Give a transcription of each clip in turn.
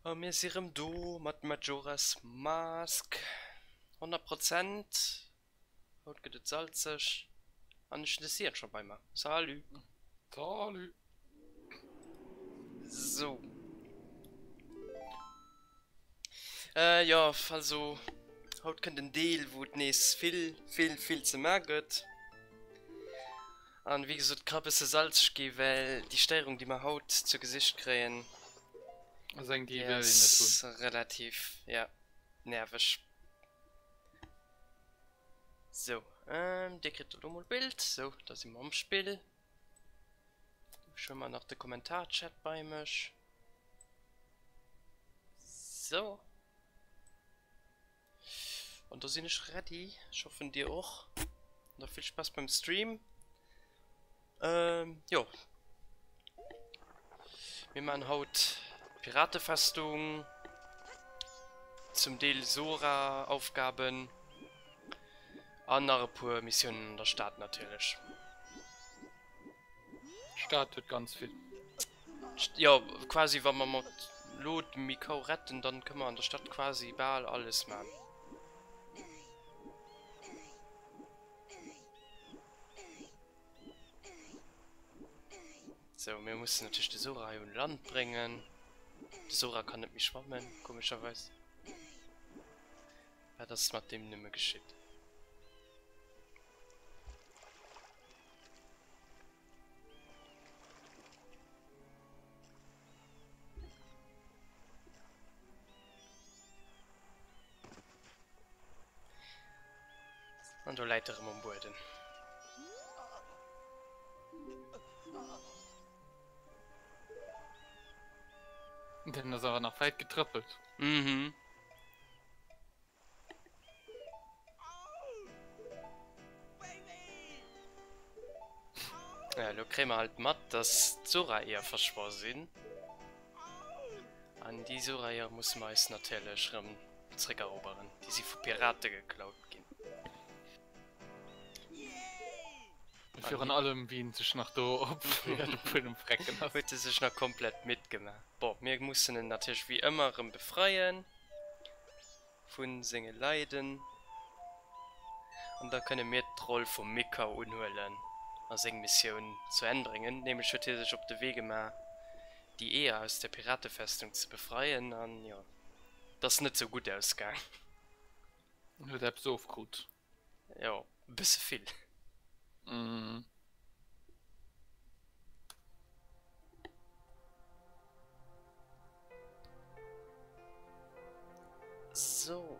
A mir si rëm do mat Majora's Mask. 100 Prozent. Haut gëtt et salzeg. An ech hunn de Cyan scho bei mer. Salut! Salut! Sou. Äh, jo, also haut kënnt en Deel, wou et nees vill, vill, vill ze ma gëtt. An wéi gesot, ka bësse salzeg gi, well déi Stéierung, déi mer haut zu Gesicht kréien, Ass eng, déi wëll een net hunn. ass relativ, ja, nerveg. Sou, dir kritt elo mol d'Bild. Sou, da si mer am Spill. Ech hu mer nach de Kommentar-Chat bei mech. Sou. An da sinn ech ready. Ech hoffen dir och. An da vill Spaass beim Stream. Ähm, jo. Mir maachen haut Piratefestung, zum Deel Sora-Aufgaben an nach e puer Missiounen an der Stad natierlech. D'Stad huet ganz vill. Jo, quasi wa mer mat lo de Mikau retten, dann kënne mer an der Stad quasi bal alles man. Sou, mir mussen natierlech de Sora hei un Land bréngen. De Sora kann net méi schwammen, komescherweis. Wat ass mat deem nëmme geschitt? An do läit e rëm um Bueden. Den ass awer nach wäit getrëppelt. Mhm. Ja, elo kréie mer halt mat, dass d'Sora-Eeër verschwo sinn. An déi Sora-Eeër musse mer eis natierlech rëm zréckeroberen. Déi si vu Pirate geklaut ginn. Virun allem wéi en sech nach do op de Buedem frecken ass. Huet e sech nach komplett midd gemaach. Bon, mir mussen en natierlech wéi ëmmer rëm befreien. Vu senge Leiden. An da kënne mir d'Roll vum Mikau unhuelen a seng Missioun zu Enn bréngen. Nämlech huet hie sech op de Wee gemaach, déi Eeër aus der Piratefestung ze befreien. An jo, et ass net sou gutt ausgaang. En huet eppes ofkrut. Jo, e bësse vill. So.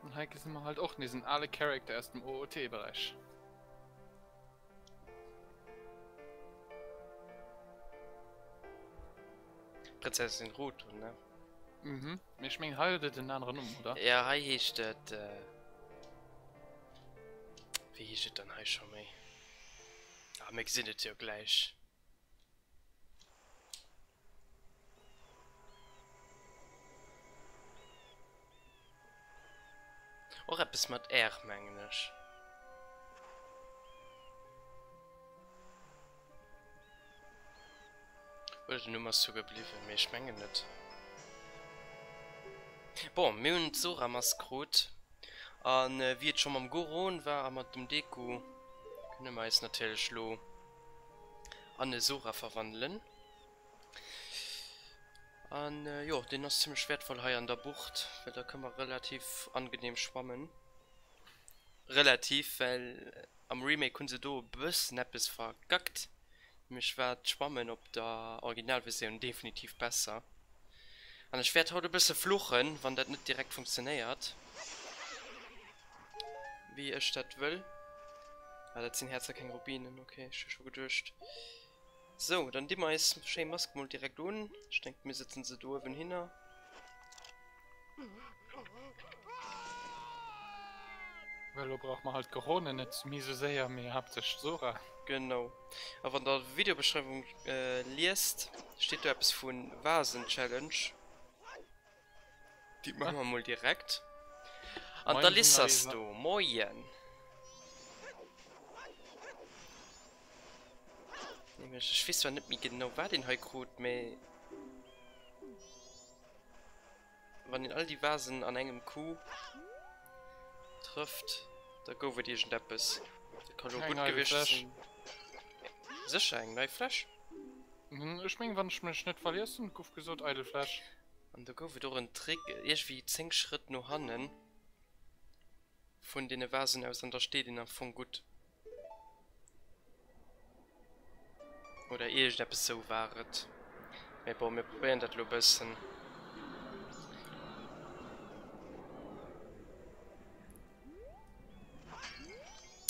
An hei gesi mer halt och nees en ale Character aus dem OOT-Beräich. Prinzessin Ruto, ne? Mhm. Mee ech mengen hei huet et en aneren Numm, oder? Ja, hei heescht et. Äh, wéi heescht et dann hei scho méi? Ah, mir gesinn et jo gläich. Och eppes mat R, mengen ech. Oder den Numm ass souguer bliwwen, mee ech mengen net. Bon, mir hunn d'Sora-Mask krut. An wéi et scho mam Goron war a mat dem Deku, kënne mer eis natierlech lo an e Sora verwandelen. An jo, deen ass zimmlech wäertvoll hei an der Bucht, well da kënne mer relativ angenehm schwammen. Relativ, well am Remake hunn se do e bëssen eppes verkackt. Nämlech war d'Schwammen op der Originalversioun definitiv besser. An ech wäert haut e bësse fluchen, wann dat net direkt funktionéiert, wéi ech dat wëll. Ah, dat sinn Häerzer, keng Rubinen. Ok, ech hu scho geduecht. Sou, dann di mer eis schéi Mask mol direkt un. Ech denken, mir sëtzen se do uewen hinner. Well elo brauche mer halt d'Goronen net méi sou séier, mee haaptsächlech d'Sora. Genau. A wann der d'Videobeschreiwung liest, steet do eppes vu Vasen-Challenge. Déi maache mer mol direkt. An d'Alice ass do. Moien! Nämlech, ech weess zwar net méi genau wat een hei krut, mee wann een all déi Vasen an engem Coup trëfft, da gouf et iergendeppes. Dat ka lo gutt gewiescht sinn. Sécher eng nei Fläsch? Ech mengen, wann ech mech net verlies hunn, gouf gesot eidel Fläsch. An do gouf et och en Trick, iergwéi 10 Schrëtt no hannen vun deene Vasen aus an da steet een am Fong gutt. Oder iergendeppes sou war et. Mee bon, mir probéieren dat elo e bëssen.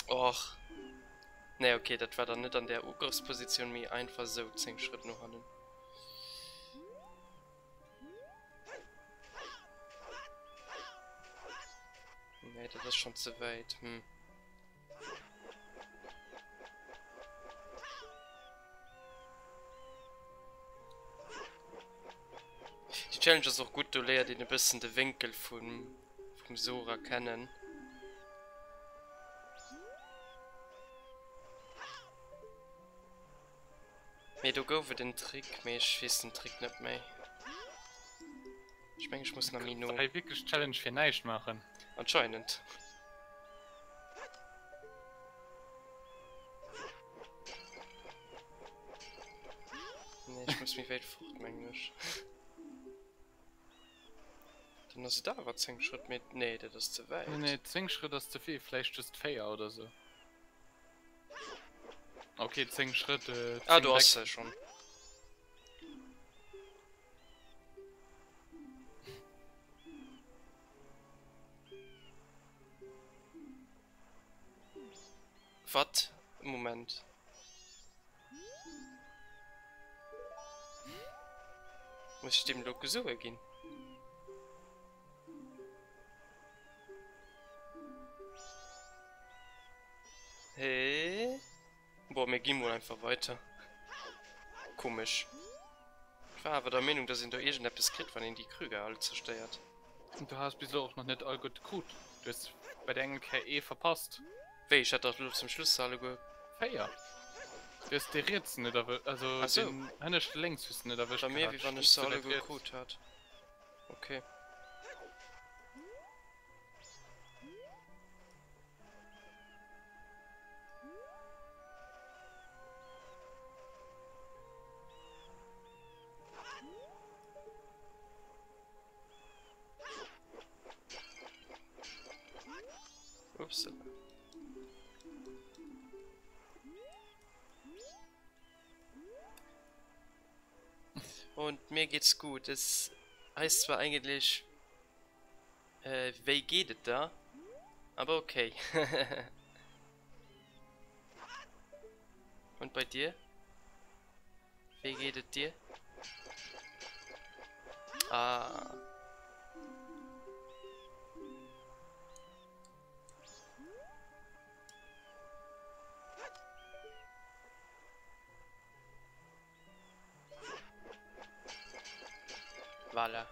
Och. Nee, okay, dat war dann net an där Ugrëffspositioun, mee einfach sou 10 Schrëtt no hannen. Nee, dat ass schon ze wäit. Hm. Die Challenge ass och gutt, do léiert een e bëssen de Wénkel vum, vum Sora kennen. Mee do gouf et en Trick, mee ech weess den Trick net méi. Ech mengen ech muss nach méi no. Hei wierklech Challenge fir näischt maachen? Anscheinend. Nee, ech muss méi wäit fort, mengen ech. Dann ass et awer 10 Schrëtt, mee nee, dat ass ze wäit. Nee, nee, 10 Schrëtt ass ze vill, vläicht just 4 oder sou. Okay, 10 Schrëtt. Äh, ah, du hast se schon. Wat? Moment. Muss ich dem lo Sue ginn? Hee? Boah, mir gi mol einfach weiter. Komesch. Ich war awer der Meenung, dass een do iergendeppes kritt, wann een déi Krüger all zerstéiert. Du has bis elo och nach net all gutt krut. Du hues bei der engem Kéier ee verpasst. Wéi? Ech hat dach elo zum Schluss se alleguer. 4. Du hues dee rietsen net erwëscht, also deen hënneschte lénks hues de net erwëscht gehat. War mir wéi wann ech se alleguer krut hat. Okay. Ups. Und mir geht's gut. Es heißt zwar eigentlich, äh, wéi geet et der? Aber okay. Und bei dir? Wéi geet et dir? Ah. Voilà.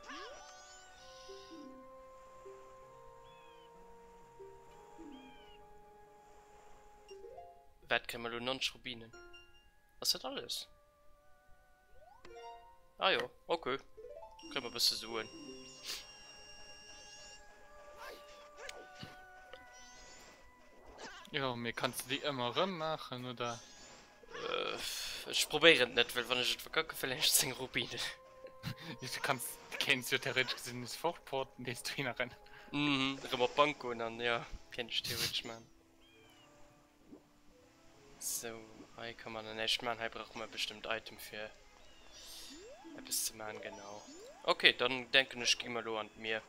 Wat kréie mer elo? 90 Rubinen. Ass dat alles? Ah jo, okay. Kréie mer e bësse Suen. Jo, mee kanns de déi ëmmer erëm maachen, oder? Ech probéieren et net, well wann ech et verkacke verléieren ech 10 Rubinen. Du kanns, du kéints jo theoretesch gesinn nees fortporten, nees dohinner rennen. Mhm, erëm op d'Bank goen an jo, kéint ech theoretesch maachen. Sou, hei ka mer nach näischt maachen, hei brauche mer bestëmmt Item fir eppes ze maachen, genau. Ok, dann denken ech gi mer elo an d'Mier.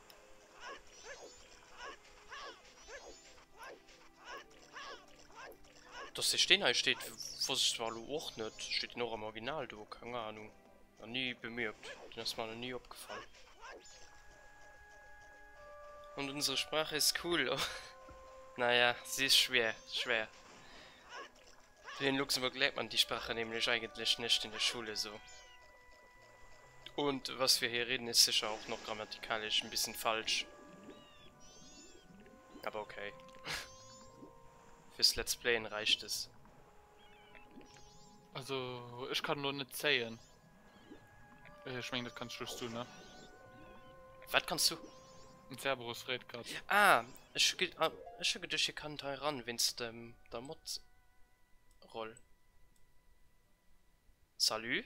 Dass dee Steen hei steet, wosst ech zwar elo och net. Steet deen och am Original do? Keng Ahnung. Nach ni bemierkt. Den ass mer nach ni opgefall. Und unsere Sprache ist cool. Naja, sie ist schwer, schwer. In Luxemburg lernt man die Sprache nämlich eigentlich nicht in der Schule so. Und was wir hier reden, ist sicher auch noch grammatikalisch ein bisschen falsch. Aber okay. Fürs Let's Playen reicht es. Also ech kann lo net zéien. Ech mengen dat kanns just du ne? Wat kanns du? Den Cerberus freet grad. Ah, ech hu ah, ech hu geduecht hie kann hei ran wéinst dem der Mod Roll. Salut.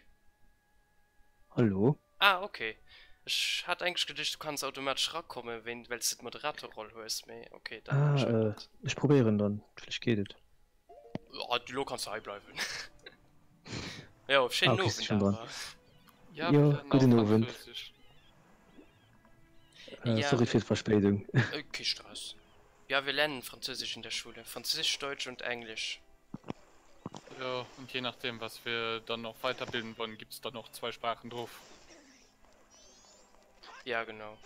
Hallo. Ah ok, ech hat eigentlech geduecht du kanns automatesch rakommen wéint wells de d'Moderatorroll hues, mee ok dann Ah, anscheinend äh, net. ech probéieren dann, vläicht geet et. Ah, lo kanns du hei bleiwen. Jo, Ah, schéinen okay, si Owend schon dran. awer. Ja, wir Jo, lernen auch gudden Owend. Französisch. Äh, Ja, sorry fir d'Verspéidung. äh, kee Stress. Ja, wir lernen Französisch in der Schule. Französisch, Deutsch und Englisch. Ja, und je nachdem, was wir dann noch weiterbilden wollen, gibt's dann noch zwei Sprachen drauf. Ja, genau.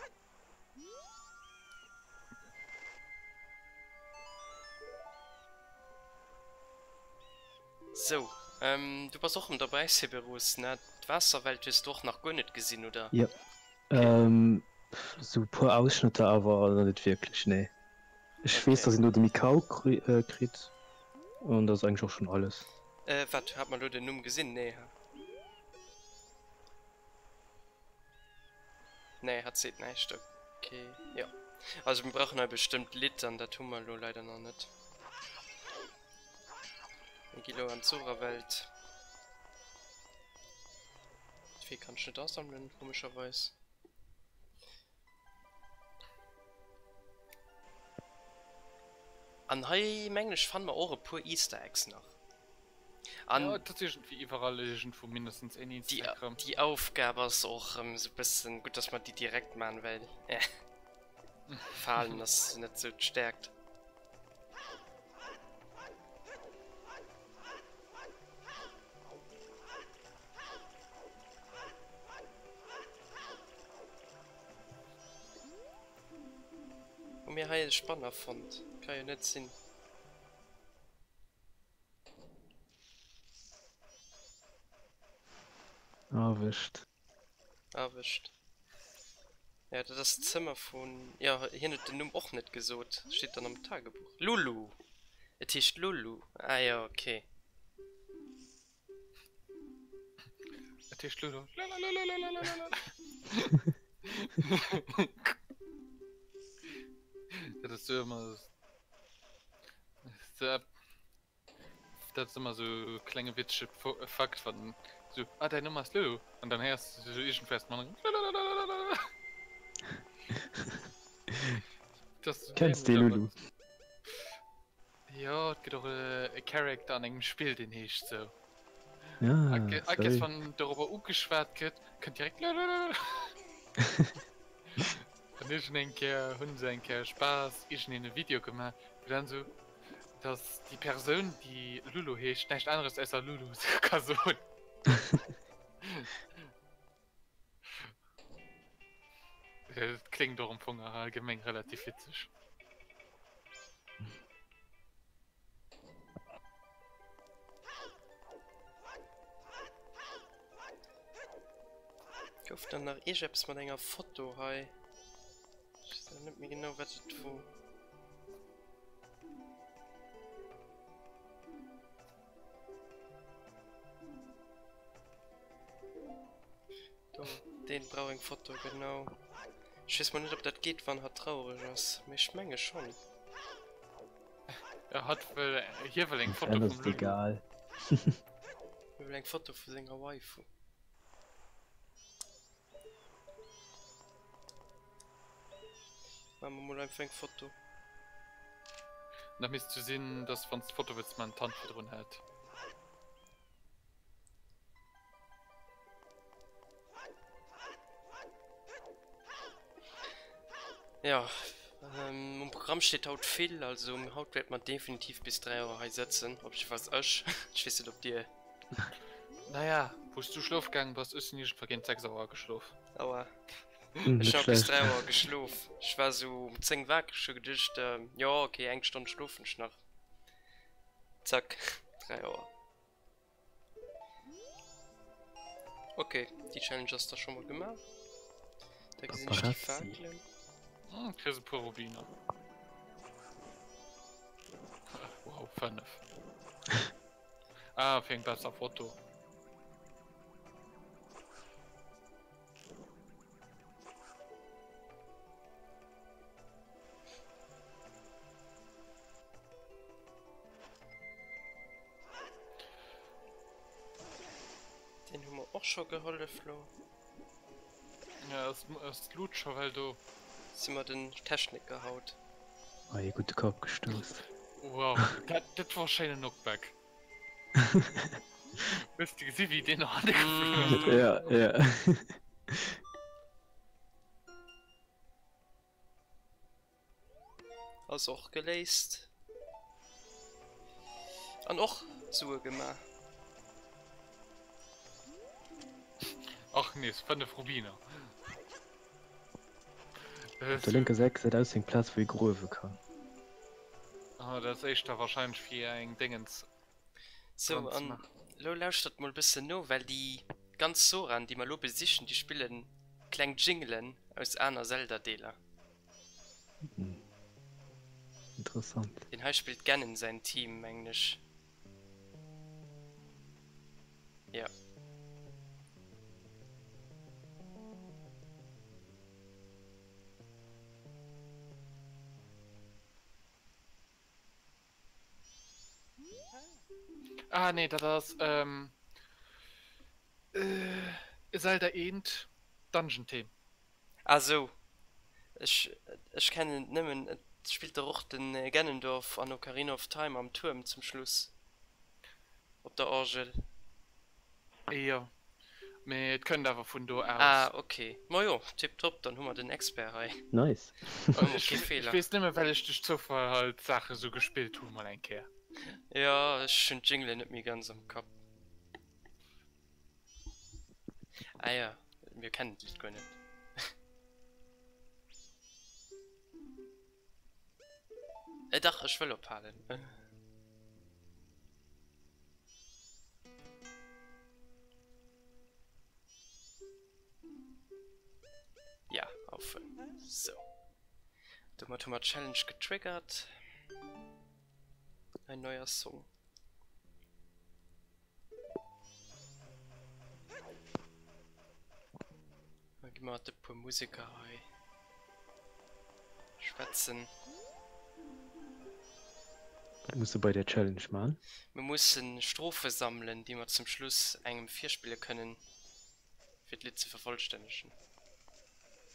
Sou, ähm, du bass och rem derbäi, Severus, ne? D'Waasserwelt hues du och nach guer net gesinn, oder? Jo, ähm, sou puer Ausschnëtter, awer net wierklech, nee. Ech weess, Okay. dass een do de Mikau kritt, an dat ass eigentlech och schonn alles. Äh, wat, hat mer lo den Numm gesinn? Nee, ha? Nee, hat seet näischt, okay, jo. Also mir brauchen hei bestëmmt Lidd, an dat hu mer lo leider nach net. Mir gi lo an d'Zora-Welt. D'Fee kann ech net asammelen, komescherweis. An hei mengen ech fanne mer och e puer Easter Eggs nach. An Ja, et ass iergendwéi iwwerall iergendwou mindestens een Easter déi, Egg rëm. déi Aufgab ass och erëm esou bëssen, gutt dass mer déi direkt man, well eh Falen ass net sou d'Stäerkt. Hu mir hei e Spanner fonnt? Ka jo net sinn. Erwëscht. Erwëscht. Ja, dat ass d'Zëmmer vun. Jo, hien huet den Numm och net gesot. Steet dann am Tagebuch. Lulu! Et heescht Lulu. Ah jo, okay. Et heescht Lulu. Lalalalalalala. Dat ass sou ëmmer sou dat ass ëmmer sou e klenge witzege Fakt wann sou ah däin Numm ass Lulu an dann héiers de sou iergendwéi aus dem aneren Lalalalalalala. Dat ass sou Kenns de dämlech awer Lulu? Jo, et gëtt och e Character an engem Spill deen heescht sou. Ah, I guess sorry. wann dorobber ugeschwat gëtt, kënnt direkt lololol. An iergend eng Kéier hunn se eng Kéier Spaass iergendeen e Video gemaach, wou dann sou, dass déi Persoun déi Lulu heescht näischt aneres ausser Lulu ka soen. Dat kléngt och am Fong allgemeng relativ witzeg. Gouf dann nach iergeppes mat enger Foto hei? Ech weess awer net méi genau wat et wor. Do, deen brauch eng Foto, genau. Ech weess mol net op dat geet wann hatt traureg ass, mee ech menge schonn. Ja, hatt wëll, hie wëll eng Foto Ass vum Lulu. egal. Hie wëll eng Foto vu senger Waifu. Maache mer mol einfach eng Foto. Da misst du sinn, dass wann s d'Foto wëlls man, d'Hand virdrun hält. Ja, ähm, um Programm steet haut vill, also haut wäert mer definitiv bis 3 Auer hei sëtzen, op jiddefalls ech. Ech weess net, ob dir. Naja, wou s du schlof gaangen bass, ech sinn iergendwa géint 6 Auer ageschlof. Aua. Ech hu bis 3 Auer geschlof. Ech war sou um 10 wakereg, hu geduecht, jo ok, eng Stonn schlofen ech nach. Zack, 3 Auer. Ok, déi Challenge ass da scho mol gemaach. Da gesinn ech déi Fakelen. Hm, kriss e puer Rubiner. Wow, 5. Ah, fir eng besser Foto. Den hu mer och scho gehollef lo. Ja, ass, ass d'Lut scho well do? Si mer den Techniker haut. Oh, ee gudde Kapp gestouss. Wow, dat, dat war e schéinen Knockback. Hues de gesi wéi deen no hanne geflunn ass? Ja, ja. Ass och geléist. An och Sue gemaach. Ach nees 5 Rubiner. Op der lénker Säit gesäit aus wéi eng Plaz wou ee gruewe kann. Ah dat ass éischter wahrscheinlech fir eng Déngens Sou, dran ze an maachen. lo lauschtert mol bëssen no, well déi ganz Soraen déi mer lo besichen, déi spillen kleng Jinglen aus aner Zelda-Deeler. Interessant. Deen hei spillt Ganon säin Theme, mengen ech. Jo. Ah nee, dat ass ähm, äh, Zelda 1 Dungeon Theme. Ah sou, ech ech kennen et nëmmen, et spillt dach och den Ganondorf an Ocarina of Time am Tuerm zum Schluss op der Orgel. Jo, mee et kënnt awer vun do aus. Ah ok, majo tiptop, dann hu mer den Expert hei. Nice. Ech weess nëmme well ech duerch Zoufall halt Saache sou gespillt hu mol eng Kéier. Jo, ech hunn d'Jinglen net méi ganz am Kapp. Ah jo, mir kennen d'Lidd guer net. Äh dach, ech wëll ophalen. Ja, aufhören. So. Domat hu mer d'Challenge getriggert. Ein neuer Song. Da gi mer mat e puer Museker hei schwätzen. Wat muss de bei der Challenge man? Mir mussen Strophe sammelen, déi mer zum Schluss engem virspille kënnen, fir d'Lidd ze vervollstännegen.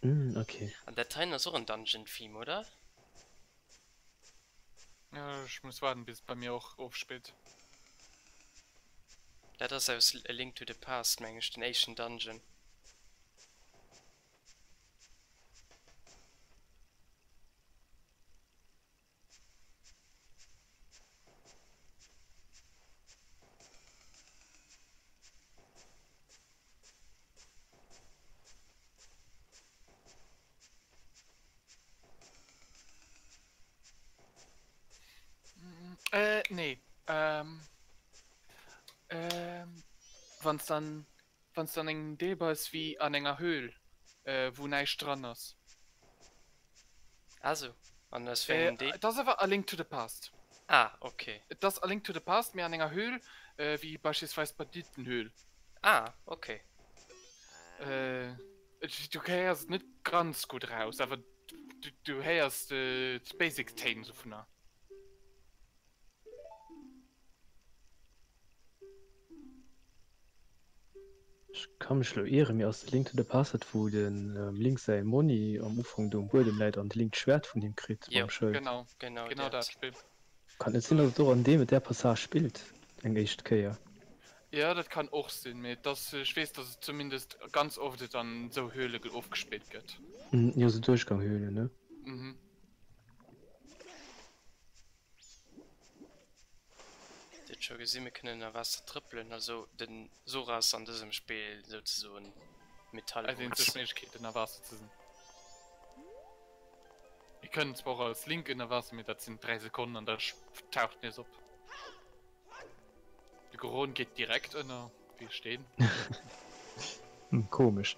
Mm, okay. An dat heien ass och en Dungeon Theme, oder? Ech muss waarden bis et bei mir och ofspillt. Dat ass aus A Link to the Past meng ech, den éischten Dungeon. Äh, nee. Ähm, ähm, wann s dann, wann s dann engem Deel bass wéi an enger Höhl, äh, wou näischt dran ass. Ah sou, an aus wéi engem Äh, Deel? et ass awer A Link to the Past. Ah, okay. Et ass A Link to the Past, mee an enger Höhl, äh, wéi beispillsweis d'Bandittenhöhl. Ah, okay. Äh, Du héiers et net ganz gutt raus, awer du héiers d'Basic Téin dovunner. Ech ka mech lo ieren, mee ass de Link to the Past dat wou de Link säi Monni am Ufank do um Buedem läit an de Link d'Schwert vun him kritt mam Schëld? Genau, genau dat Spill. Kann et sinn dass et och an deem där Passage spillt eng éischt Kéier? Jo dat kann och sinn, mee et ass, ech weess dass et zumindest ganz oft et an esou Höhle ofgespillt gëtt. Jo sou Duerchganghöhlen ne? Mhm. Dir hutt scho gesinn, mir kënnen ënner Waasser trëppelen, also den Sora ass an dësem Spill souzesoen. Metall. Eis eenzeg Méiglechkeet ënner Waasser ze sinn. Mir kënnen zwar och als Link ënner Waasser, mee dat sinn 3 Sekonnen an da taucht nees op. De Goron geet direkt ënner wéi e Steen. Hm, komesch.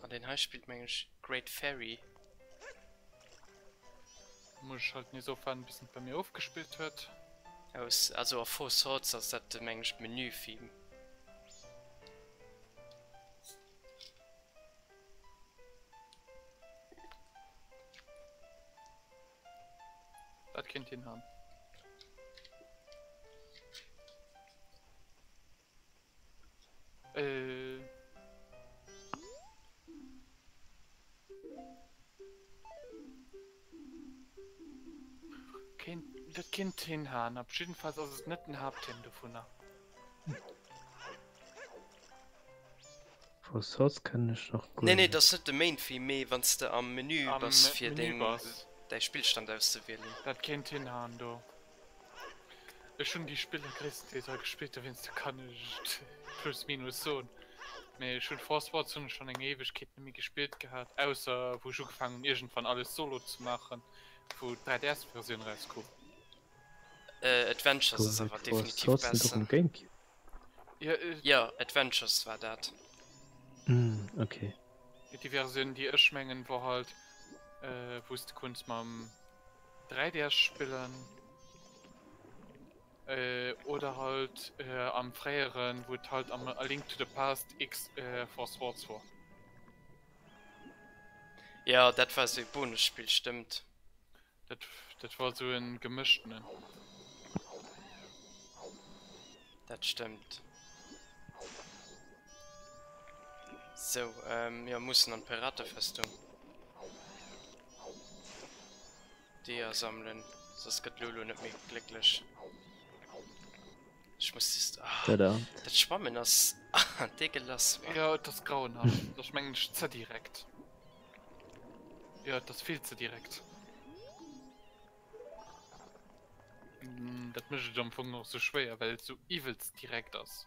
An deen hei spillt meng ech Great Fairy. Muss ech halt nees ofwaarden bis en bei mir ofgespillt huet. Aus, also a Four Swords ass dat meng ech d'Menü-Theme. Dat kéint hinhauen. Äh. Kéint, dat kéint hinhauen. Op jiddefalls ass et net den Haapttheme dovunner. Four Swords kennen ech nach guer Nee, nee, net. dat ass net de Main Theme, mee wann s de am Menü Am bass fir Menü deng, bass. däi Spillstand auszewielen. Dat kéint hinhauen do. Ech hunn déi Spiller gréisstendeels all gespillt, dowéinst kann ech et plus minus soen. Mee ech hunn Four Swords hunn ech schonn eng Éiwegkeet net méi gespillt gehat, ausser wou ech ugefaangen hunn iergendwann alles solo ze maachen, wou d' 3DS-Versioun erauskoum. Adventures ass Gouf awer et Four definitiv Swords net och besser. um Gamecube? Jo, Jo, Adventures war dat. Hm, okay. Déi Versioun déi ech mengen wor halt wou s de konns mam 3DS spillen oder halt am fréieren wou et halt am A Link to the Past X Four Swords wor. Jo dat war sou e Bonusspill stëmmt. Dat dat war sou en gemëschtenen. Dat stëmmt. Sou jo mussen an d'Piratefestung. D'Eeër sammelen, soss gëtt d'Lulu net méi glécklech. Ech muss just... Ah, Tada. Dat Schwammen ass dégueulasse, Mann. Jo, et ass grauenhaft. Et ass mengen ech ze direkt. Jo, et ass vill ze direkt. Dat mécht et am Fong och sou schwéier, well et sou iwwelst direkt ass.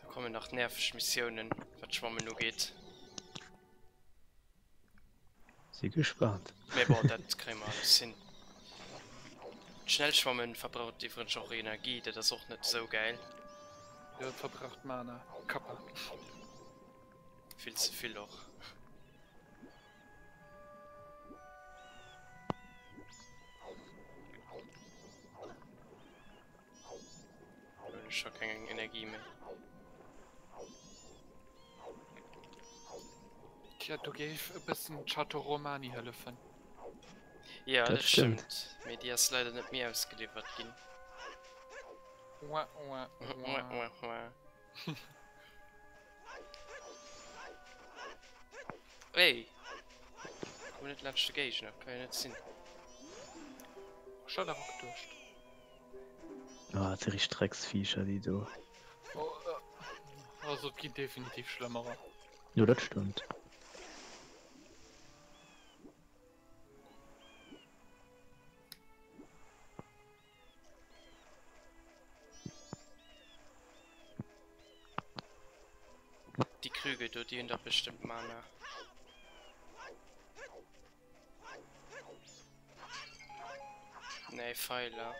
Da kommen nach nerveg Missiounen, wat d'Schwammen ugeet. Si gespaant. Mee bon, dat kréie mer alles hin. D'Schnellschwammen verbraucht iwwregens och Energie, dat ass och net esou gäil. Jo, et verbraucht Mana. Kappa. Vill ze vill och. Lo hunn ech scho keng Energie méi. Tja, do géif e bëssen Chateau Romani hëllefen. Ja, Dat dat stëmmt. stëmmt. Mee déi ass leider net méi ausgeliwwert ginn. Wa, wa, Wa, wa. wa, wa. Ey! Komm net laanscht de Géigner, kann jo net sinn. Ech hat awer geduecht. Ah, dat si richteg Drecksviecher, déi do. Also et ginn definitiv schlëmmerer. Jo, dat stëmmt. Déi Krüge do, déi hunn dach bestëmmt Mana. Nee, Pfeiler.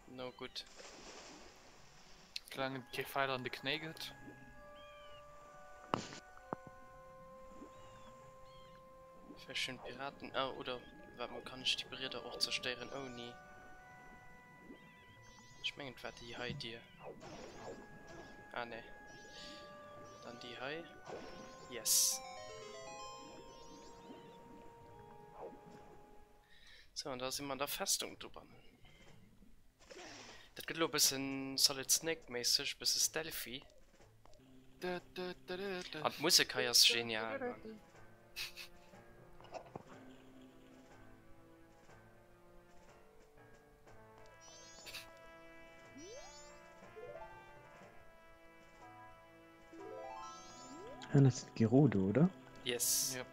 No gutt. Soulaang et kee Feil an de Knéi gëtt. Vläicht hunn d'Piraten, ah oder waart mol, kann ech déi Brieder och zerstéieren ouni? Ech mengen et war déi hei Dier. Ah nee. Dann déi hei. Yes. Sou, an da si mer an der Festung dobannen. Dat gëtt elo e bëssen Solid Snake méisseg, e bësse stealthy. An d'Musek hei ass genial, Mann. Ah, dat sinn d'Gerudo, oder? Yes. Yep.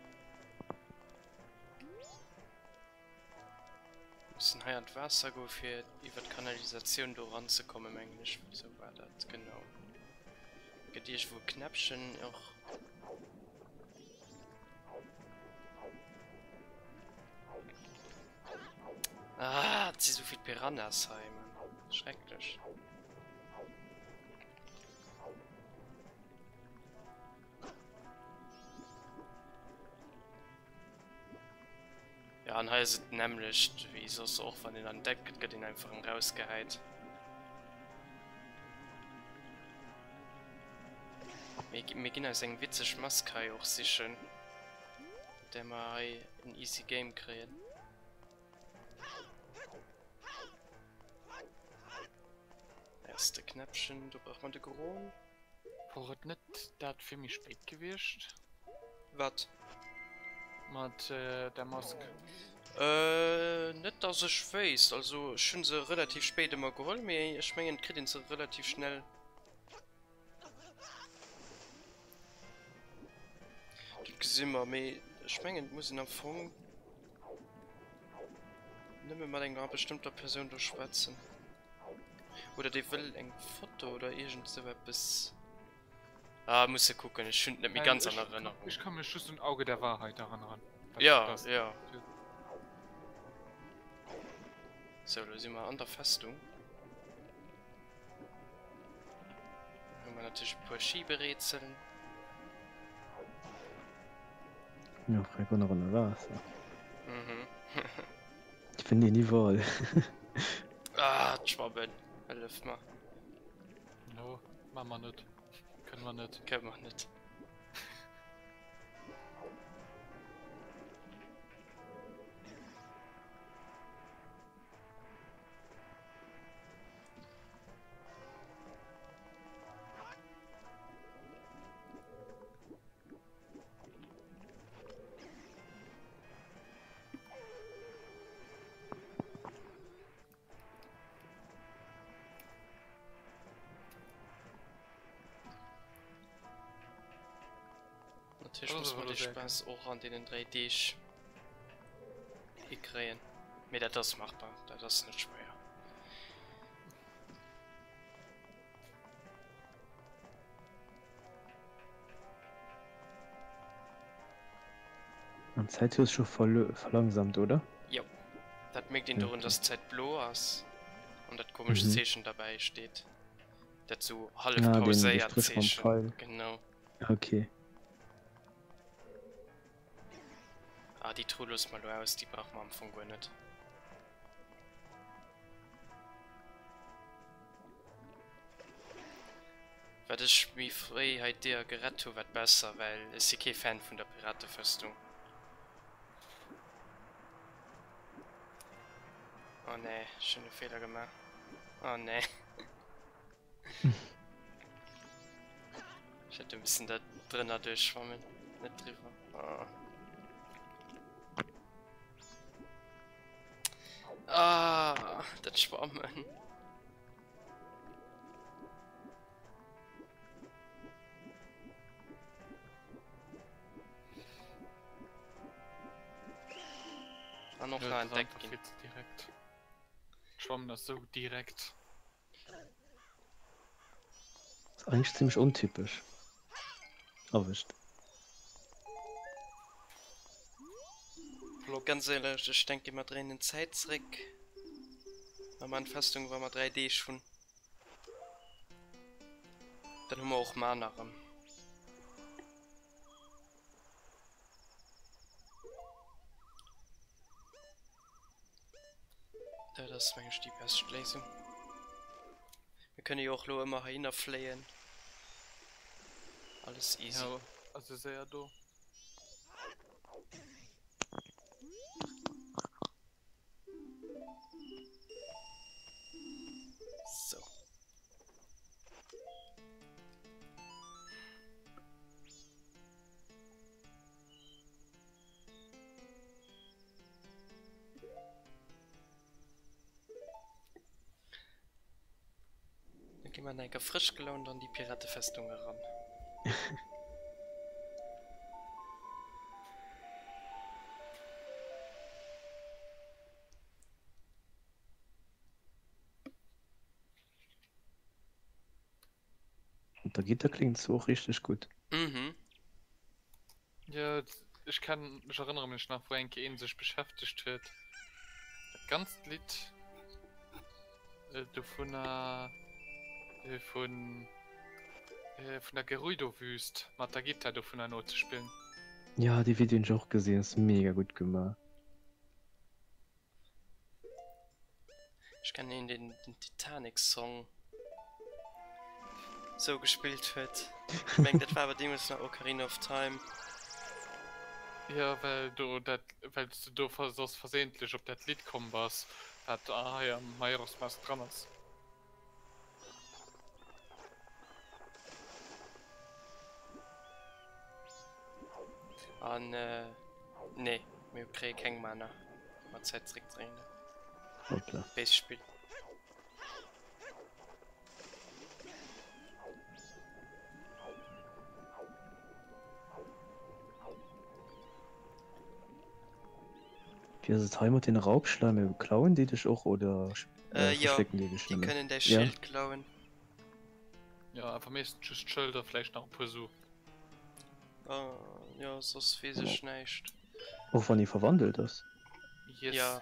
Mussen hei an d'Waasser goe fir iwwer d'Kanalisatioun do eranzekommen, mengen ech. Sou war dat, genau. Gëtt iergendwou e Knäppchen och. Ah, et si souvill Piranhas hei, Mann. Schrecklech. Ja, an hei ass et d'nämmlecht wéi soss och, wann een entdeckt gëtt, gëtt een einfach erëm rausgehäit. Mir, mir ginn eis eng witzeg Mask hei och sichen, mat där mer hei en easy Game kréien. Hei ass de Knäppchen, do brauch mer de Gron. Wor et net dat vill méi spéit gewiescht? Wat? Mat der Mask. Net dass ech wéisst. Also ech hunn se relativ spéit ëmmer geholl, mee ech mengen et kritt een se relativ schnell. Dat gesi mer, mee ech mengen et muss een am Fong nëmme mat enger bestëmmter Persoun do schwätzen. Oder dee wëll eng Foto oder iergend sou eppes. Ah, muss se kucken, ech hunn et net méi ganz an Erënnerung. Ech ka mech just un Auge der Wahrheit erënneren. Ja, ja. Sou, lo si mer an der Festung. Hu mer natierlech e puer Schiberätseln. Jo, frei go nach ënner Waasser. Mhm. Déi fënnt een iwwerall. Ah, d'Schwabben. Hëllef mer. No, ma mer net. Kënne mer net. Kënne mer net. Natierlech muss mer de Spaass och an deenen 3 Deeg hikréien. Mee dat ass machbar, dat ass net schwéier. An d'Zäit hues scho verlangsamt, oder? Jo. Dat mierkt een dorun, dass d'Zäit blo ass an dat komescht Zeechen derbäi steet. Dat sou hallef pauséiert Zeechen. Genau. Ok. Ah, déi Tru loosse mer elo aus, déi brauche mer am Fong guer net. Wat ech méi fréi hei d'Eeër gerett hu wat besser, well ech si kee Fan vun der Piratefestung. Oh nee, ech hunn e Feeler gemaach. Oh nee. Ech hätt e missen dat drënner duerchschwammen, net driwwer. Oh. Ah, dat Schwammen. An och nach entdeckt ginn. Direkt. Schwammen ass sou direkt. Ass eigentlech zimmlech ontypesch. Erwëscht. Plopp. Ganz éierlech, ech denke mer dréinen d'Zäit zréck a man d'Festung wa mer 3 Deeg hunn. Dann hu mer och Mana rëm. Dat ass meng ech déi bescht Léisung. Mir kënne jo och lo ëmmer heihinner fléien. Alles easy. Jo, ass e séier do. So. Da gi mer enker frësch gelaunt an déi Piratefestung eran. Mat der Gittar kléngt se och richteg gutt. Mhm. Jo, ech kennen, ech erënnere mech nach, wou eng Kéier een sech beschäftegt huet, dat ganzt Lidd dovunner, vun, vun der Gerudo-Wüst mat der Gittar dovunner nozespillen. Jo, dee Video hunn ech och gesinn, ass mega gutt gemaach. Ech kennen een deen den Titanic Song sou gespillt huet. Ech mengen dat war awer deemools nach Ocarina of Time. Jo well do dat well s de do soss versehentlich op dat Lidd komm bass wat hei am Majora's Mask dran ass. An nee, mir kréie keng Mana mat Zäit zeréckdréinen. Hoppla. Béist Spill. Wéi ass et hei mat den Raubschleime? Klauen déi dech och oder Äh, jo, verschlécken déi dech déi nëmmen? kënnen däi Ja. Schild klauen. Jo, awer meeschtens just d'Schëlder, vläicht nach e puer Su. Oh, jo, soss weess ech näischt. Och wann ee verwandelt ass? Yes. Ja.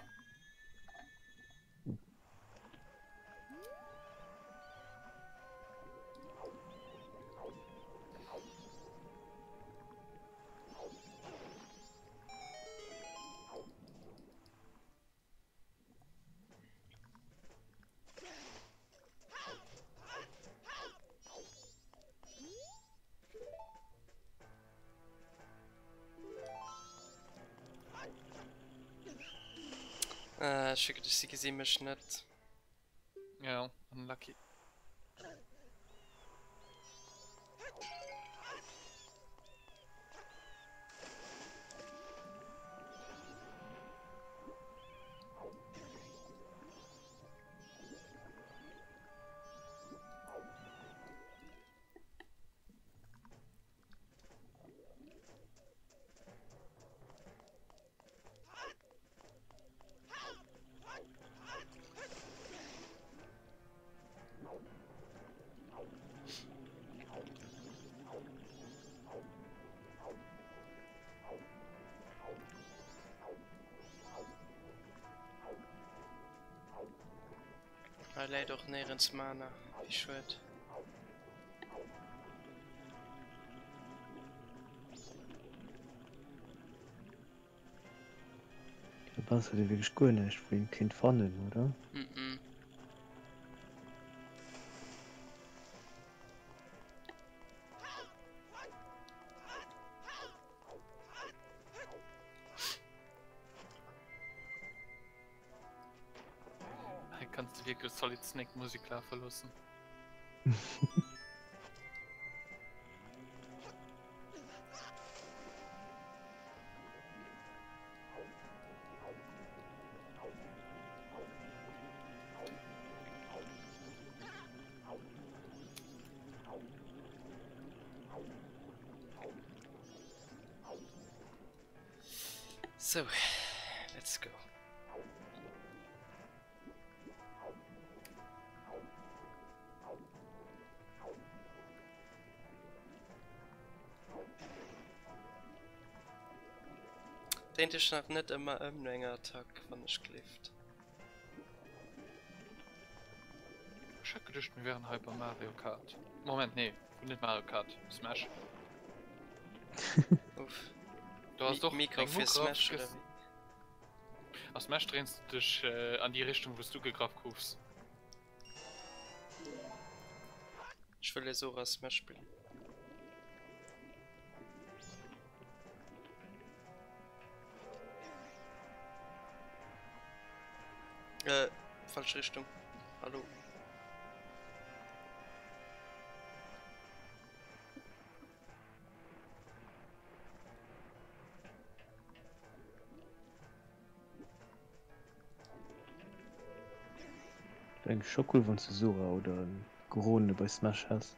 Äh, ech hu geduecht, si gesi mech net. Ja, unlucky. Hei läit och néierens Mana, wéi schued. Da bass de wierklech guer näischt wou een kéint fannen, oder? Mm. Hei kanns de wierklech Solid Snake Musek lafe loossen. Sou, let's go. Dréint dech nach net ëmmer ëm no enger Attack, wann ech gleeft. Ech hat geduecht mir wären hei bei Mario Kart. Moment, nee, net Mario Kart, Smash. Uff. Du hast doch Mikro eng fir Mucke Smash oder ges- wéi? A Smash dréins du dech an déi Richtung wou s du gegraff goufs. Ech wëll e Sora Smash spillen. Äh, falsch Richtung. Hallo. Wär eigentlich scho cool wanns de Sora oder en Gorone bei Smash häss.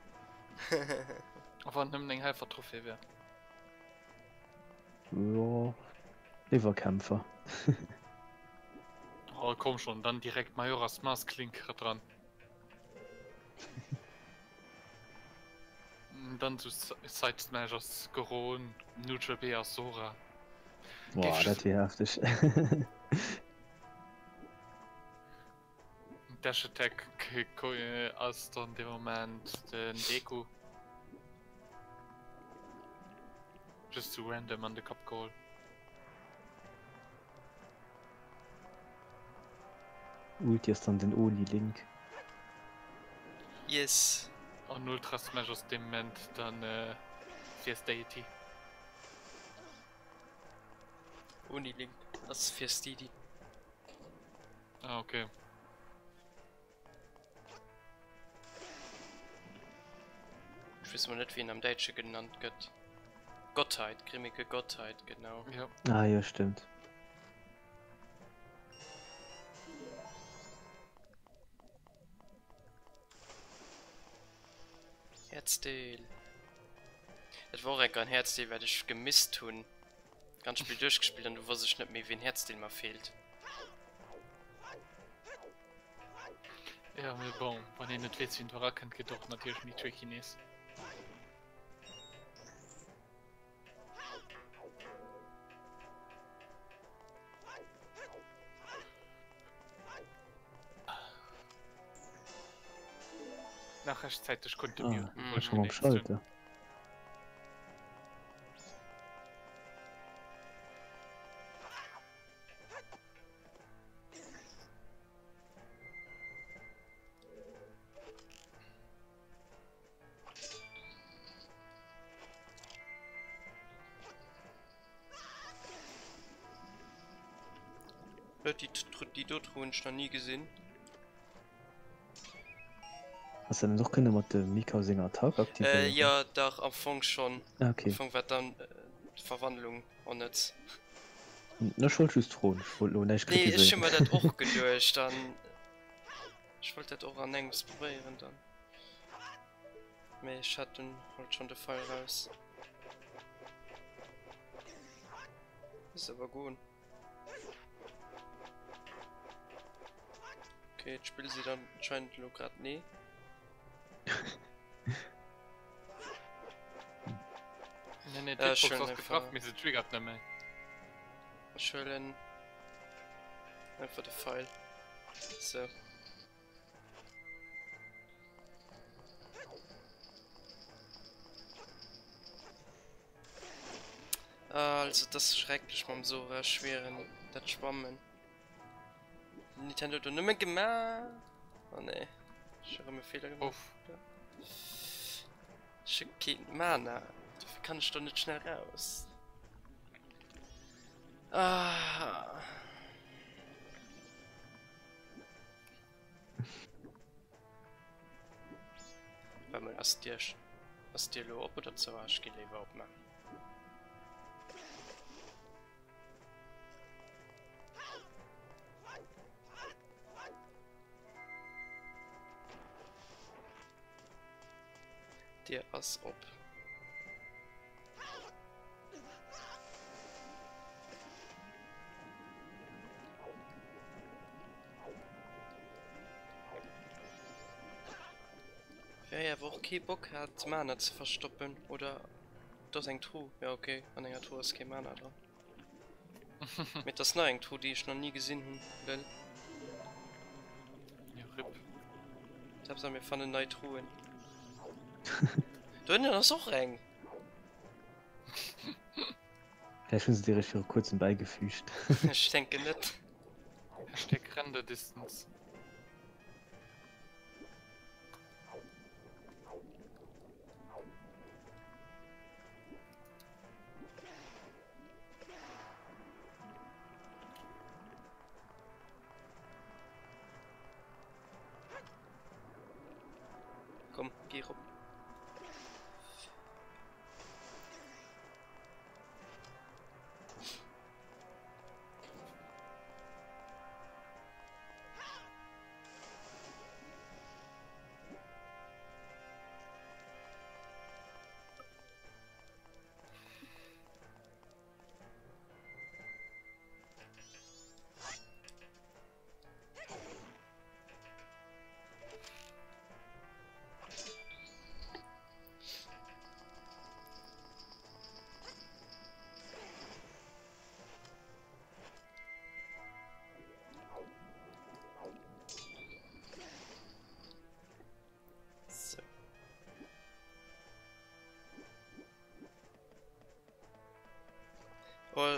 A wann et nëmmen eng Helfertrophée wär. Jo, léiwer Kämpfer. Oh komm schon, dann direkt Majora's Mask Link dran. Dann sou Side Smash ass Goron, Neutral B ass Sora. Boah, dat wier hefteg. Dash Attack ass dann dee Moment den Deku. Just sou random an de Kapp geholl. Ulti ass dann den Oni Link. Yes. An Ultra Smash ass dee Moment dann Fierce Deity. Oni Link ass Fierce Deity. Ah okay. Ech weess mol net wéi en am Däitsche genannt gëtt. Gottheit, grimmige Gottheit, genau. Ja. Ah jo, stimmt. Herzdeel. Dat war och enker en Herzdeel wat ech gemisst hunn. Ganz Spill duerchgespillt an du wosst ech net méi ween Herzdeel mer feelt. Ja mee bon, wann een net weess wien do erakënnt, gëtt och natierlech méi tricky nees. Nach rechtzäiteg konnte Ah, muten, bevor ech schon am genéist hunn. Schalter. Déi do Truh hunn ech nach ni gesinn. Has de dann och kënne mat dem Mikau senger Attack aktivéieren? Jo dach, am Fong schonn. Ah okay. Am Fong war dann d'Verwandlung onnëtz. Ech wollt just froen, ech wollt lo näischt Nee, ech hu kritiséieren. mer dat och geduecht an ech wollt dat och an engems probéieren dann. Mee ech hat dunn halt schon de Feil raus. Ass awer goen. Okay, d'Spill seet anscheinend elo grad nee. Nee, nee, Äh, d'Hitbox schön ass einfach. getraff, mee se triggert net méi. Ech huelen einfach de Pfeil. So. Also das ist schrecklech mam Sora, ech schwieren, dat Schwammen. Nintendo huet do nëmme gemaach. Oh nee, ech hu rëm e Feeler gemaach. Uff. Ech hu keen Mana, dofir kann ech do net schnell raus. Ah. Warte mal, ass d'Dier, ass d'Dier elo op oder zou? Ah, ech gi léiwer opmaachen. D'Dier ass op. Wär awer och kee Bock hat Mana ze verstoppen, oder? Do ass eng Truh, jo ok, an enger Truh ass kee Mana dran. Mee et ass nach eng Truh déi ech nach ni gesinn hunn, lel. Jo, rip. Haaptsaach mir fannen nei Truhen. Do ënnen ass och eng! Vläicht hunn se déi eréischt viru kuerzem bäigefügt. Ech denken net. Hashtag Render Distance. Komm, geh rop.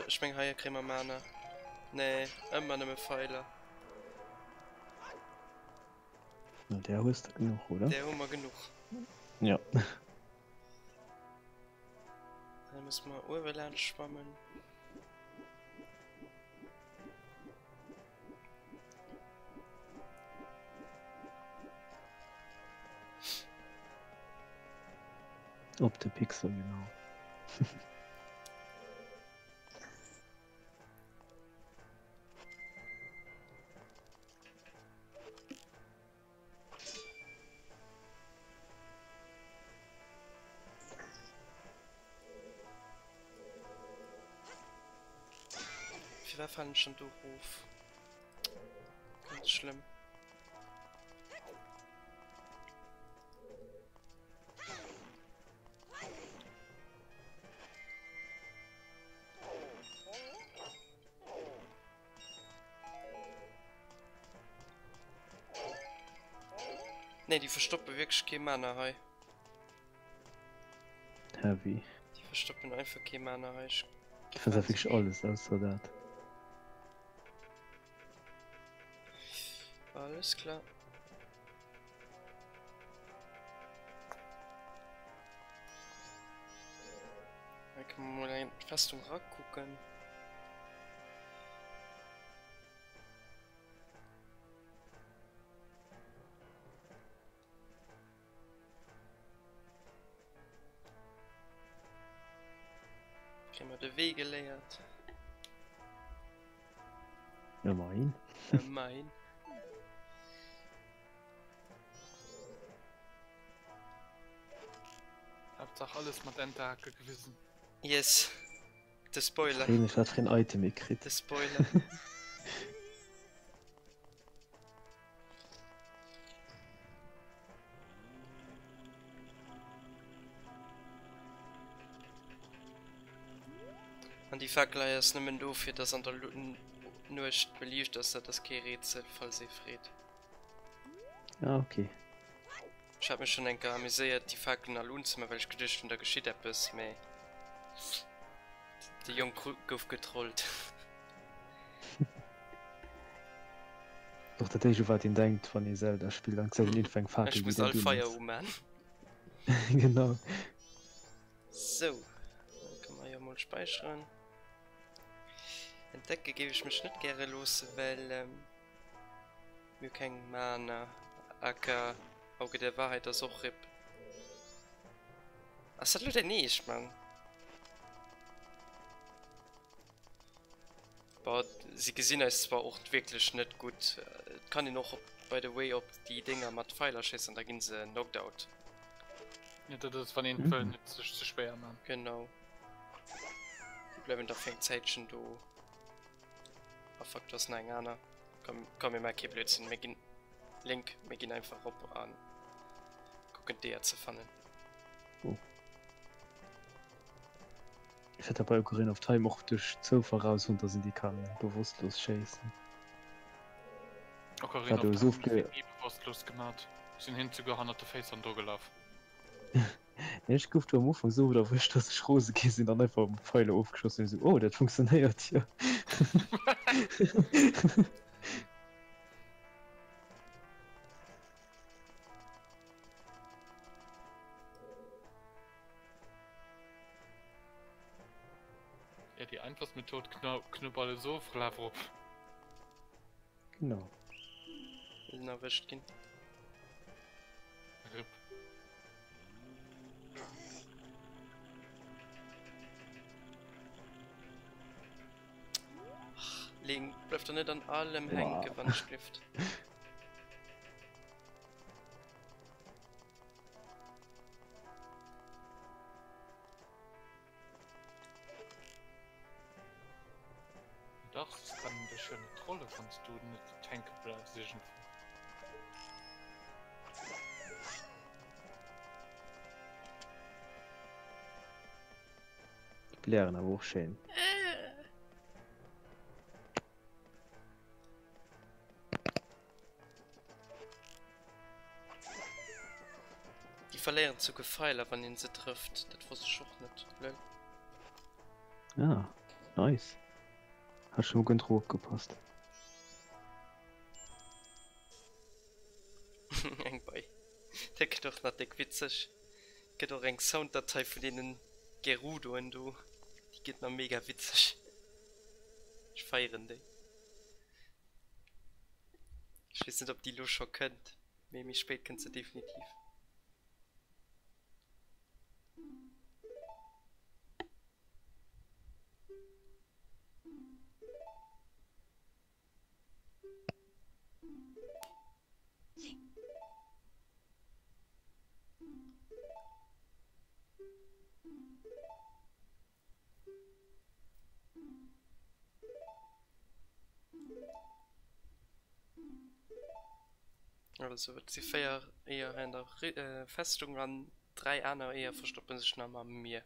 Ech meng hei kréie mer Mana. Nee, ëmmer nëmme Feiler. Na, där hues de genuch, oder? Där hu mer genuch. Ja. Da musse mer uewe laanscht schwammen. Op de Pixel, genau. Firwat falen ech dann do erof? Ganz schlëmm. Nee, déi verstoppe wierklech kee Mana hei. Heavy. Déi verstoppen einfach kee Mana hei. Ech Déi verstoppen wierklech alles ausser dat. Alles klar. Da kënne mer mol an d'Festung rakucken. Kréie mer de Wee geléiert. Ëmmerhin. Ëmmerhin. Haaptsaach alles mat Enterhake gewisen. Yes. De Spoiler. Freeë mech wat fir een Item ee kritt. De Spoiler. An déi Fakel hei ass nëmmen do fir dass an der Nuecht beliicht ass, dat ass kee Rätsel falls ee freet. Ah ok. Ech hat mech schon eng Kéier amuséiert déi Fakelen all unzemaachen, well ech geduecht hun da geschitt eppes, mee de Jong gouf getrollt. Och dat éischt u wat een denkt wann ee Zelda spillt, an gesäit een iergendwou eng Fakel Ech déi muss dann all dunn Feier ass. umaan. Genau. Sou, dann kënne mer jo mol späicheren. Entdecke géif ech mech net gäre loosse, well mir hu keng Mana. Aka Auge der Wahrheit ass och RIP. Ass dat elo däin Eescht, Mann? Bon, si gesinn eis zwar och wierklech net gutt. Et kann een och op, by the way, op déi Dénger mat Pfeiler schéissen, da ginn se knocked out. Jo, dat ass wann een wëll net sech ze schwéier man. Genau. Déi bleiwen da fir eng Zäitchen do. Ah fuck, do ass nach eng aner. Komm, komm mir maache kee Blödsinn, mir ginn, Link, mir ginn einfach rop a kucken d'Eeër ze fannen. Oh. Ech hat dat bei Ocarina of Time och duerch Zoufall rausfonnt, dass een déi kann bewosstlos schéissen. Ocarina of Time hunn ech ni bewosstlos gemat. Sinn him souguer hannert de Féiss an dru gelaf. Nee, ech gouf do am Ufank sou oft erwëscht, dass ech rose gi sinn an einfach mat Pfeiler ofgeschoss hunn. Sou, oh, dat funktionéiert jo. Ja, déi einfachst Method, Knupp alles of, laf erop. Genau. Mir sinn erwëscht ginn. Rip. Ach, Link, bleif doch net an allem hänken, wann ech glifft. Dach, ech kann dech jo net trollen, wann s du net hänke bleifs iergendwou. D'Blären awer och schéin. Déi verléieren souguer Feiler wann een se trëfft, dat wosst ech och net lol. Ah. Nice. Hat ech mol guer net drop opgepasst. Eng Bei. Dat gëtt och nach déck witzeg. Gëtt och eng Sounddatei vun deenen Gerudoen do. Déi gëtt nach mega witzeg. Ech feieren déi. Ech weess net op déi lo scho kënnt, mee méi spéit kënnt se definitiv. Also et si 4 Eeër hei an der Festung an 3 aner Eeër verstoppe sech nach am Mier.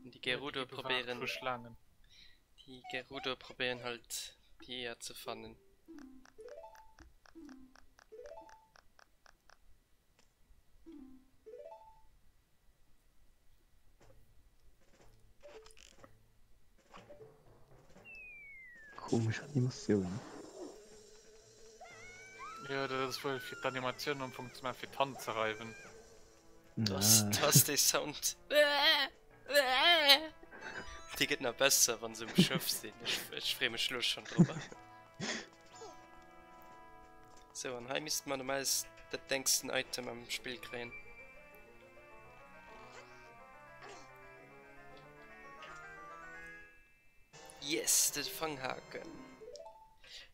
An déi Gerudo probéieren déi Gerudo probéieren halt déi Eeër ze fannen. Komesch Animatioun. Jo, dat ass wuel fir d'Animatioun am Fong ze maachen, fir d'Hand ze reiwen. Du hast, du hast dee Sound. Dee gëtt nach besser, wann se um Schëff sinn. Ech, ech freeë mech lo schonn drobber. Sou, an hei misste mer normalerweis dat denksten Item am Spill kréien. Yes, de Fanghaken.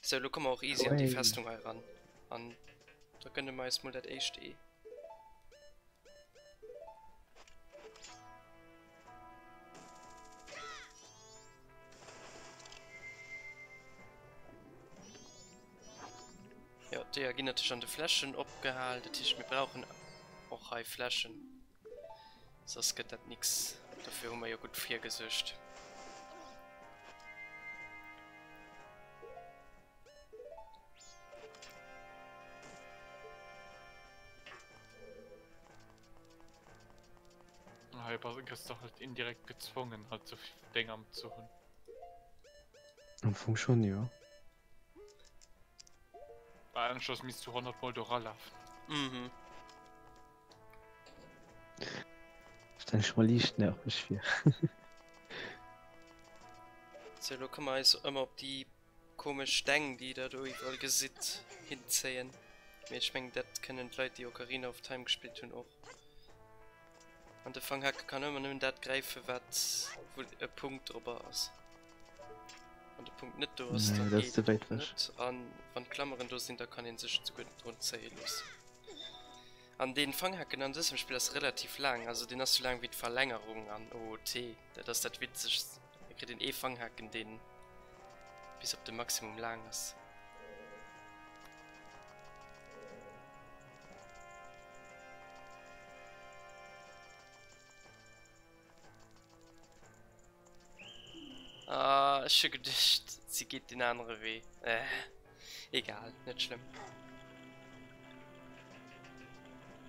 Sou, lo komme mer och easy an déi Festung hei ran. An da gënne mer eis mol dat éischt Ee. Jo, d'Eeër ginn natierlech an de Fläschen opgehal, dat heescht mir brauchen och hei Fläschen, soss gëtt dat nix. Dofir hu mer jo gutt virgesuergt. Hei gëss de halt indirekt gezwongen halt souvill Dénger ze hunn. Am Fong schon, jo. Well aneschters misst du 100 mol do ralafen. Mhm. Stell ech mer liicht nerveg vir. Sou, lo kënne mer eis ëmmer op déi komesch Steng, déi der do iwwerall gesitt, hinzéien. Mee ech mengen, dat kënnen d'Leit, déi Ocarina of Time gespillt hunn, och. An de Fanghake kann ëmmer nëmmen dat gräifen, wat wou e Punkt drobber ass. Wann de Punkt net do ass, dann geet et och net. An wann d'Klammeren do sinn, da kann een sech souguer drun zéie loossen. An dee Fanghaken an dësem Spill ass relativ laang, also deen ass sou laang wéi d'Verlängerung an OOT. Dat ass dat Witzegst, da kritt een ee Fanghaken, deen bis op de Maximum laang ass. Ah, ech hu geduecht, si geet den anere Wee. Äh, egal, net schlëmm.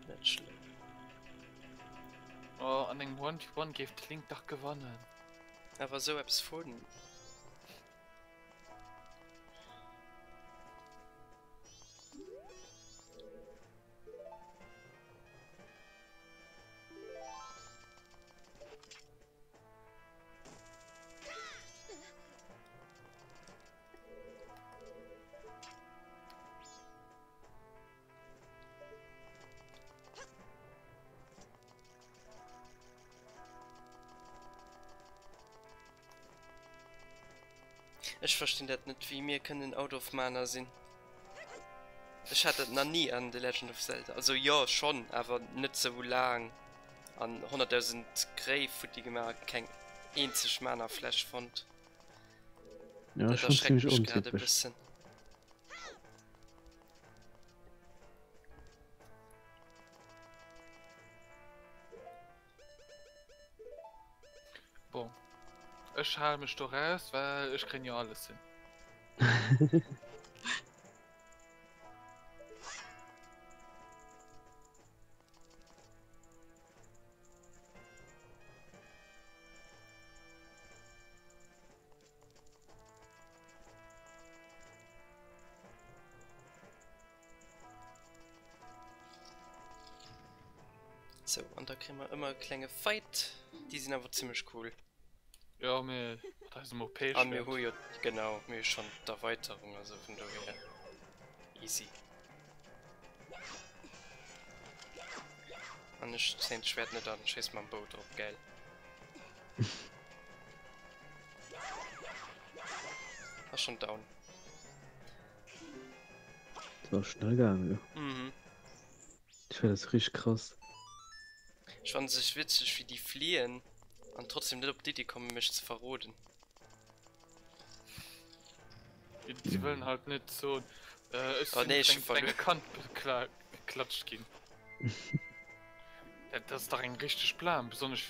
Net schlëmm. Oh, an engem 1v1 géif de Link dach gewannen. Awer esou eppes vun. Ech verstinn dat net wéi mir kënnen out of mana sinn. Ech hat dat nach ni an The Legend of Zelda. Also jo schonn, awer net sou laang an 100.000 Gréif futti gemaach, keng eenzeg Mana-Fläsch fonnt. Ja, Dat schon erschreckt ziemlich mech grad e untypisch. bëssen. Bon, ech hale mech do raus, well ech kréien jo alles hin. Sou, an da kréie mer ëmmer e klenge Fight. Déi sinn awer zimmlech cool. Jo, mee mat eisem OP-Schwert. A mir hu jo, genau, mir hu schonn d'Erweiterung, also vun dohier easy. An ech zéien d'Schwert net an, schéiss mam Bou drop, gäil. Ass schonn down. Dat war schnell gaangen, jo. Mhm. Ech fannen dat richteg krass. Ech fannen sech witzeg wéi déi fliehen an trotzdem net op d'Iddi kommen mech ze verroden. Si wëllen halt net soen ech sinn op eng Kant geklatscht ginn. Dat ass dach eng richteg Blam, besonnesch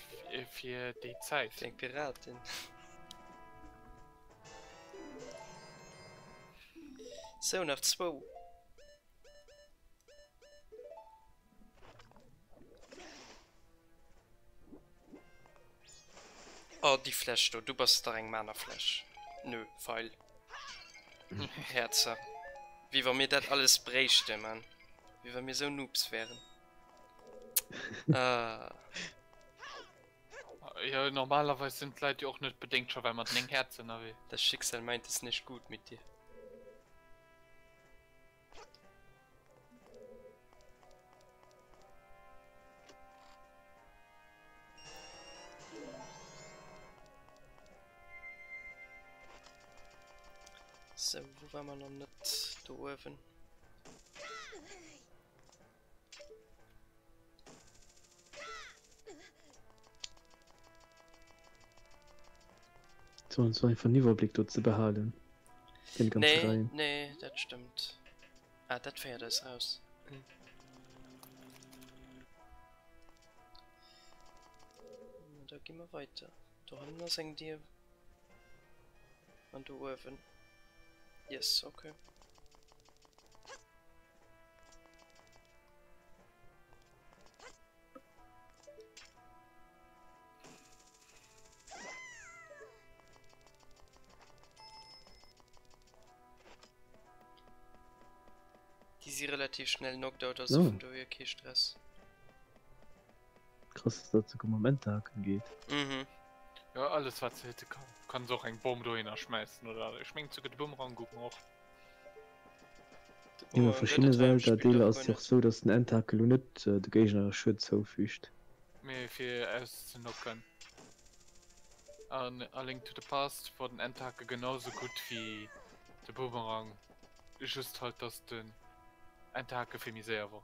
fir déi Zäit. Fir eng Piratin. Sou nach zwou. Oh, déi Fläsch do, du bass dach eng Mana-Fläsch. Nö, Feil. Häerzer. Wéi wa mir dat alles bréichte, Mann. Wéi wa mir sou Noobs wären. Ah. Jo, normalerweis sinn d'Leit jo och net bedéngt scho well mat 9 Häerzer ënnerwee. Das Schicksal meint es nicht gut mit dir. So, wou war mer nach net? Do uewen. So, und so einfach den Iwwerbléck do ze behalen. Den ganze Nee, Reihen. nee, dat stëmmt. Ah, dat féiert eis raus. Hm. Na, da gi mer weiter. Do hannen ass eng Dier. An do uewen. Yes, okay. Déi si relativ schnell knocked out, also vun dohier kee Stress. Krass dass dat souguer mam Enterhaken geet. Mhm. Jo alles wat se hitte kann. Kanns och eng Bomm dohinner schmäissen oder ech mengen souguer de Bumerang goung och. Jo a verschiddene Zelda Deeler ass et jo och sou dass den Enterhaken lo net de Géigner Schued zoufüügt. Mee fir auszenocken. An A Link to the Past wor den Enterhaken genau sou gutt wéi de Bumerang, just halt dass den Enterhaken vill méi séier wor.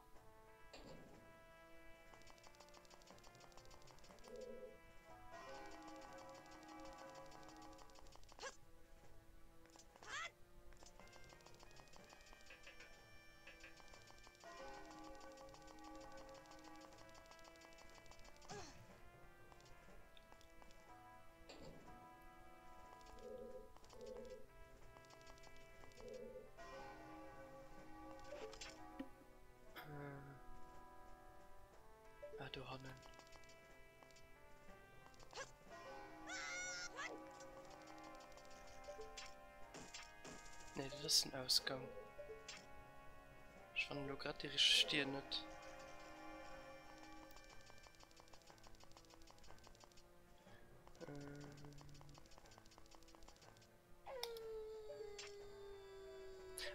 Ah, do hannen. Nee, dat ass den Ausgang. Ech fannen elo grad déi richteg Dier net.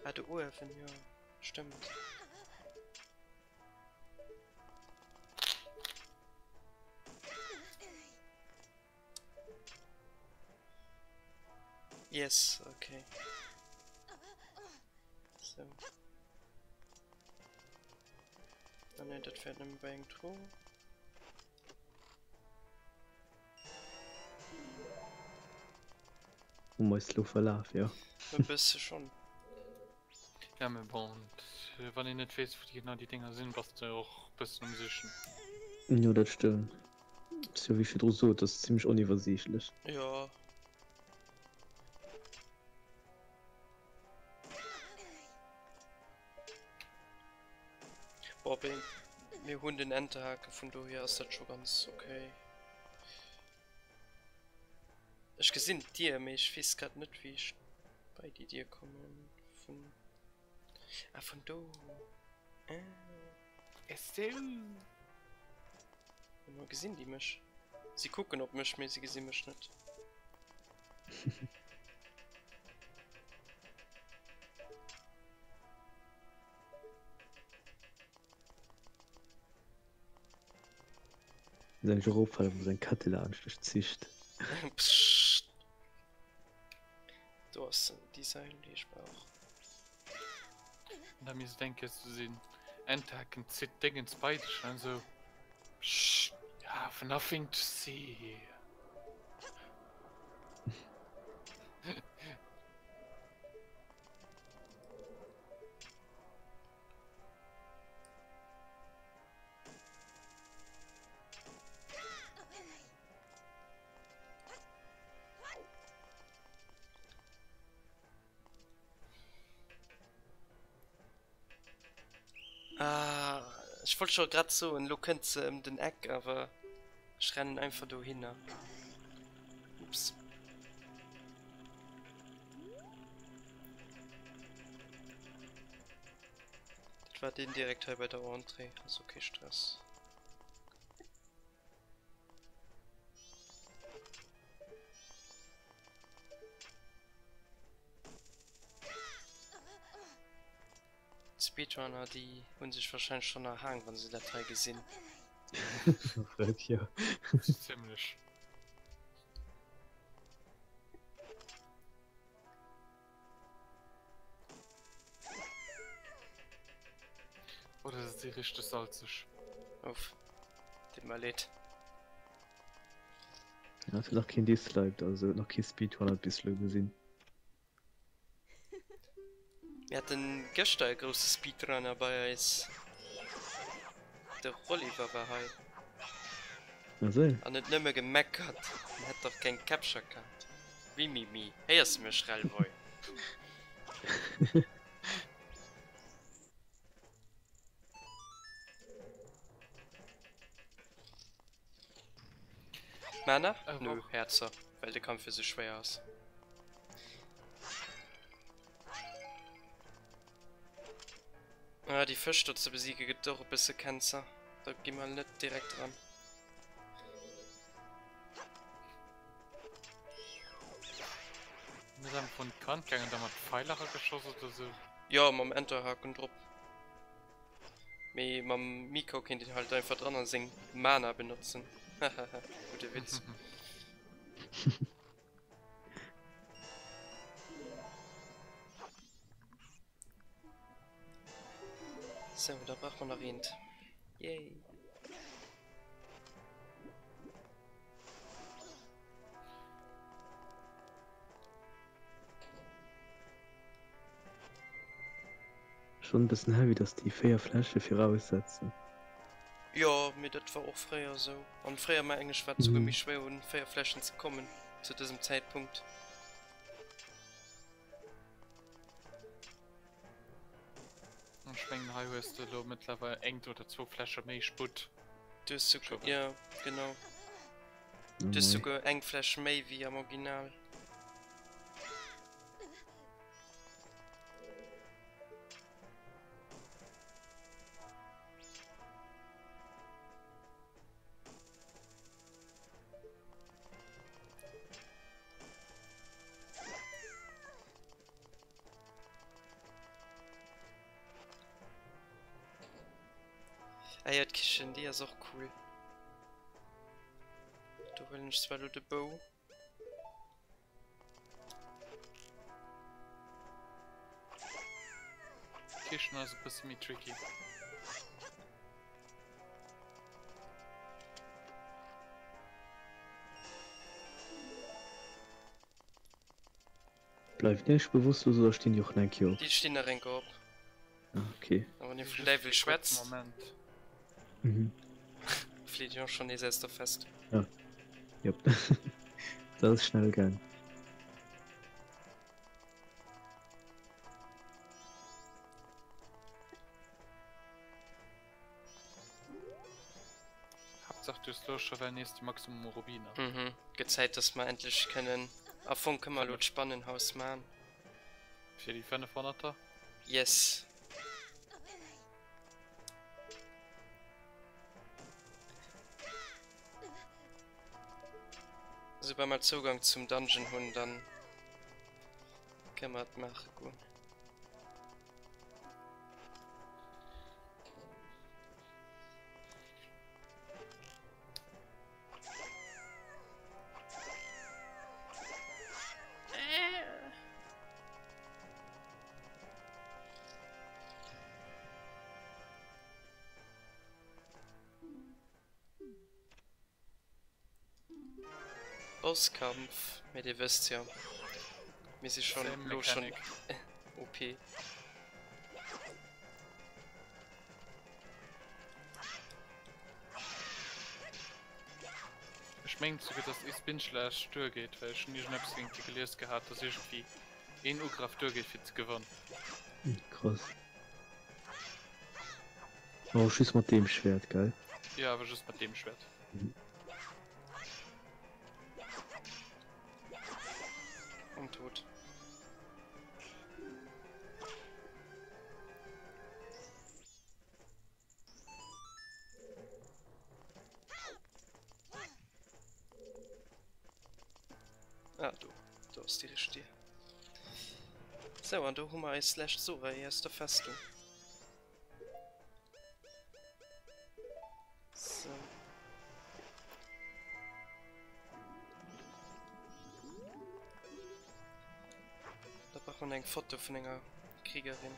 Ah, do uewen, jo, stëmmt. Yes, okay. So. Ah ne, dat fährt nëmme bei eng Truh. Hu mer eis lo verlaf, jo. E bësse schonn. Ja mee bon, wann een net weess wou déi genau déi Dinger sinn, bass de och bëssen um sichen. Jo dat stëmmt. Ass jo wéi ech virdru sot, ass zimlech oniwwersiichtlech. Jo. Boah, mee mir hunn den Enterhaken, vun dohier ass dat scho ganz okay. Ech gesinn d'Dier, mee ech weess grad net wéi ech bei déi Dier kommen. Vun, ah vun do. Ah. Esou. Mä gesinn déi mech? Si kucken op mech, mee si gesi mech net. Muss engem och opfalen, wou seng Kette laanscht dech zicht. Pssst. Do ass se, déi Sail, déi ech brauch. An da misst eng Kéier sou sinn, Enterhaken zitt Déngens bei dech an esou, Pssst, you have nothing to see here. Ah, ech wollt scho grad soen, lo kënnt se ëm den Eck, awer ech rennen einfach dohinner. Ups. Dat war deen direkt hei bei der Entrée, also kee Stress. D'Speedrunner déi hunn sech wahrscheinlech schonn erhaang wann se dat hei gesinn. Jo. Zimmlech. Oder se si richteg salzeg. Uff, deet mer leed. Ja, et huet nach keen disliked, also huet nach kee Speedrunner et bis elo gesinn. Mir haten gëschter e grousse Speedrunner bei eis. De Rolliver war hei. Esou. An huet nëmme gemeckert, en hätt dach keng Capture Card. Mimimi, héiers de mech, Rellboy? Mana? Nö, Häerzer, well de Kampf jo sou schwéier ass. Ah, déi Fësch do ze besiege gëtt och e bësse Cancer. Da gi mer net direkt dran. Net einfach un d'Kant gaangen, da mat Pfeiler erageschoss oder sou? Jo, mam Enterhaken drop. Mee mam Miko kéint een halt einfach dran a seng Mana benotzen. Hahaha, gudde Witz. Sou, da brauch mer nach eent. Yay! Schon e bëssen heavy dass déi 4 Fläsche viraussetzen. Jo, mee dat war och fréier esou. An fréier mengen ech war et souguer méi schwéier un 4 Fläschen ze kommen zu dësem Zäitpunkt. Ech mengen hei hues de elo mëttlerweil eng oder zwou Fläsche méi Sputt. Du hues souguer, jo genau, du hues souguer eng Fläsch méi wéi am Original. Ah jo, d'Kichen, déi ass och cool. Do huelen ech zwar lo de Bou. D'Kichen ass e bësse méi tricky. Bleiwen déi eigentlech bewosstlos oder stinn déi och nach eng Kéier op? Déi stinn nach eng Kéier op. Ah, okay. A wann ee vum Däiwel schwätzt, Mhm. flitt een och schonn nees aus der Festung. Ja. Jop. Dat ass schnell gaang. Haaptsaach du hues lo scho well nees de Maximum u Rubiner. Mhm, gëtt Zäit dass mer endlech kënnen, am Fong kënne mer elo d'Spannenhaus man. Fir déi 500er? Yes. Esoubal mer Zougang zum Dungeon hunn, dann kënne mer et maache goen. Bosskampf, mee dir wësst jo, mir si schonn elo schonn OP. Ech mengen souguer dass ee Spinschlag duergeet, well ech hunn iergendeppes géint déi gelies gehat, dass iergendwéi een Ugraf duergeet fir ze gewannen. Krass. Oh, just mat deem Schwert, gell? Jo, awer just mat deem Schwert. Und tot. Ah, do. Do ass déi richteg Dier. Sou, an do hu mer eis lescht Sorae aus der Festung. So. Da brauch man eng Foto vun enger Kriegerin.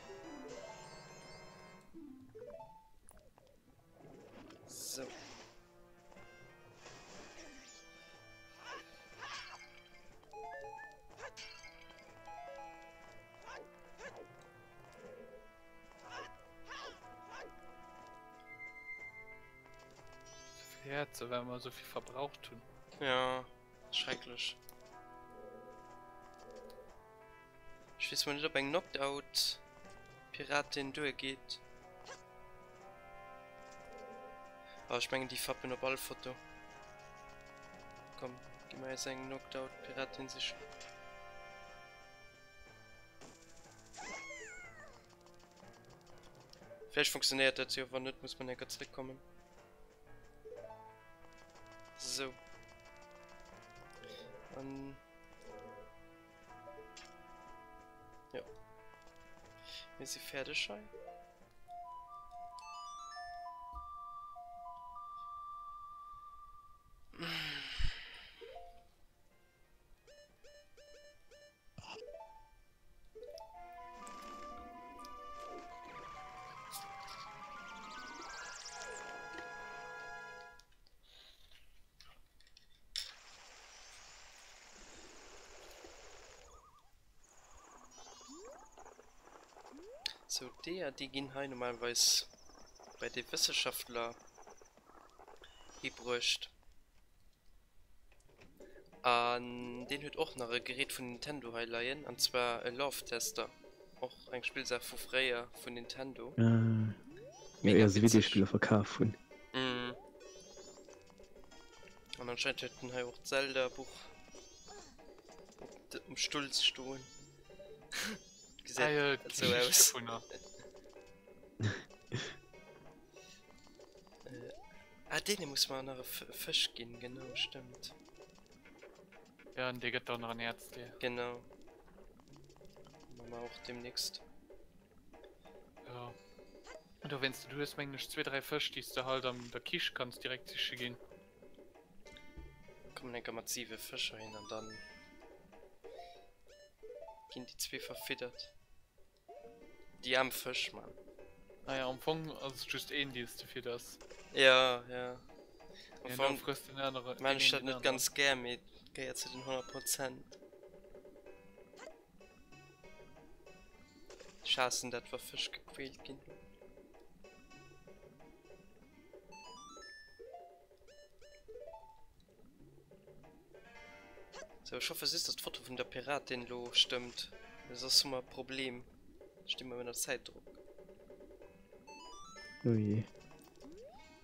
So. Souvill Häerzer, well mer souvill verbraucht hunn. Ja, schrecklech. Ech weess mol net op eng Knocked-Out Piratin duergeet. Ah, ech mengen déi fappen op all Foto. Komm, gi mer eis eng Knocked-Out Piratin sichen. Vläicht funktionéiert dat jo, wann net muss mer enker zréckkommen. Sou. An jo. Mir si fäerdeg hei. Sou, d'Eeër déi ginn hei normalerweis bei de Wësseschaftler hibruecht. An deen huet och nach e Gerät vun Nintendo hei leien, an zwar e Love Tester, och eng Spillsaach vu fréier vun Nintendo. Jo, ier se Videospiller verkaf hunn. An anscheinend huet en hei och d'Zelda Buch um Stull stoen. Gesäit esou aus. Ah, deene muss mer nach e Fësch ginn, genau, stëmmt. Ja, an dee gëtt dann nach en Äerzdeel. Genau. Maache mer och demnächst. Ja. An dowéinst, du hues mengen ech zwee, dräi Fësch, déi s de halt an der Kiche kanns direkt siche ginn. Kommen enker mat 7 Fësch heihin an dann ginn déi zwee verfiddert. Déi aarm Fësch, Mann. Naja, am Fong ass et just een, dees de fidders. Ja, ja. Am Deen Fong frësst den anere. maan ech dat net ganz gär, mee et gehéiert zu den 100 Prozent. Ech haassen dat, wa Fësch gequält ginn. Sou, ech hoffe just, dass d'Foto vun der Piratin lo stëmmt, well soss hu mer e Problem. Sti mer ënner Zäitdrock. Oh je.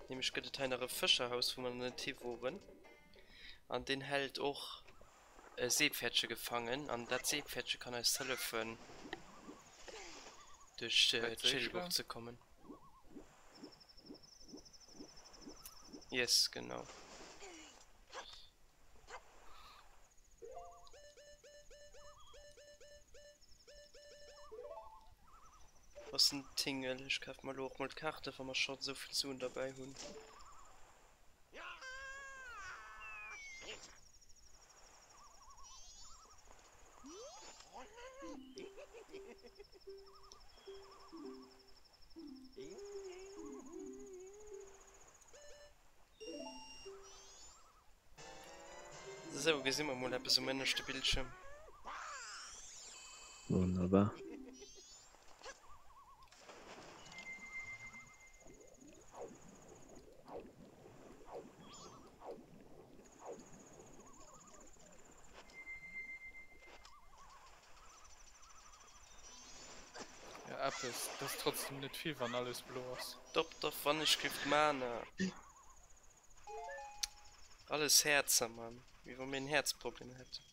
Nämlech gëtt et hei nach e Fëscherhaus, wou mer nach net hi woren. An deen hält och e Seepfäerdche gefangen. An dat Seepfäerdche kann eis hëllefen, duerch d'Schädelbuch ze kommen. Yes, genau. ass en Tingel. Ech kafe mer elo och mol d'Kaarte wa mer schonn esou vill Suen derbäi hunn. Sou, gesi mer mol eppes um ënneschte Bildschirm. Wonnerbar. Ja, eppes. Dat ass trotzdem net vill, wann alles blo ass. Dop, dop, wann ech giff d'Mana. Alles Häerzer, Mann. Wéi wa mir en Häerzproblem hätten.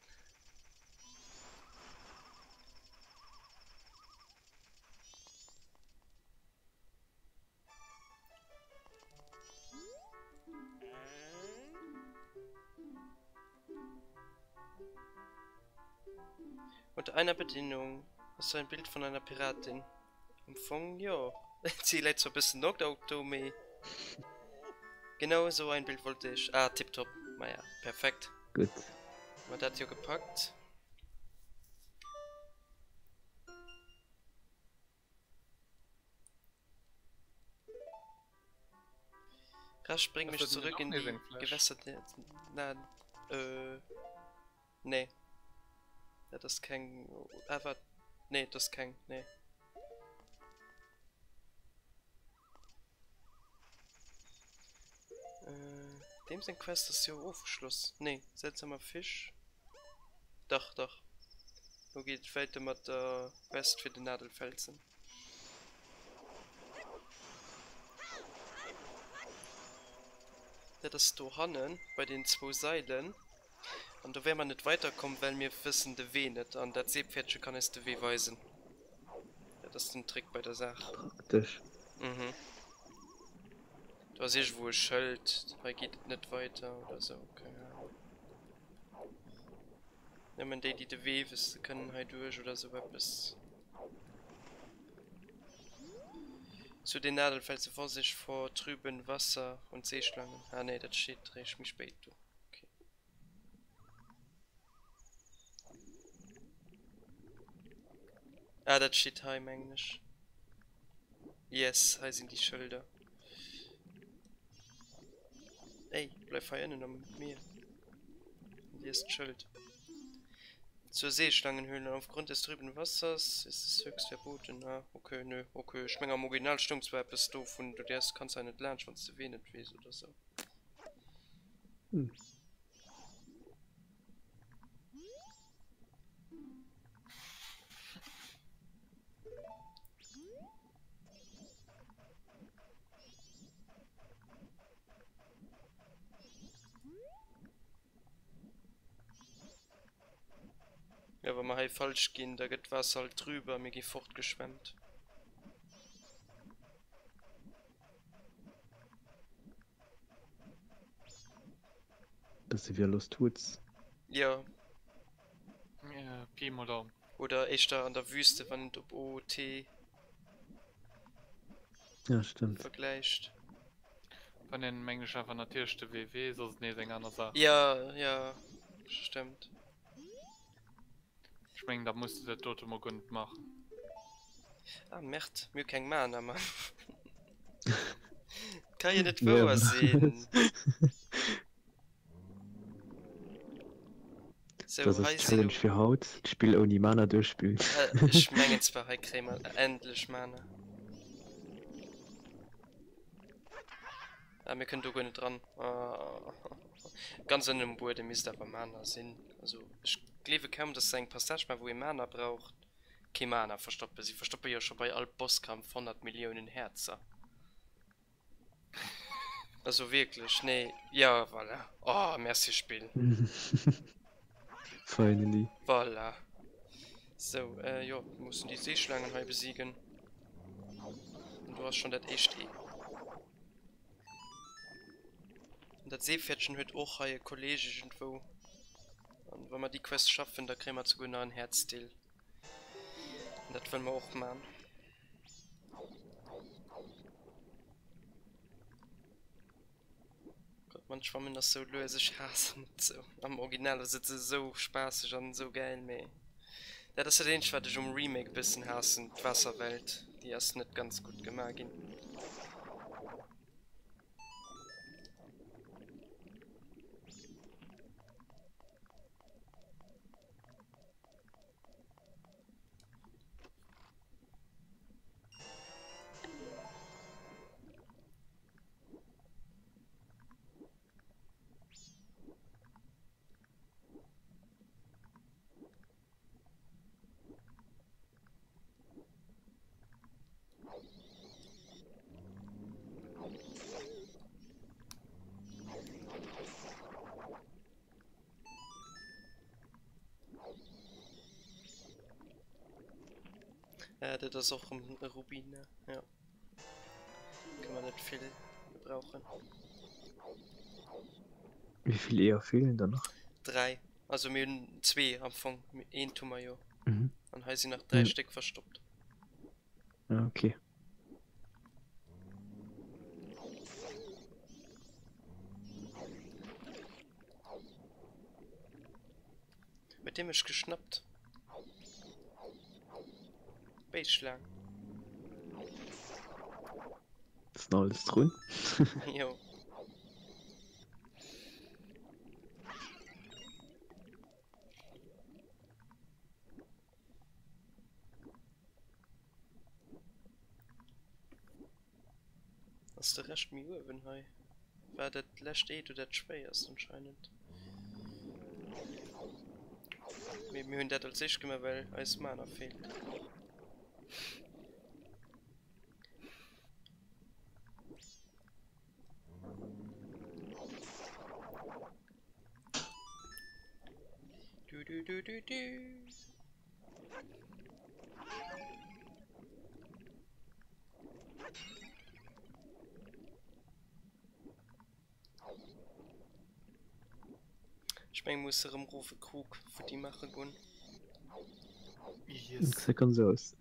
Unter einer Bedingung. Hast du ein Bild von einer Piratin? Am Fong jo. Si läit zwar bëssen knocked out do, mee genau esou ein Bild wollt ech. Ah tiptop, maja perfekt. Gutt. Hu mer dat jo gepackt. Rasch bring mich zurück in die Gewässer der na äh nee dat ass keng ah wat nee dat ass keng nee. Äh deem seng Quest ass jo ofgeschloss nee seltsamer Fisch dach dach lo geet et wäiter mat der Quest fir den Nadelfelsen. Dat ass dohannen bei den zwou Sailen. An do wäre mer net weiterkomm, well mir wëssen de Wee net. An dat Seepfäerdche kann eis de Wee weisen. Dat ass den Trick bei der Saach. Praktesch. Mhm. Do ass iergendwou e Schëld, hei geet et net weiter oder sou, keng Ahnung. Nëmmen déi, déi de Wee wësse kënnen hei duerch oder sou eppes. Zu den Nadelfelsen, Vorsicht vor trüben Wasser und Seeschlangen. Ah nee, dat steet réischt méi spéit do. Okay. Ah, dat steet hei, mengen ech. Yes, hei sinn déi Schëlder. Ey, bleif hei ënnen am Mier. An lies d'Schëld. Zur Seeschlangenhöhle. Aufgrund des trüben Wassers ist es höchst verboten. Ah, okay, nö, okay. Ech meng am Original stoung zwar eppes do vun, du däerfs, kanns hei net laanscht, wann s de Wee net weess oder sou. Hm. Jo, wa mer hei falsch ginn, da gëtt d'Waasser halt trüb a mir gi fortgeschwemmt. Bësse wéi a Lost Woods. Jo. Ja, Pi mol Daumen. Oder éischter an der Wüste, wann een et op OOT. Ja, stëmmt. Vergläicht. Wann een mengen ech awer natierlech de Wee weess, ass et nees eng aner Saach. Ja, ja, stëmmt. Ech mengen da muss de dat dote mol guer net maachen. Ah Merde, mir hu keng Mana, Mann. Ka jo net wouer sinn. So, das ist Challenge fir haut, d'Spill ouni Mana duerchspillen. Ech mengen zwar, hei kréie mer endlech Mana. Ah, mir kënnen do guer net dran. Ah. Ganz ënnen um Buedem misst awer Mana sinn. Also ech gleewe kaum, dass se eng Passage maachen, wou ee Mana braucht. Kee Mana verstoppen. Si verstoppe jo scho bei all Bosskampf 100 Milliounen Häerzer. Also wierklech, nee, ja voilà. Oh, merci Spill. Finally. Voilà. Sou, äh, jo, mir mussen déi Seeschlaangen hei besiegen. An do ass schonn dat éischt Ee. An dat Seepferdchen huet och hei e Kolleg iergendwou. An wa mer déi Quest schaffen, da kréie mer souguer nach en Häerzdeel. An dat wëlle mer och man. Mann schwammen ass sou lues, ech haassen et sou. Am Original ass et esou spaasseg an esou gäil, mee dat ass dat eenzegt wat ech um Remake e bëssen haassen, d'Waasserwelt, déi ass net ganz gutt gemaach ginn. Äh, dat ass och rëm e Rubin, ne? Ja. Kann man net vill gebrauchen. Wéi vill Eeër feelen dann nach? 3. Also mir hunn zwee am Fong. Eent hu mer jo. Mhm. An hei sinn nach 3 ja. Stéck verstoppt. Ah, okay. Huet dee mech geschnappt? Béis Schlaang. Ass nach alles drun? Jo. Ass de Rescht méi uewen hei? War dat lescht Ee do dat schwéierst anscheinend. Mee mir hunn dat als éischt gemaach, well eis Mana feelt. Du, du, du, du, du. Ech meng muss erëm rof e Krug futti maache gonn. Yes. Gesäit ganz esou aus.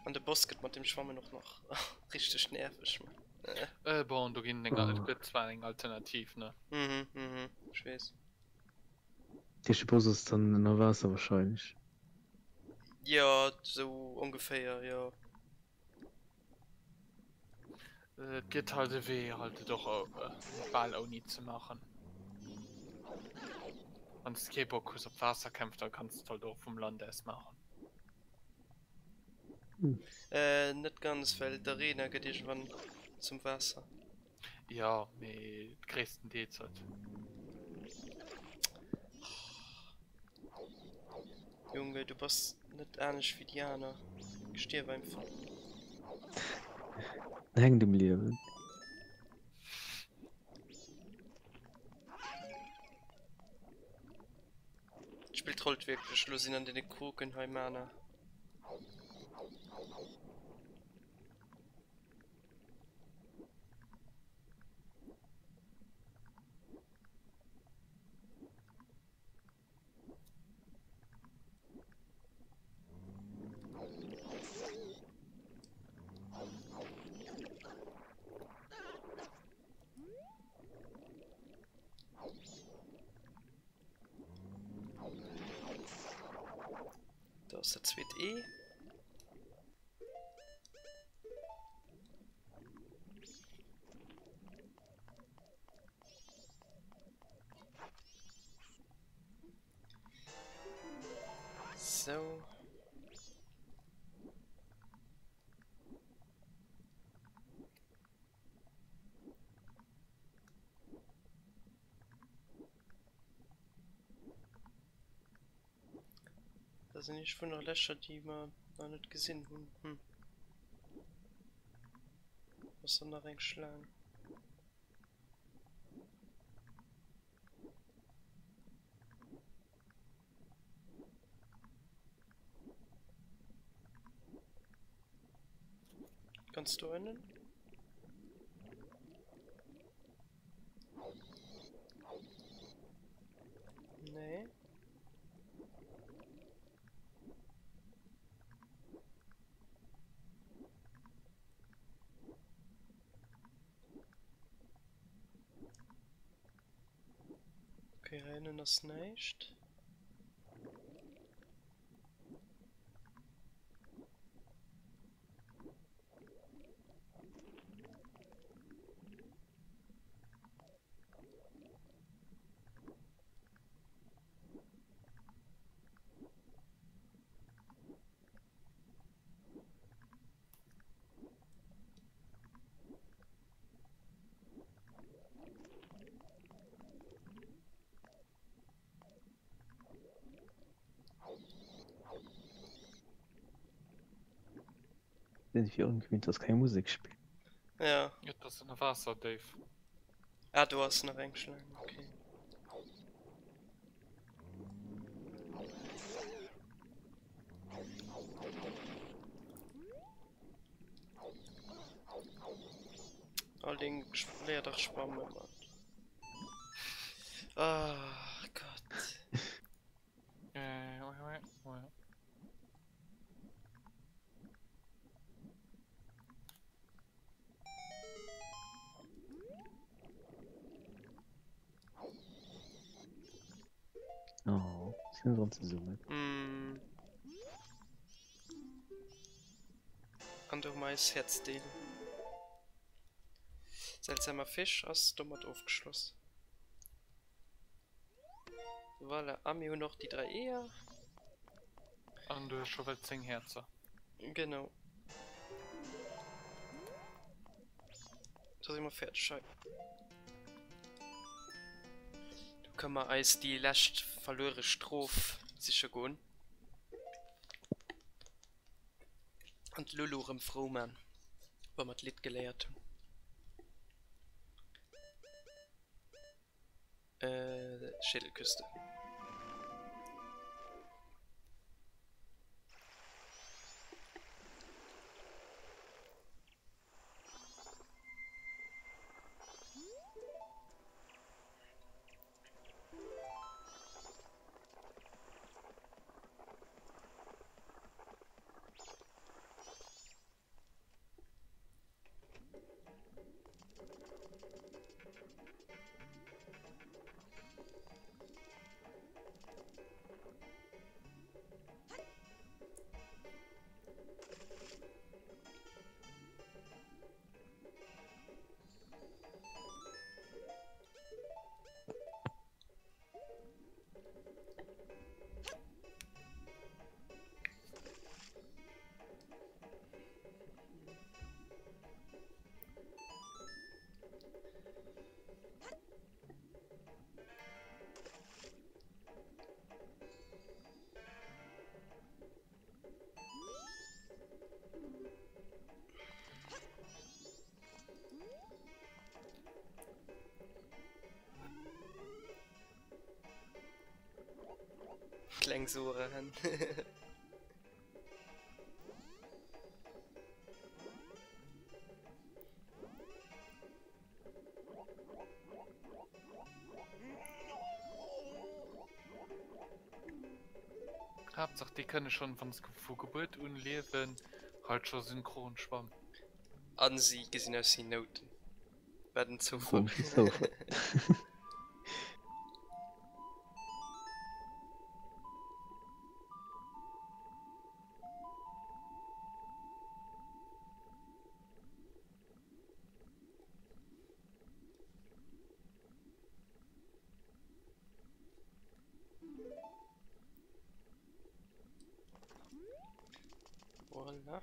An de Boss gëtt mat dem Schwammen och nach richteg nerveg. Äh, bon, do ginn eng, et gëtt zwar eng Alternativ, ne? Mhm, mhm, ech weess. Dee Boss ass dann ënner Waasser wahrscheinlech. Jo, sou ongeféier, jo. Et gëtt halt e Wee, halt et och bal ouni ze maachen. Wann s de kee Bock hues op Waasserkämpf, da kanns de et halt och vum Land aus maachen. Äh, net ganz, well d'Arena gëtt iergendwann zum Waasser. Jo, mee gréisstendeels halt. Junge, du bass net anescht wéi déi aner. Stierf einfach. En hänkt um Liewen. D'Spill trollt wierklech. Elo sinn an deene Kruken hei Mana. Do ass dat zweet Ee. Sou. Da sinn iergendwou nach Lächer, déi mer nach net gesinn hunn. Hm. Ass da nach eng Schlaang? Ganz do ënnen? Nee. Okay, hei ënnen ass näischt. Sinn fir ongewinnt, dass keng Musek spillt. Ja. Et ass ënner Waasser déif. Ah, do ass nach eng Schlaang, okay. Oh Link, léier dach schwammen, Mann. Ah Gott. Äh, ouais, ouais, ouais. Oh, sinn se zesummen. Mm. An do hu mer eis Häerzdeel. Seltsamer Fisch ass domat ofgeschloss. Voilà, a mir hunn och déi 3 Eeër. An du hues scho well 10 Häerzer. Genau. Da si mer fäerdeg hei. Do kënne mer eis déi lescht verluere Strof siche goen. An d'Lulu erëm frou man, wa mer d'Lidd geléiert hunn. Äh, Schädelküste. Kleng Sora-Hänn. Haaptsaach déi kënne schonn, wann se vu Gebuert un liewen, halt scho synchron schwammen. An si gesinn aus wéi Nouten. Wat en Zoufall. Komesche Zoufall. Voilà.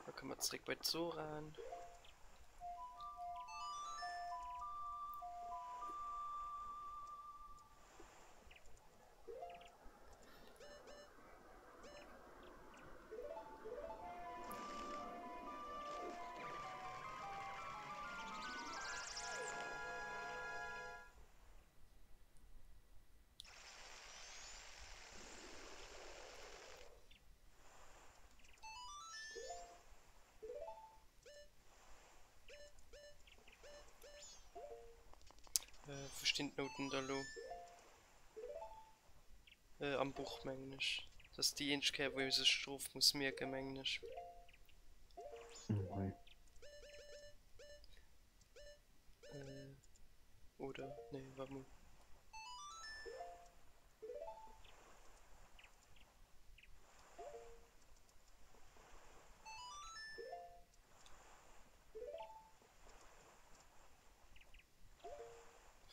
Da kënne mer zeréck bei d'Soran. Wou stinn d'Nouten da lo? Am Buch mengen ech. Dat ass déi eenzeg Kéier wou ee sech d'Strof muss mierken mengen ech. Oder? Nee, waart mol.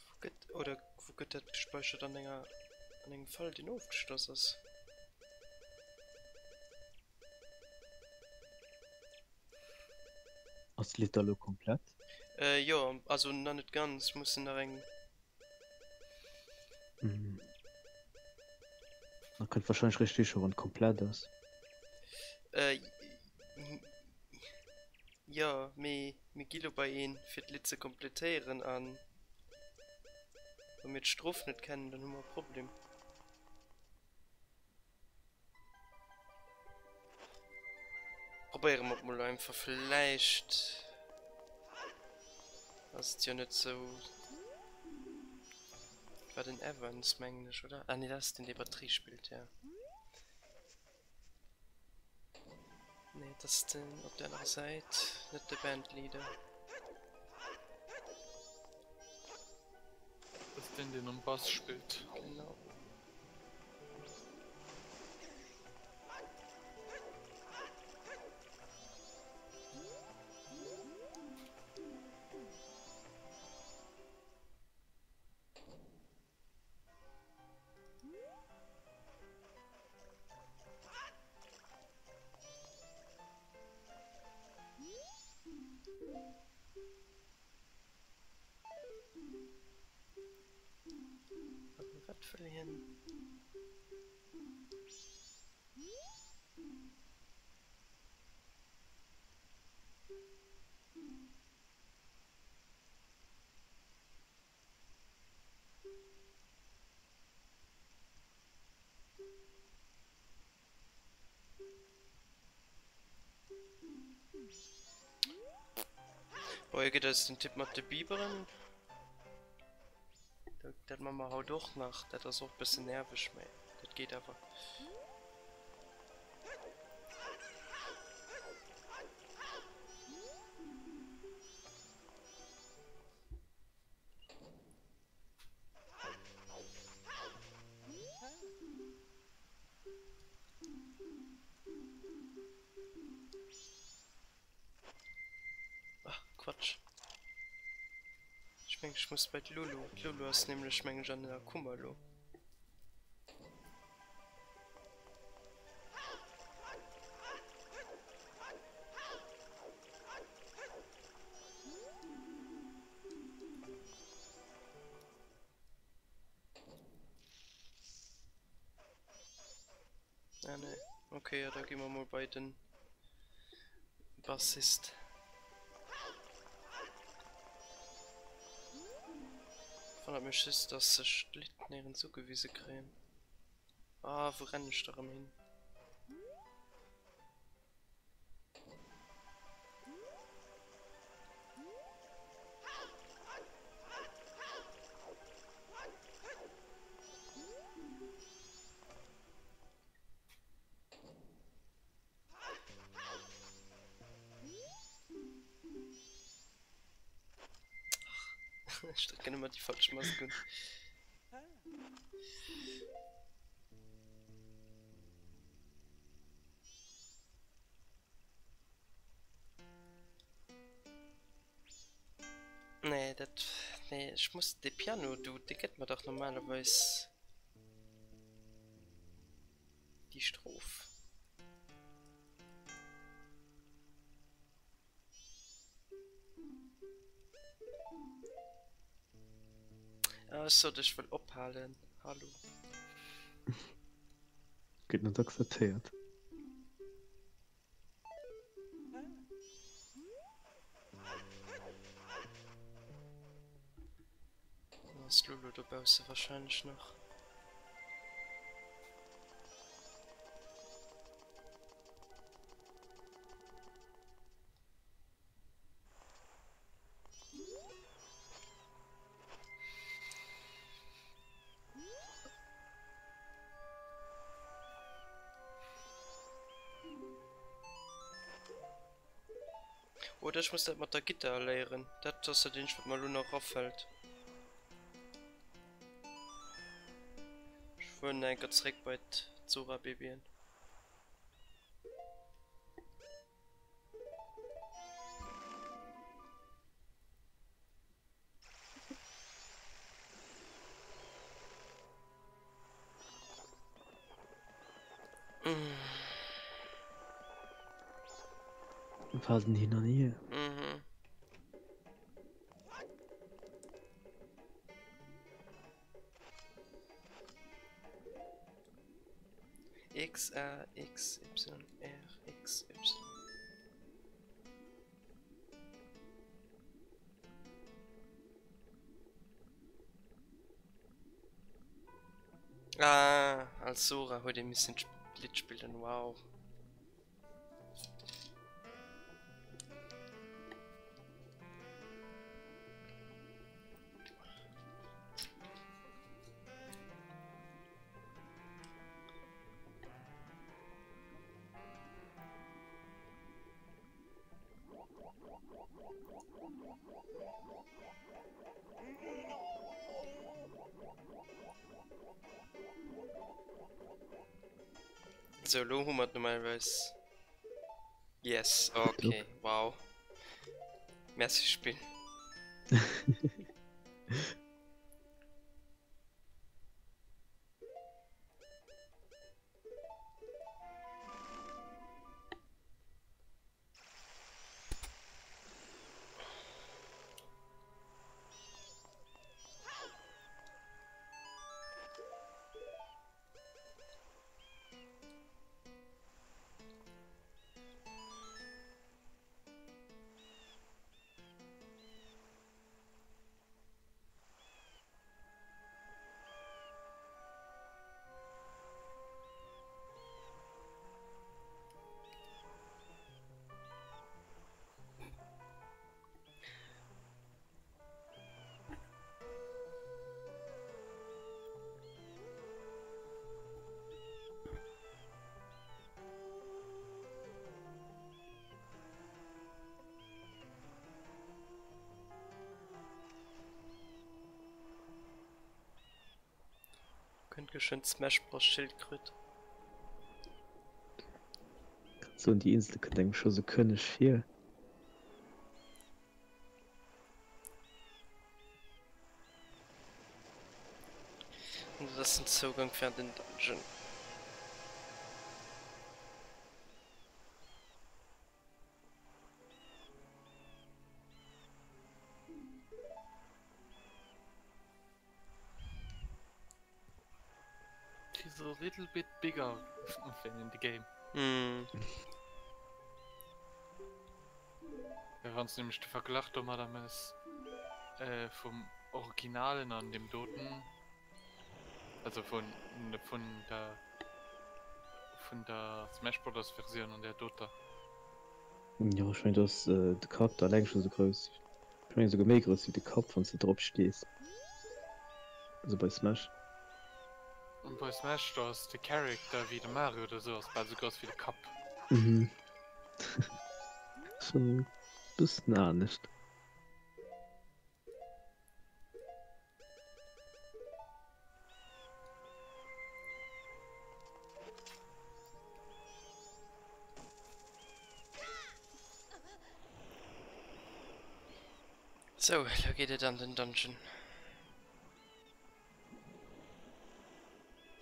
Wou gëtt, oder wou gëtt dat gespeichert? An enger, an engem Fall deen ofgeschloss ass? Ass d'Lidd da lo komplett? Äh, jo, also nach net ganz, mussen nach eng. Da kënnt wahrscheinlech réischt deecher wann et komplett ass. Äh, jo, mee mir gi lo bei een fir d'Lidd ze kompletéieren an wa mir d'Strof net kennen, dann hu mer e Problem. Probéiere mer et mol einfach, vläicht ass et jo net sou. War den Evans mengen ech, oder? Ah nee, dat ass den dee Batterie spillt, ja. Nee, dat ass den op der anerer Säit, net de Bandleader. Dat ass den deen um Bass spillt. Genau. Wat wëll hien? Bon, hie gëtt eis den Tipp mat de Biberen. Dat man mer haut och nach. Dat ass och bëssen nerveg, mä dat geet awer. Ach, Quatsch. Ech mengen, ech muss bei d'Lulu. D'Lulu ass nämlech, mengen ech, an der Kummer elo. Ah nee, okay, ja, da gi mer mol bei den Bassist. Wonnert mech just, dass ech d'Lidd néierens ugewise kréien. Ah, wou rennen ech da rëm hin? Ech drécken ëmmer déi falsch Mask un. Nee, dat, nee, ech muss de Piano Dude, dee gëtt mer dach normalerweis déi Strof. Ah, ech sot ech wëll ophalen. Hallo. Gëtt net akzeptéiert. Ass d'Lulu dobausse wahrscheinlech nach. Oder ech muss dat mat der Gittar léieren. Dat ass dat eenzegt wat mer elo nach afält. Fueren enker zréck bei d'Zora-Babyen. War den hin an hier. Mhm. X A X Y R X Y. Ah, als Sora huet ee missen d'Lidd spillen, wow. Sou, elo hu mer et normalerweis. Yes, okay, wow. Merci Spill. Kënnt geschwënn d'Smash Bros Schildkröt. Grad soen, déi Insel kënnt engem scho sou kënneg vir. An dat ass den Zougang fir an den Dungeon. She's a little bit bigger than in the game. Mm. Wann du nämlech de Verglach domadder mëss äh, vum Originalen an dem doten, also vun, vun der vun der Smash Brothers Versioun an der doter. Jo, ech mengen do ass de Charakter eleng scho sou grouss. Ech mengen esouguer méi grouss wéi de Kapp wanns de drop stees. Also bei Smash. Bei Smash do ass de Character wéi de Mario oder sou ass bal sou grouss wéi de Kapp. Mhm. Schon bëssen anescht. Sou, elo geet et an den Dungeon.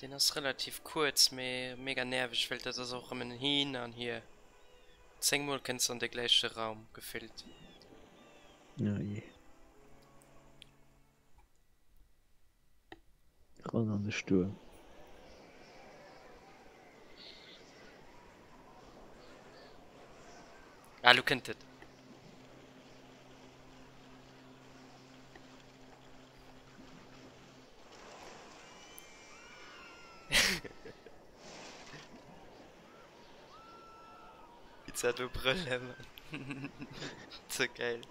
Deen ass relativ kuerz, mee mega nerveg, well dat ass och erëm en Hin an Hier. 10 mol kënns de an de gläiche Raum, gefillt. Ja jee. Ran an de Stuerm. Ah, lo kënnt et. Pizza do Brëlle, Mann. Ze geil.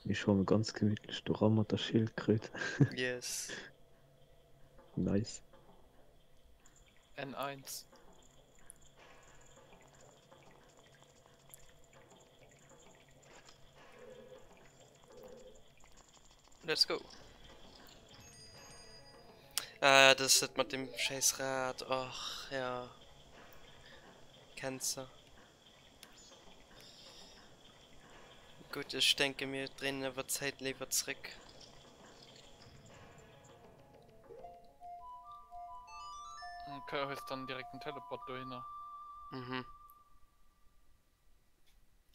Mir schwamme ganz gemittlech do ran mat der Schildkröt. Yes. Nice. N1. Let's go. Ah, dat ass dat mat dem schäiss Rad. Och, ja. Kenns se. Gutt, ech denke mir dréinen awer d'Zäit léiwer zréck. Okay, hues dann direkt den Teleport dohinner. Mhm.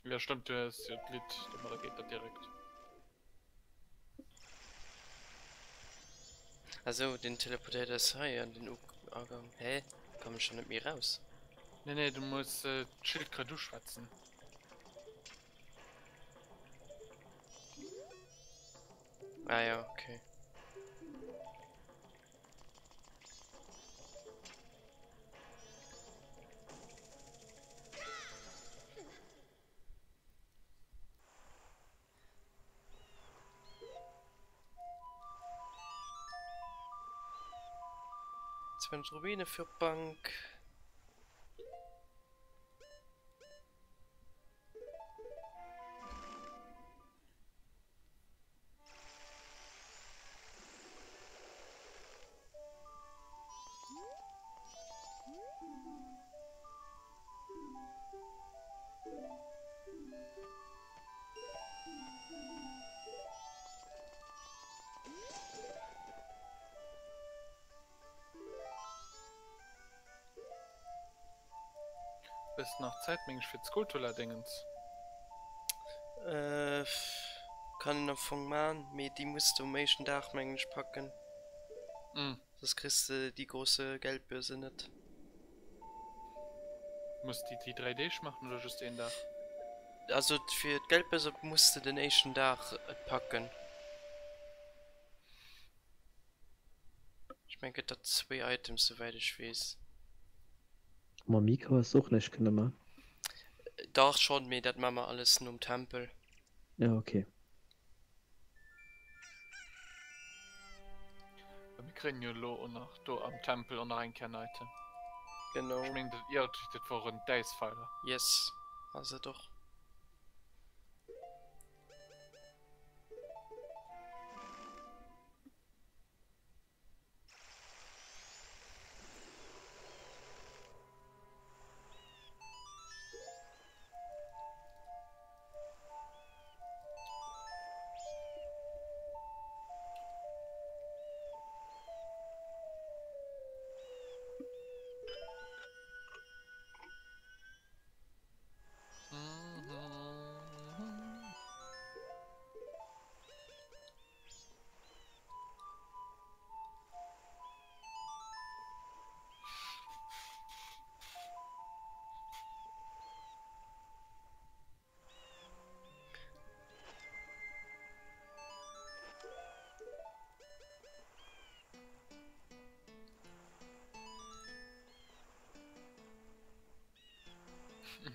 Ja stëmmt, du hues jo d'Lidd, domadder geet dat direkt. Ahsou, den teleportéiert eis hei an den Agang. Hä? Komm ech dann net méi raus? Nee, nee, du muss d'Schildkröt uschwätzen. Ah ja, okay. Zwanzeg Rubine fir op d'Bank. Hues nach Zäit meng ech fir d'Skulltulla-Dingens? Äh, kann een am Fong man, mee déi muss de um éischten Dag mengen ech packen. Mm. Soss kriss de déi grosse Geldbörse net. Muss déi déi 3 Deeg maachen oder just een Dag? Also fir d'Geldbörse muss de den éischten Dag et packen. Ech mengen et gëtt der zwéi Items souwäit ech weess. Mam Miko hues de och näischt kënne man? Dach schon, mee dat man mer alles nom Tempel. Ja ok. Mir kréien jo elo och nach do am Tempel och nach eng Kéier en Item. Genau. Ech mengen dat, jo dat woren d'Äisfeiler. Yes, ass et och.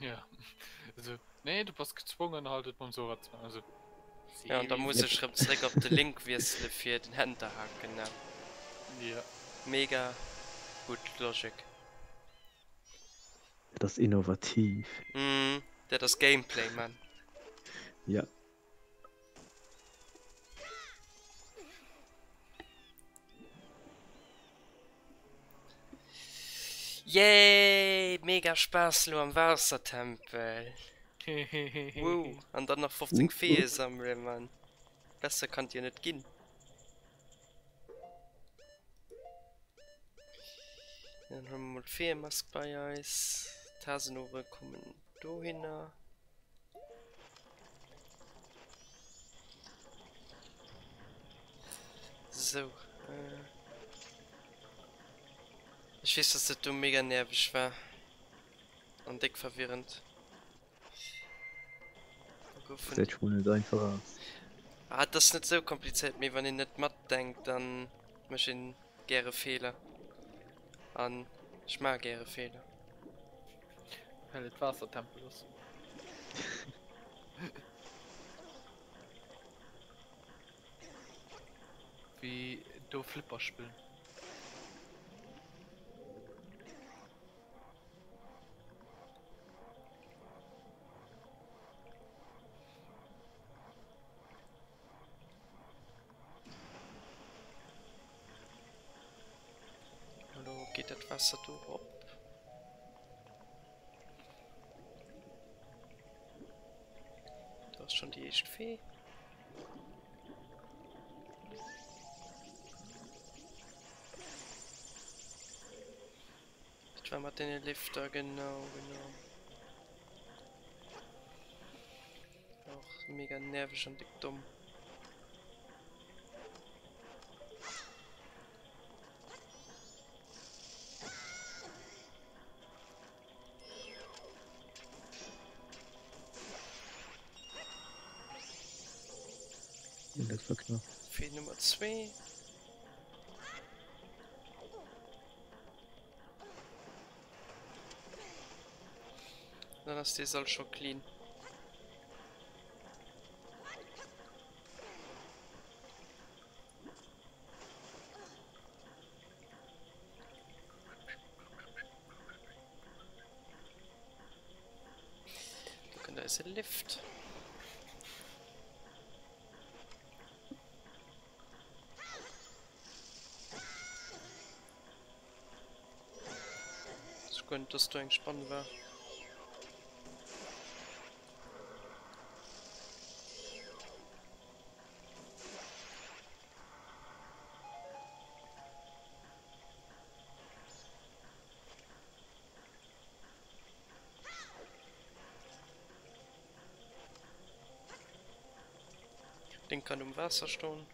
Ja. Also, nee, du bass gezwongen halt et mam Sora ze maachen. Also, Ja, an da muss ech rëm zréck op de Link wiessele fir den Enterhaken, ne? Ja. Mega gutt Logik. Dat ass innovativ. Mm, dat ass Gameplay, man. Ja. Yay! Mega Spaass lo am Waassertempel! Wouh! An dann nach 15 Feeë sammelen, man. Besser kann et jo net ginn. Dann huele mer mol d'Feeëmask bei eis. D'Hasenouere kommen dohinner. Sou. Ech weess, dass dat do mega nerveg war. An déck verwirrend. Gesäit scho mol net einfach aus. Ah, et ass net sou komplizéiert, mee wann een net matdenkt, dann mécht een gäre Feeler. An ech maache gäre Feeler. Well et Waassertempel ass. Wéi do Flipper spillen. dat Waasser do op. Do ass schonn déi éischt Fee. Dat war mat deene Lifter, genau, genau. Och mega nerveg an déck domm. Dat war knapp. Fee Nummer 2. Dann ass dee Sall scho clean. Do kënnt eise Lift. Ech guer net dass do eng Spann war. Ding kann um Waasser stoen.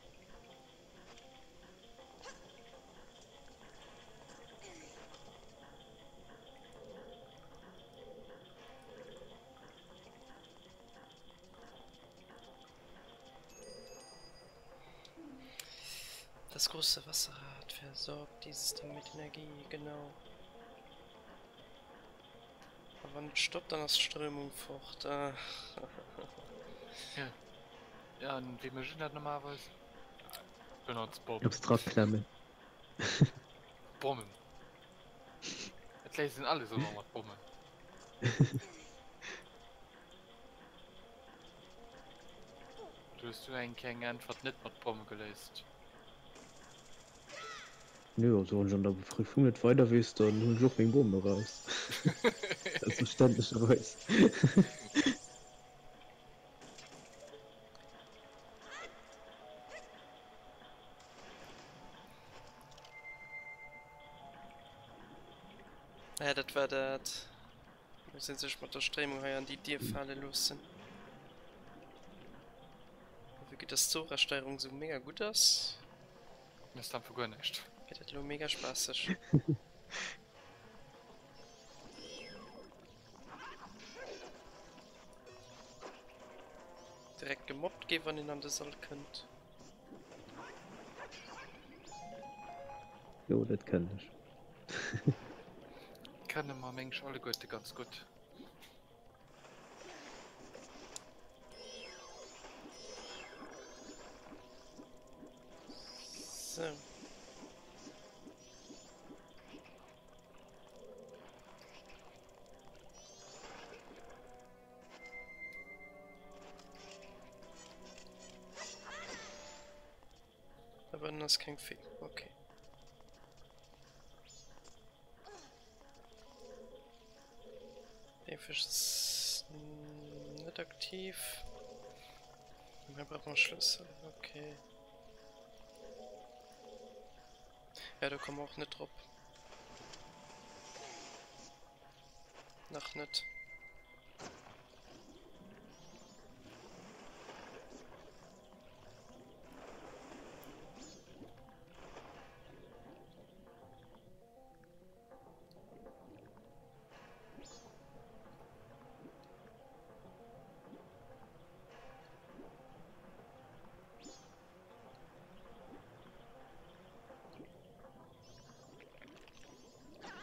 Das große Wasserrad versorgt dieses Ding mit Energie, genau. Aber wann et stoppt, dann ass d'Strömung fort. Ah. Ja. Ja, an wéi mécht een dat normalerweis? Benotzt Bommen. Eppes dra klemmen. Bommen. Et léist een alles ëmmer mat Bommen. Du hues du eng keng Äntwert net mat Bomme geléist? Nö, also wann ech an der Prüfung net weider weess, dann hunn ech och meng Bomm eraus. Selbstverständlecherweis. Ah ja, dat war dat. Muss een sech mat der Stréimung hei an déi Dier fale loossen. A vue que dass d'Zora-Steierung sou mega gutt ass. Méchs einfach guer näischt. Gëtt dat elo mega spaasseg. Direkt gemobbt gi wann een an de Sall kënnt. Jo, dat kennen ech. Kenne mer mengs alleguerte ganz gutt. Sou. Da bannen ass keng Fee. Okay. Dee Fisch ass net aktiv. Hei brauche mer Schlëssel. Okay. Ja, do komme mer och net drop. Nach net.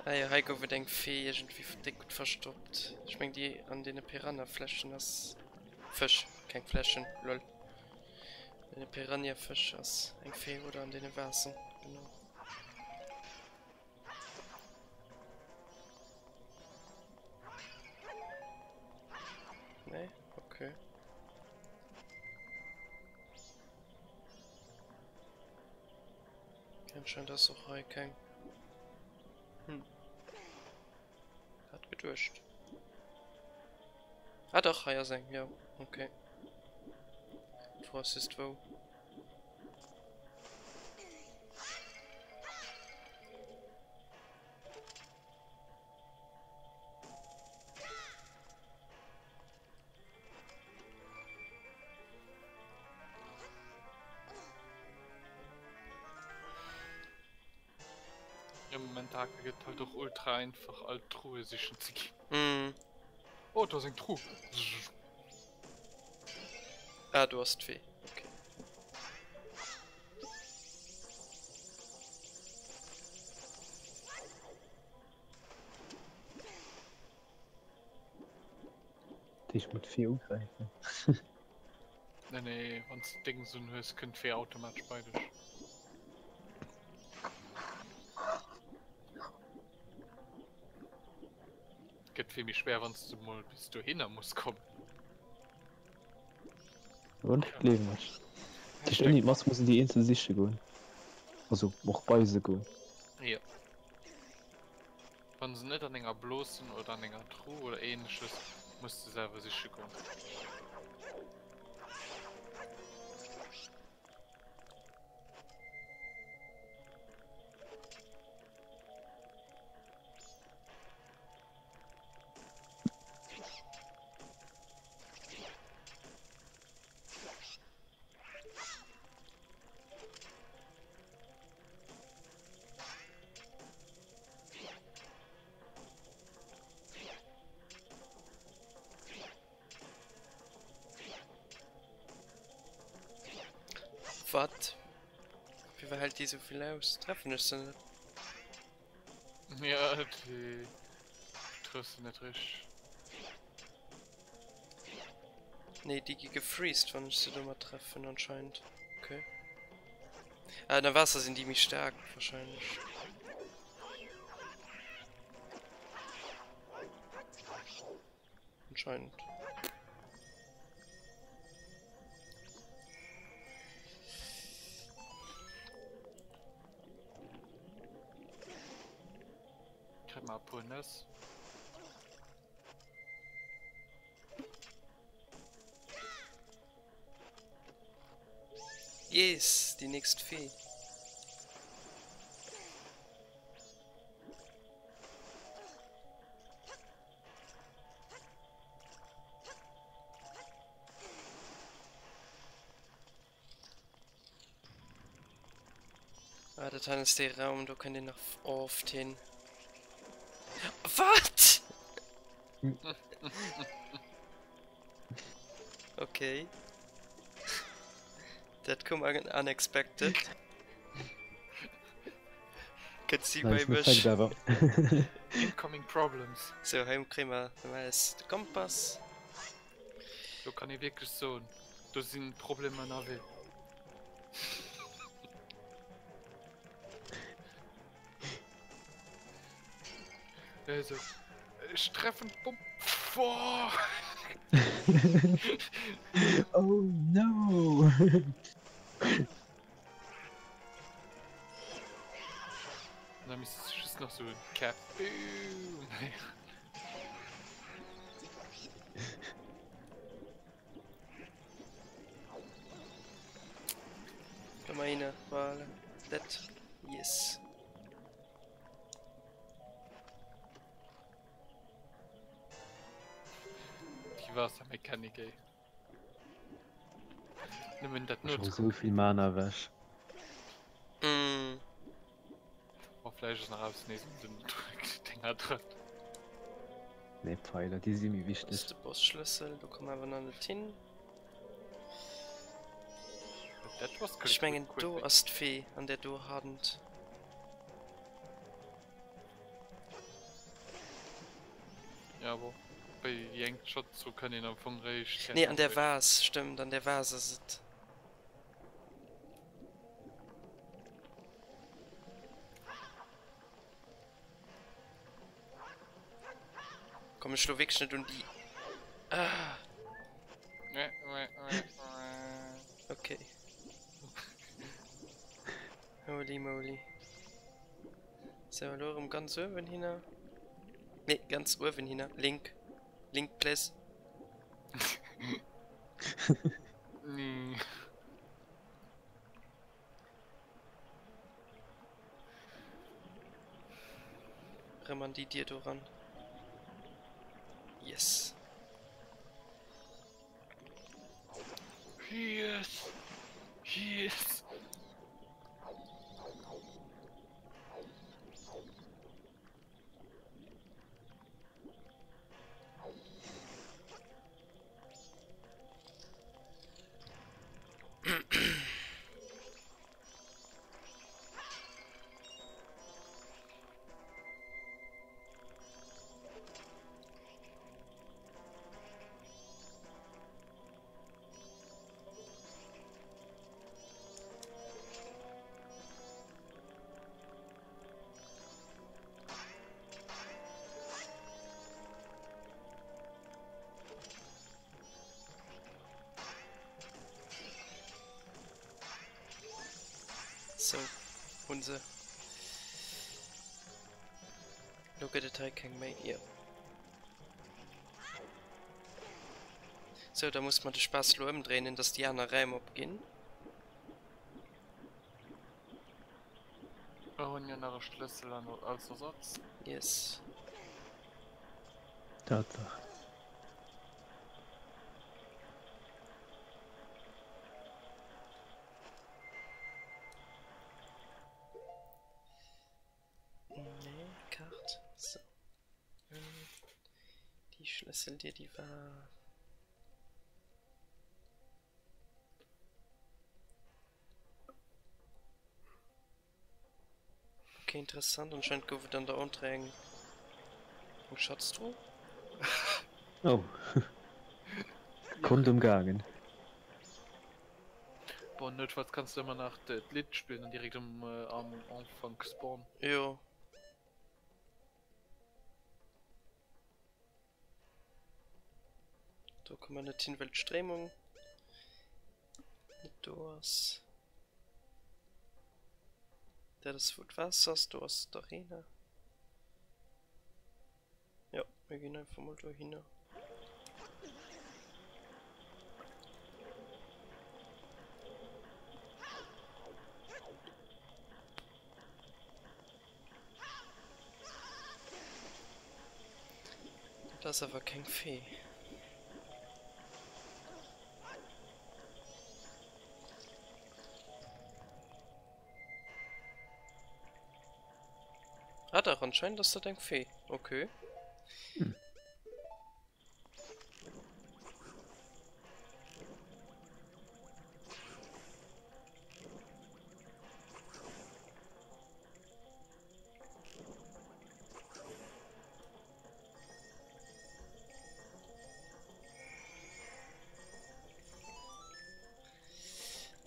Ah jo, hei gouf et eng Fee iergendwéi déck gutt verstoppt. Ech meng déi an deene Piranha-Fläschen ass. Fësch, keng Fläschen, lol. An deene Piranha-Fësch ass eng Fee oder an deene Vasen, genau. Nee? Okay. Anscheinend ass och hei keng. Hm. geduecht. Ah dach, hei ass eng, jo, okay. D'Fro ass just wou. Jo momentan gëtt halt och ultra einfach all Truhe sichen ze ginn. Mm. Oh, do ass eng Truh. Ah, do ass d'Fee. Okay. Dich mat Fee ugräifen. Nee, nee, wann s de Dings un hues, kënnt d'Fee automatesch bei dech. Gëtt vill méi schwéier, wann s de mol bis dohinner muss kommen. Und gleewen ech. Duerch ouni d'Mass mussen déi eenzel siche goen. Also och bei se goen. Jo. Wann se net an enger Blos sinn oder an enger Truh oder ähnleches, muss de selwer siche goen. Wat? Firwat hält déi souvill aus? Treffen ech se net? Ja, déi trëffs de net richteg. Nee, déi gi gefreezed, wann ech se domat treffen anscheinend. Okay. Ah, ënner Waasser sinn déi méi staark wahrscheinlech. Anscheinend. Kritt mal e puer Nëss. Yes, déi nächst Fee. Ah, dat hei ass dee Raum, do kënnt een nach oft hin. Wat? Okay. Dat koum unexpected. Kënnt si bei mech. Incoming problems. Sou, hei kréie mer eis de Kompass. Do kann ee wierklech soen, do sinn Problemer ënnerwee. Also, ech treffen d'Bomm. Boah! Oh no! Da misst du just nach so Cap. Komm mal hin, voilà. Dat, yes. Déi Waassermechanik, ey. Nëmmen dat Ech hu sou vill Mana ewech. Mm. Oh, vläicht ass nach eppes nees an den Dinger dran. Nee, Pfeiler, déi si méi Das wichteg. ist de Bossschlëssel, do komme mer awer nach net hin. That was Ech mengen quick. do ass d'Fee an där do Hand. Ja, awer bei déi eng Shot kann een am Fong réischt. Nee, an der Vase, stëmmt, an der Vase ass et. Komm ech lo wierklech net un déi. Ah. Okay. Holy moly. So, elo erëm ganz uewen hinner. Nee, ganz uewen hinner. Link. Link, please. Nee. Rëm an déi Dier do ran. Yes. Yes. Yes. Sou, hunn se. Lo gëtt et hei keng méi. Jo. Sou, da muss mer de Spaass lo ëmdréinen, dass déi aner Räim opginn. Mer hunn jo nach e Schlëssel an als Ersatz. Yes. Tatsaach. Nee, Kaart. So. Déi Schlësseldier, déi war. Okay, interessant. Anscheinend gouf et an der Entrée eng, eng Schatztruh. Oh. Konnt ëmgaangen. Bon, noutfalls kanns du ëmmer nach d'Lidd spillen an direkt um am Ufank spawnen. Jo. Do komme mer net hin, well d'Stréimung net do ass. Dat ass wou d'Waasser ass, do ass d'Arena. Jo, mir ginn einfach mol dohinner. Dat ass awer keng Fee. Ah dach, anscheinend ass dat eng Fee. Okay.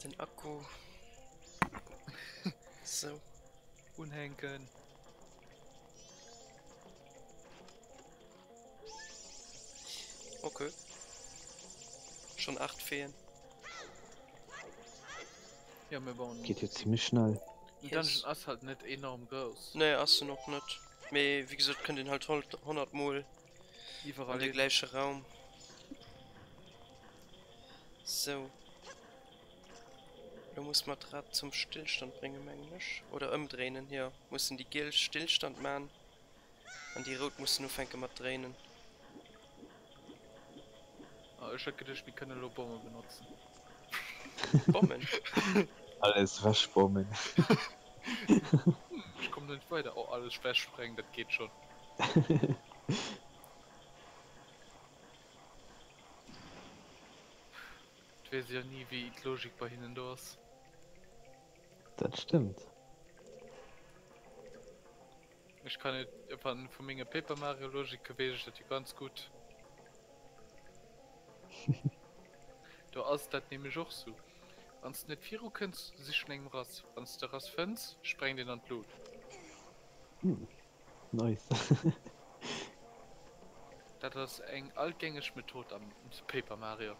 Den Akku. So. Unhänken. Okay. Schon 8 Feen. Ja, mir bauen. Geht jo ziemlech schnell. Den Dungeon ass halt net enorm grouss. Nee, ass en och net. Mee wéi gesot, kënnt een halt 100 mol an de gläiche Raum. Sou. Lo muss mer d'Rad zum Stillstand bréngen, mengen ech. Oder ëmdréinen, jo. Mussen déi giel Stillstand man. An déi rout mussen ufänke mat dréinen. Ah, ech hat geduecht mir kënne lo Bomme benotzen. Bommen? Alles wechbommen. Ech kommen net weider. Oh, alles wechsprengen, dat geet schon. Et weess ee jo ni wéi d'Logik bei hinnen do ass. Dat stëmmt. Ech kann et wann vu menge Paper Mario Logike weess ech dat jo ganz gutt. Do ass dat nämlech och sou, wann s de net viru kënns, sich no engem Rass, wann s de Rass fënns, sprengt een an d'Lut. Hm, nice. Dat ass eng algängeg Method am Paper Mario.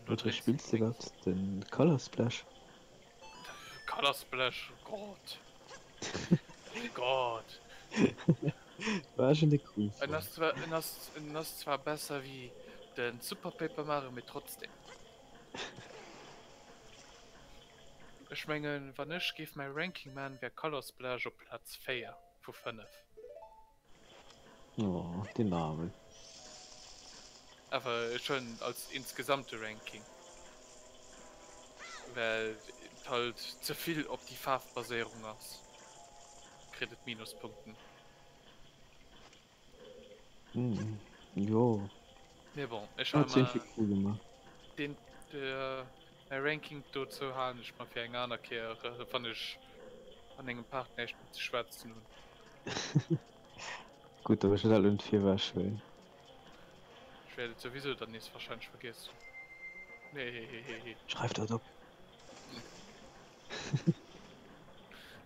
Patrick, spills de iwwerhaapt den Color Splash? Color Splash, Gott. Gott. War schon de cool En ass zwar, en ass, en ass zwar besser wéi den Super Paper Mario, mee trotzdem. Ech mengen, wann ech géif mäi Ranking man, wär Color Splash op Plaz 4 vu 5. Oh, den Armen. Awer schon als insgesamte Ranking. Well et halt ze vill op déi Faarfbaséierung ass, kritt et Minuspunkten. Hm, jo. Mee bon, ech Hat hale se mer cool gemaach. deen, mäi Ranking dozou halen ech mer fir eng aner Kéier, wann ech an engem Part näischt méi ze schwätzen hunn. Gutt, da wëll ech dat elo net virwech huelen. Ech wäert et souwisou dann nees wahrscheinlech vergiessen. Hehehehe. Schreif dat op.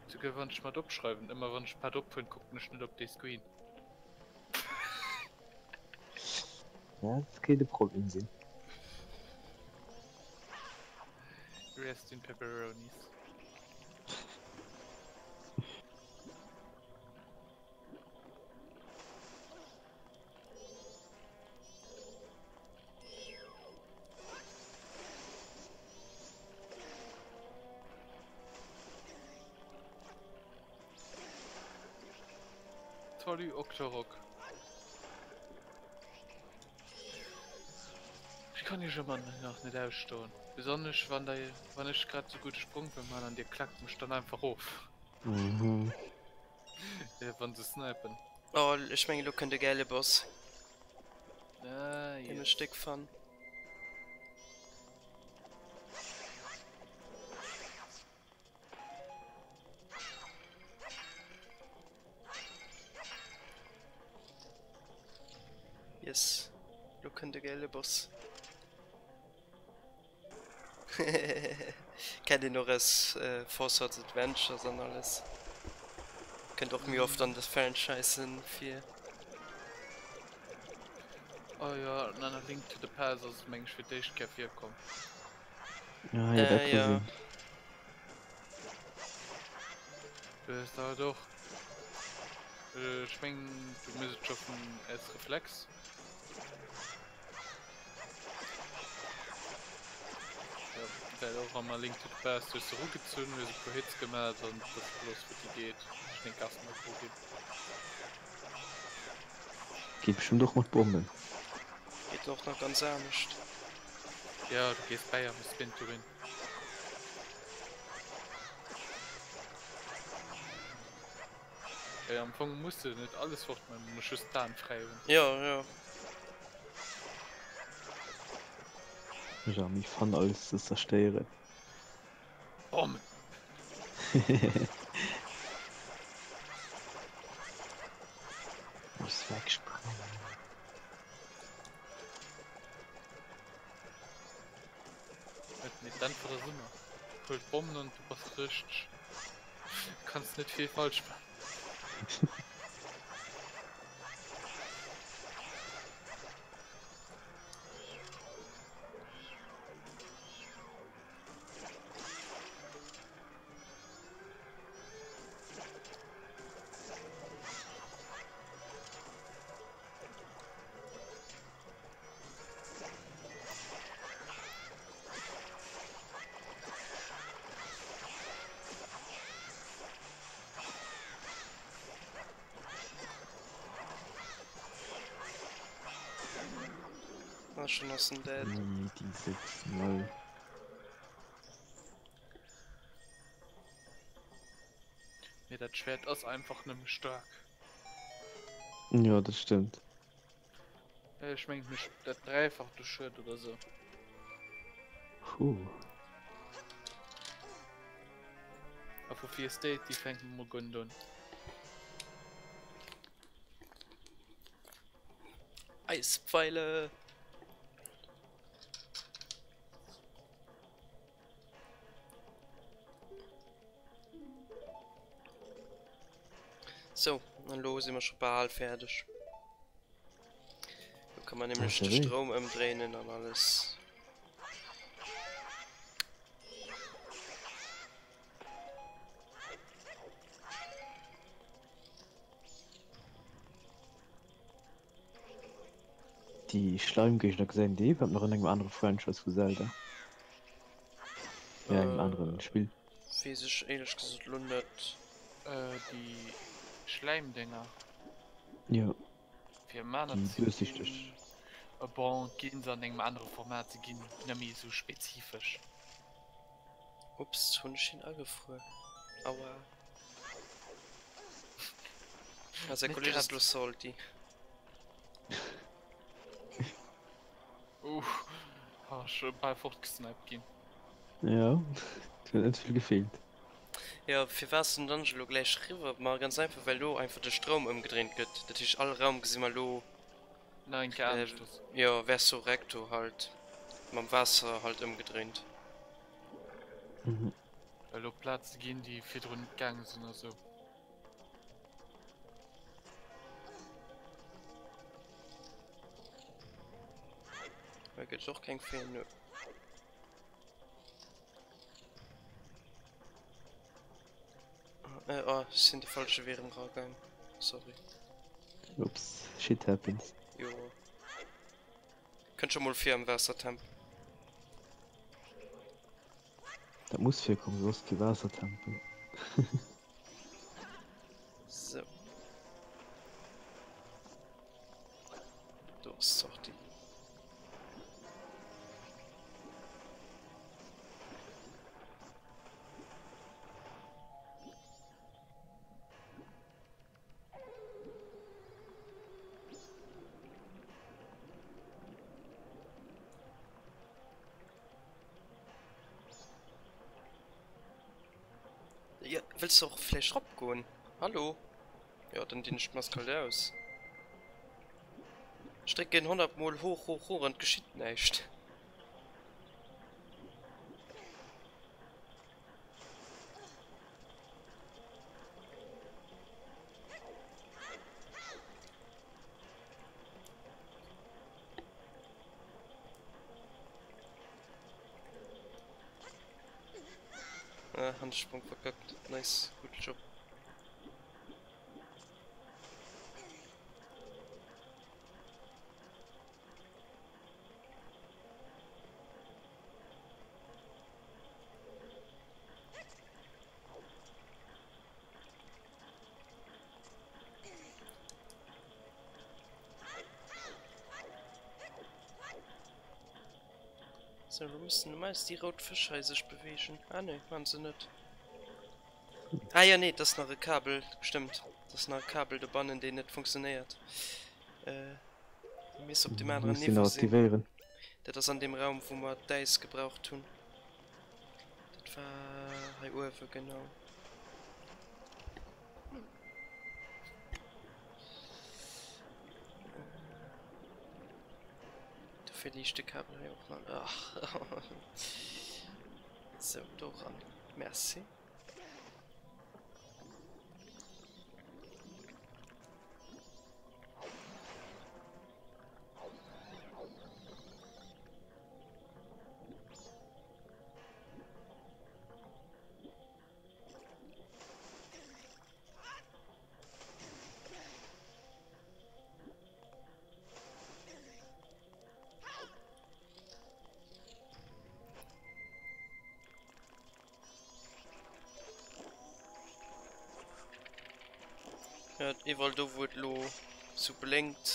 Souguer wann ech mer et opschreiwen, ëmmer wann ech d'Pad ophuelen, kucken ech net op dee Screen. Dat kéint e Problem sinn. Rest in Pepperonis. Salut Octorok. Ech kann iech ëmmer nach net ausstoen. Besonnesch wann der, wann ech grad sou gutt e Sprong wëll man an dir klackt mech dann einfach of. Mhm. Wann se snipen. Oh, ech mengen elo kënnt e gäile Boss. Ah, Deen yes. ech déck fann. Yes, lo kënnt e gäile Boss. Kennt een och aus Four Swords Adventures an alles. Kënnt och méi oft an de Franchisen vir. Oh jo, an A Link to the Past ass et meng ech fir d'éischt Kéier virkomm. Ah jo, dat Äh ka jo. sinn. Du hues der et och. Ech mengen du muss et scho vun aus Reflex. Ja, well och am A Link to the Past hues de erugezunn, hues e puer Hits gemaat an et ass bloss futti geet. Ech denk ass mer gro ginn. Geet bestëmmt och mat Bommen. Geet och nach ganz anescht. Ja, du gees bäi am Spin to Win. Am Fong muss de net alles fort man, du muss just d'Aen fräi hunn. Jo, jo. Ech awer méi fun alles ze zerstéieren. Bommen! Muss wegsprangen. Mee d'Äntwert ass ëmmer, Huel d'Bommen an du bass richteg. Kanns net vill falsch man. Ah, schon ass en dead. Nee, déi 6 0. Mee dat Schwert ass einfach nëmme staark. Jo, dat stëmmt. Ech mengen mech dat dräifacht u Schued oder sou. Puh. A vu Fear State, déi fänke mer mol guer net un. Eispfeile! Sou, an elo si mer scho bal fäerdeg. Lo kann man nämlech de Stroum ëmdréinen an alles. Déi Schleimgéigner gesäit een déi iwwerhaapt nach an engem anere Franchise vu Zelda? Ja, engem aneren Spill. Wees ech éierlech gesot lo net. Déi Schläimdénger? Jo. Fir Mana Déi ze duerchsichteg. ginn. Bon, ginn se an engem anere Format, se ginn net méi esou spezifesch. Ups, hunn ech hien agefruer? Aua. Ah, säi Net Kolleg ass grad. lo salty. Uff, ha ech bal fortgesniped ginn. Jo, et huet net vill gefeelt. Jo, firwat ass den Dungeon lo gläich riwwer? Ma ganz einfach well lo einfach de Stroum ëmgedréint gëtt. Dat heescht all Raum gesi mer lo Nach eng Kéier aneschters. jo verso recto halt mam Waasser halt ëmgedréint. Well lo Plaze ginn déi virdrun net gaange sinn a sou. Hei gëtt et och keng Feen, nö. Äh, oh, ech sinn de falsche Wee erëm ragaang. Sorry. Ups, shit happens. Jo. Kënnt scho mol vir am Waassertempel. Dat muss virkommen, soss kee Waassertempel. Sou. Do ass d'Sortie. Ja, wëlls de och vläicht rop goen? Hallo? Jo, dann dinn ech d'Mask halt aus. Ech drécken 100 mol hoch, hoch, hoch an et geschitt näischt. Ah, Handsprung verkackt. Nice, good job. So, lo missten normalerweis déi rout Fësch hei sech beweegen. Ah nee, maan se net. Ah ja, nee, dat ass nach e Kabel, stëmmt. Dat ass nach e Kabel dobannen, deen net funktionéiert. Äh, dee misst op deem aneren Muss deen Niveau nach sinn. aktivéieren. Dat ass an deem Raum, wou mer d'Äis gebraucht hunn. Dat war hei uewe, genau. Dofir liicht de Kabel hei och nach. Ach. Sou, do ran. Merci. Ja, iwwerall do wou et lo sou blénkt,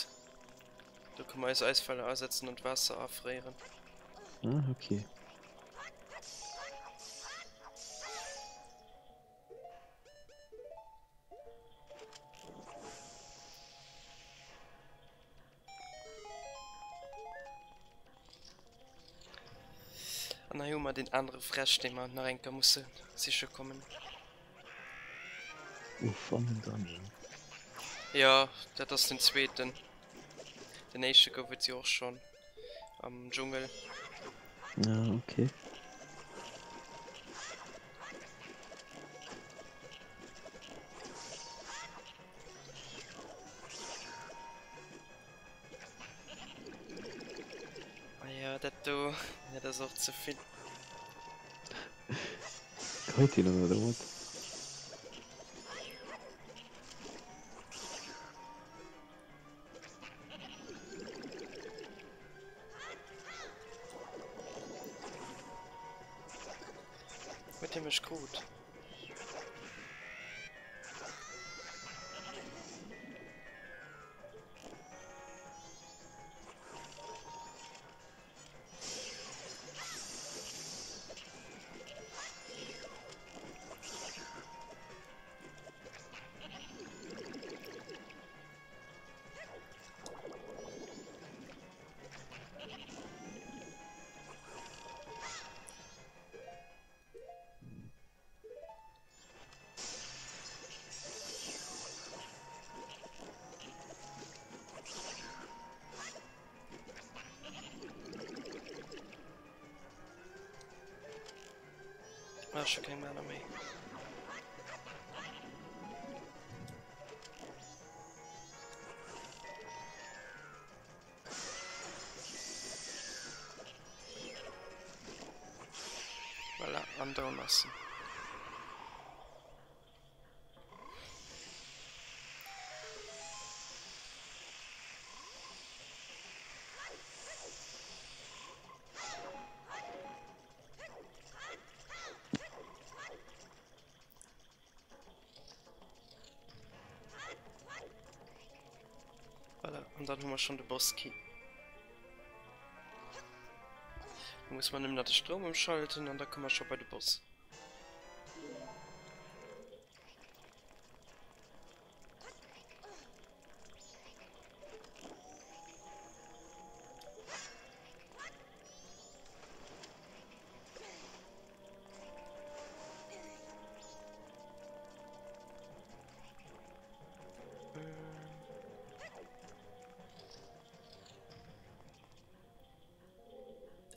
do kënne mer eis Eisfeller asetzen an d'Waasser afréieren. Ah, okay. An hei hu mer deen anere Fräsch, dee mer nach eng Kéier musse siche kommen. Uff, an den Dungeon. Jo, dat ass den zweeten. Den éischte gouf et jo och schonn am Dschungel. Ah, okay. Ah ja, dat do, dat ass och ze vill. Geheit hien oder what? huet hie mech krut. Ah, ech hu keng Mana méi. Voilà, an down ass en. Voilà, an dann hu mer schonn de Boss Key. Da muss mer nëmmen nach de Stroum ëmschalten an da komme mer scho bei de Boss.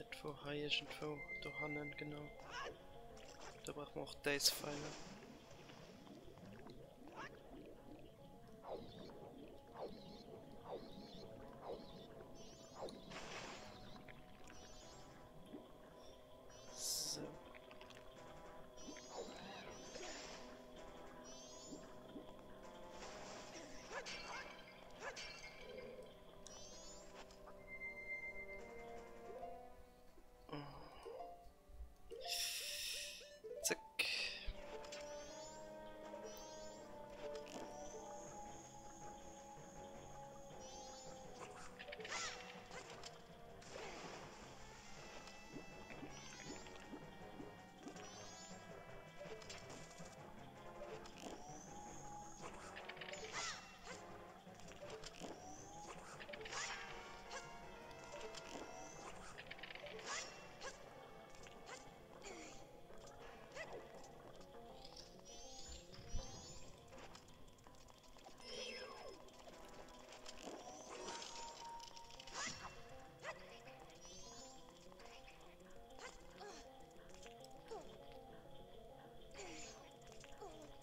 Dat wor hei iergendwou, dohannen, genau. Do brauche mer och d'Äisfeiler. So. Zack.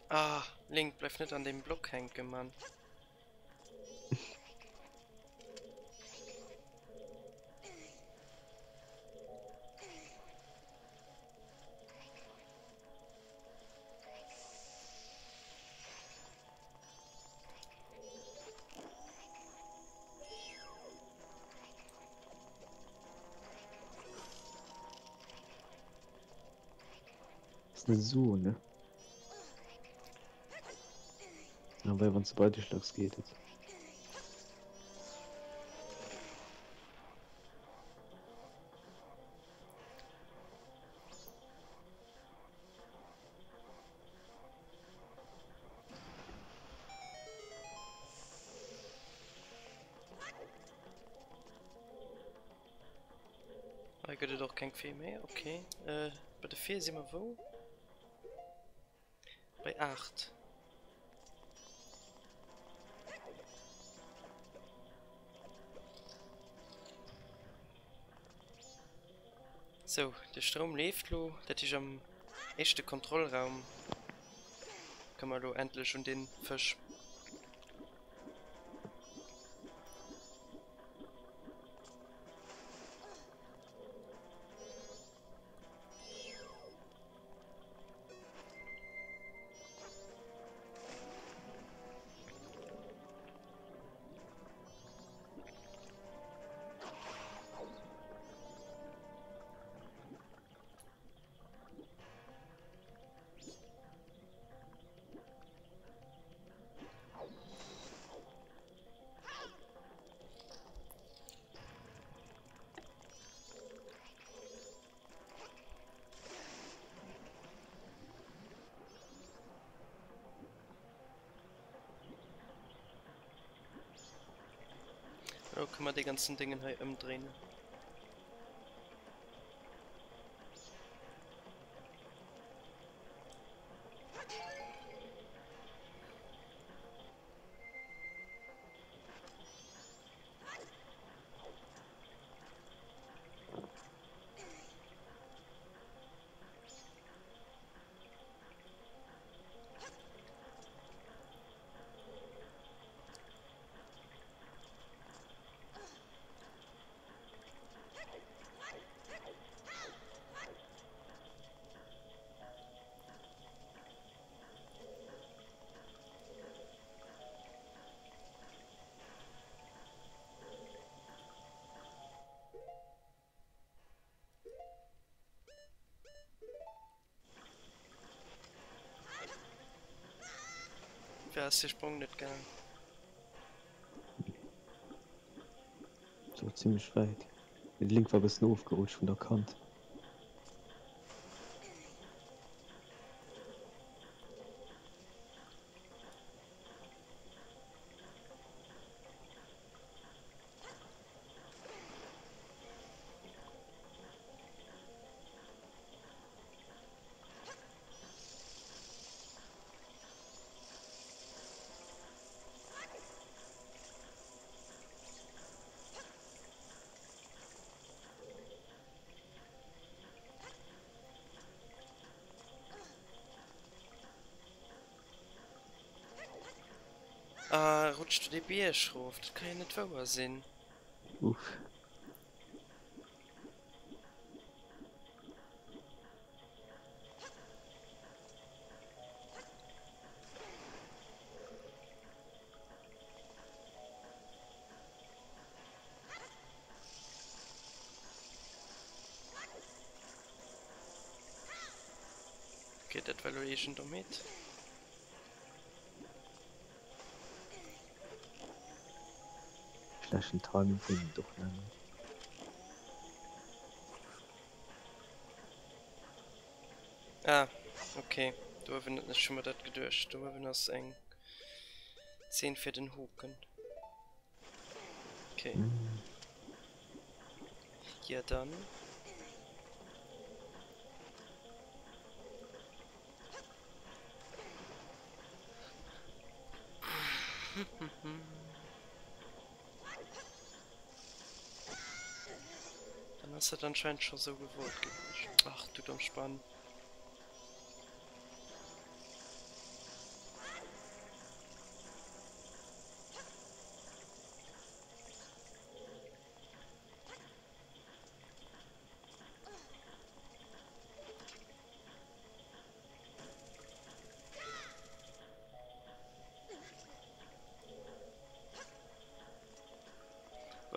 Ah, Link, bleif net an deem Block hänken, Mann. Ass net esou, ne? Ja, well wann s de beide schlags geet et. Hei gëtt et och keng Fee méi, ok. Bei de Fee si mer wou? Bei 8. Sou, de Stroum leeft lo, dat heescht am éischte Kontrollraum komme mer lo endlech un den Fësch. kënne mer dee ganzen Déngen hei ëmdréinen. Wéi ass de Sprong net gaang? Dat war zimlech wäit. Mee de Link war e bëssen ofgerutscht vun der Kant. Ah, rutscht du dee Bierg rof? Dat ka jo net wouer sinn. Uff. Okay, dat war lo eegent Dommheet. Schlechten Timing kéint een et och nennen. Ah, okay. Do uewen, ech hu mer dat geduecht, do uewen ass eng Zeen fir den Hoken. Okay. Ja dann. Dann ass dat anscheinend scho sou gewollt gewiescht. Ach du domm Spann.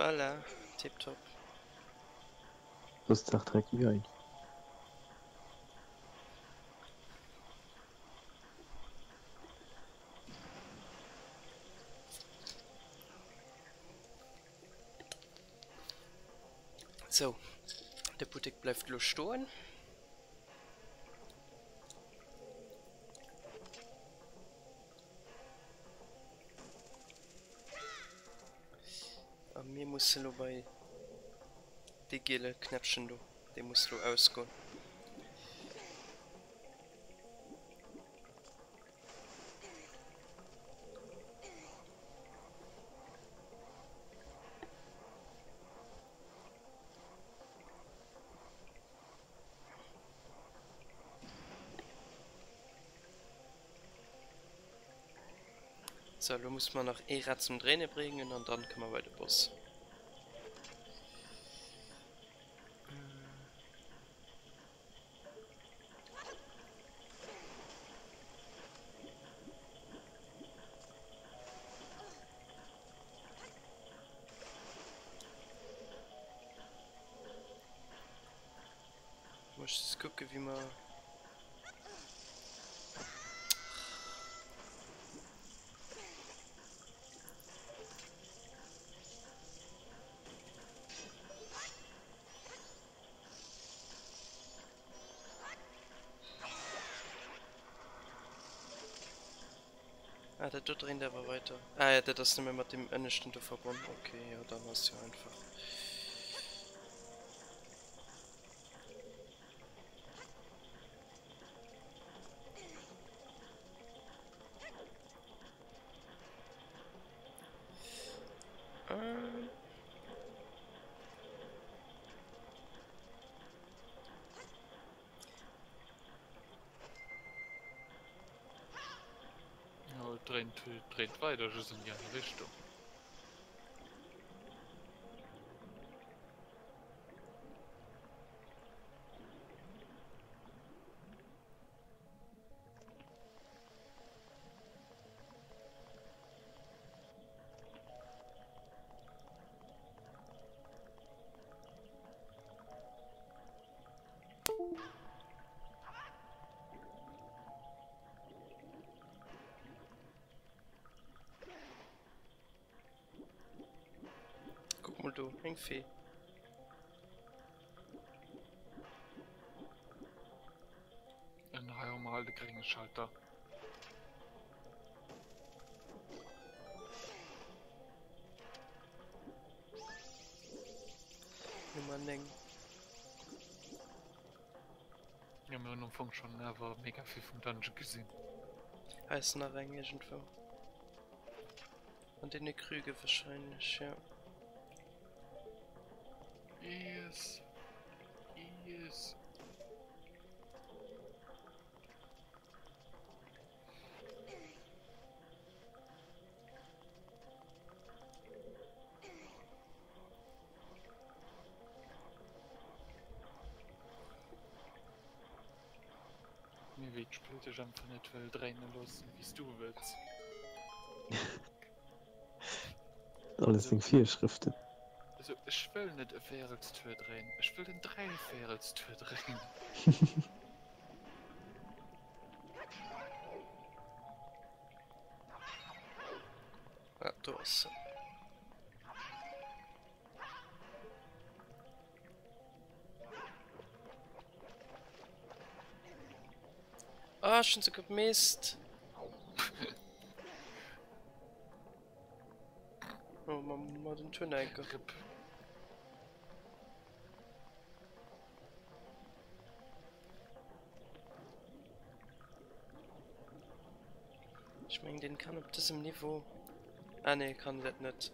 Voilà, tiptop. Dës Saach direkt méi einfach. Sou, de Buttek bleift elo stoen. A mir musse lo bei dee giele Knäppchen do, dee muss lo ausgoen. So, lo muss mer nach ee Rad zum Dréine bréngen an dann kënne mer bei de Boss. Muss just kucken wéi mer. Ah, dat do dréint awer weider. Ah ja, dat ass nëmme mat deem ënneschten do verbonn. Ok, jo, dann ass jo einfach. Ähm. Jo, et dréint, et dréint weider, just an déi aner Richtung. Kuck mol do, eng Fee. En hei hu mer alt e grénge Schalter. Nummer 9. Jo mir hunn am Fong schon awer mega vill vum Dungeon gesinn. Hei ass nach eng iergendwou. An deene Krüge wahrscheinlech, ja. Yes. Yes. Mir wéi d'Spill dech einfach net wëll dréine loossen wéi s du wëlls. Alles seng Virschrëften. Also ech wëll net e Véierelstour dréinen, ech wëll en Dräivéierelstour dréinen. Ah, do ass se. Ah, ech hunn se gemisst. Oh, ma, ma den Tour Rip. Ech mengen deen kann op dësem Niveau, ah nee kann dat net.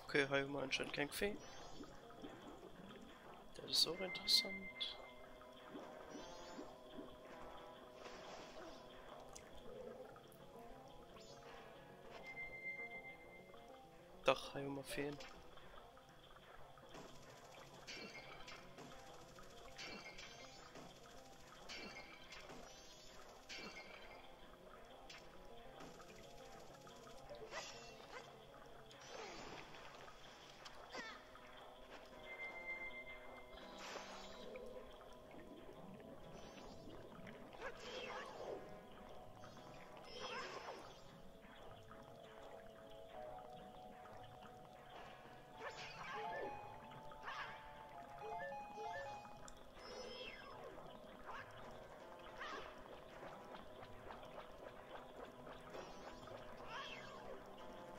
Okay, hei hu mer anscheinend keng Fee. Dat ass och interessant. Dach, hei hu mer Feen.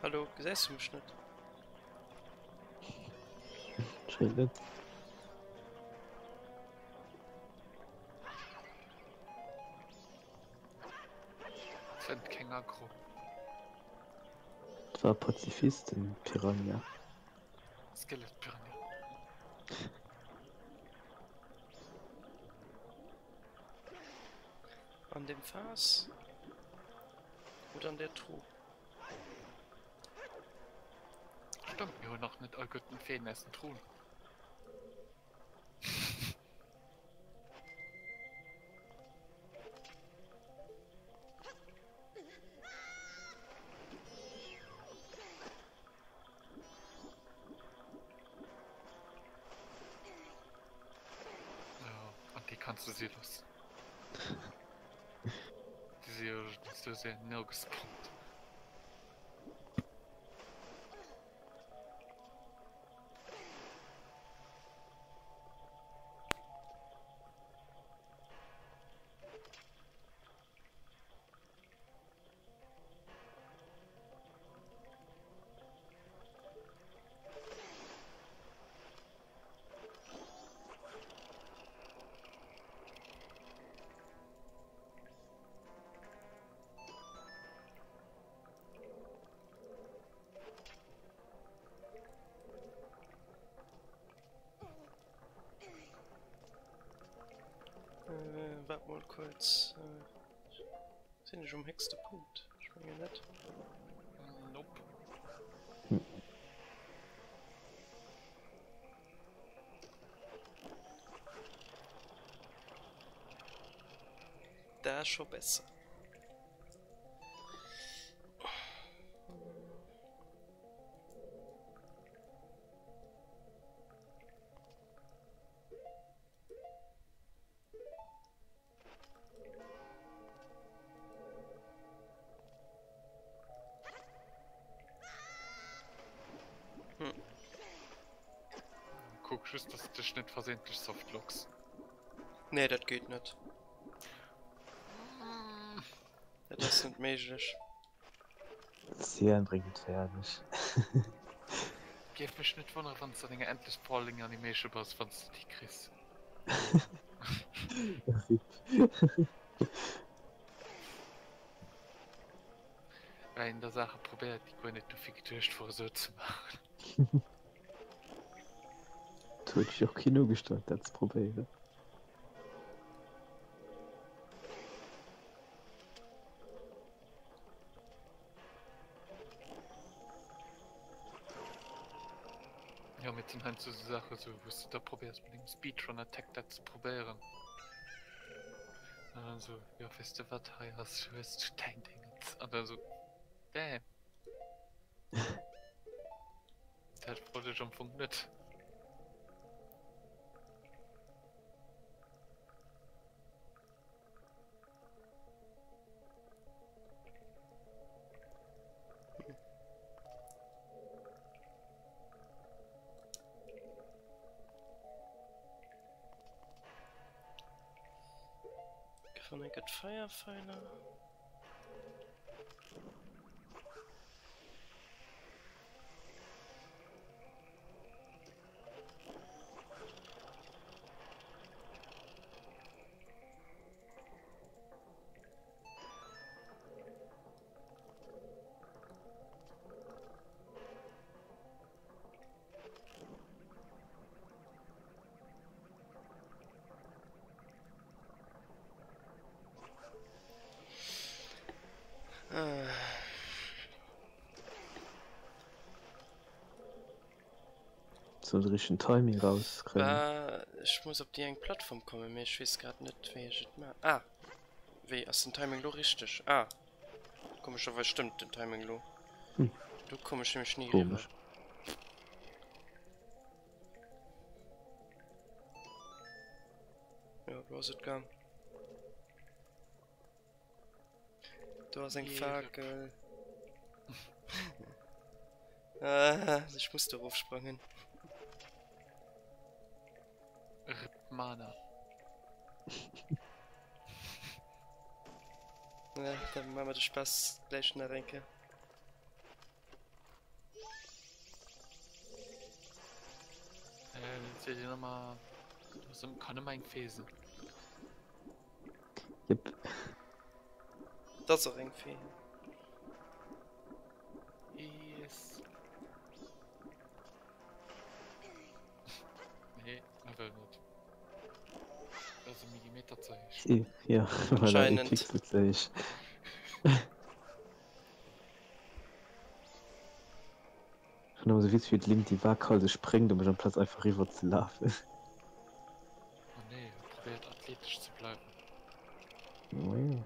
Hallo, gesäis du mech net? Anscheinend net. Fënnt keng Aggro. Et war Pazifist, den Piranha. Skelett Piranha. An dem Faass oder an der Truh? Stimmt, mir hunn nach net all gutten Feen aus den Truhen. Ja, an déi kanns du si loossen. Déi si jo sou sehr no gespawnt. Äh, wart mol kurz. Äh, sinn ech um héchste Punkt? Ech mengen net. Nope. Hm. Da scho besser. Hm. Kuck just, dass du dech net versehentlich softlocks. Nee, dat geet net. Dat ass net méiglech. Cyan bréngt et fäerdeg. Géif mech net wonneren wanns de an enger endless falling animation bass wanns de déi kriss. Rip. Well een da Saache probéiert déi guer net dofir geduecht wor esou ze maachen. Et huet sech och keen ugestallt dat ze probéieren. Jo, mee et sinn heiansdo esou Saachen, esou wou s de da probéiers mat engem Speedrun-Attack dat ze probéieren. An dann esou, jo weess de wat, hei ass hues du däin Dingens. An dann esou, damn. Dat wollt ech am Fong net. Gefanne gëtt Feierfeiler. Soll de richtegen Timing rauskréien. Bah, ech muss op déi eng Plattform kommen, mee ech weess grad net wéi ech et ma. Ah! Wéi, ass den Timing lo richteg? Ah! Komescherweis stëmmt den Timing lo. Hm. Do komm ech nämlech ni eriwwer. Komesch. Jo, lo ass et gaang. Do ass eng Fakel. Ah, ech muss do erofsprangen. Rip Mana. Ja, dann machen wir den Spaß gleich nach eng Kéier. Well et seet een ëmmer, ass ëm, kann ëmmer eng Fee sinn. Jep. Dat ass och eng Fee. Yes. Nee, e wëll net. Dat ass e Millimeter ze héich. Ee, ja, voilà, ee Anscheinend. Pixel ze héich. Ech hunn ëmmer sou Witz wéi d'Link déi waaghalseg spréngt um mech amplaz einfach riwwer ze lafen. Oh nee, e probéiert athletesch ze bleiwen. Moien.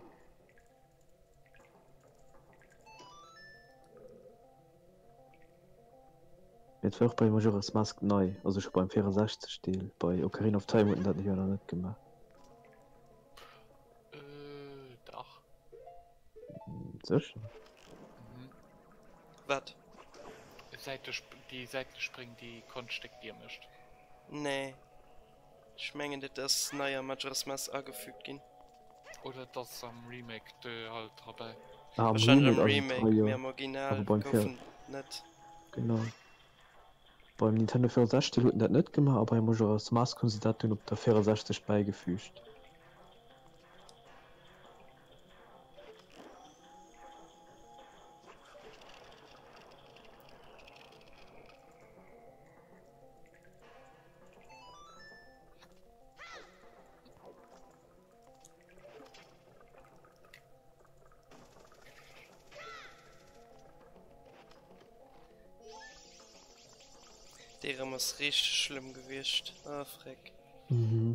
Mee et war och bei Majora's Mask nei, also scho beim 64 Deel, bei Ocarina of Time huet en dat jo nach net gemaach. Äh, dach. Sécher? Mhm. Wat? Säitlech, déi säitlech Spréng, déi Konschtstéck, déi e mécht. Nee. Ech mengen dat ass nei am Majora's Mask agefügt ginn. Oder et ass am Remake de halt dra bäi. Ah, am Wahrscheinlech am Remake ass et dra, Remake, jo. mee am Original Awer beim gouf Vir. en net. Genau. Beim Nintendo 64 Deel huet en dat net gemaach a bei Majora's Mask hu se dat dunn op der 64 bäigefügt. Dee rem ass richteg schlëmm gewiescht. Ah freck. Mhm.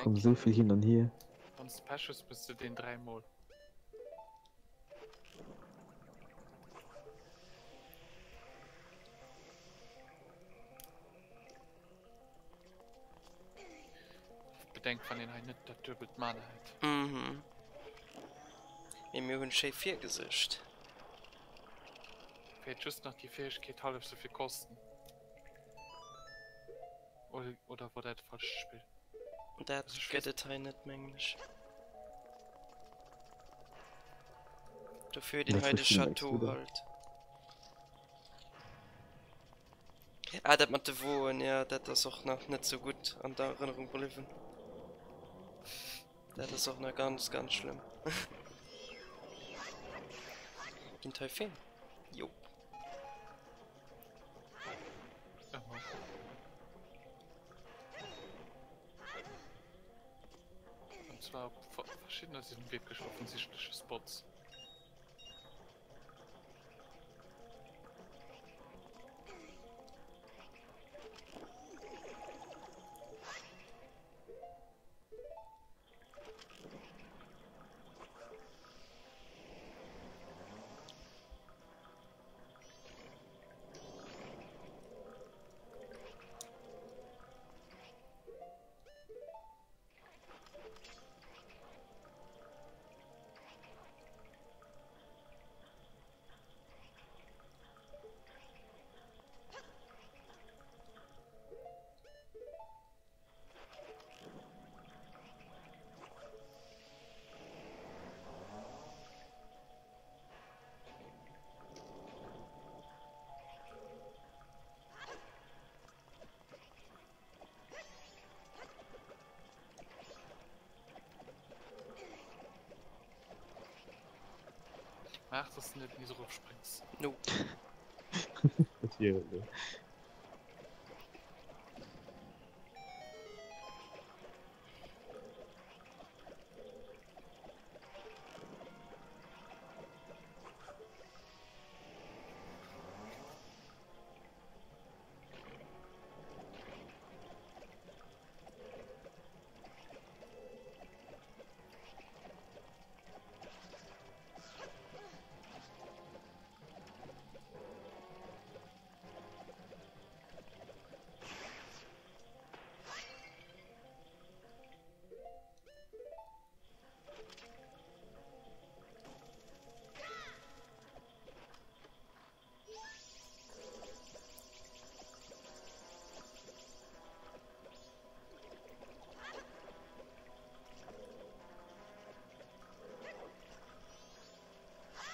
Komm esou vill hin an hier. Wann s de Pech hues, bist du deen 3 mol. Bedenkt wann een hei net dat duebelt Mana hätt. Mhm. Mee mir hunn schéi virgesuergt. Feelt just nach déi Fähegkeet hallef souvill kosten. Oder, oder war dat falscht Spill? Dat Also ich gëtt weess- et hei net, mengen ech. Dofir huet een Dat hei de verstinn ech Château wieder. halt. Ah, dat mat de Woen, ja, dat ass och nach net sou gutt an der Erënnerung bliwwen. Dat ass och nach ganz, ganz schlëmm. Ginn et hei Feen? Jop. Ëmmer. Und zwar op verschiddener sinn wierklech offensichtleche Spots. Maach dass du net nees eropspréngs. Nope. Natierlech.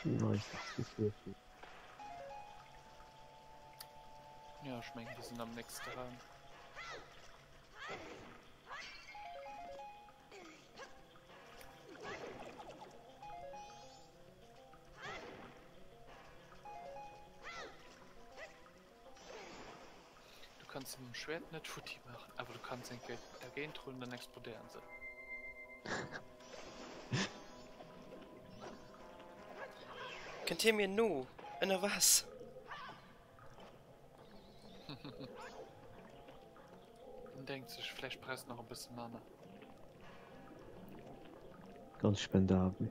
Nice, das ist wirklich. Ja. Ech mengen, déi sinn am nächste Raum. Du kanns se mam Schwäert net futti maachen, awer du kanns eng Kéier dergéint rullen, dann explodéieren se. Kënnt hie mir no? Ënner Waasser? En denkt sech, vläicht brauchs nach e bësse Mana. Ganz spendabel.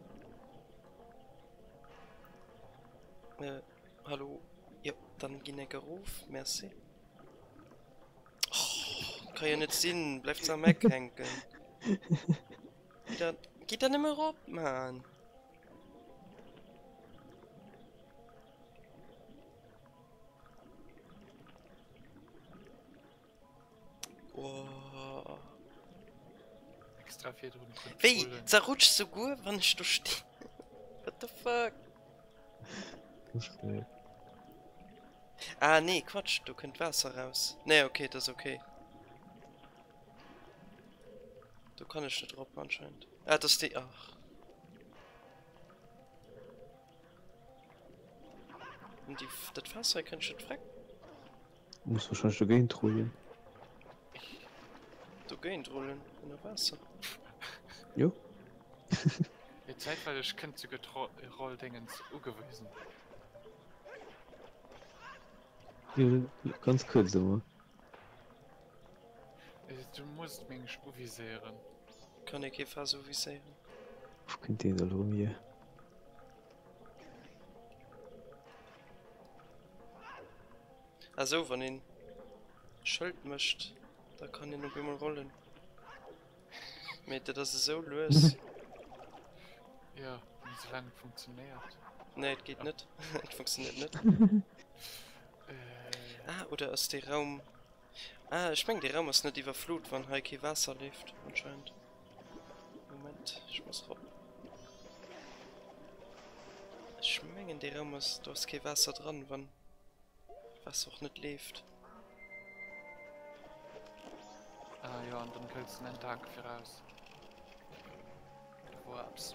Äh, hallo? Jo, dann ginn eng erof, merci. Oh, kann jo net sinn, bleift se am Eck hänken. Gitt der, gitt der nëmme erop, Mann! Oh. Extra virdrun Wéi? kontrollen. Zerrutscht souguer wann ech do stinn. What the fuck? Das ist geil. Ah nee, Quatsch, do kënnt Waasser raus. Nee, okay, dat ass okay. Do kann ech net rop anscheinend. Ah, dat ass déi. Ach. Und die, dat Waasser hei kënnt schon freck. Muss wahrscheinlech dogéint rullen. Dogéint rullen? Ënner Waasser? Jo. Jo, zäitweileg kënnt souguer d'Rolldéngens ugewisen. Jo, ganz kuerz awer. Du muss et meng ech uviséieren. Kann ee kee Faass uviséieren? Wou kënnt deen da lo hier? Ah sou, wann een Schëld mécht, da kann een op eemol rollen. Mee dat ass esou lues. Jo, mee soulaang et funktionéiert. Nee, et geet net. Et funktionéiert net. Ah, oder ass dee Raum... Ah, ech meng dee Raum ass net iwwerflut, wann hei kee Waasser leeft, anscheinend. Moment, ech muss rop. Ech mengen dee Raum ass, do ass kee Waasser dran, wann d'Waasser och net leeft. Ah jo, an dann këlls den Endak viraus. Do wor eppes.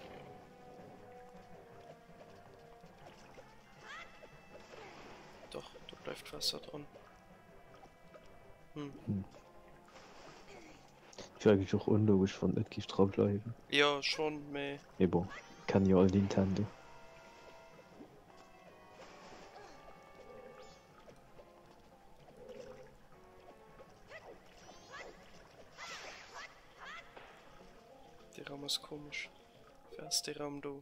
Doch, do bleift Waasser dran. Hm. Hm. Wier eigentlech och onlogesch wann et net géif dra bleiwen. Jo schon, mee. Mee bon, kennen jo all Nintendo. Dee Raum ass komesch. Wéi ass dee Raum do?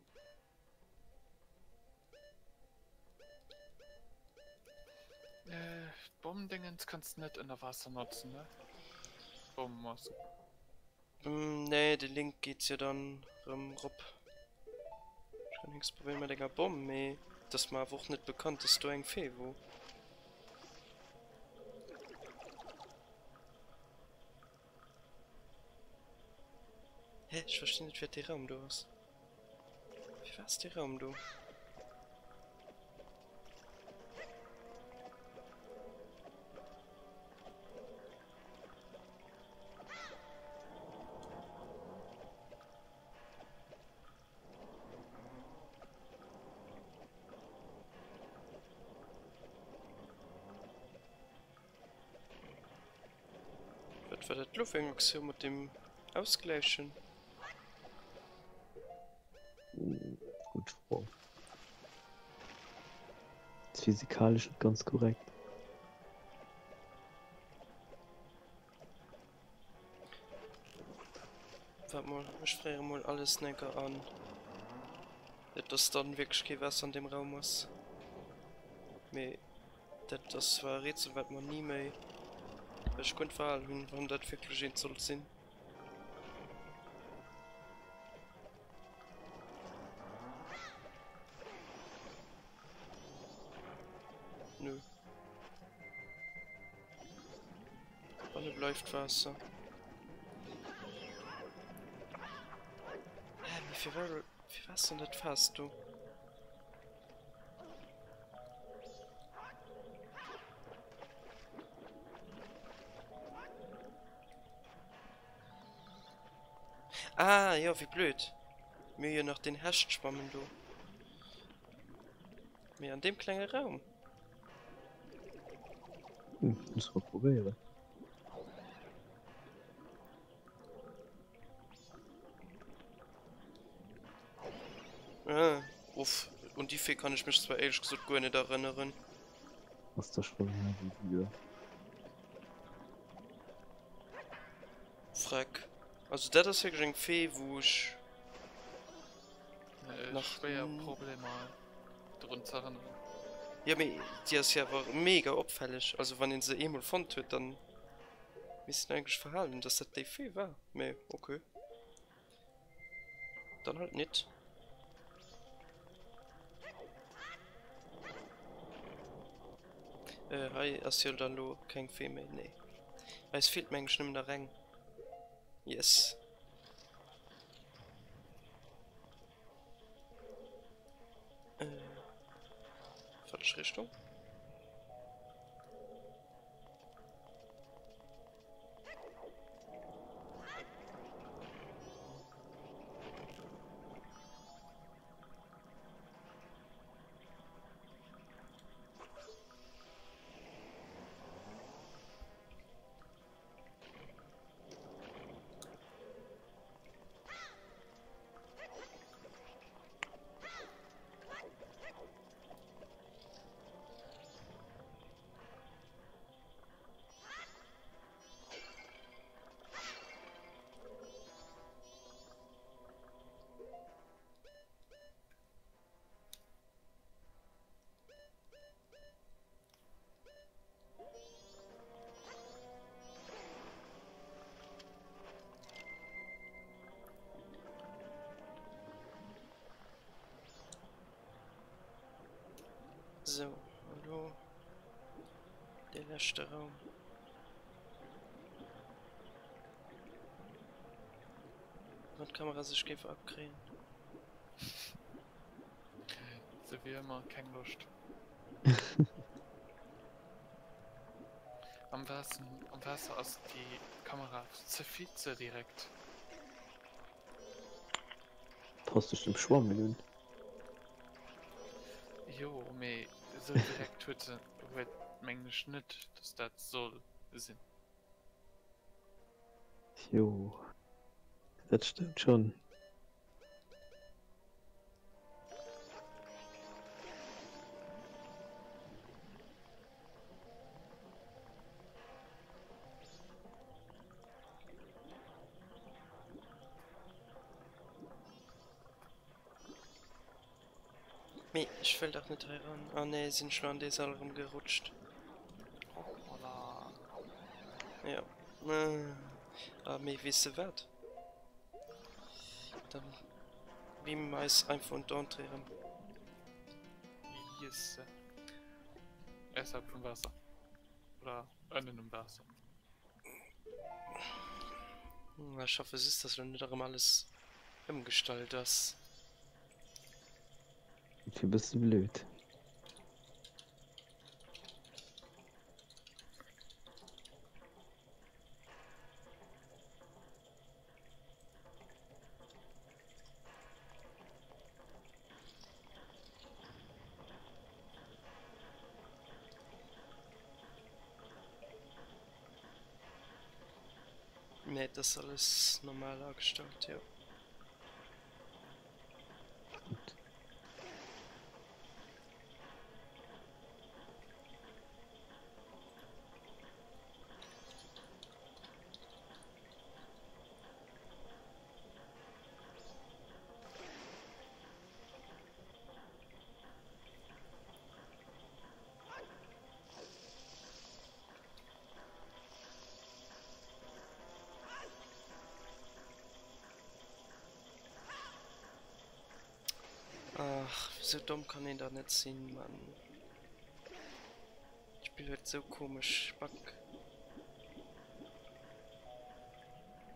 D'Bommdéngens kanns de net ënner Waasser notzen, ne? D'Bommmask. Nee, de Link geet jo dann rëm rop. Ech kann héchstens probéieren mat enger Bomm, mee et ass mer awer och net bekannt, dass do eng Fee wor. Hä? Ech verstinn net, wat dee Raum do ass. Fir wat ass dee Raum do? Wat war dat lo fir eng Aktioun mat dem Ausgläichen? Gutt Fro. Ass physikalesch net ganz korrekt. Waart mol, ech fréiere mol alles necker an. Et dass dann wierklech kee Waasser an deem Raum ass. Mee dat ass zwar e Rätsel wat mer ni méi ech konnt verhalen hunn, wann dat wierklech eent sollt sinn. Nö. Wanne bleift Waasser. Hä, mee firwat, firwat ass dann dat Faass do? Ah, jo, wéi blöd. Mir hu jo nach deen Heschtschwammen do. Mee an deem klenge Raum. Hm, muss mer probéieren. Ah, uff, un déi Fee kann ech mech zwar éierlech gesot guer net erënneren. Ass da schon hei wéi wieder. Freck. Also dat ass wierklech eng Fee wou ech nach schwéier Problemer drun ze erënneren. Jo mee déi ass jo awer mega opfälleg, also wann een se eemol fonnt huet dann misst een eigentlech verhalen dass dat déi Fee war, mee ok dann halt nit. Äh hei ass jo dann lo keng Fee méi, nee eis feelt mengen ech nëmmen nach eng. Yes. Äh, falsch Richtung. Sou, elo dee leschte Raum. Wann d'Kamera sech géif akréien. Sou wéi ëmmer, keng Loscht. Am Waasser, am Waasser ass déi Kamera ze vill ze direkt. Passt sech dem Schwammen un. Jo, mee esou direkt huet se, huet mengen ech net, dass dat soll sinn. Jo, dat stëmmt schonn. Mee ech wëll dach net hei ran. Ah nee, sinn ech lo an dee Sall erëm gerutscht. Hoppala. Ja. Ah, mee weess de wat? Dann beamen mer eis einfach un d'Entrée erëm. Yes. Ausserhalb vum Waasser. Oder ënnen um Waasser. Ech hoffe just, dass lo net erëm alles ëmgestallt ass. Fir e bësse blöd. Nee, et ass alles normal agestallt, jo. Ach, sou domm kann een da net sinn, Mann. D'Spill huet sou komesch Bug.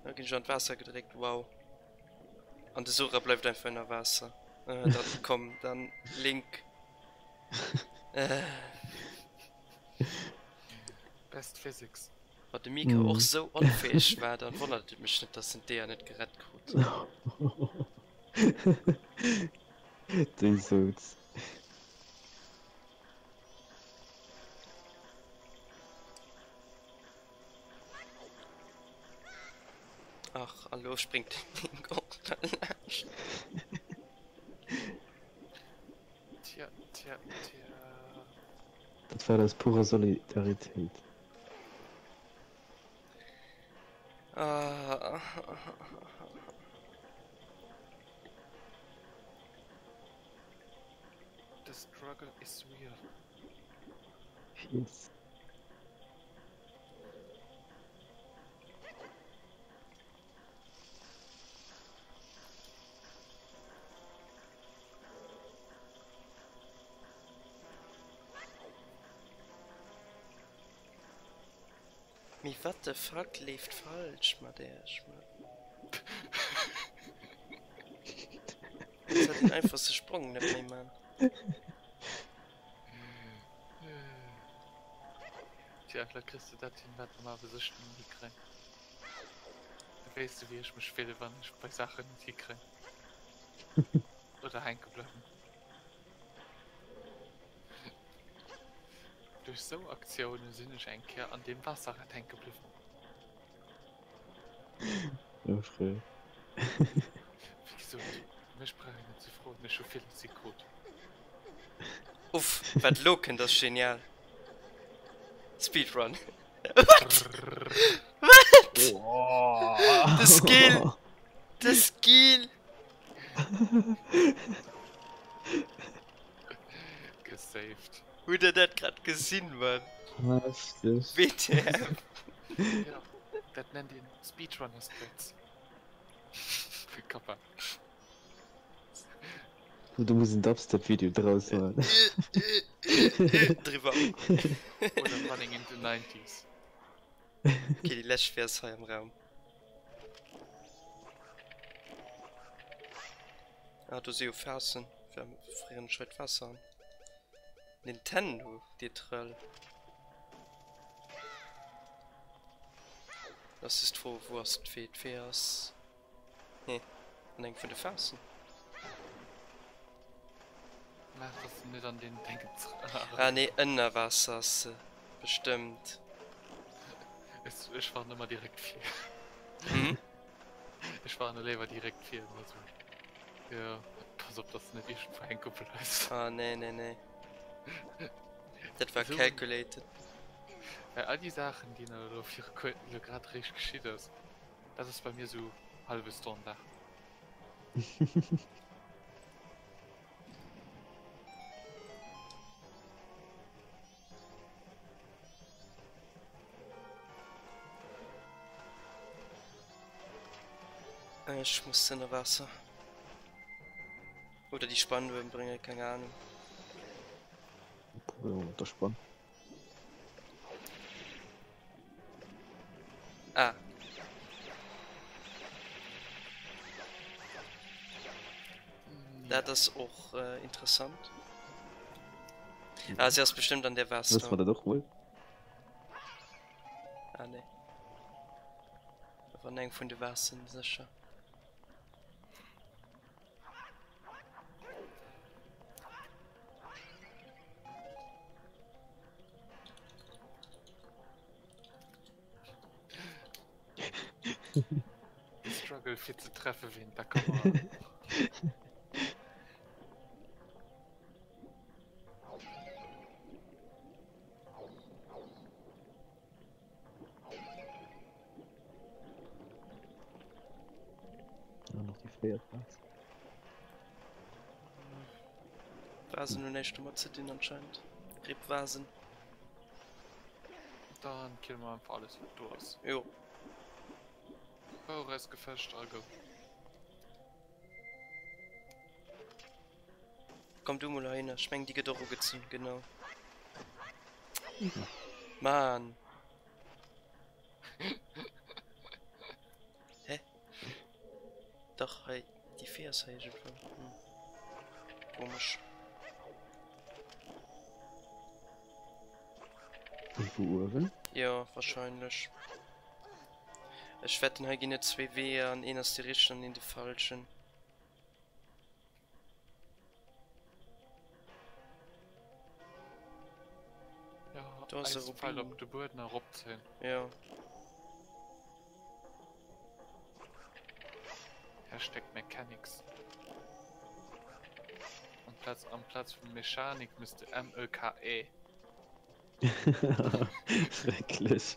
Da ginn ech an d'Waasser gedréckt, wow. An de Sora bleift einfach ënner Waasser. Äh, dann komm, dann Link. Äh. Best Physics. Wann de Mika och sou onfäeg war, dann wonnert et mech net, dass en d'Eeër net gerett krut. Déi souz. Ach, an lo spréngt den Link och nach laanscht. Tja, tja, tja. Dat war aus purer Solidaritéit. The struggle is real. Yes. Mee what the fuck leeft falsch mat Äech man? Jetzt hat den einfachste Sprong net méi man. Tja, vläicht kriss de dat hin, wat mer awer sécher net hikréien. Da weess de, wéi ech mech fillen, wann ech bei Saachen net hikréien. Oder hänke bleiwen. Duerch sou Aktioune sinn ech eng Kéier an deem Waasserrad hänke bliwwen. Oh schréi. Wéi gesot, mech brauch een net ze froen, ech hu villes si krut. Uff, wat elo kënnt ass genial. Speedrun. Wat? Wat? De Skill! De Skill! Gesaved. Hutt der dat grad gesinn, Mann? Heftig. WTF? Ja, dat nennt een Speedrunner Strats. Kappa. Du muss en Dubstep Video draus man. Driwwer. Oder Running in the 90s. Okay, déi lescht Vers hei am Raum. Ah, do si jo Faassen. Frieren ech hei d'Waasser an. Nintendo, dir Trëll. Das ist d'Fro, wou ass d'Fee? D'Fee ass... Nee, an engem vun de Faassen. Maach, dass de net an den Dingens Ah nee, ënner Waasser ass se bestëmmt. Ech fahren ëmmer direkt vir. Hm? Ech fahren léiwer direkt vir. Also, ja, pass op, dass du net iergendwou hänke bleifs. Ah nee, nee, nee. Dat war So. calculated. Well all déi Saachen, déi elo viru kuer elo grad eréischt geschitt ass, dat ass bei mir sou hallwe Standard. Ech muss ënner Waasser. Oder déi Spann dohin bréngen, keng Ahnung. Probéiere mat der Spann. Ah. Dat ass och äh, interessant. Ah, si ass bestimmt an der Waasser. Wësse mer dat och mol? Ah, nee. Awer an eng vun de Waassen sécher. Struggle fir ze treffe ween der Kamera. Ja, noch die véiert Plaz. Vasen hunn näischt domat ze dinn anscheinend. Rip Vasen. Dann killen wir einfach alles wat do ass. Jo. Bauer eis Gefecht a go. Komm du mol heihinner. Ech meng déi gëtt och ugezunn, genau. Mann. Hä? Dach hei, déi Fee ass hei iergendwou. Hm. Komesch. Wou uewen? Jo, wahrscheinlech. Ech wetten hei ginn et zwee Weeër an een ass de richtegen an een de falschen. Ja, Do ass e eis Pfeil Rubin. op de Bueden eropzéien. Jo. Hashtag Mechanics. Amplaz, amplaz vu Mechanik misst de M-E-K-E. Schrecklech.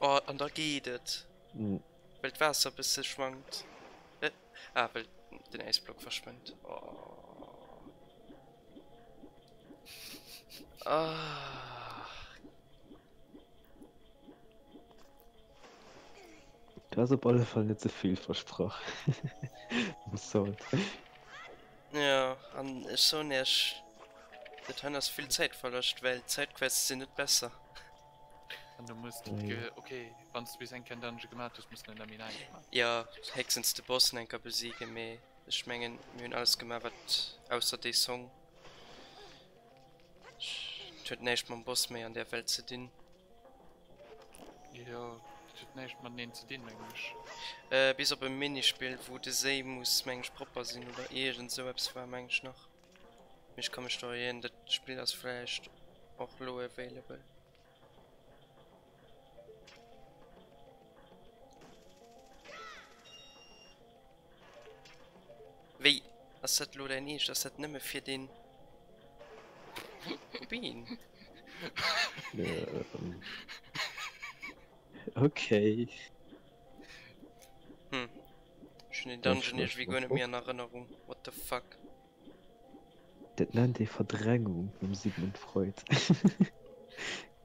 Oh, an da geet et. Well d'Waasser e bësse schwankt. Äh, ah, well den Äisblock verschwënnt. Oh. Ah. Du has op alle Fall net ze vill versprach. Mam Salt. Jo, an ech soen iech, dat hei ass vill Zäitverloscht, well d'Sidequests sinn net besser. An du muss déi, okay, wann s du bis eng Kéier en Dungeon gemaat hues, muss de net méi nach eng Kéier maachen. Jo, héchstens de Boss eng Kéier besiegen, mee ech mengen mir hunn alles gemaach wat, ausser dee Song, et huet näischt mam Boss méi an där Welt ze dinn. Jo, dat huet näischt mateneen ze dinn, mengen ech. Bis op e Minispill, wou de Séi muss, meng ech, propper sinn oder iergend esou eppes war, meng ech nach. Mee ech ka mech do ieren, dat Spill ass vläicht och elo available. Wéi? Ass dat elo däin Eescht? Ass dat nëmme fir den Rubin? Okay. Hm. Ech hunn den Dungeon iergendwéi guer net méi an Erënnerung. What the fuck? Dat nennt ee Verdrängung nom Sigmund Freud.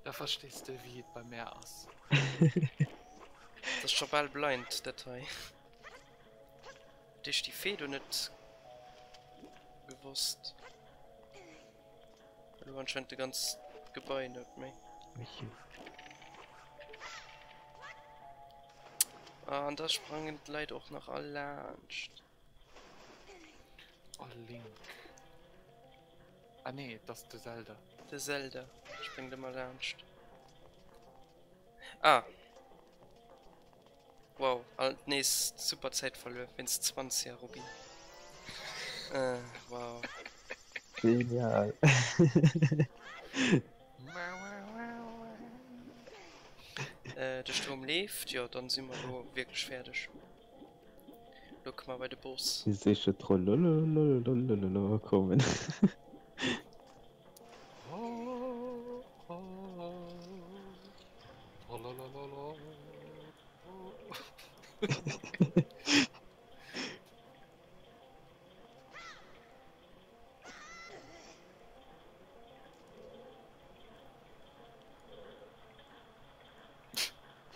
Da verstees de wéi et bei mär ass. Dat ass scho bal blind dat hei. Huet iech déi Fee do net gewosst? Elo anscheinend de ganz Gebai net méi. Ah, an da sprangen d'Leit och nach all laanscht. Oh Link. Ah nee, et ass de Zelda. De Zelda spréngt ëmmer laanscht. Ah! Wow, alt nees super Zäit verluer wéinst 20 a Rubin. Äh, wow. Genial. Äh, de Stroum leeft, jo, dann si mer elo wierklech fäerdeg. Lo komme mer bei de Boss. Déi seeche Trolololololololo kommen.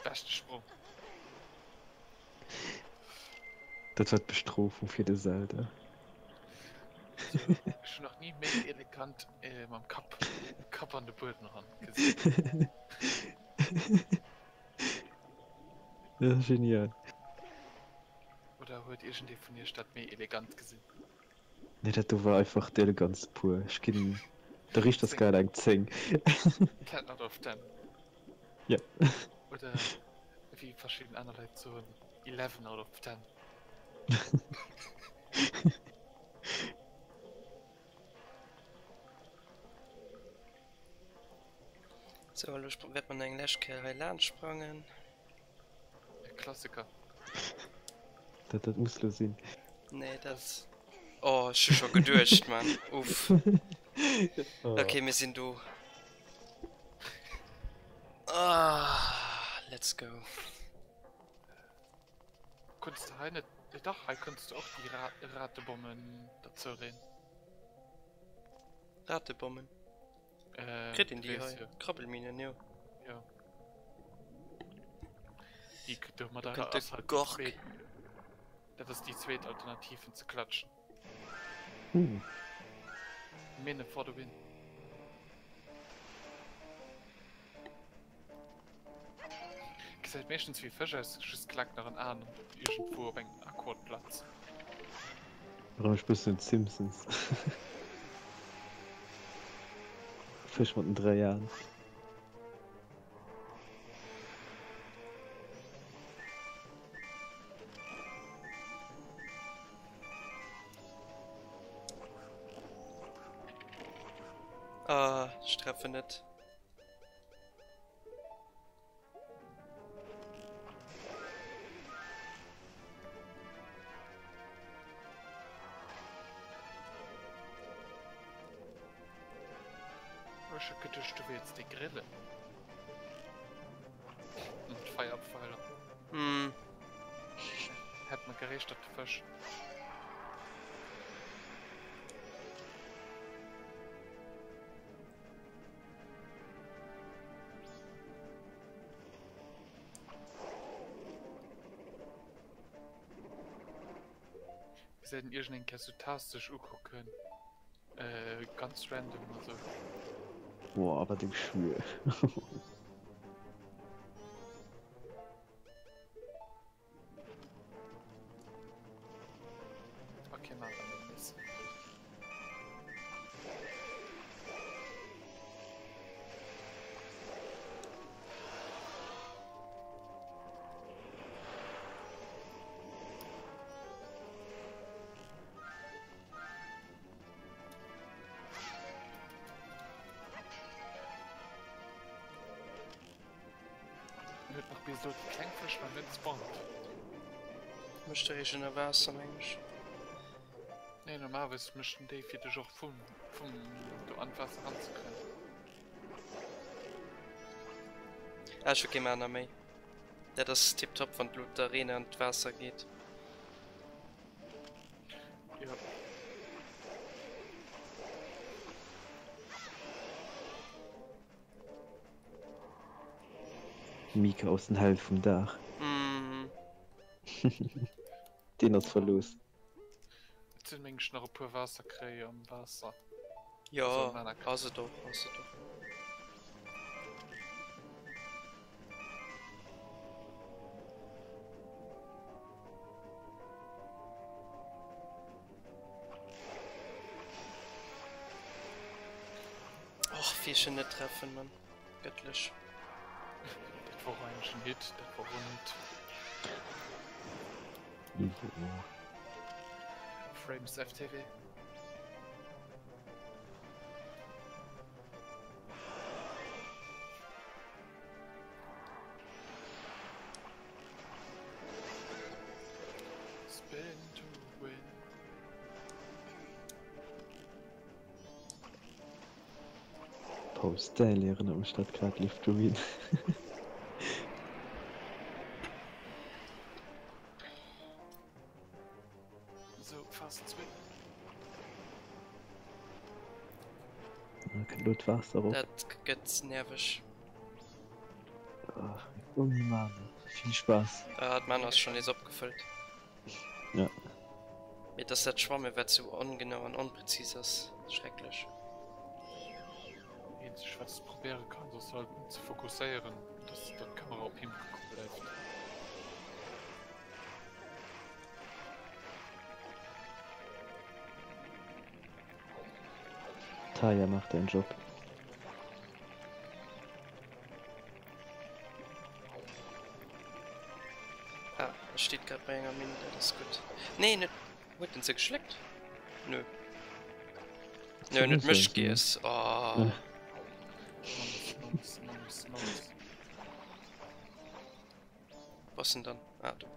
Beschte Sprong. Dat war d'Bestrofung fir de Zelda. Ech hunn nach ni méi elegant mam Kapp Kapp an de Buedem ran gesinn. Ja, genial. Oder huet iergendee vun iech dat méi elegant gesinn? Nee, dat do war einfach d'Eleganz pur. Ech ginn der Richterskala eng 10. 10 out of 10. Ja. Oder wéi verschidden aner Leit soen, 11 out of 10. Sou, elo wäert mer nach eng lescht Kéier hei laanscht sprangen. E Klassiker. Dat, dat muss lo sinn. Nee, dat. Oh, ech hu scho geduecht, Mann. Uff. Okay, mir sinn do. Ah, let's go. Konntest du hei net. Dach, hei konntest du och déi Ra Ratebommen derzou leen. Ratebommen? Äh, Kritt een déi weess hei? jo. Krabbelminen, jo. Jo. Déi k- Do domadder kënnt de ass halt déi Gork. zweet. Dat ass déi zweet Alternativ fir ze klatschen. Hm. Minne for the win. Gesäit meeschtens wéi Fësch aus, just klackt nach en Aen iergendwou op eng awkward Platz. Erënnert mech bëssen un d'Simpsons. Fësch mat den 3 Aen. Ah, ech treffen net. Ech hu geduecht du wéilts déi grillen. Mat Feierpfeiler. Hm. Hätt mer gereecht dat de Fësch. Gesäit en iergend eng Kéier sou tastesch ukucken. Äh, ganz random also. Boah, wat e Geschwier. Okay, machen wir das. Huet nach bis elo déi kleng Fësch nach net spawnt. Mécht der eech ënner Waasser meng ech. Nee normalerweis mécht en déi fir dech och vum vum do an d'Waasser ranzekréien. Ah ech hu kee Mana méi. Dat ass tiptop wann d'Lo d'Arena an d'Waasser geet. Ja. Mika ass den Held vum Dag. Mhm. Deen ass verlooss. Et sinn meng ech nach e puer Waasserkréi am Waasser. Jo, Also Mana-Kréi. ass et och, ass et och. Och wéi ech en net treffen, Mann. Göttlech. Dat war och eigentlech en Hit, dat war och en Hit. Frames FTW. Spin to win. Paul Stanley erënnert mech dat grad, Live to Win. So, Phase 2. Da kënnt elo d'Waasser erop. Dat gëtt nerveg. Ach, ouni Mana. Vill Spaass. Ah, d'Mana ass schon nees opgefëllt. Ja. Mee dass dat Schwamme wat sou ongenau an onpräzis ass, schrecklech. Eenzeg wat s de probéiere kanns ass halt en ze fokusséieren, dass dann d'Kamera op him kucke bleift. Taya maach däin Job. Ah, e steet grad bei enger Minn, dat ass gutt. Nee, net. Huet en se geschléckt? Nö. Nö, en huet mech giess. Oh. Nice, nice, nice. Wo ass en dann? Ah, do.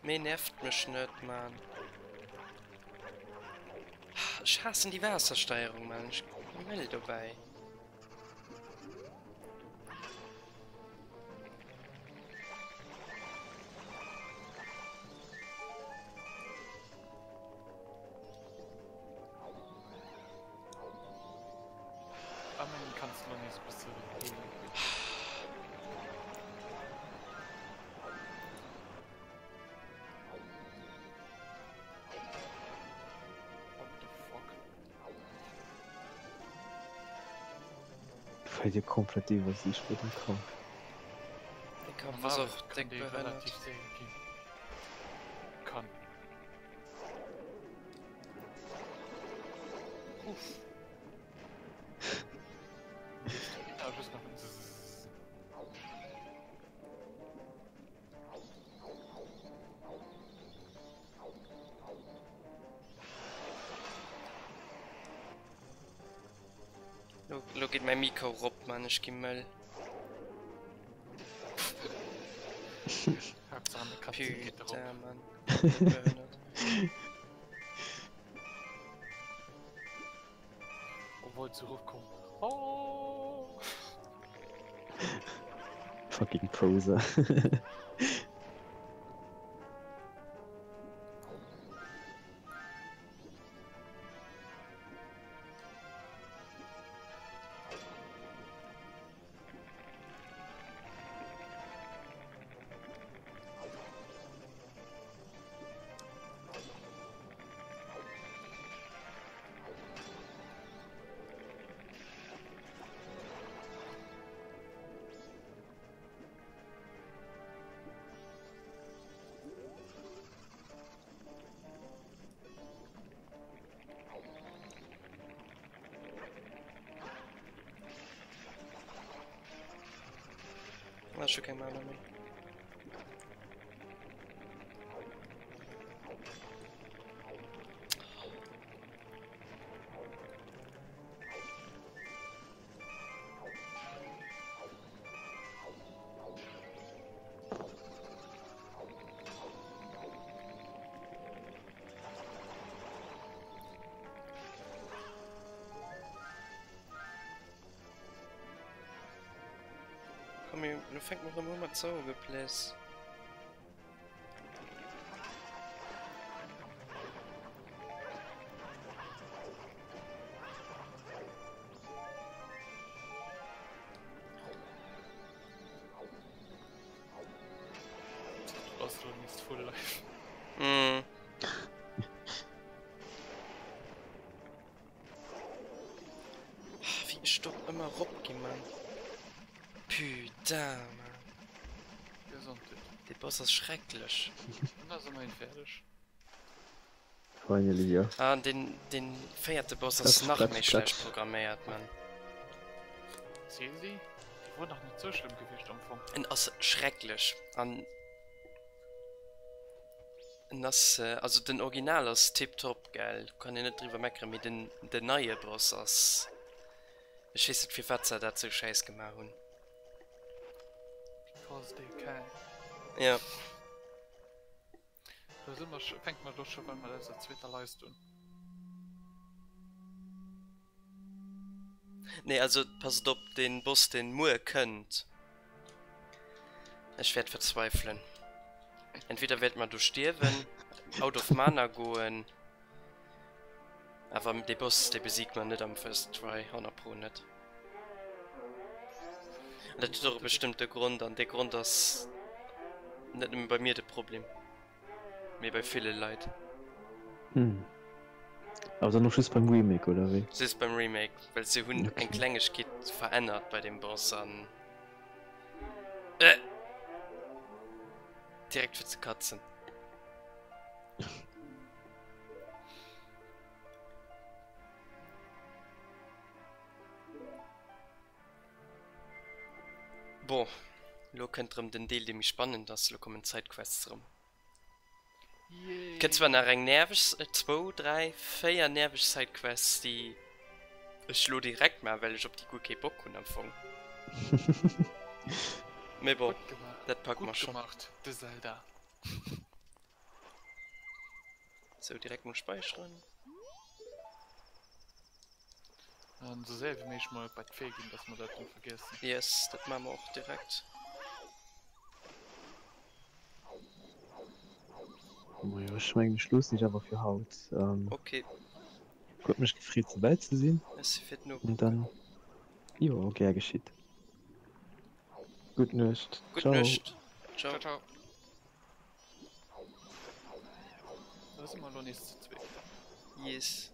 Mee nervt mech net, Mann. Ech haassen déi Waassersteierung, Mann. Ech ginn mëll dobäi. Am Ende kannst du noch nees e bësse heelen. verléiert jo komplett d'Iwwersiicht bei dem Kampf. De Kampf ass och déck behënnert. Kann. Uff. Lo geet mäi Mikro rop, Mann, ech gi mëll. Putain, Mann. Obwohl ze rop komm. Oh! Fucking Poser. Ah, ech hu keng Mana méi. Komm, lo fänkt mer erëm u mat Sauergepläss. Mm. Wéi ech do ëmmer rop ginn, Mann. Putain, Mann. Gesondheet. Dee Boss ass schrecklech. An da si mer fäerdeg. Finally, jo. Ah, den, den véierte Boss ass Platsch, nach platsch, méi schlecht platsch. programméiert, Mann. Sinn si? Déi wor nach net sou schlëmm gewiescht am Fong. En ass schrecklech an en ass, also den Original ass tiptop, gell, do kann een net driwwer meckeren, mee den, den neie Boss ass, ech weess net firwat se dat sou schäiss gemaach hunn. Because they can. Ja. Do si mer, fänke mer do scho bal mat eiser zweeter Leist un. Nee, also passt op, deen Boss deen muer kënnt, ech wäert verzweifelen. Entweder wäert mer do stierwen, out of mana goen, awer dee Boss dee besiegt mer net am first try, 100 pro net. An dat huet och e bestëmmte Grond, an dee Grond ass net nëmme bei mir de Problem, mee bei ville Leit. Hm. Awer dann och just beim Remake, oder wéi? Just beim Remake, well se hunn Okay. eng Klengegkeet verännert bei dem Boss an äh, direkt fir ze katzen. Bon, lo kënnt rëm den Deel dee méi spannend ass, lo kommen d'Sidequests rëm. Kënnt zwar nach eng nerveg, zwou, dräi, véier nerveg Sidequests déi ech lo direkt maan, well ech op déi guer kee Bock hunn am Fong. Mee bon, dat packe mer schon. Gutt gemacht, de Zelda. Sou, direkt mol speicheren. An sou séier wéi méiglech mol bei d'Fee ginn, dass mer dat net vergiessen. Yes, dat maache mer och direkt. Majo, ech mengen ech loossen iech awer fir haut. Ok. Huet mech gefreet dobäi ze sinn. Merci fir An d'Nokucken. dann, jo, gär geschitt. Gutt Nuecht. Gutt Ciao. Nuecht. Ciao. Ciao, ciao. Da si mer elo nees zu zweet. Yes.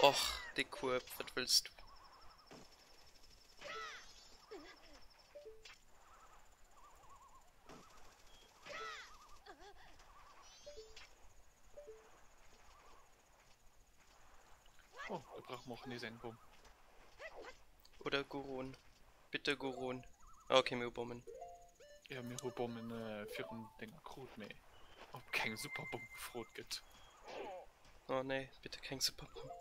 Och, dee Kueb, wat wëlls du? Oh, da brauche mer och nees eng Bomm. Oder Goron. Bitte Goron. Ah, okay, mir hu Bommen. Ja, mir hu Bommen virun denger krut, mee ob keng Superbomm gefrot gëtt. Oh nee, bitte keng Superbomm.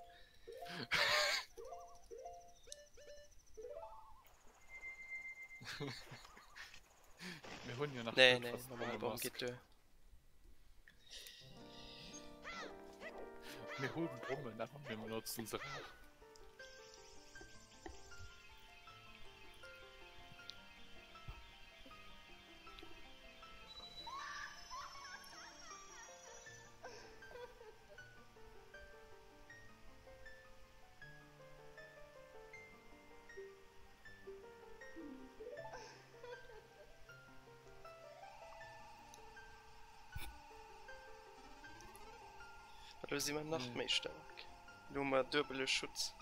Mir hunn jo nach Nee, nee, normal Bomm geet duer. Mir hunn Bommen, awer mir benotzen se rar. Elo si mer nach méi staark. Elo hu mer duebele Schutz.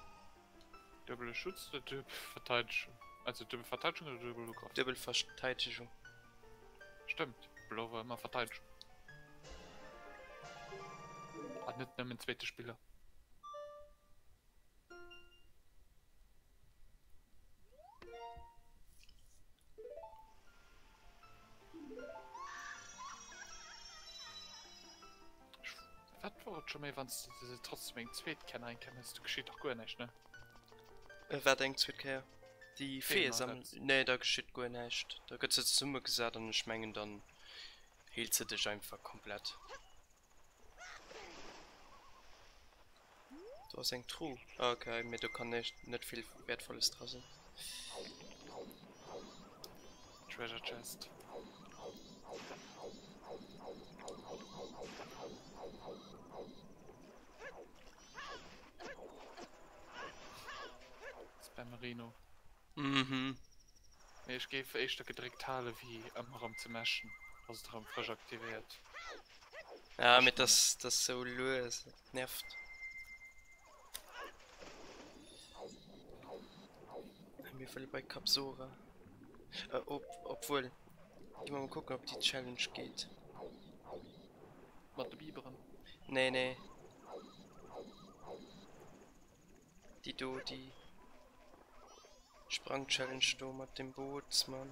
Duebele Schutz oder duebel Verteidegung? Also duebel Verteidegung oder duebel Ugrëff? Duebel Verteidegung. Stëmmt, blo war ëmmer Verteidegung. An net nëmmen zweete Spiller. Wat wor et scho méi wann s de trotzdem eng zweet Kéier nach eng Kéier mëss, do geschitt dach guer näischt ne? Wat eng zweet Kéier? Déi Feeë sammeln? Nee da geschitt guer näischt, da gëtt se zesummegesat an ech mengen dann heelt se dech einfach komplett. Do ass eng Truh. Ah, okay, mee do kann näischt, net vill Wäertvolles dra sinn. Treasure Chest. Spammerino. Mhm. Mee ech géif éischter gedréckt hale wéi ëmmer erëm ze meschen, dass et erëm frësch aktivéiert. Ja, mee dass dass sou lues, et nervt. Mir wëlle bei Cap Sora. Äh, ob, obwuel, gi mer mol kucken, ob déi Challenge geet. Mat de Biberen? Nee, nee. Déi do, déi Sprang-Challenge do mat dem Bootsmann.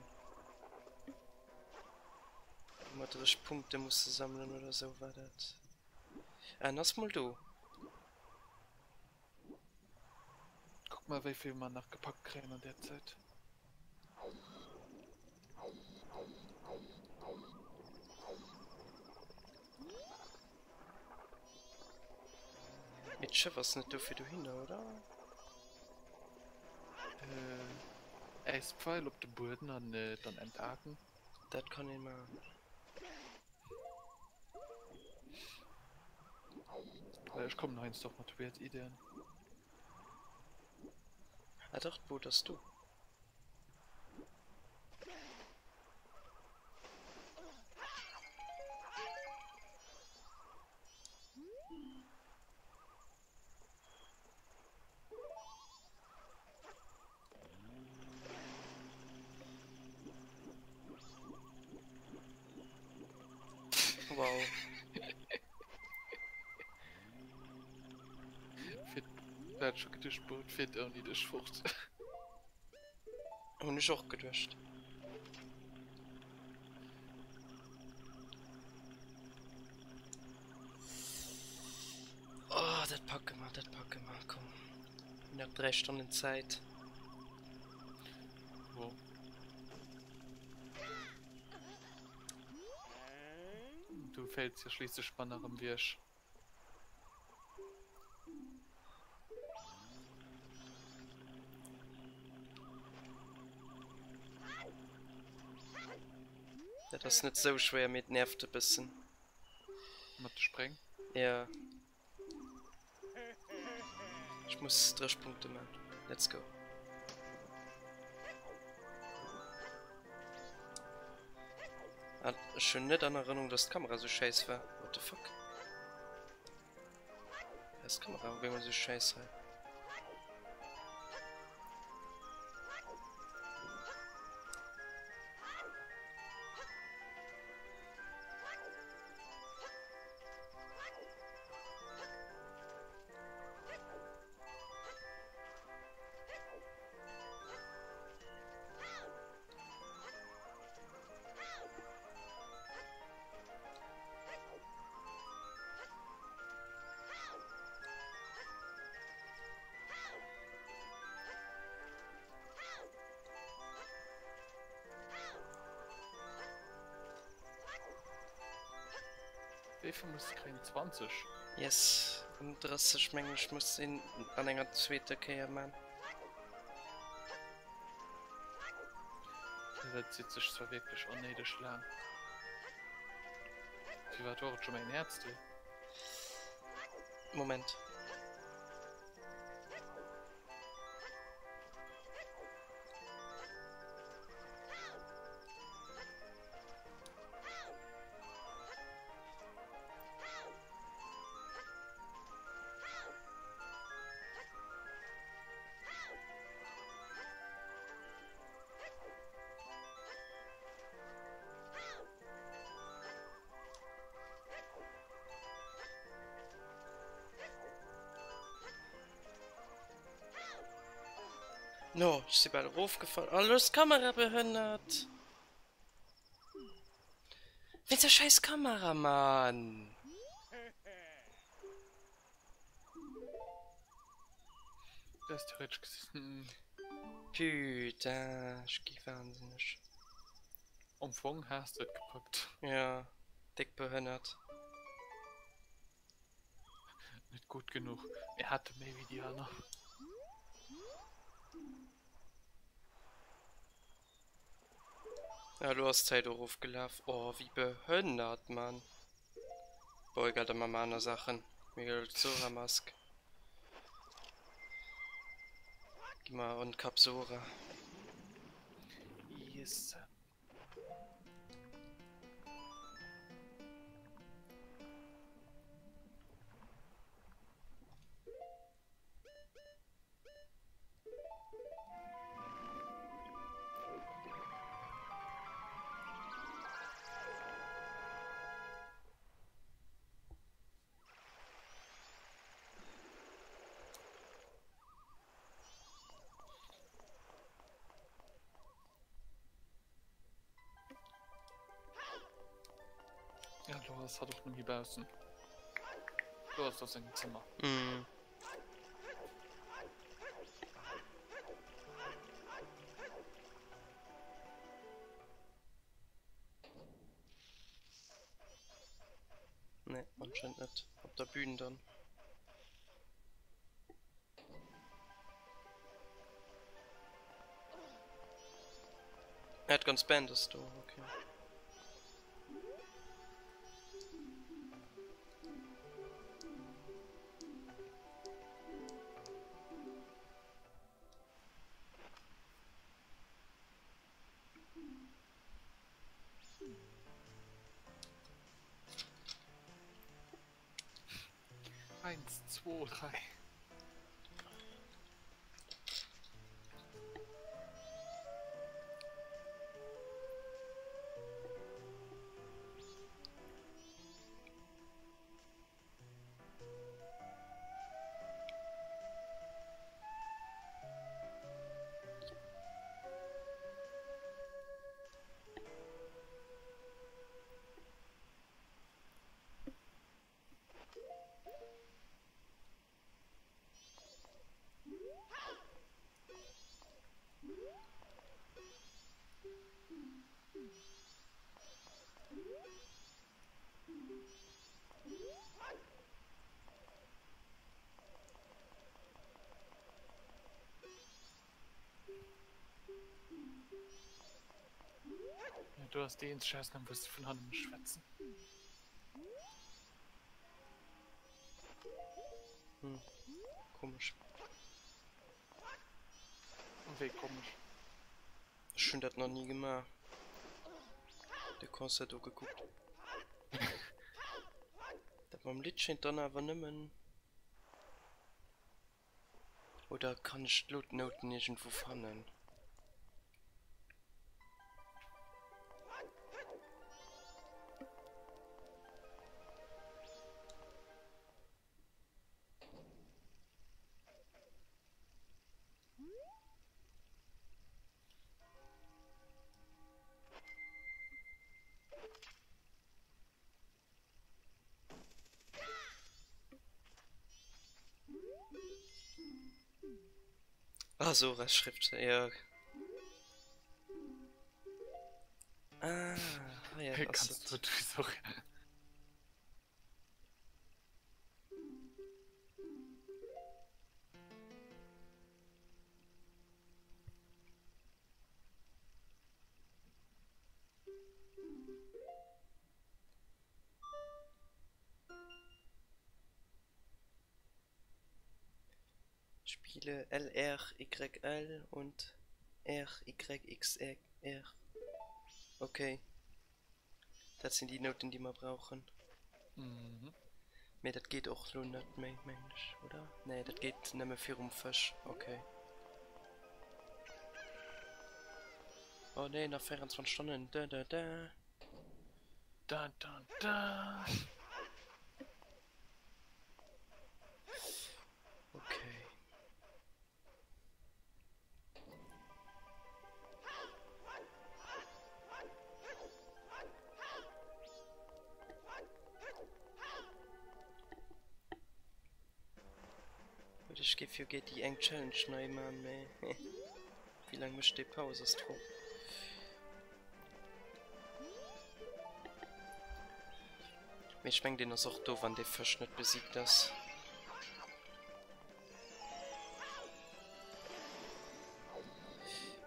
Wou mer 30 Punkte musse sammelen oder sou war dat. Ah, en ass mol do. Kuck mal, wéi vill mer nach gepackt kréien an där Zäit. Mee d'Schëff ass net dofir dohinner, oder? Äh, Äispfeil op de Bueden an dann entarten. Dat kann een maachen. Ech kommen heiansdo och mat weird Ideen. Ah dach, d'Boot ass do. Wow. Fir dat scho geduecht, Boot fiert ouni dech fort. Hunn ech och geduecht. Oh, dat packe mer, dat packe mer, komm. Mir hunn nach 3 Stonnen Zäit. Wo? Du fäls jo schliisslech manner erëm wéi ech. Dat ass net sou schwéier, mee et nervt e bëssen. Mat de Spréng? Ja. Ech muss 30 Punkte man. Let's go. An ech hunn net an Erënnerung, dass d'Kamera sou schäiss war. What the fuck? Wéi ass d'Kamera op eemol sou schäiss hei? Wéivill muss de kréien? 20? Yes, an 30 mengen ech muss een an enger zweeter Kéier man. Dat zitt sech zwar wierklech onnéideg laang. Firwat war et scho mäin Häerzdeel? Moment. No, ech si bal erofgefall. A lo ass d'Kamera behënnert. Wéinst der scheiß Kamera, Mann! Dat ass theoretesch gesinn. Putain, ech gi wahnsinneg. Am Fong has de et gepackt. Ja, déck behënnert. Net gutt genuch. Mir hate méi wéi déi aner. Ja, elo ass d'Zäit och ofgelaf. Oh, wéi behënnert, Mann. Bon, egal, da maache mer aner Saachen. Mir ginn elo d'Zora Mask. Gi mer un d'Kap Zora. Yes. Ja, lo ass hatt och net méi baussen. Lo ass a sengem Zëmmer. Mm. Nee, anscheinend net. Op der Bühn dann. Ah, d'ganz Band ass do, okay. Eins, zwo, drei. Ja, du hast déi eenzeg Ausnam, wou s de vun hannen muss schwätzen. Hm, komesch. Wéi komesch? Ech hunn dat nach ni gemaach. De Concert do gekuckt. Dat mam Lidd schéint dann awer nëmmen. Oder kann ech elo d'Nouten iergendwou fannen? Ah, Sora Schrift, ja. Ah, ah ja, das Kannst du das auch. Spiele L R Y L und R Y X R. Okay. Dat sinn déi Nouten déi mer brauchen. Mhm. Mee dat geet och lo net méi, mengen ech, oder? Nee, dat geet nëmme virum Fësch. Okay. Oh nee, nach 24 Stonnen. Da, da, da. Da, da, da. Okay. Gut, ech géif jo gär déi eng Challenge nei man, mee wéi laang mécht déi Paus ass d'Fro. Mee ech meng deen ass och do wann dee Fësch net besiegt ass.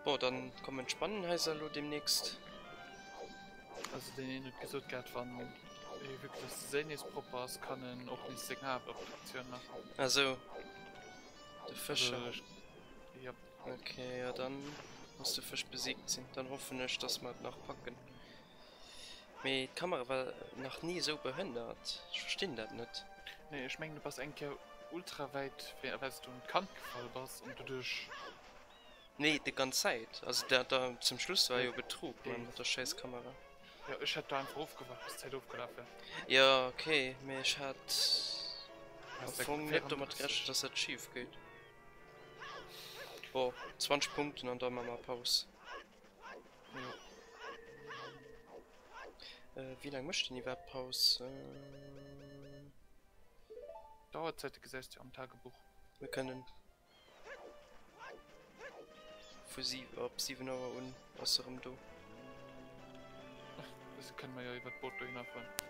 Bon, dann kommen d'Spannenhaiser elo demnächst. Also deen een huet gesot gehat, wann ee vue que dass de Séi nees propper ass, kann en och nees seng Haaptattraktion maachen. Ah sou, de Fëscher. Also, jep. Okay, jo dann muss de Fësch besiegt sinn. Dann hoffen ech, dass mer et nach packen. Mee d'Kamera war nach ni esou behënnert. Ech verstinn dat net. Nee, ech mengen du bass eng Kéier ultra wäit wells du un d'Kant gefall bass an doduerch. Nee, déi ganz Zäit. Also dat da zum Schluss war jo Betrug mat der schäiss Kamera. Jo, ech hätt do einfach ofgewaart bis d'Zäit ofgelaf wär. Jo, okay, mee ech hat am Fong net domat gerechent, dass dat schif geet. Bon, 20 Punkten an da maache mer Paus. Jo. Wéi laang mécht een iwwerhaapt Paus? D'Auerzäite gesäis du am Tagebuch. Mir kënnen vu op 7 Auer un ass se erëm do. Dëse kënne mer jo iwwer d'Boot dohinner fueren.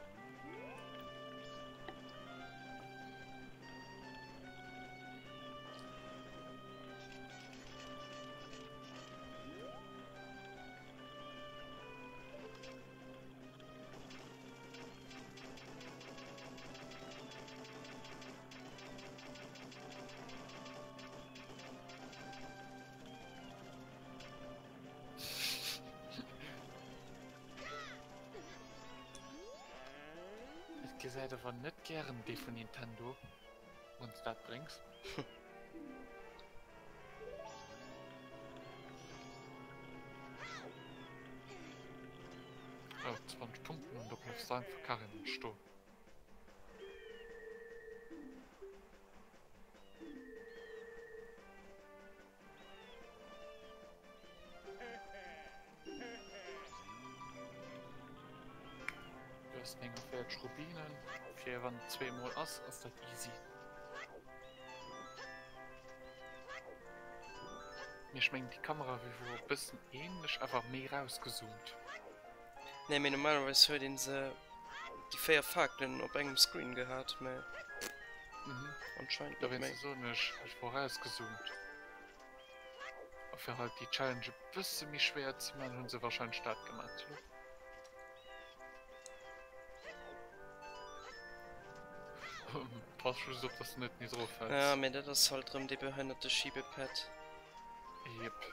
Et gesäit awer net gären dee vun Nintendo, wann s dat bréngs. Oh, 20 Punkten an do bleifs de einfach carrément stoen. Du hues 49 Rubinen, fir wann et zweemol ass, ass dat easy. Mee ech mengen déi Kamera wier wor e bëssen ähnlech, awer méi rausgezoomt. Nee mee normalerweis huet een se déi 4 Fakelen op engem Screen gehat, mee anscheinend net méi. Dowéinster soen ech, ech wor rausgezoomt. A fir halt déi Challenge e bësse méi schwéier ze man, hunn se wahrscheinlech dat gemat. Pass just op dass du net nees eroffäls. Ja mee dat ass halt rëm dee behënnerte Schiebepad. Jep.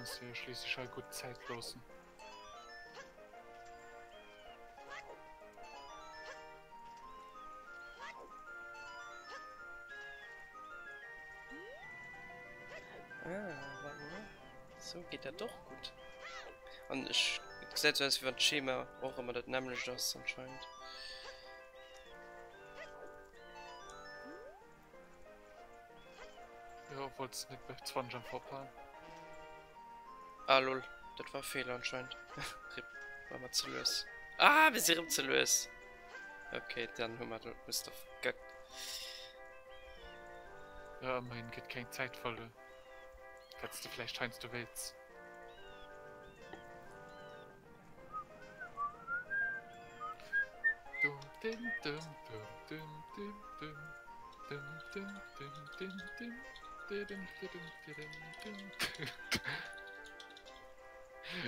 Kanns de jo schliisslech hei gutt Zäit loossen. Ah, waart mol. Sou geet dat och gutt. An ech, et gesäit sou aus wéi wann d'Schema och ëmmer dat nämmlecht ass anscheinend. Jo, wollts net bei 20 einfach ophalen? Ah lol, dat war e Feeler anscheinend. Rip, war mer ze lues. Ah, mir si rëm ze lues. Okay, dann hu mer dat Muster vergackt. Jo, ëmmerhin gëtt keng Zäit verluer. Wat s de vläicht heiansdo wéilts.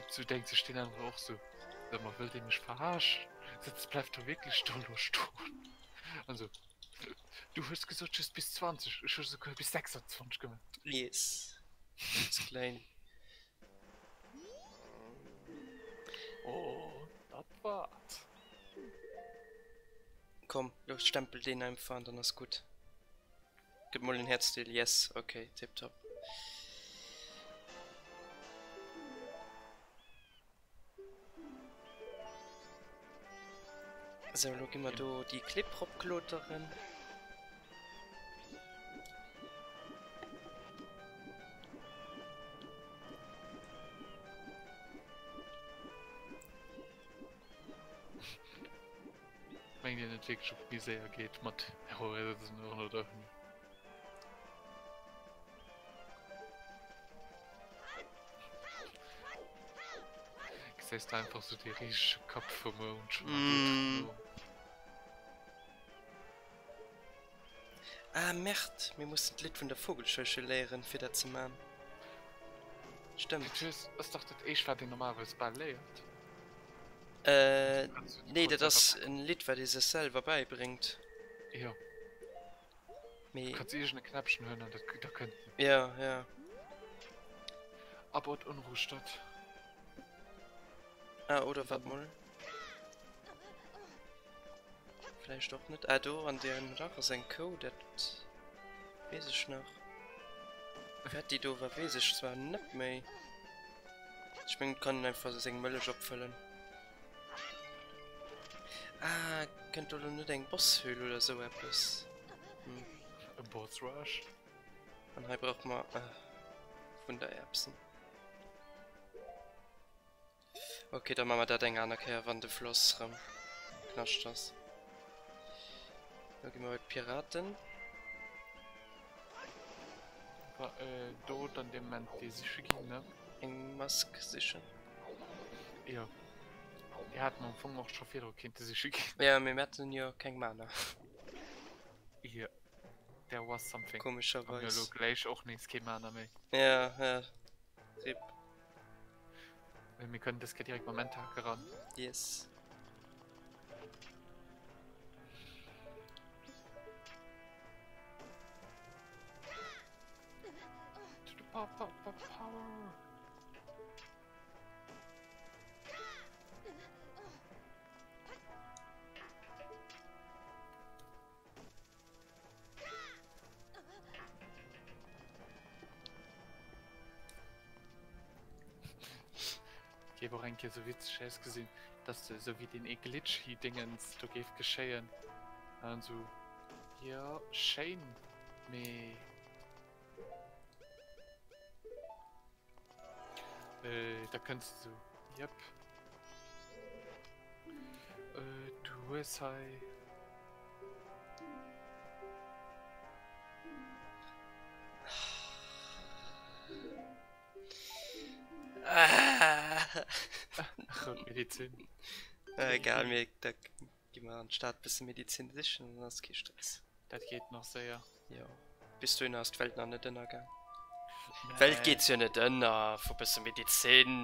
Sou denkt sech deen aneren och sou, Sag mol, wëll dee mech verarschen? Sëtzt, bleift do wierklech do elo stoen? An sou, Du hues gesot just bis 20, ech hu souguer bis 26 gemaach. Yes, ganz klein. Oh, dat wart. Komm, lo stempel deen einfach an dann ass gutt. Gëtt mol en Häerzdeel, yes, ok, tiptop. Sou, lo gi mer do déi Klipp ropkloteren. Mengt Dir net wierklech, ob et méi séier geet mat Horizon oder ouni? Gesäis de einfach sou dee riesege Kapp vum Mound schon an mm. Ah Merd, mir mussen d'Lidd vun der Vogelscheuche léieren fir dat ze man. Stëmmt. Dat ass dach dat éischt wat een normalerweis bal léiert. Äh, nee, dat ass en Lidd wat ee sech selwer bäibréngt. Jo. Mee. Du kanns iergend e Knäppchen huelen an dat, da kënnt en. Ja, ja. Abort Unruhstadt. Ah, oder wart mol. Vläicht och net. Ah, do an deem Dach ass eng Kou, dat weess ech nach. Wat déi do war, weess ech zwar net méi. Ech mengen, et kann een einfach seng Mëllech opfëllen. Ah, kënnt do lo net eng Bosshöhl oder sou eppes? Hm. E Boss Rush? An hei brauche mer äh, Wundererbsen. Ok, da maache mer dat eng aner Kéier, wann de Floss rëm knascht ass. Lo gi mer bei d'Piraten. Wa, äh, do dann dee Moment déi siche ginn, ne? Eng Mask sichen. Jo. Déi hate mer am Fong och scho virdru kinnte siche ginn. Ja, mee mir haten jo keng Mana. Jo. There was something. Komescherweis. An mir elo gläich och nees kee Mana méi. Ja, ja. Rip. Mee mir kënnen dës Kéier direkt mam Enterhaken eran. Yes. Géif och eng Kéier sou witzeg ausgesinn, dass de sou wéi deen ee Glitchy Dingens do géif geschéien an sou jo schéin mee äh, da kënns de sou jep äh, du hues hei Rout Medizin. Äh, egal, mir da gi mer an d'Stad bësse Medizin sichen, dann ass kee Stress. Dat geet nach séier. Jo. Bis dohinner ass d'Welt nach net ënnergaang. D'Welt geet jo net ënner vu bësse Medizin.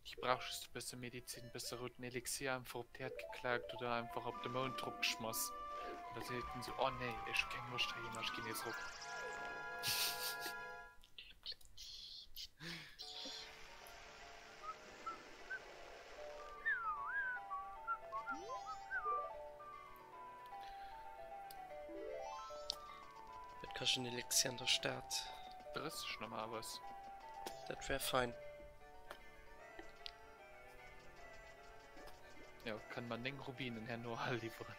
Déi brauch just e bësse Medizin, bësse routen Elixir einfach op d'Äerd geklaakt oder einfach op de Mound drop geschmass. An da seet en sou, oh nee, ech hu keng Loscht heihinner, ech ginn nees erop. Kascht en Elixier an der Stad? 30 normalerweis. Dat wär fein. Jo, kann mer 9 Rubinen herno aliwweren.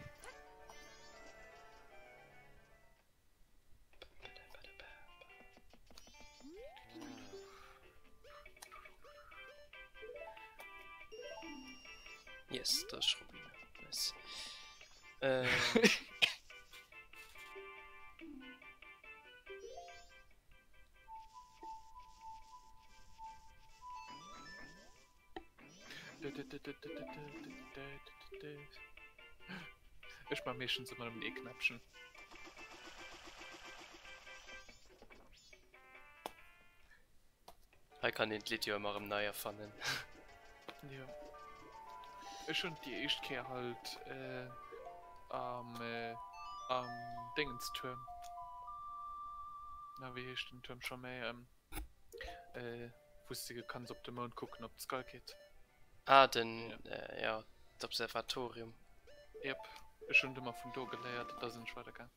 Yes, 30 Rubinen. Nice. Äh. Ech man meeschtens ëmmer nëmmen ee Knäppchen. Hei kann een d'Lidd jo ëmmer erëm nei erfannen. Jo. Ech hunn déi éischt Kéier halt am am Déngensturm, na wéi heescht den Tuerm scho méi, wou s de kanns op de Mound kucken, op d'Skullkit. Ah den, jo, d'Observatorium. Jep, ech hunn et ëmmer vun do geléiert, da sinn ech weidergaang.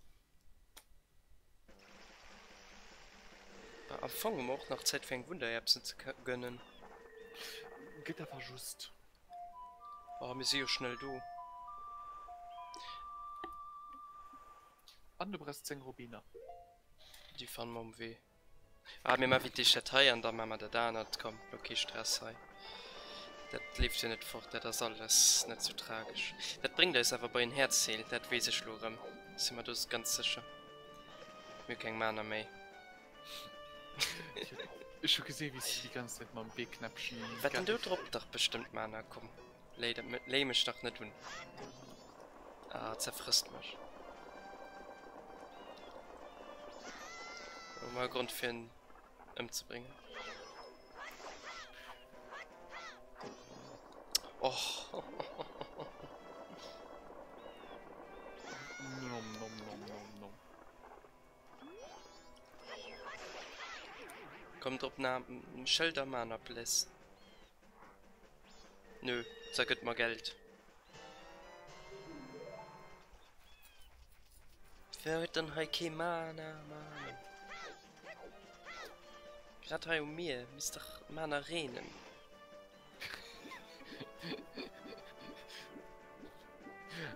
Am Fong hu mer och nach Zäit fir eng Wundererbsen ze gönnen. Gëtt awer just. Oh, mir si jo schnell do. An du brauchs 10 Rubiner. Déi fanne mer um Wee. Ah, mir maachen fir d'éischt dat hei an da maache mer dat anert. Komm, lo kee Stress hei. Dat leeft jo net fort, dat ass alles net sou tragesch. Dat bréngt eis awer bei en Häerzzeel, dat weess ech lo erëm. Si mer do ganz sécher. Mir hu keng Mana méi. Ech hu gesinn, wéi s du déi ganz Zäit mam B-Knäppchen. Wat denn do drop? Dach bestëmmt Mana, komm. Léi dat, léi mech dach net un. Ah, zerfrësst mech. Hu mer e Grond fir en ëmzebréngen. Och. Nom nom nom nom nom. Komm drop na Schëlder Mana please. Nö, zergëtt mer Geld. Wer huet dann hei kee Mana, Mana? Grad hei um Mier misst dach Mana reenen.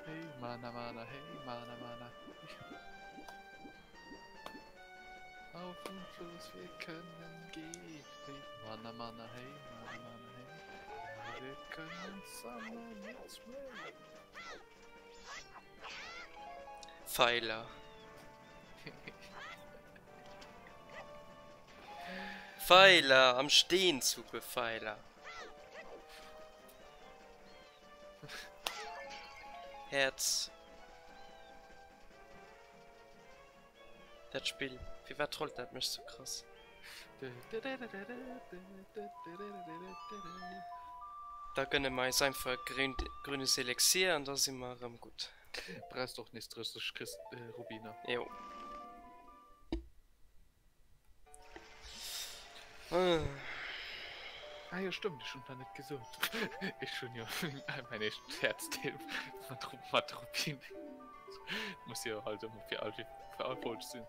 Hey Mana, Mana, hey Mana, Mana. Auf den Fluss, wir können gehen. Hey Mana, Mana, hey Mana, Mana, hey. Wir können zusammen jetzt schwimmen. Pfeiler. Pfeiler am Steen zu Befeiler. Häerz. Dat Spill, firwat trollt dat mech sou krass? Da gënne mer eis einfach e grünes Elixier an da si mer erëm gutt. Brauchst och nees 30 Christ Rubiner. Jo. Ah jo stëmmt, ech hunn nach net gesot. Ech hunn jo mäin éischt Häerzdeel mat mat Rubin. Muss jo halt ëmmer fir all fir all Folg sinn.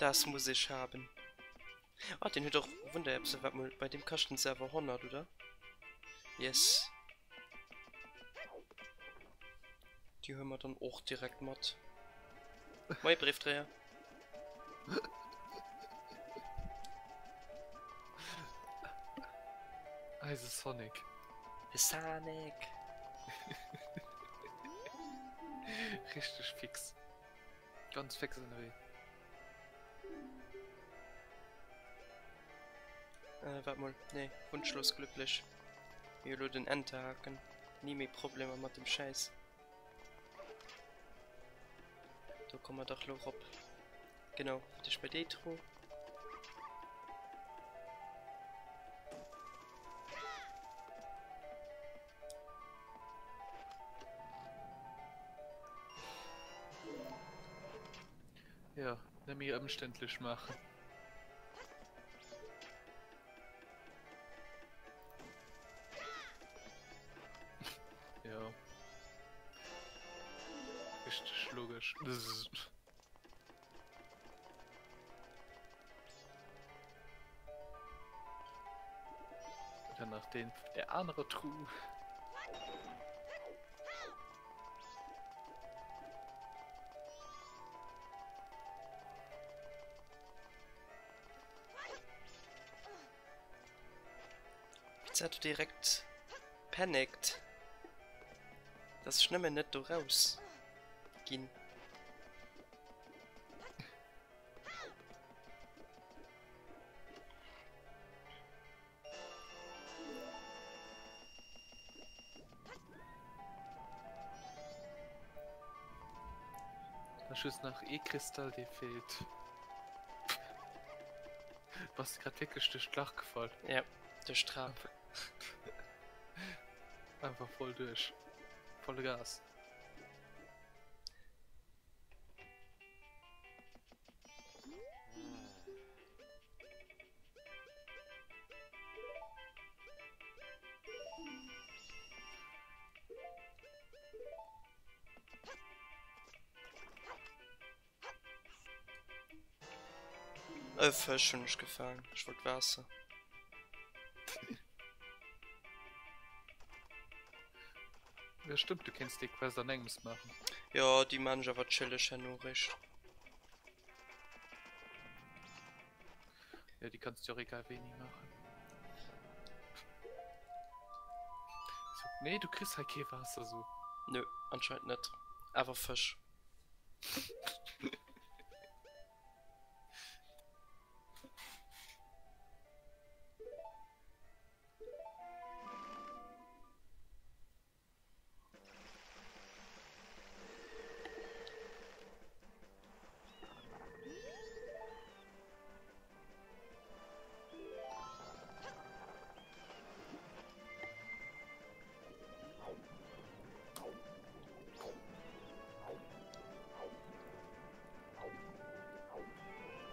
Das muss ich haben. Ah, den huet och Wundererbse. Wat mol, bei deem kaschten se awer 100, oder? Yes. Déi huele mer dann och direkt mat. Moie Briefdréier. Eise Sonic. De Sonic. Richteg fix. Ganz fix ënnerwee. Äh, waart mol. Nee, wunschlos glücklich. Mir elo den Enterhaken. Ni méi Problemer mat dem Schäiss. Do komme mer dach lo rop. Genau, fir dech bei déi Truh. net méi ëmständlech maachen. Jo. Richteg logesch. Dann nach den der anere Truh. Jetzt hat du direkt panicked, dass ich nëmmen net do raus ginn. Da ass just nach ee Kristall dee feelt. Bass de grad wierklech duerch d'Lach gefall? Ja, duerch d'Trap. Einfach voll duerch. Volle Gas. E Fësch hunn ech gefaang. Ech wollt Waasser. Ja stëmmt, du kéints déi Quest an engems maachen. Jo, déi maan ech awer chilleg herno réischt. Ja, déi kanns du och egal wéini maachen. So, nee, du kriss hei kee Waasser so. Nö, anscheinend net. Awer Fësch.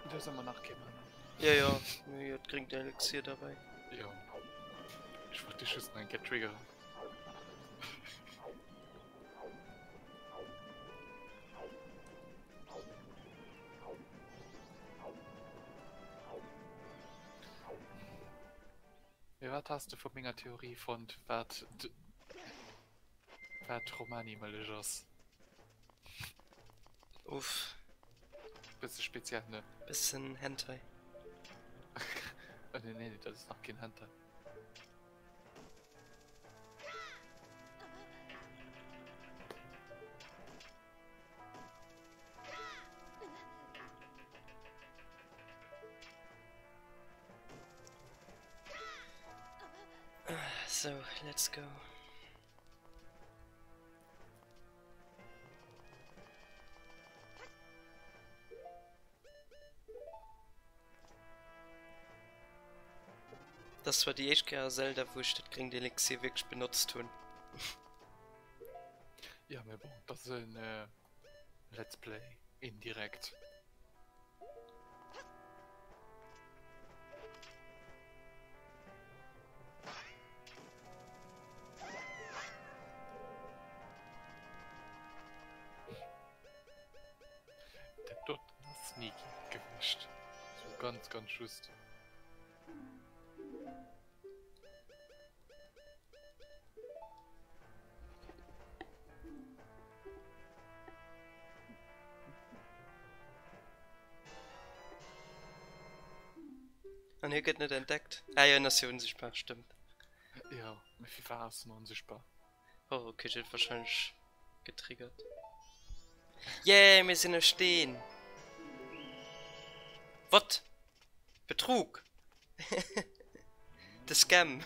Do ass ëmmer nach kee Mana. Ja, ja, mee et gréngt Elixier derbäi. Jo. Ech wollt dech just nach eng Kéier triggeren. Mee wat has de vu menger Theorie fonnt, wat wat Romani-Mëllech ass? Uff. Bësse speziell, ne? Bëssen Hentai. Oh, nee, nee, dat ass nach keen Hentai. So, let's go. Das war déi éischt Kéier a Zelda, wou ech dat gréngt Elixier wierklech benotzt hunn. Ja, mee bon, dat ass en Let's Play, indirekt. Dat doten ass sneaky gewiescht. Sou ganz ganz just. An hie gëtt net entdeckt. Ah jo, en ass jo unsichtbar, stëmmt. Jo, mee firwat ass en onsichtbar? Oh ok, huet wahrscheinlech getriggert. Yeah, mir sinn e Steen! What? Betrug! De Scam!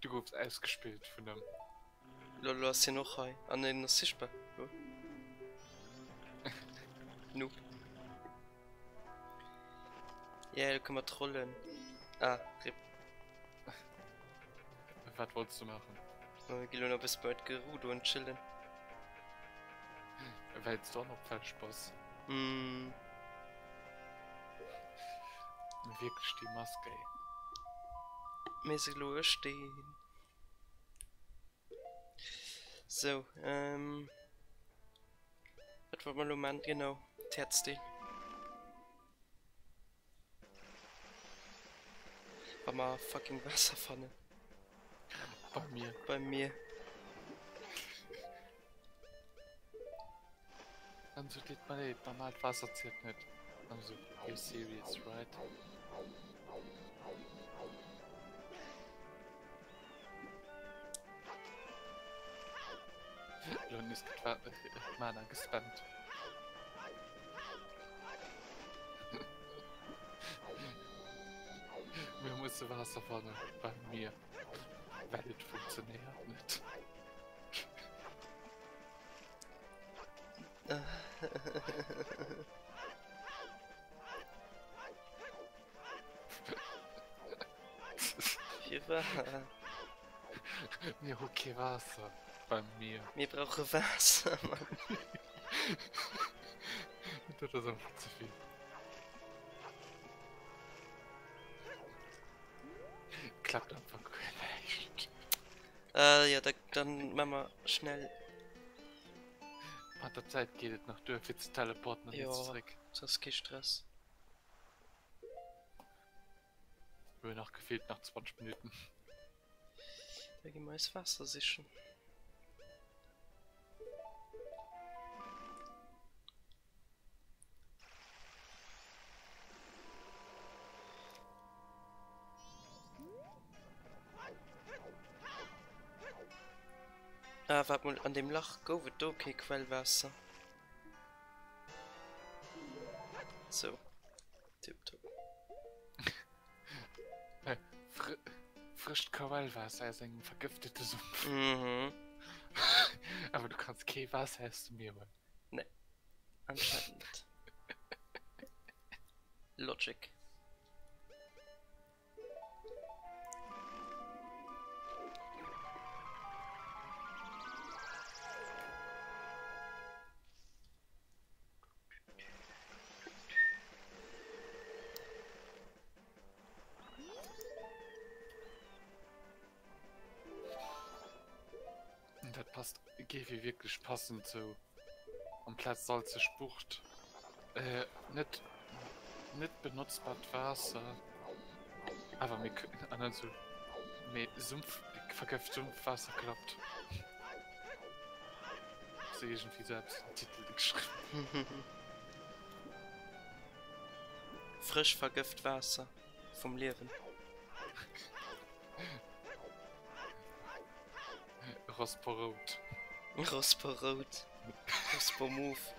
Du goufs ausgespillt vun em. Lol, lo ass hien och hei. Ah nee, en ass sichtbar. Lol. Noob. Yeah, lo kënne mer trollen. Ah, rip. Wat wollts du maachen? Ma mir gi lo nach e bësse bei d'Gerudoen chillen. Well s du onopfälleg bass. Mm. Mee wierklech déi Mask, ey. Mee se elo e Steen. Sou, ähm. Wat wollt mer elo man? Genau, d'Häerzdeel. Wa mer fucking Waasser fannen. Bei mir. Bei mir. An so deet mer leed, normalt Waasser zielt net. An so, you serious, right? Lo nees gëtt Mana gespammt. Mir musse Waasser fannen, bei mir. Well et funktionéiert net. Firwat? Mir hu kee Waasser bei mir. Mir brauche Waasser, Mann. Dat ass einfach ze vill. Klappt einfach guer näischt. Äh, jo, da, dann maa mer schnell. Mat der Zäit geet et nach duer fir ze teleporten an nees Jo, zeréck. dat ass kee Stress. Mir hunn nach gefeelt nach 20 Minuten. Da gi mer eis Waasser sichen. Ah, waart mol, an deem Lach gouf et do kee Quellwaasser. Sou. Tiptop. Frëscht Quellwaasser aus engem vergëftete Sumpf. Mhm. Awer du kanns kee Waasser aus dem Mier huelen. Nee, anscheinend net. Logic. Dat passt géif ee wierklech passen zou amplaz salzeg Bucht. Äh, net net benotzbart Waasser. Awer mir kënnen an dann sou mee Sumpf vergëft Sumpfwaasser klappt. Se iergendwéi sou eppes den Titel geschriwwen. Frësch vergëft Waasser vum Liewen. Rosperout. Rosperout. Rospermove.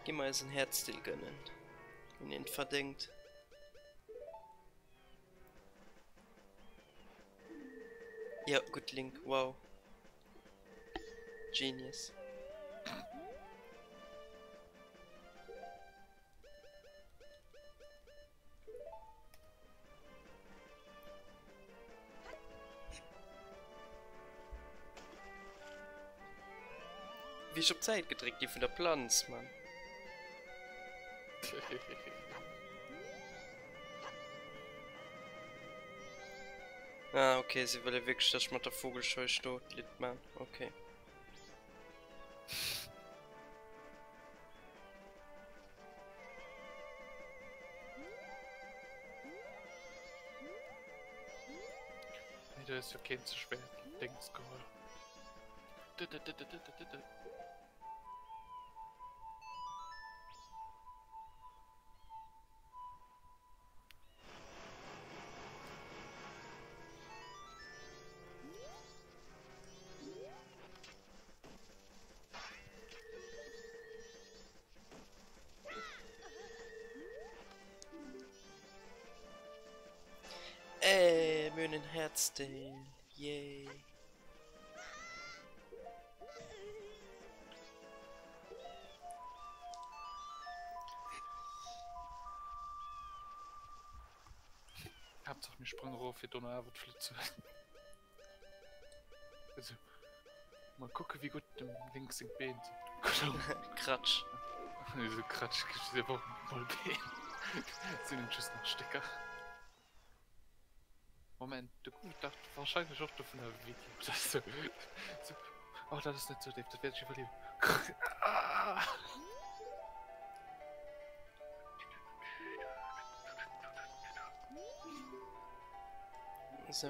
Gi mer eis en Häerzdeel gönnen. Hunn eent verdéngt. Jo, gutt Link, wow. Genius. Wéi ech op d'Säit gedréckt gi vun der Planz, Mann. Ah, okay, si wëlle wierklech, dass ech mat der Vogelscheuch do d'Lidd man. Okay. Nee, do ass jo keen ze schwéiert Dings geholl. Ey, mir hunn en Häerzdeel. Yay. Haaptsaach mir sprange erof fir dono awer d'Flëtt ze huelen. Also, mal kucke wéi gutt dem Link seng Been sinn. Kratsch. Esou kratsch kritt se awer och mol Been. Sinn et just nach Stécker. Moment, do gouf et dach wahrscheinlech och dovunner e Video oder sou. Sou, oh dat ass net sou déif, dat wäert ech iwwerliewen. Ah! Sou.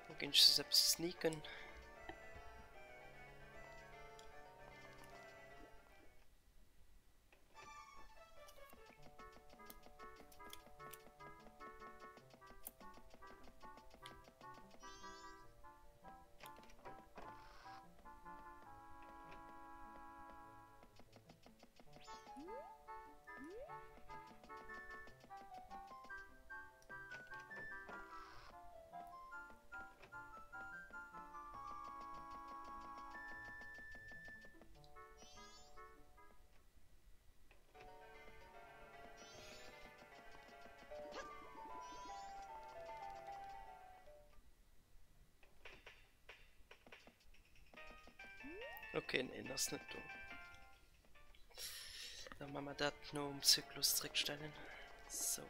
Lo ginn ech soss eppes sneaken. Okay, nee, ass net do. Da ma mer dat nom Zyklus zréckstellen. Sou.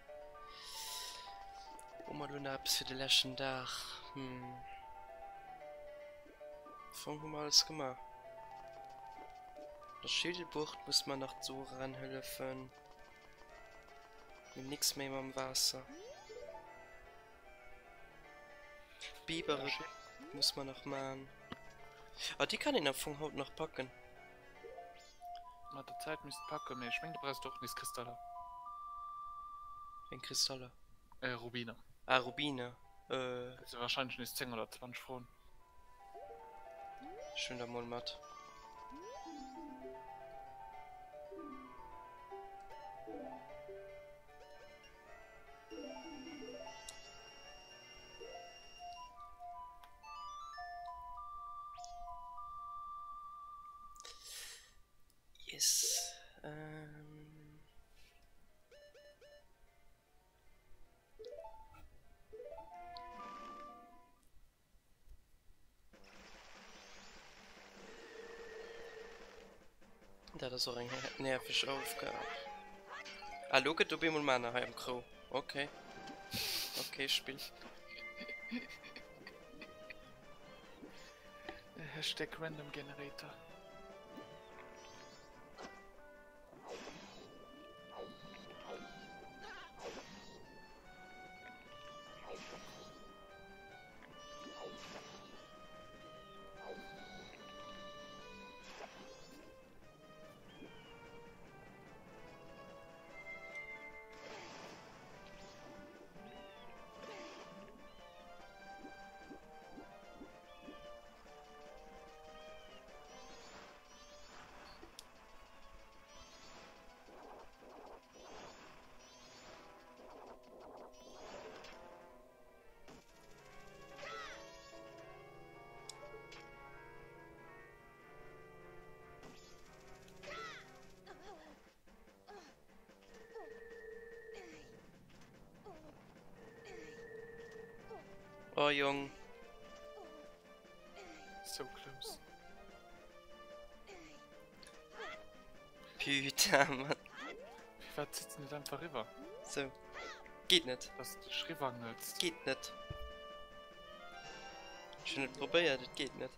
Hu mer elo nach eppes fir de leschten Dag? Hm. Am Fong hu mer alles gemaach. Der Schildebucht muss mer nach d'Soran hëllefen. Mir hunn nix méi mam Waasser. D'Bibere muss mer nach man. Ah, déi kann een am Fong haut nach packen. Mat der Zäit misst packen, mee ech meng du brauchst och nees Kristaller. Wéi eng Kristaller? Äh, Rubiner. Ah, Rubiner. Äh. Kriss de wahrscheinlech nees 10 oder 20 Froen. Ech hunn der mol mat. Yes. Ähm. Dat ass och eng nerveg Aufgab. Ah, lo gëtt op eemol Mana hei am Krou. Okay. Okay, Spill. Hashtag Random Generator. Oh Jong. So close. Putain, Mann. Firwat sitzt net einfach riwwer? So. Geet net. Dass du dech riwwangelst. Geet net. Ech hunn et probéiert, et geet net.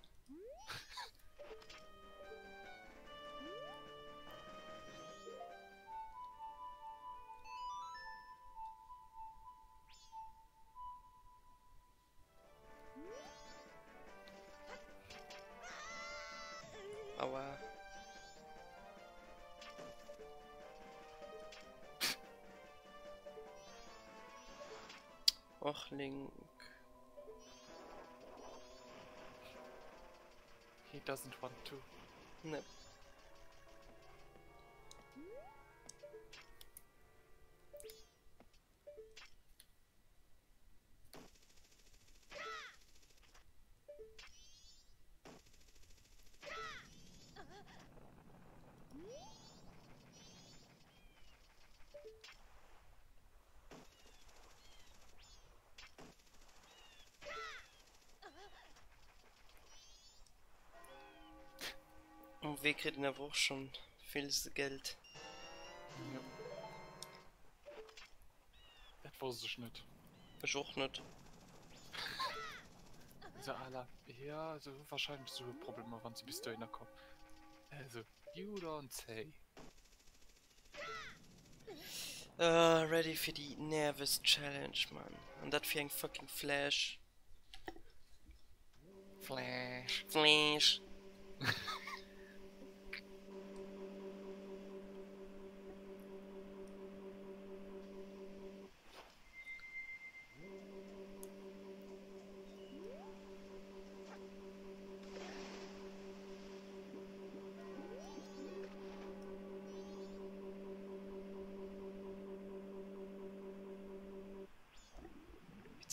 Aua. Och Link. He doesn't want to. Ne. Um Wee kritt een awer och schonn vill Geld. Jo. Dat wosst ech net. Ech och net. Esou à la, jo, se hu wahrscheinlech Sueproblemer wann se bis dohinner kommen. Also, you don't say. Ah, ready fir déi nervös Challenge, Mann. An dat fir eng fucking Fläsch. Fläsch. Fläsch. Wéi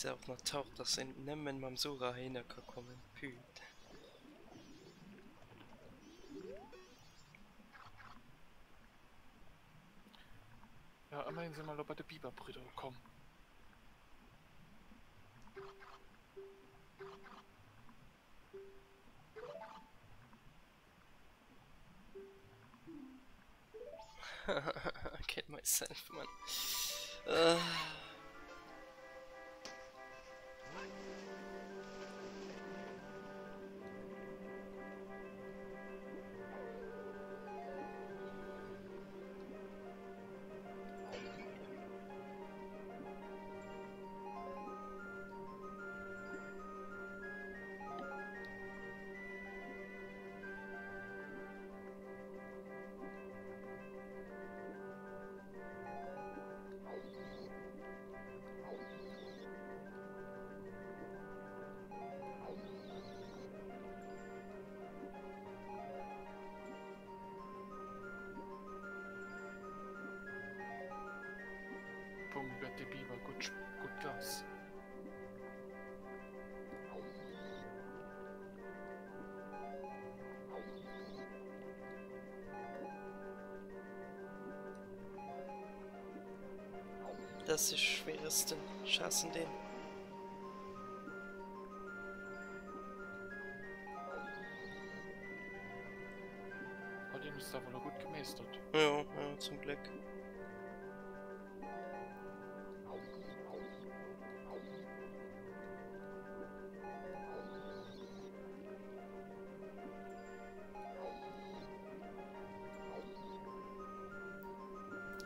se och nach taucht, dass een nëmmen mam Sora heihinner ka kommen. Püt. Ja, ëmmerhin si mer elo bei de Biberbrüder ukomm. I killed myself, man. Uh. Boom, gëtt de Biber gutt gutt Gas. Dat ass de schwéiersten. Ech haassen deen. Oh, deen hues de awer elo gutt gemeeschtert. Jo, jo, zum Gléck.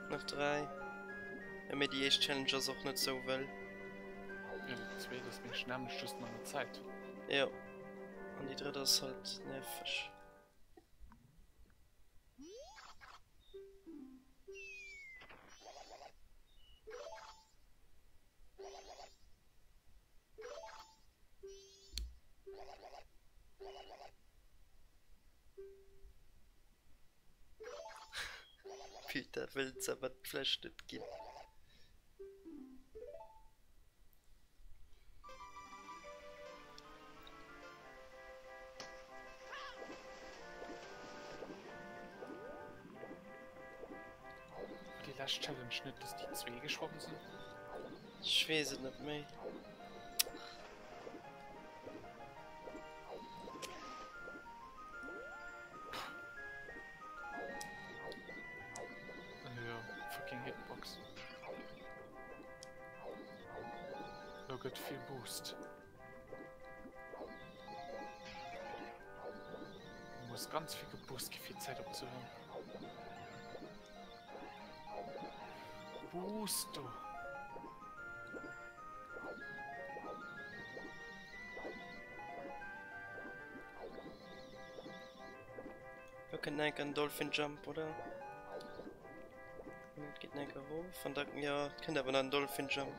Nach 3. Ja, mee déi éischt Challenge ass och net sou wëll. Ja, déi zweet ass méi schnell, just manner Zäit. Jo. An déi drëtt ass halt nerveg. Peter wëllt se awer d'Fläsch net ginn. War déi lescht Challenge net, dass déi zwee geschwommen sinn? Ech weess et net méi. Jo, fucking Hitbox. Lo gëtt vill Boost. Muss ganz vill geboost gi fir Zäit opzehuelen. Boost do. Do kënnt enk en Dolphin Jump, oder? Et geet enk erof an da jo, et kënnt awer nach en Dolphin Jump.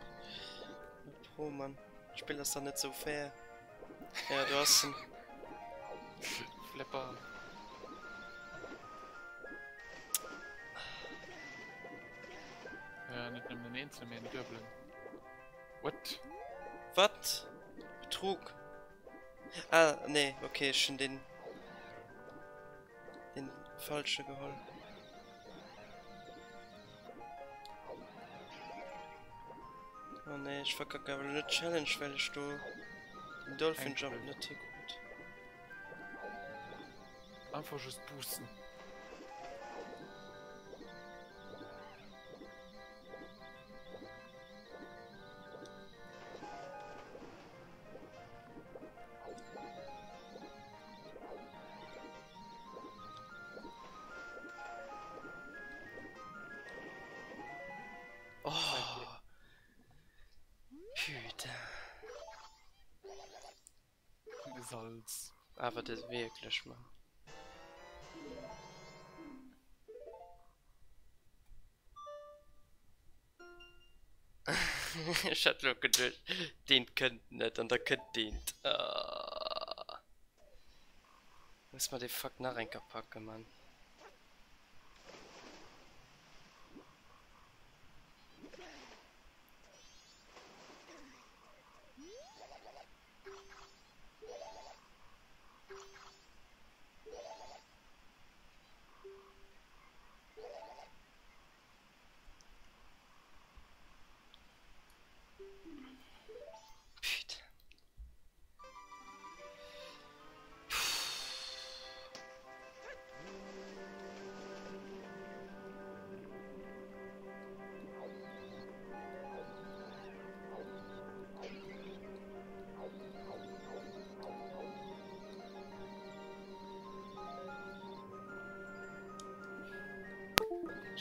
Pro Mann, d'Spill ass dann net sou fair. Ja, do ass en. Flipper. Ja, net nëmmen en eenzelen, mee en duebelen. What? Wat? Betrug? Ah, nee, okay, ech hunn den den falsche geholl. Oh nee, ech verkacke awer net Challenge, well ech do den Dolphin Jump net hikrut. Einfach just boosten. Oh. Putain. Salz. Awer dat wierklech, Mann. Ech hat lo geduecht, deent kënnt net an da kënnt deent. Ah. Muss mer dee Fuck nach eng Kéier packen, Mann. Putain.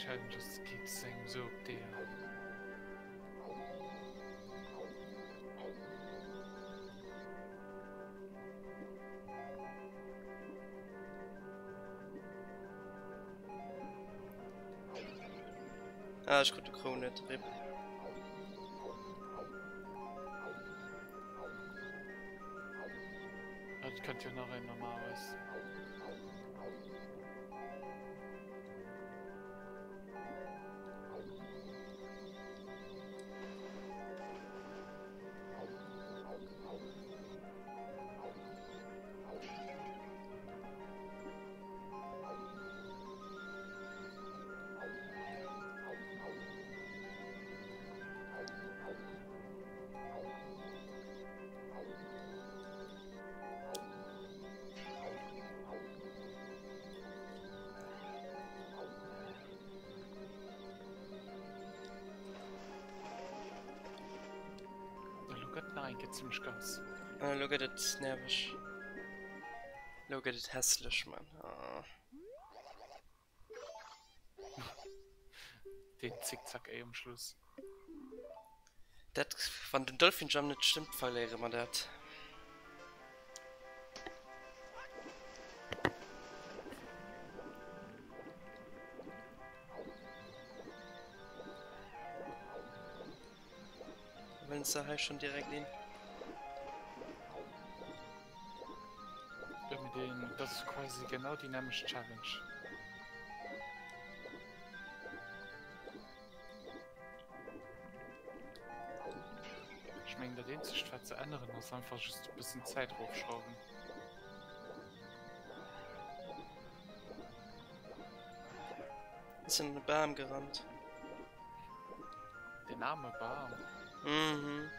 Challenge ass geet engem sou op d'Eeër. Ah, ech krut de Krou net, rip. Et kënnt jo nach een normalerweis. Elo gëtt nach eng Kéier zimmlech Gas. Elo gëtt et nerveg. Elo gëtt et hässlech, Mann. Ah. Deen Zickzack ey um Schluss. Dat, wann den Dolphin Jump net stëmmt, verléiere mer dat. Wëllen se hei schon direkt een? Jo, mee deen, dat ass quasi genau déi nämmlecht Challenge. Ech mengen dat eenzegt wat se änneren ass einfach just e bëssen d'Zäit erofschrauwen. Ech sinn an e Bam gerannt. Den arme Bam. Mhm.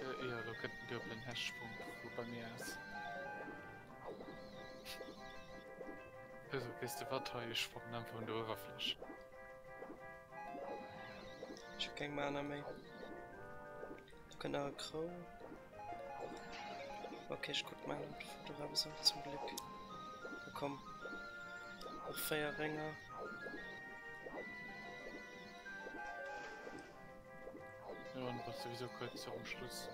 Äh, jo, do kënnt den duebelen Hechtsprung, wou bei mir ass. Also, weess de wat, hei, ech sprangen einfach un der Uewerfläch. Ech hu keng Mana méi. Do kënnt nach e Crow. Ok, ech krut Mana doraus och zum Gléck. Oh komm. Nach 4 Rénger. Jo, an du bass souwisou kuerz virum Schluss.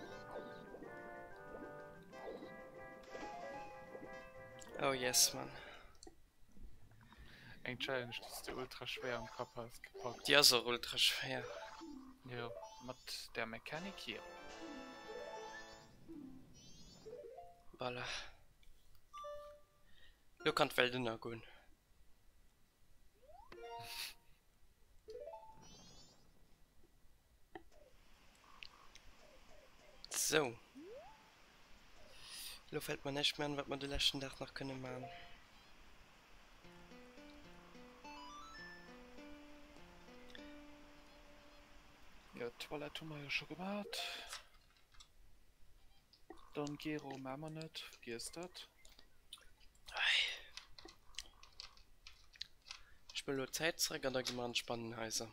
Oh yes, man. Eng Challenge déi s de ultra schwéier am Kapp has gepackt. Déi ass och ultra schwéier. Jo, mat der Mechanic hier. Voilà. Lo kann d'Welt ënnergoen. Sou. Elo fält mer näischt méi an, wat mer de leschten Dag nach kënne man. Jo, d'Toilette hu mer jo scho gemat. Don Gero maa mer net, vergiess dat. Ech spullen elo d'Zäit zréck an da gi mer an d'Spannenhaiser.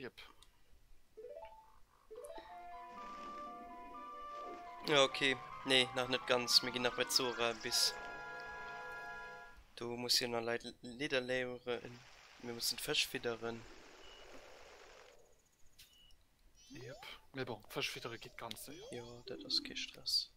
Jep. Ja, okay. Nee, nach net ganz. Mir ginn nach bei d'Zora bis. Do muss jo nach Leit Lidder léieren. Mir mussen d'Fësch fidderen. Jep. Mee bon, Fësch fiddere geet ganz séier. Jo, dat ass kee Stress.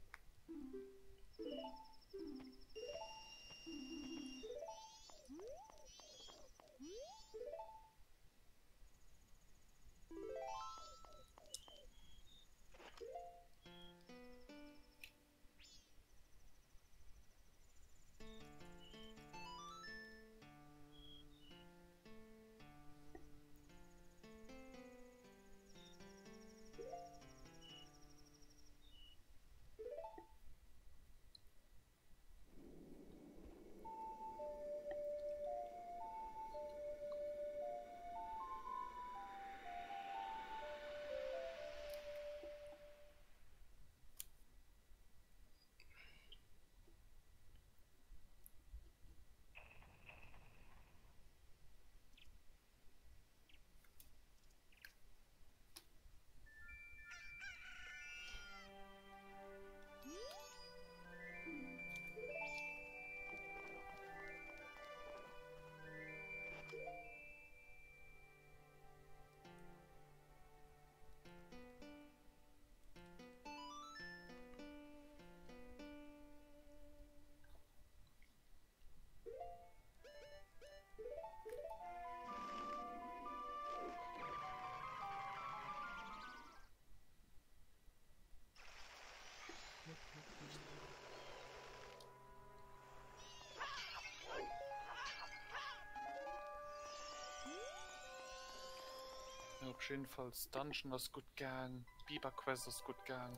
Op jiddefalls Dungeon ass gutt gaang, Biber Quest ass gutt gaang.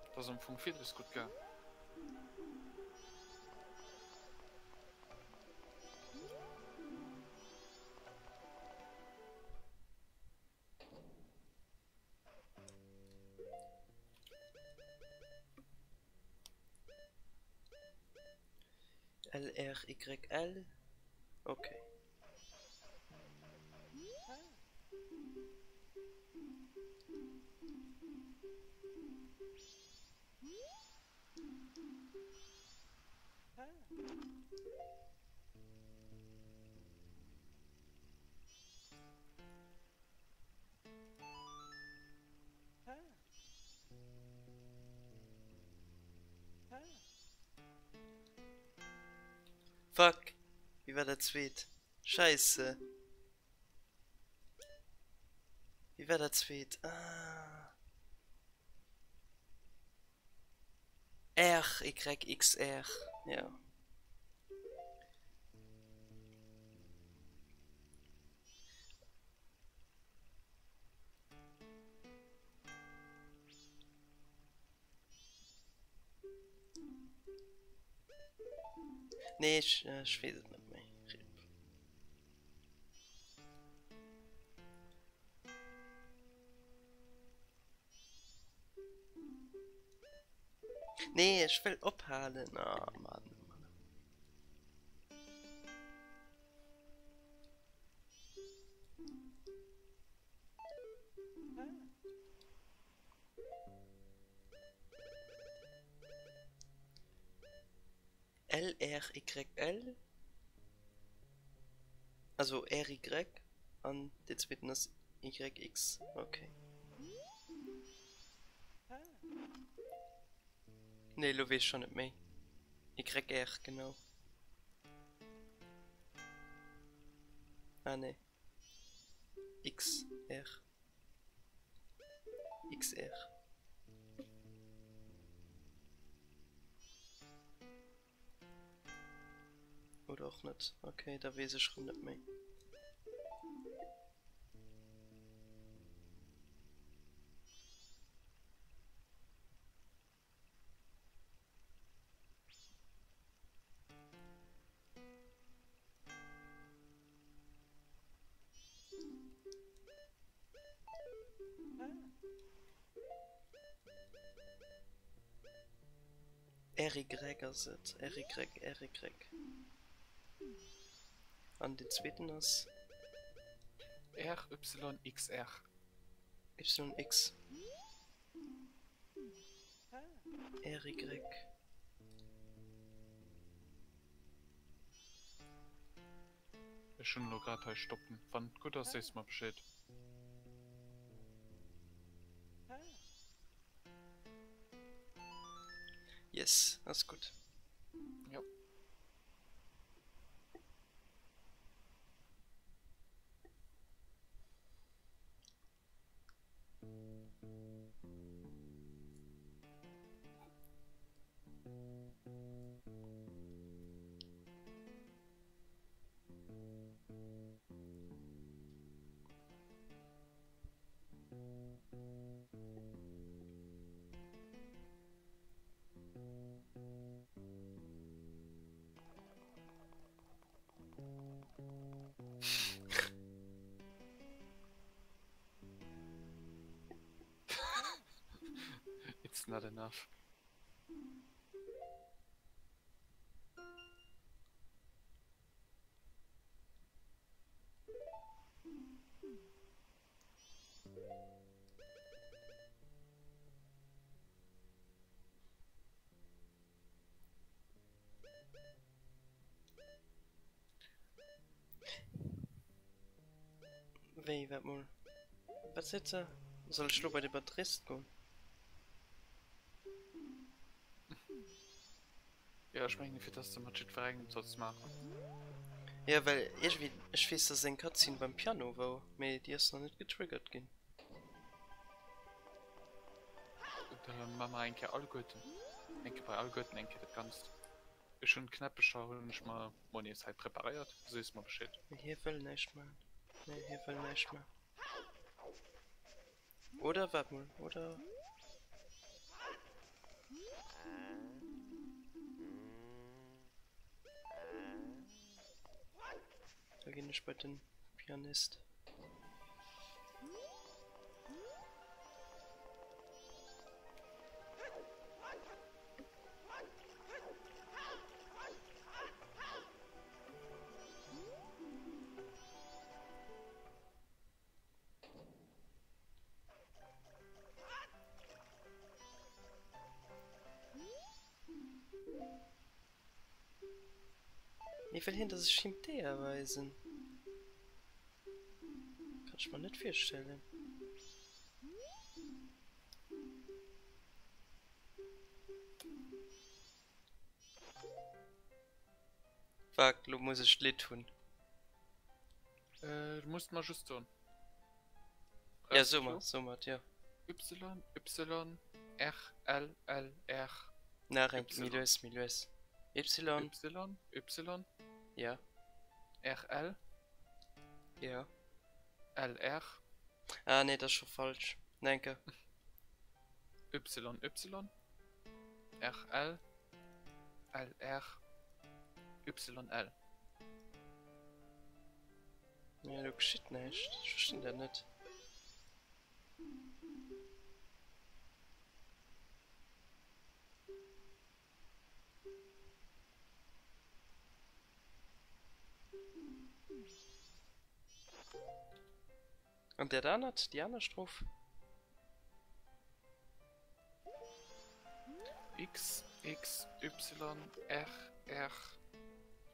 Et ass am Fong villes gutt gaang. LRYL? Okay. Fuck! Wéi war dat zweet? Scheisse! Wéi war dat zweet? Ah. RYXR, ja. Nee, ech, ech weess et net méi. Rip. Nee, ech wëll ophalen. Ah, Mann, oh Mann. LRYL, also RY an dee zweeten ass YX, ok. Nee, elo weess ech schonn net méi. YR, genau. Ah nee. XR. XR. Oder och net. Okay, da weess ech rëm net méi. RY ass et, RY, RY. An den zweeten ass? RYXR. YX. RY. Ech hunn elo grad hei stoppen. Wann et gutt ass, sees mer Bescheed. Yes, ass gutt. Jo. It's not enough. Wéi, waart mol. Wat seet se? Soll ech lo bei de Batterist goen? Jo, ech mengen fir dass de mat jiddwerengem solls maachen. Jo, well iergendwéi, ech weess dass eng Cutscene beim Piano wor, mee déi ass nach net getriggert ginn. Da maa mer eng Kéier alleguerten, eng Kéier bei alleguerten eng Kéier dat Ganzt. Ech hunn d'Knäppecher hunn ech mer mol nees hei preparéiert, du sees mer Bescheed. Mee hie wëll näischt maachen. Nee, hie wëll näischt maachen. Oder waart mol, oder? Da ginn ech bei den Pianist. Mee wëll hien dass ech him d'Eeër weisen? Kann ech mer net virstellen. Fuck, lo muss ech d'Lidd hunn. Äh, du musst mer just soen. Ja, so mat, so mat, ja. Y, Y, R, L, L, R. Nach eng, méi lues, méi lues. Y. Y, Y. Ja. R, L. Ja. L, R. Ah, nee, dat ass scho falsch. Nach eng Kéier. Y, Y, R, L. L, R, Y, L. Ja, do geschitt näischt. Ech verstinn dat net. An dat anert, déi aner Stroph? X, X, Y, R, R,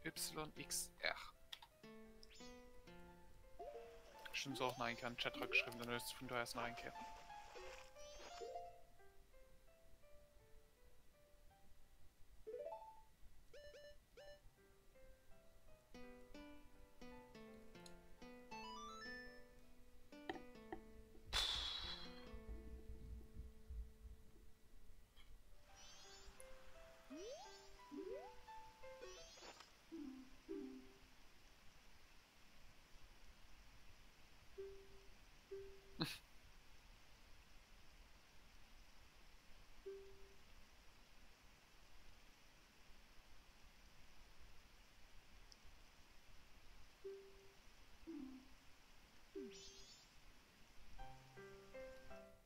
Y, X, R. Ech hunn se och nach eng Kéier an den Chat erageschriwwen, dann hues de vun do aus nach eng Kéier.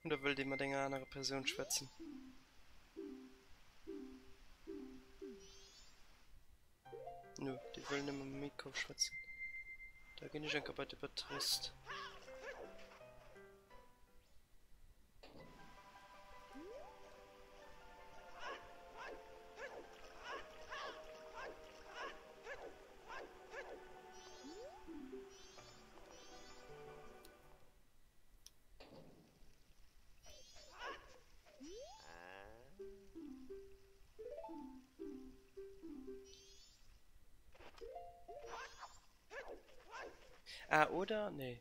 Oder wëllt Dir mat enger anerer Persoun schwätzen? Nö, déi wëll nëmme mam Miko schwätzen. Da ginn ech enker bei de Batterist. Ah, oder? Nee.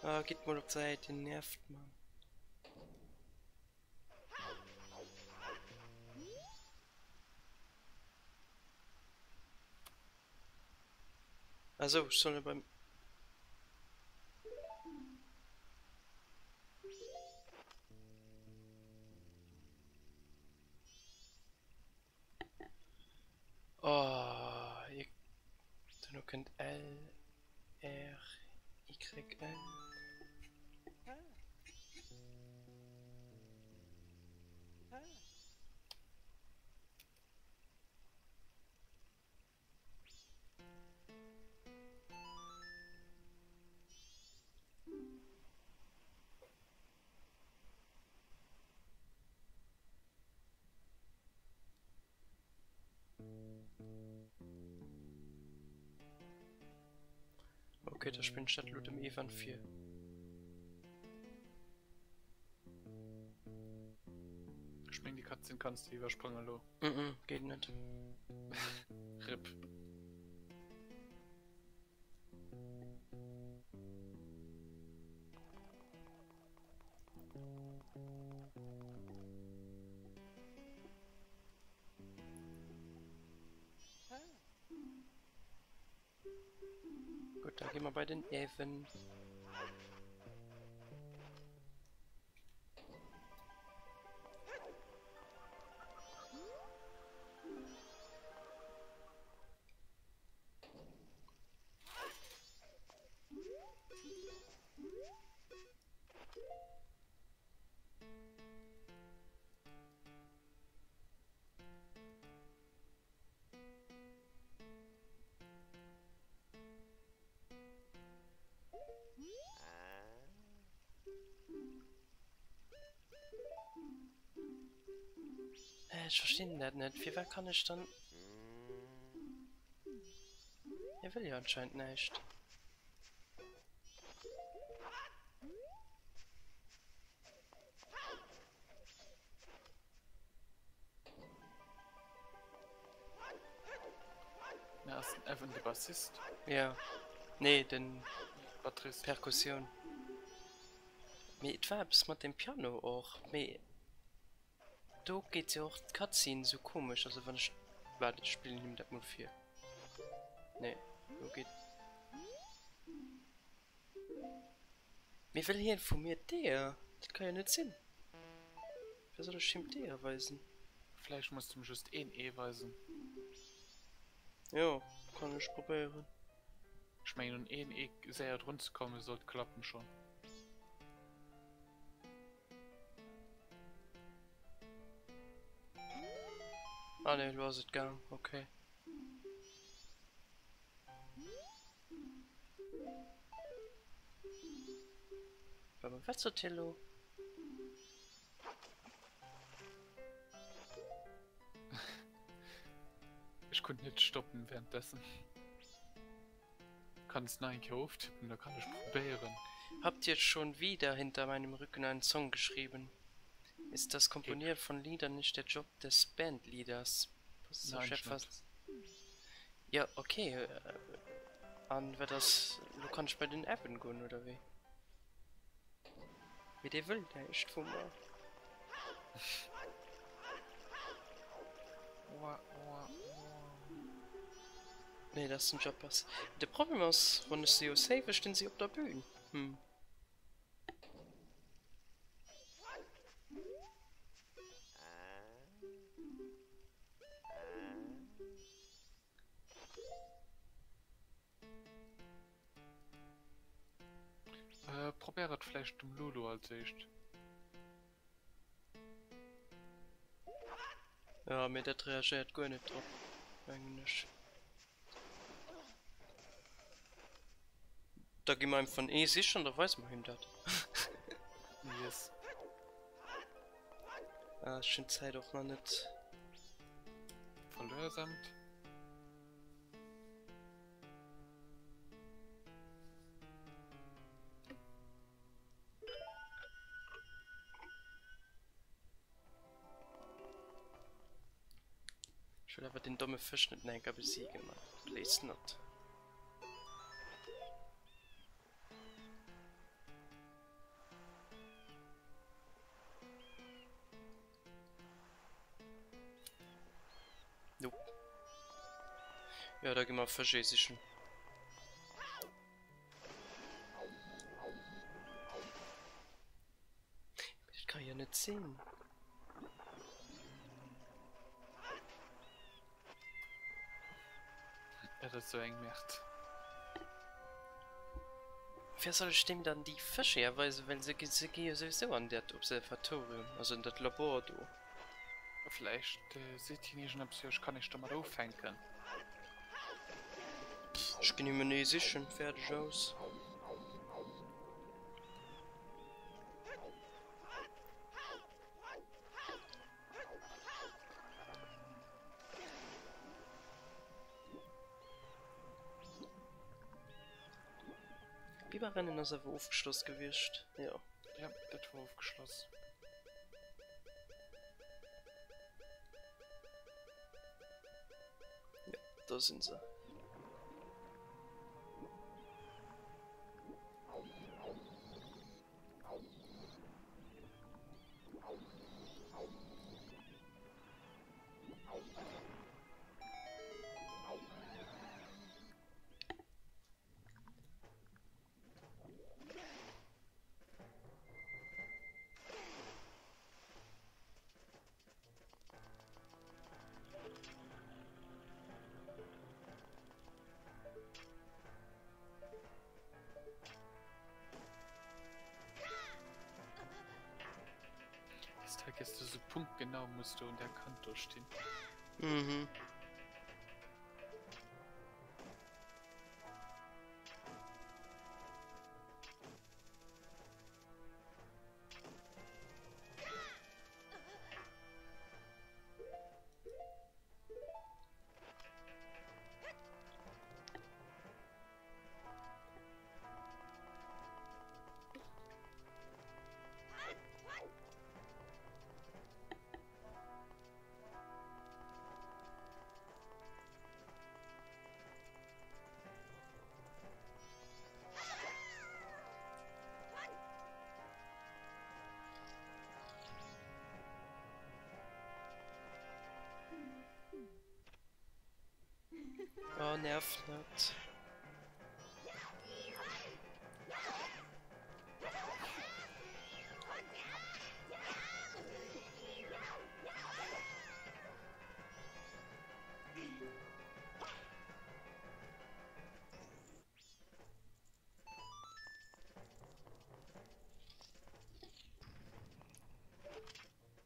Ah, gitt mol op d'Säit, Dir nervt, Mann. Ah sou, ech soll beim... Oh, hier, duerno kënnt L, R, Y, L. Okay, da spillen ech dat elo dem Evan vir. Ech meng déi Cutscene kanns de iwwersprangen elo. Mm, geet net. Rip. Gutt, da gi mer bei den Evan. Ech verstinn dat net. Firwat kann ech dann... Hie wëll jo anscheinend näischt. Na, ass den Evan de Bassist? Ja. Nee, den Batterist. Perkussioun. Mee et war eppes mat dem Piano och. Mee do geet jo och d'Cutscene sou komesch. Also wann ech, waart ech spillen him dat mol vir. Nee, do geet. Mee wëll hien vu mir d'Eeër? Dat ka jo net sinn. Wéi soll ech him d'Eeër weisen? Vläicht muss de em just een Ee weisen. Jo, kann ech probéieren. Ech mengen un een Ee séier drun ze kommen sollt klappen schon. Ah nee, elo ass et gaang, okay. Warte, wat sot hie lo? Ech konnt net stoppen währenddessen. Kanns nach eng Kéier oftippen, da kann ech probéieren. Habt ihr schon wieder hinter meinem Rücken einen Song geschrieben? Ist das Komponieren von Liedern nicht der Job des Bandleaders? Nein, net. Jo ok, an wat ass lo, kann ech bei den Evan goen oder wéi? Mee dee wëll näischt vu mer. Nee dat ass den Jappers. De Problem ass, wann ech se jo save, stinn si op der Bühn. Hm. Äh, probéier et vläicht dem Lulu als éischt. Jo, mee dat reagéiert guer net drop, mengen ech. Da gi mer einfach en Ee sichen, da weise mer him dat. Yes. Ah, ech hunn d'Zäit och nach net. Verluersamt. Ech wëll awer deen domme Fësch net nach eng Kéier besiegen, Mann. Please not. Nope. Jo, da gi mer Fësch ee sichen. Mee dat ka jo net sinn. Dat ass sou eng Merd. Wéi soll ech deem dann déi Fëscheeër weisen, well se se gi jo souwisou an dat Observatorium, also an dat Labor do. Vläicht seet hien iergendeppes, jo ech kann iech domat offänken. Ech ginn him en Ee sichen, fäerdeg aus. Biberrennen ass awer ofgeschloss gewiescht, jo. Ja, dat war ofgeschloss. Ja, do sinn se. Ist halt jetzt so punktgenau musst du un der Kant do stinn. Mhm. Oh, nerv net.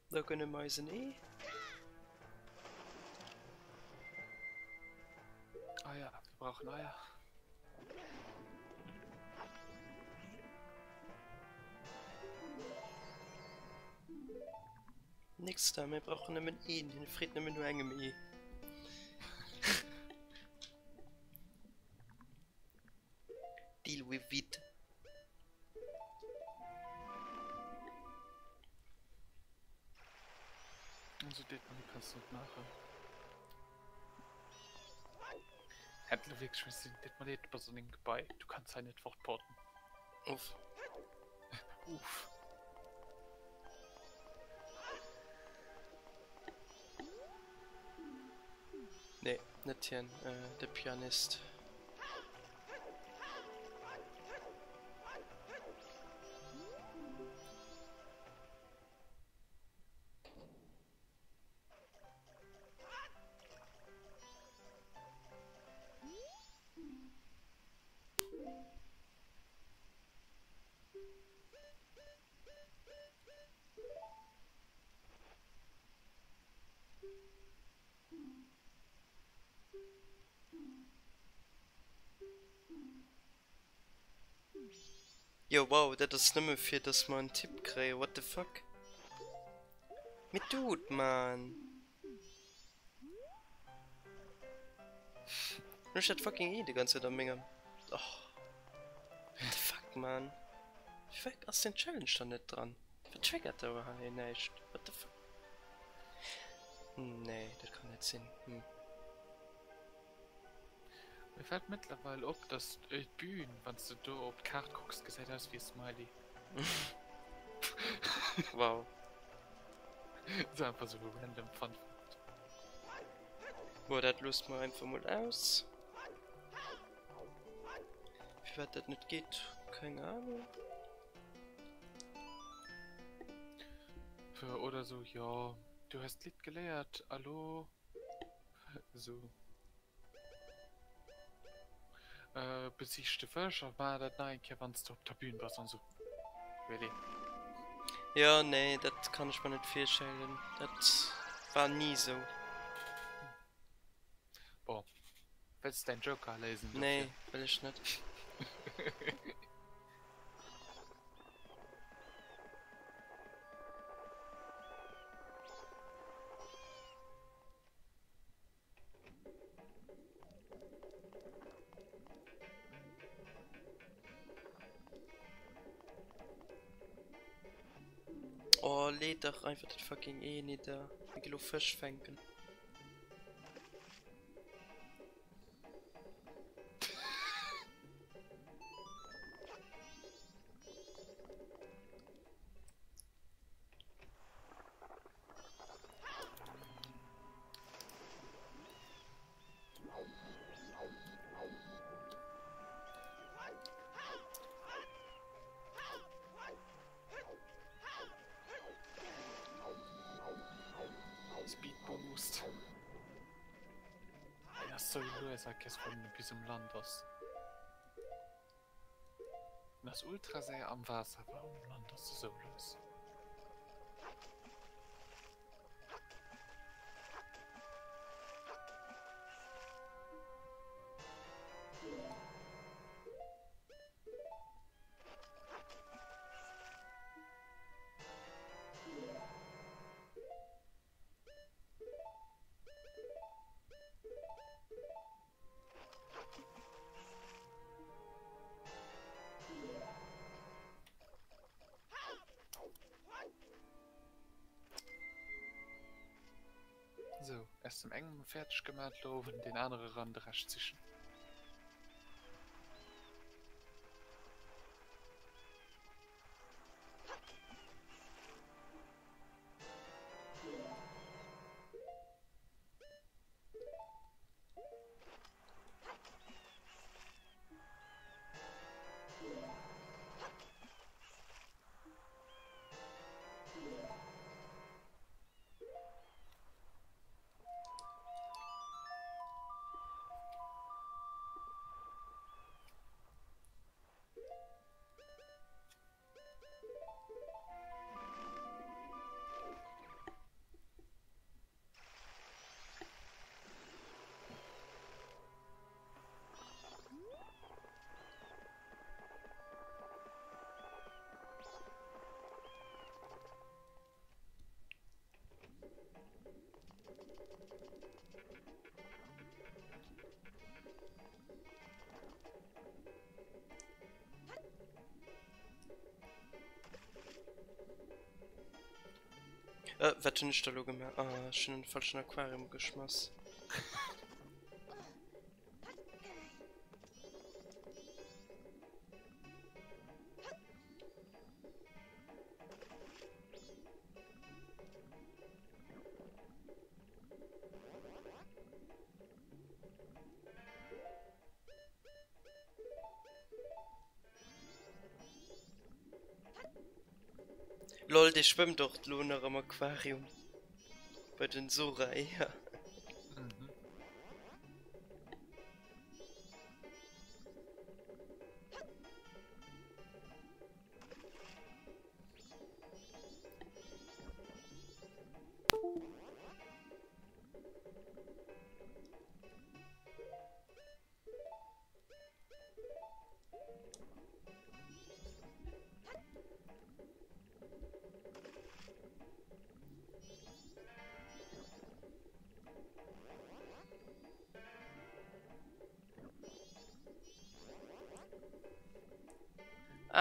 Da gönne mer eis en Ee. Eier, wir brauchen Eier. Nix da, mir brauchen nëmmen een, hien freet nëmmen no engem Ee. Deal with it. Also det man kannst du net maachen. Hätt lo wierklech missen, det mer leed, du bass an engem Gebai, du kanns hei net fortporten. Uff. Uff. Nee, net hien, de Pianist. Jo wow, dat ass nëmme fir dass mer en Tipp kréien, what the fuck? Mee Dude, man! Hun ech dat fucking Ee de ganz Zäit a mengem. Och. What the fuck, man? Firwat ass den Challenge dann net dran? Wat triggert do hei näischt? What the fuck? Nee, dat kann net sinn. Hm. Mir fällt mëttlerweil op, dass d'Bühn, wann s de do op d'Kaart kucks, gesäit aus wéi e Smiley. Wow. Ass einfach sou e random Fun Fact. Boah, dat loosse mer einfach mol aus. Firwat dat net geet, keng Ahnung. Oder sou, jo, du hues d'Lidd geléiert a lo sou. Besicht de Fësch a maach dat nach eng Kéier wann s de op der Bühn bass an esou. Really? Jo, nee, dat kann ech mer net virstellen. Dat war ni sou. Bon, wëlls de däin Joker aléisen dofir? Nee, wëll ech net. Oh, leet dach einfach dat fucking Ee nidder. Mir gi lo Fësch fänken. Speed Boost. En ass sou lues a kes wann en bis um Land ass. En ass ultra séier am Waasser, awer um Land ass e sou lues. Sou, aus dem engem fäerdeg gemat, lo un deen anere ran, de Rescht sichen. Äh, wat hunn ech da lo gemaach? Ah, ech hunn an de falschen Aquarium geschmass. Lol, dee schwëmmt och lo nach am Aquarium. Bei den Sora-Eeër. Mhm.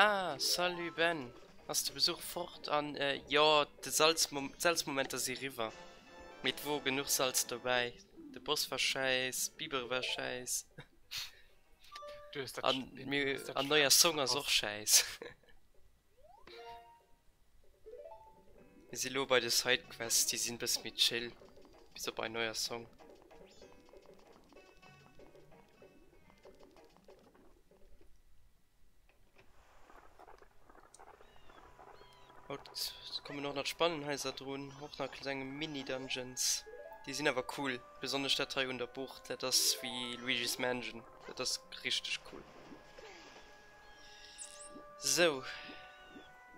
Ah, salut Ben. Ass de Besuch fort an äh, jo, de Salz d'Salzmomenter si riwwer. Mee et wor genuch Salz dobäi. De Boss war schäiss, d'Bibere war schäiss. Du hues dat An mir an neuer Song ass och schäiss. Mir si lo bei de Sidequests, déi sinn bësse méi chill, bis op ein neuer Song. Haut kommen och nach d'Spannenhaiser drun, och nach kleng Mini-Dungeons. Déi sinn awer cool, besonnesch dat hei un der Bucht, dat ass wéi Luigi's Mansion, dat ass richteg cool. Sou,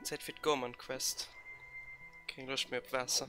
Zäit fir d'Gorman Quest. Keng Loscht méi op Waasser.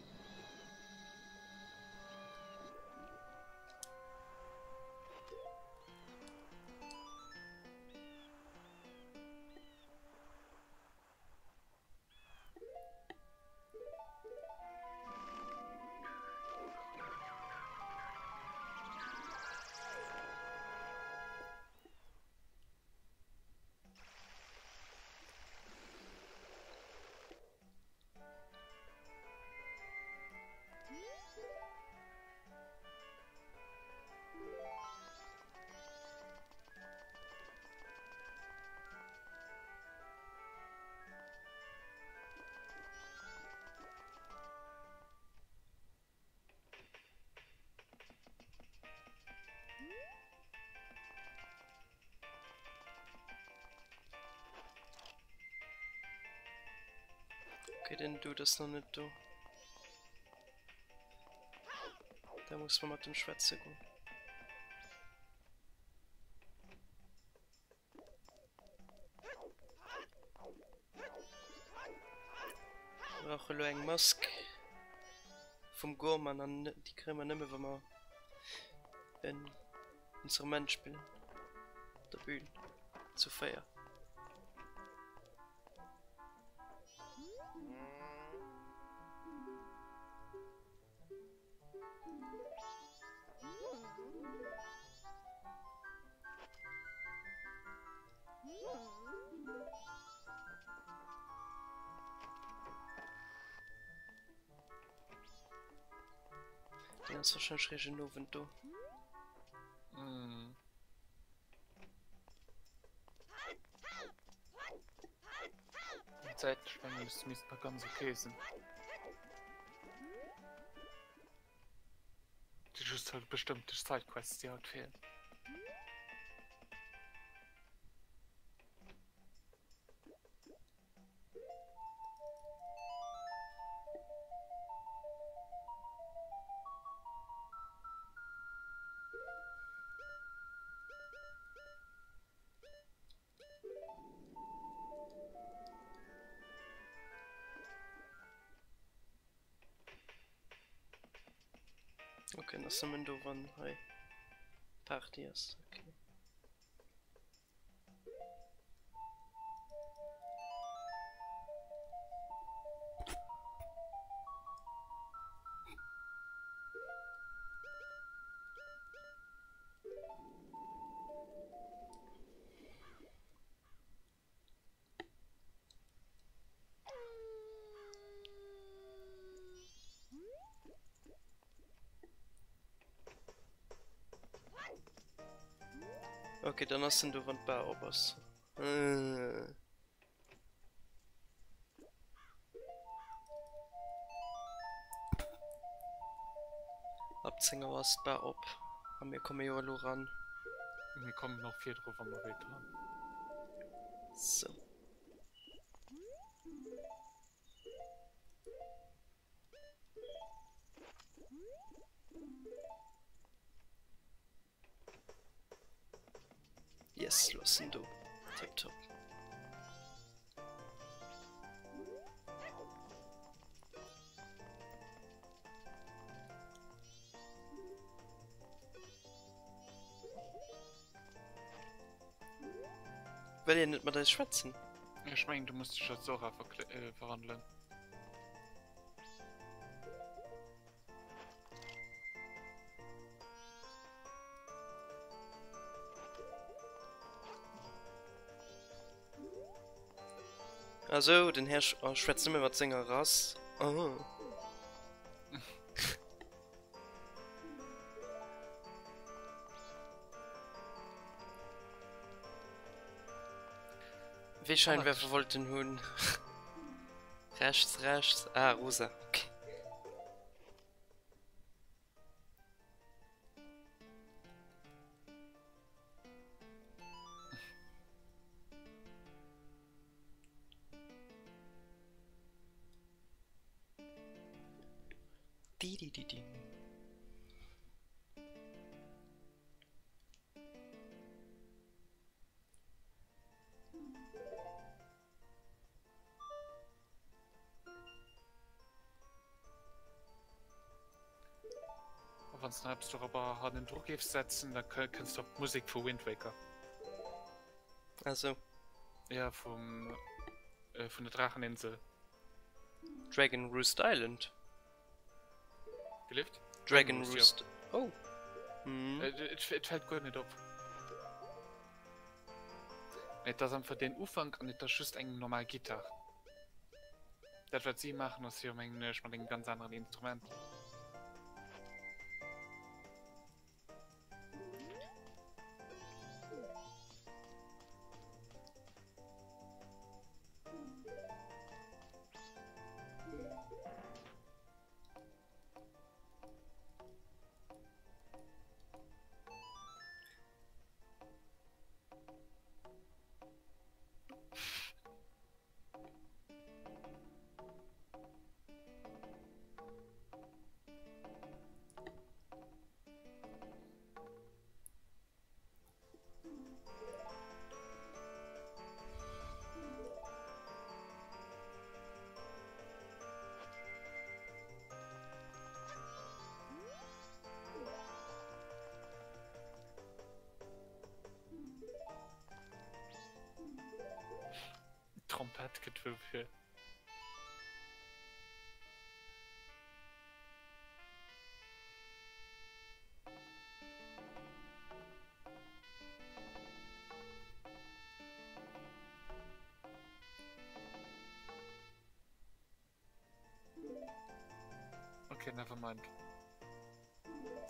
Okay, den Dude ass nach net do. Da muss man mat dem schwätze goen. Brauche lo eng Mask vum Gorman an déi kréie mer nëmme wa mer en Instrument spillen op der Bühn zu 4. Den ass wahrscheinlech réischt en Owend do. Mm. Zäitlech mengen ech, misst nach ganz okay sinn. Si just halt bestëmmte Sidequests, déi haut feelen. Okay, das ass nëmmen do wann hei Party ass. Okay. Okay, dann ass en do wann d'Bar op ass. Äh. Ab 10 Auer ass d'Bar op a mir komme jo elo ran. Mir kommen och virdru wa mer wéilt ran. Sou. Yes, lo ass en do. Tiptop. Wëll een net mat eis schwätzen? Ech mengen du muss dech als Zora verwandelen. Ah sou, den Här schwätzt nëmme mat senger Rass. Oh. Wéi Scheinwerfer wollt en hunn? Rechts, rechts, ah rosa, ok. Di-di-di-di. A wann s de nach eppes dorobber hannendru géifs setzen, da kënns de op d'Musek vu Wind Waker. Ah sou. Ja, vum, vun der Draacheninsel. Dragon Roost Island. Gelift? Dragon Roost, jo. Oh. Mhm. Et fällt guer net op. Et ass einfach den Ufank an et ass just eng normal Gitarre. Dat wat si maachen ass jo mengen ech mat engem ganz aneren Instrument. Trompett gëtt wuerfir. Okay, never mind.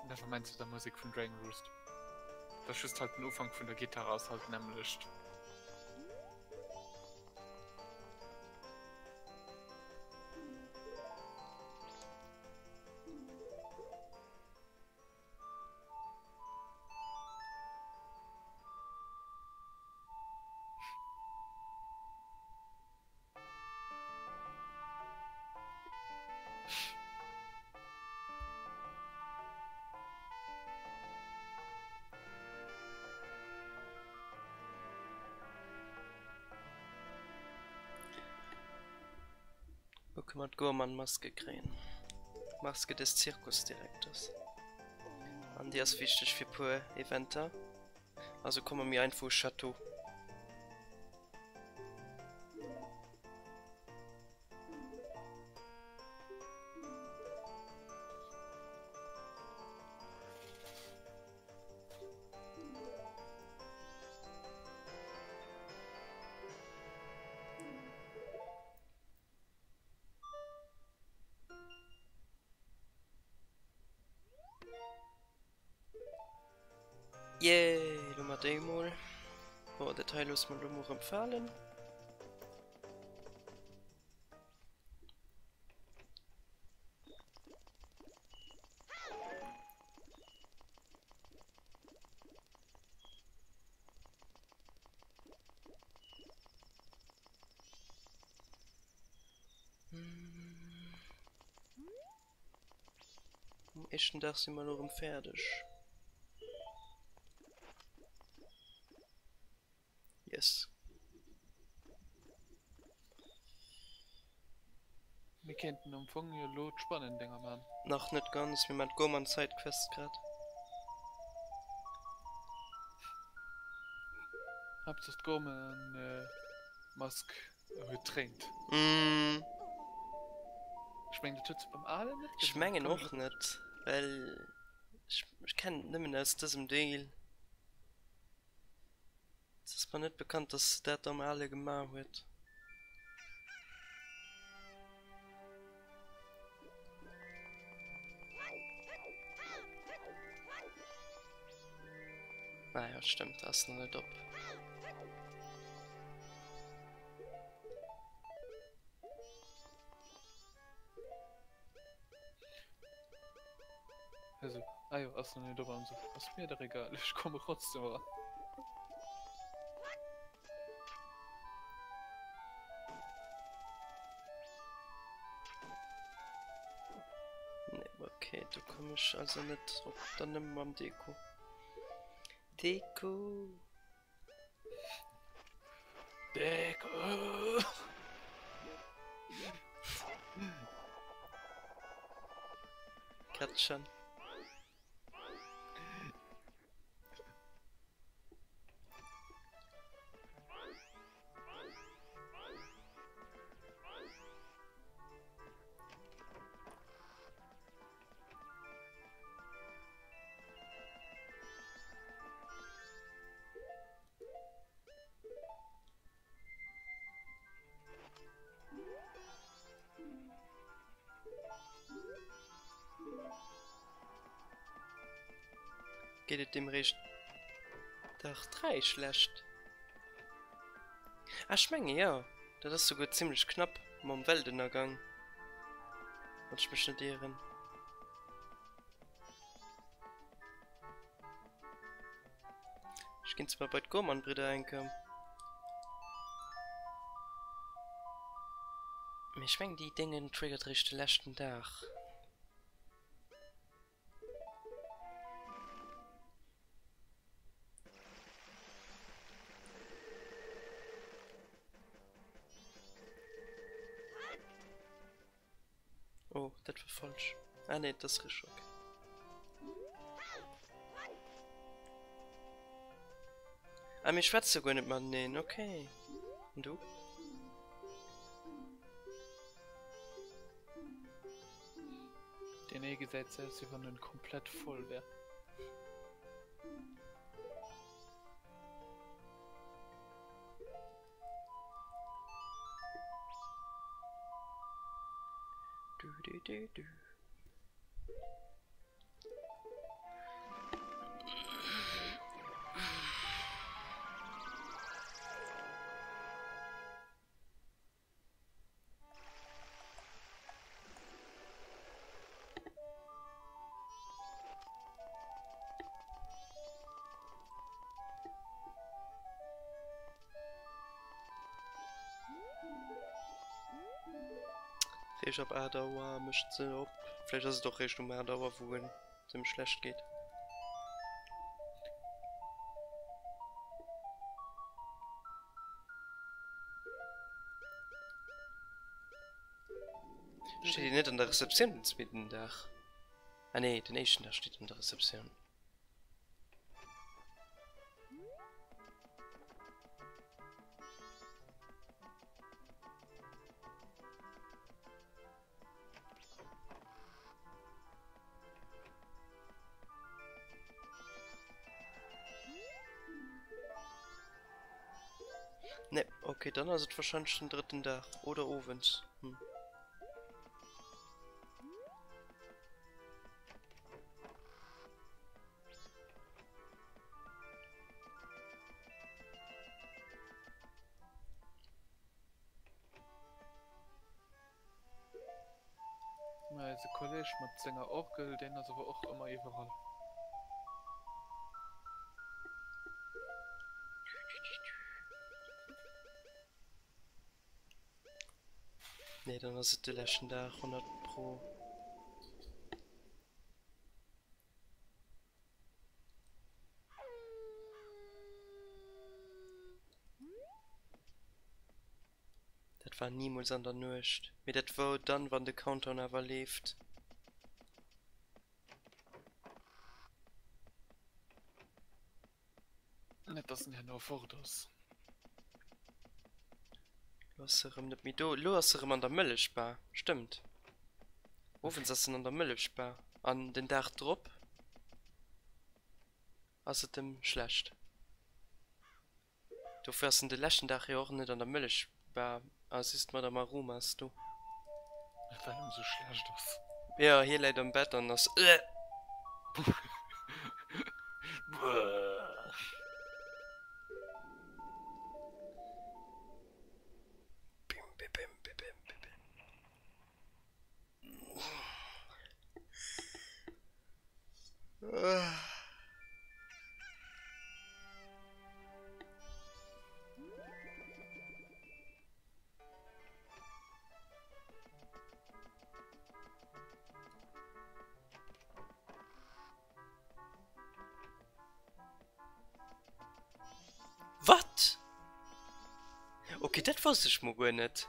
Never mind zu der Musik vun Dragon Roost. Das just halt den Ufank vun der Gitarre ass halt nämmlecht. Lo kënne mer d'Gourmand-Maske kréien. D'Maske des Zirkusdirektors. An déi ass wichteg fir puer Eventer. Also komme mir einfach u Château. Yay, lo mat déi mol. Bon, dat hei loosse mer lo mol rëm falen. Um éischten Dag si mer elo erëm fäerdeg. Yes. Mir kéinten am Fong jo elo d'Spannendinger man. Nach net ganz, mir man d'Gourmand Sidequest grad. Haaptsaach d'Gorman Mask huet tréint. Ech mengen dat huet se beim alen net Ech gemaach. mengen och net, well ech kennen et nëmmen aus dësem Deel. Et ass mer net bekannt, dass se dat am ale gemaach huet. Ah ja, stimmt, ass nach net op. Also, ah jo, ass nach net op an so. Ass mir dach egal, ech komme trotzdem eran. Nee, okay, do komm ech also net drop. Dann nëmme mam Deko. Deko! Deko! Kätzchen. Geet et deem réischt Dag 3 schlecht? Ah, ech menge jo. Dat ass souguer zimlech knapp mam Weltënnergang, wann ech mech net ieren. Ech ginn zwar bei d'Gorman-Bridder enke. Mee ech mengen déi Déngen triggert réischt de leschten Dag. Oh, dat war falsch. Ah nee, dat ass richteg, okay. Ah, mir schwätze guer net mateneen, okay. An du? Deen ee gesäit sou aus wéi wann en komplett voll wär. Du, du, du, du. Réischt ab 8 Auer mécht se op. Vläicht ass et och réischt um 8 Auer wou et em schlecht geet. Steet een net an der Receptioun den zweeten Dag? Ah nee, den éischten Dag steet an der Receptioun. Ne, okay, dann ass et wahrscheinlech den drëtten Dag oder owends. Hm. Mä eise Kolleg mat senger Orgel, deen ass awer och ëmmer iwwerall. Nee, dann ass et de leschten Dag, 100 pro. Dat war nimools an der Nuecht, mee dat wor dann wann de Countdown awer leeft. Et. Dass en herno fort ass. Lo ass se erëm net méi do. Lo ass se erëm an der Mëllechbar. Stëmmt. Owends ass en an der Mëllechbar. An den Dag drop ass et em schlecht. Dofir ass en de leschten Dag jo och net an der Mëllechbar, a just mat der Maruma ass do. Well em sou schlecht ass. Jo, hie läit am Bett an ass ëh. Wat? Ok, dat wosst ech mol guer net,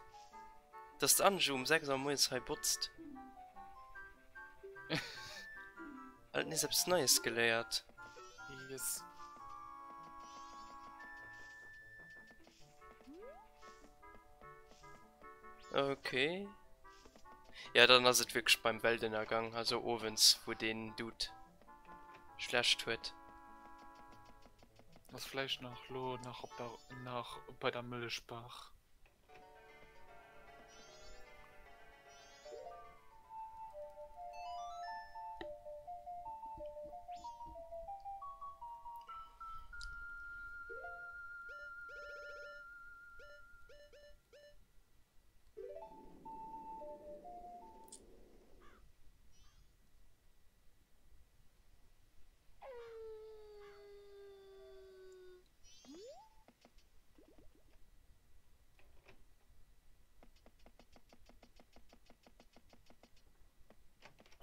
dass d'Anju um 6 Auer moies hei botzt. Alt nees eppes Neies geléiert. Yes. Ok. Ja, dann ass et wierklech beim Weltënnergang, also owends, wou deen Dude schlecht huet. Ass vläicht nach lo nach op der nach bei der Mëllechbaach.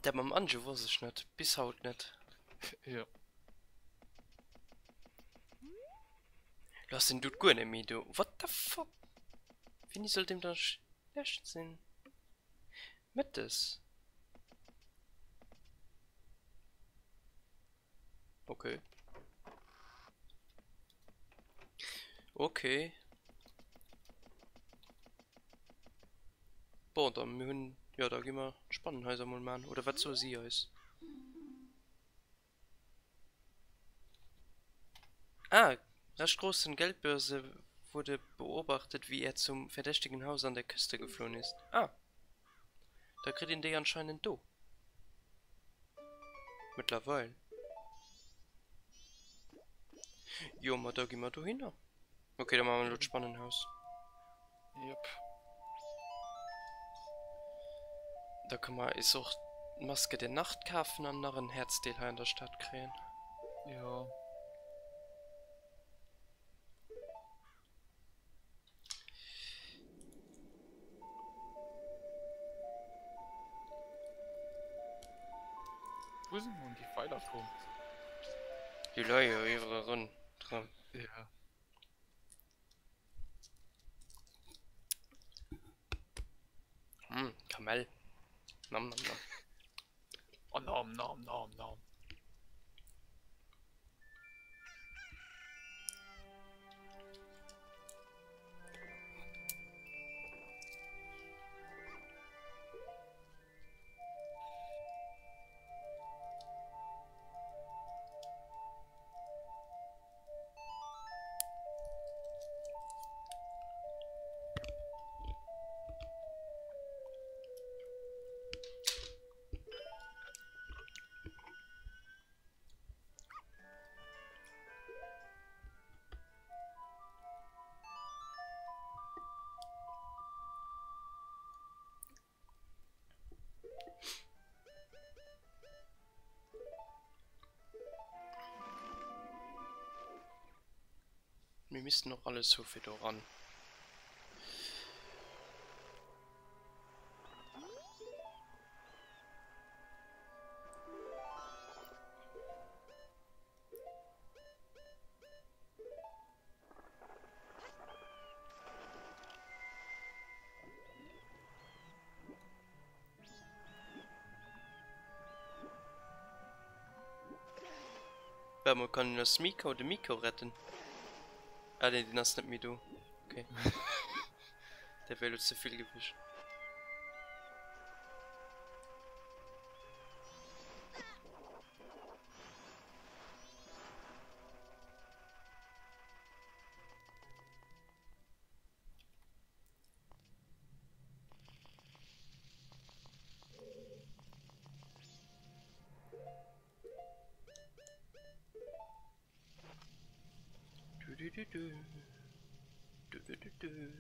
Dat mam Anju wosst ech net, bis haut net. Jo. Lo ass den Dude guer net méi do. What the fuck? Wéini soll deem da schlecht sinn? Mëttes? Okay. Okay. Bon, dann mir hunn, jo, da gi mer d'Spannenhaiser mol man. Oder wat soe si eis? Ah, recht großen Geldbörse wurde beobachtet, wie er zum verdächtigen Haus an der Küste geflohen ist. Ah, da kritt een déi anscheinend do. Mëttlerweil. Jo, ma da gi mer dohinner. Okay, da maache mer elo d'Spannenhaus. Jep. Da kënne mer eis och d'Maske der Nacht kafen an nach en Häerzdeel hei an der Stad kréien. Jo. Wou sinn nun déi Pfeiler komm? Déi leie jo iwwerall ronderëm. Ja. Mm, Kamell. Nam, nam, nam. Oh, nom, nom, nom, nom. Mir missten och alles hu fir do ran. Well man kann als Miko de Miko retten. Ah nee, deen ass net méi do. Okay. Dat wär elo ze vill gewiescht. Du, du, du, du. Du, du, du, du.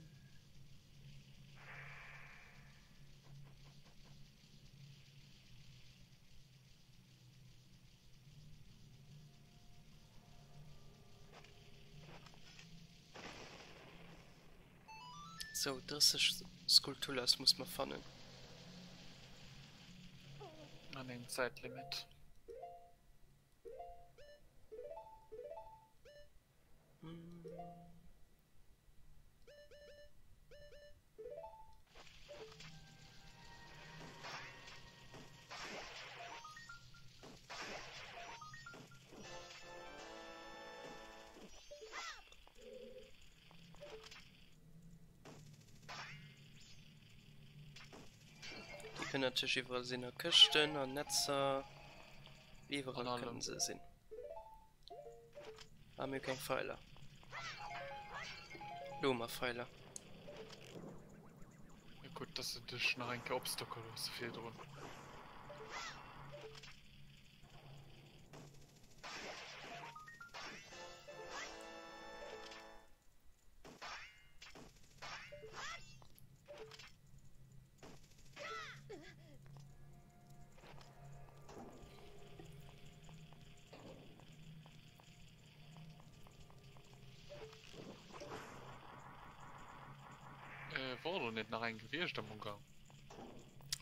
Sou, 30 Skulltulas muss mer fannen. An engem Zäitlimit. Déi kënnen natierlech iwwerall sinn, a Këschten, an Netzer, iwwerall kënnen se sinn. Ah, mir hu keng Feiler. Lo hu mer Feiler. Ja gutt, dass se dech nach eng Kéier opstocke loosse virdrun. Äh, wor do net nach eng gewiescht am Ugang?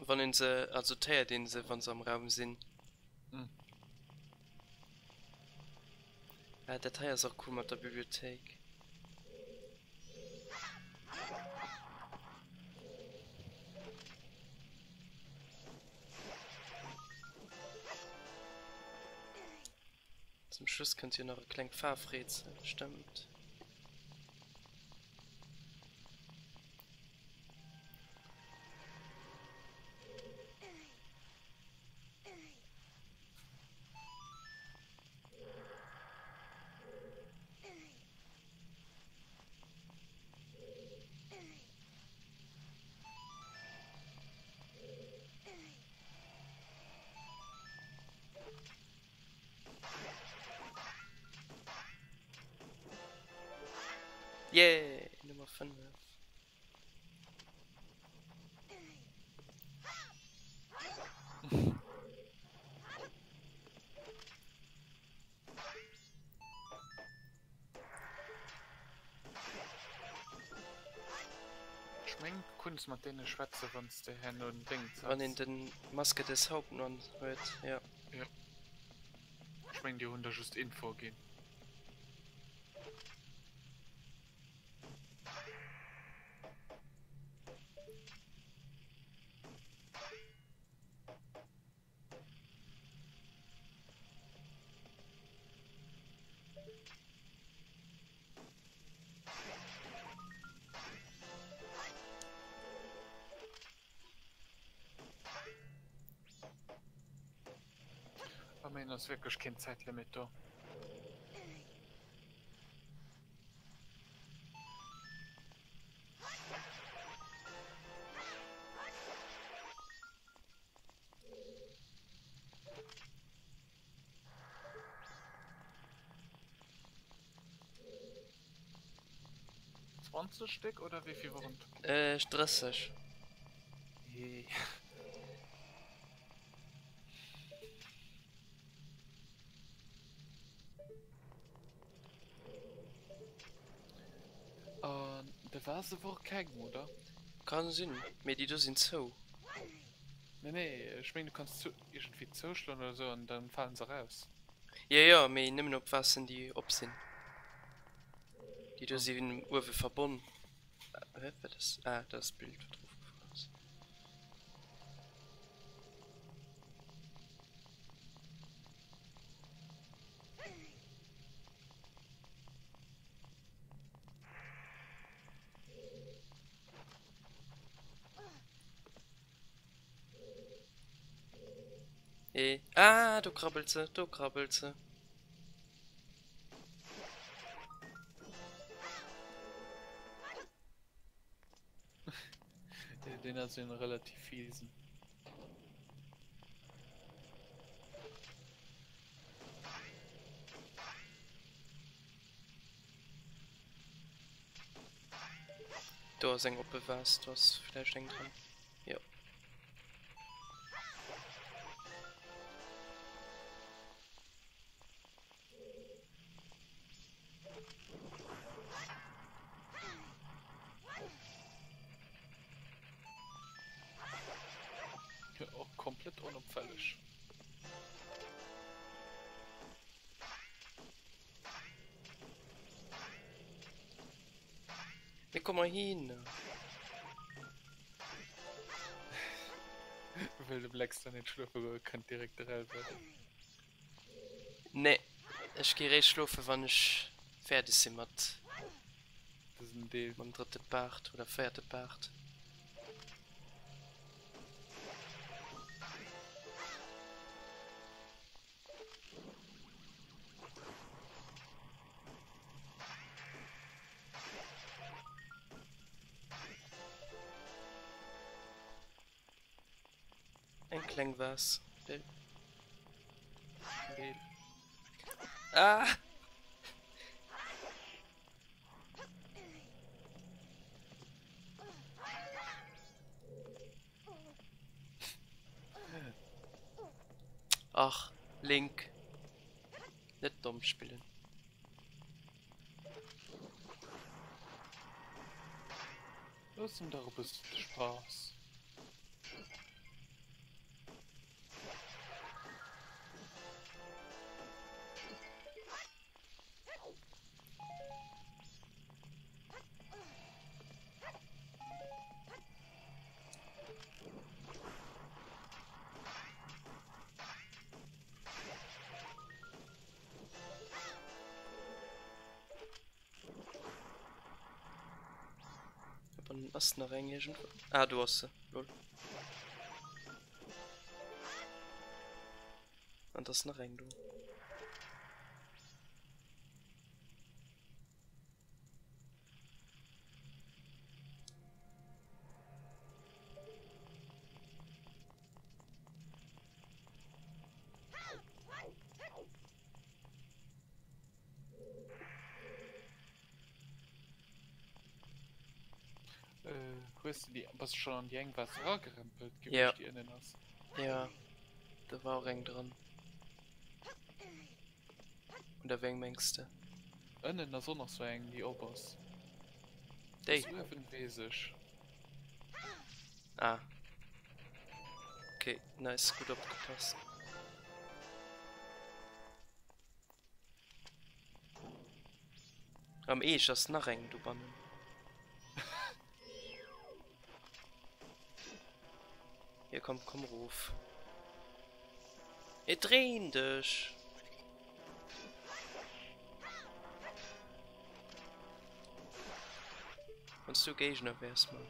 Wann een se, also d'héiert een se wann se am Raum sinn. Hm. Ah, dat hei ass och cool mat der Bibliothéik. Zum Schluss kënnt jo nach e klengt Faarfrätsel, stëmmt. Yeah, Nummer 5. Ech meng du kunns mat deene schwätze wanns de herno den Déngs Wann een hues. den Maske des Hauptmann huet, jo. Jo. Ech meng déi hunn der just Info ginn. Ah, mee ass wierklech keen Zäitlimit do. 20 Stéck oder wéi vill woren et? Äh, 30. Jee. An de Vase wor keng, oder? Kann sinn, mee déi do sinn zou. Nee nee, ech meng du kanns zou iergendwéi zouschloen oder sou an dann falen se raus. Jo jo, mee nëmmen op Vasen déi op sinn. Déi do sinn uewe verbonn. Hä, wat ass, ah dat ass d'Bild wat erofgefall ass. Ah, do krabbelt se, do krabbelt se. Deen ass een relativ fiesen. Do ass eng oppe Vase, do ass vläicht eng dran. Jo. Och komplett onopfälleg. Mee komm mol hin. Wëll de Blackstar net schlofe goe kënnt direkt de Relbert. Nee, ech gi réischt schlofe wann ech fäerdeg si mat dësem Deel. Mam drëtte Part oder véierte Part. Eng kleng Vase. Lel. Lel. Ah! Ach, Link. Net domm spillen. Looss em dach e bëssen de Spaass. Dann ass nach eng irgendwo. Ah, do ass se. Lol. An da ass nach eng do. Hues de déi, bass de schonn an déi eng Waasser eragerempelt Ja. gewiescht, déi ënnen ass? Ja, do war och eng dran. Oder wéi eng mengs de? Ënnen ass och nach sou eng, déi op ass. Déi? Ass uewen, weess ech. Ah. Okay, nice, gutt opgepasst. Am Eesch ass nach eng dobannen. Hier komm, komm rof. Et dréin dech! Wanns du Géigner wärs, Mann.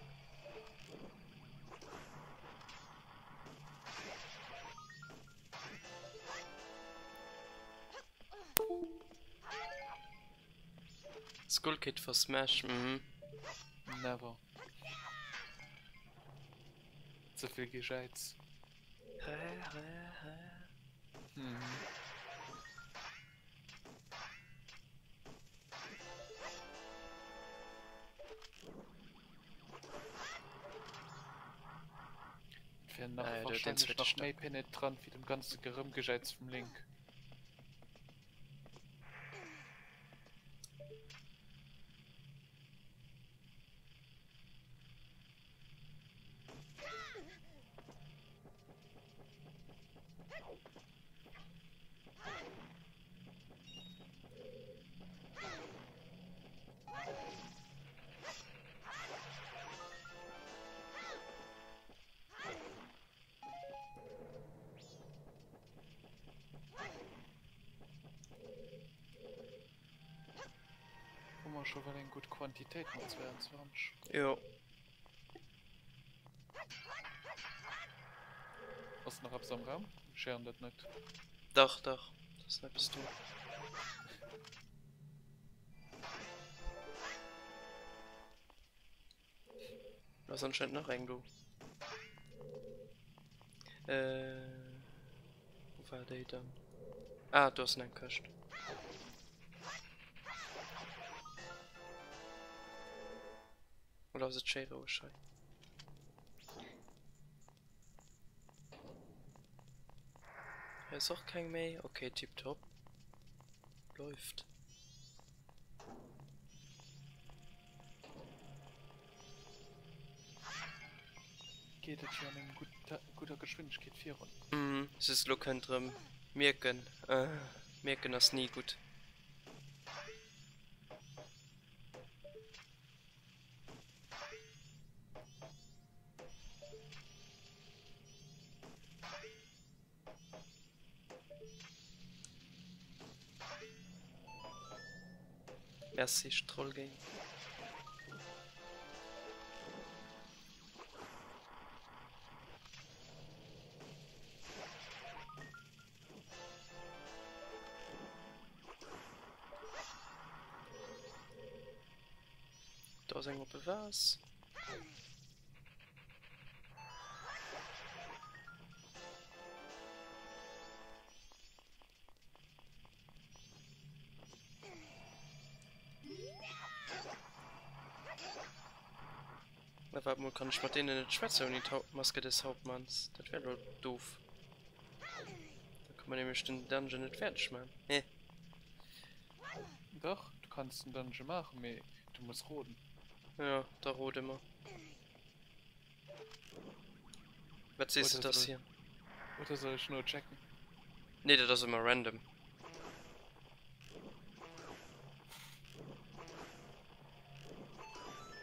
Skull Kid for Smash, mhm. Never. Ze vill Gejäiz. Mhm. Et wär nach Ah, ja, den wahrscheinlech zweite nach Stock. méi penetrant wéi dem ganze Gerëmgejäiz vum Link. Hu mer scho well eng gutt Quantitéit mat 22. Jo. Ass nach eppes am Raum? Ech héieren dat net. Dach, dach, do ass nach eppes do. Do ass anscheinend nach eng do. Äh, wou war déi dann? Ah, do ass nach eng Këscht. Oder ass et schéi roueg hei? Hei ass och keng méi. Okay, tiptop. Läuft. Geet et jo an engem gudder Geschwindegkeet virun. Mhm, just elo kënnt rëm mierken. Mierken ass ni gutt. Merci Strollgame. Do ass eng oppe Vase. Na waart mol, kann ech mat deenen net schwätzen ouni d'Maske des Hauptmanns? Dat wär lo doof. Da kann man nämlech den Dungeon net fäerdeg man. Heh. Dach, du kanns den Dungeon maachen, mee du muss roden. Ja, da rode mer. Wat sees du, dass hier? Oder soll ech nochecken? Nee, dat ass ëmmer random.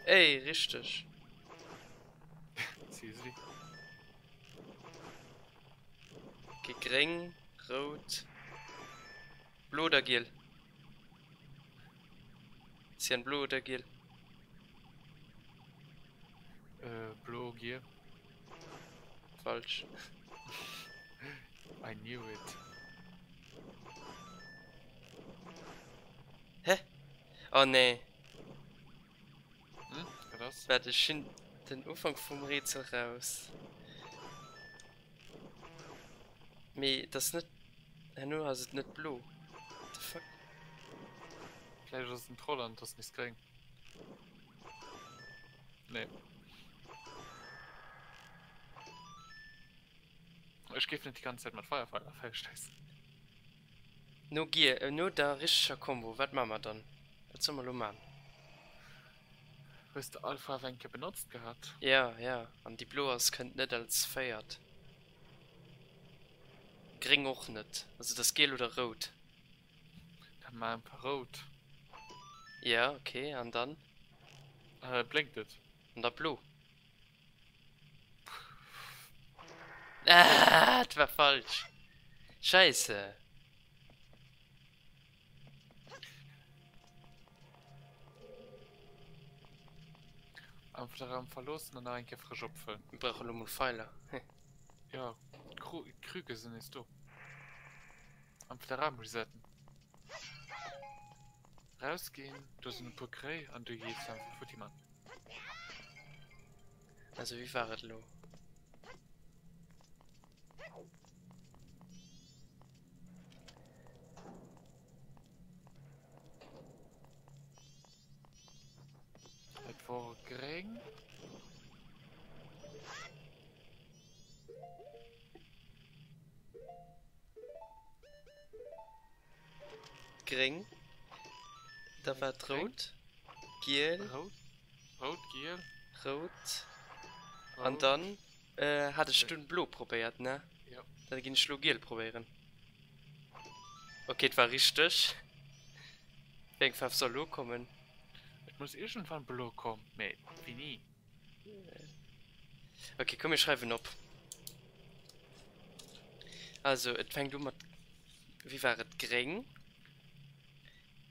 Ey, richteg. Seriously? Okay, gréng, rout, blo oder giel? Cyan, blo oder giel? Äh, blo, giel. Falsch. I knew it. Hä? Oh nee. Hm, wat ass? Waart, ech hunn den Ufank vum Rätsel raus. Mee et ass net, herno ass et net blo. What the fuck? Vläicht ass et en Troll an et ass nees gréng. Nee. Ech géif net déi ganz Zäit mat Feierfeiler feilschéissen. No Gier, no der richteger Kombo, wat maa mer dann? Wat solle mer lo maan? Hues de all Faarf eng Kéier benotzt gehat? Ja, ja, an déi blo ass kënnt net als véiert. Gréng och net, also et ass giel oder rout. Dann maa einfach rout. Ja, ok, an dann? Äh, blénkt et? An da blo. Ah, et war falsch. Scheisse. Einfach de Raum verloossen an nach eng Kéier frësch opfëllen. Mir brauche lo mol Pfeiler. Ja, d'Krüge sinn nees do. Einfach de Raum resetten. Rausginn, do sinn e puer Kréi an du gees einfach futti man. Also wéi war et elo? Et wor gréng. Gréng, da war et rout, giel. Rout, rout, giel. Rout. An dann hat ech dunn blo probéiert, ne? Jo. Dann ginn ech lo giel probéieren. Ok, et war richteg. Wéi eng Faarf soll lo kommen? Et muss iergendwann blo kommen, mee wéini? Ok, komm mir schreiwen op. Also, et fänkt u mat, wéi war et, gréng.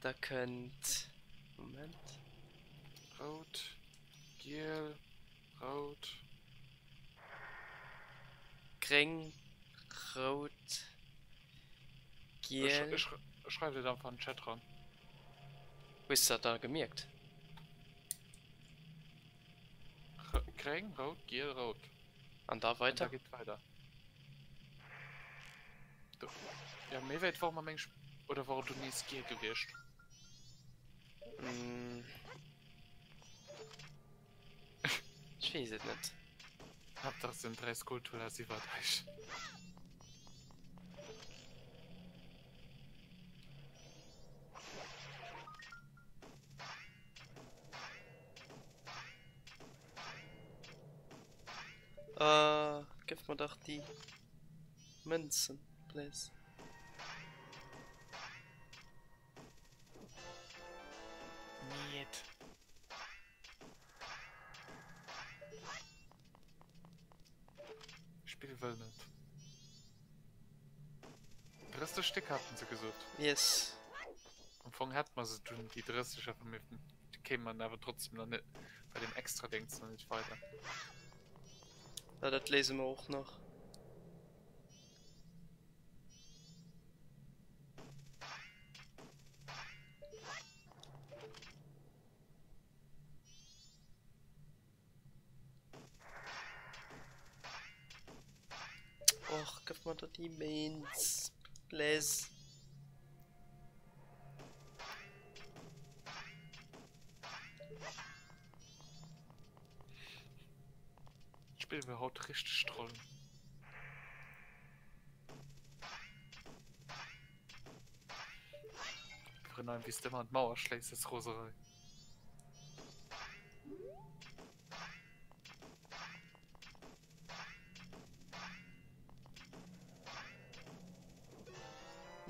Da kënnt, Moment. Rout, giel, rout. Gréng, rout. Giel. Ech schreiwen et einfach an den Chat ran. Hues de dat da gemierkt? Gréng, rout, giel, rout. An da weider? An da geet weider. Do. Ja, méi wäit wor mer meng Sp oder wor du nees giel gewiescht? Mm. Ech weess et net. Haaptsaach et sinn 3 Skulltulas iwwert eis. Ah, gëff mer dach déi Mënzen, please. Niet. Spill wëll net. 30 Stéck haten se gesot. Yes. Am Fong hätt mer se dunn déi 30 awer mir kéim man awer trotzdem nach net bei dem extra Dings nach net weider. Ja, dat léise mer och nach. Och, gëff mer der déi Ménz, please. D'Spill wëll haut richteg trollen. Virun allem wéi s de ëmmer an d'Mauer schléis, ass Roserei.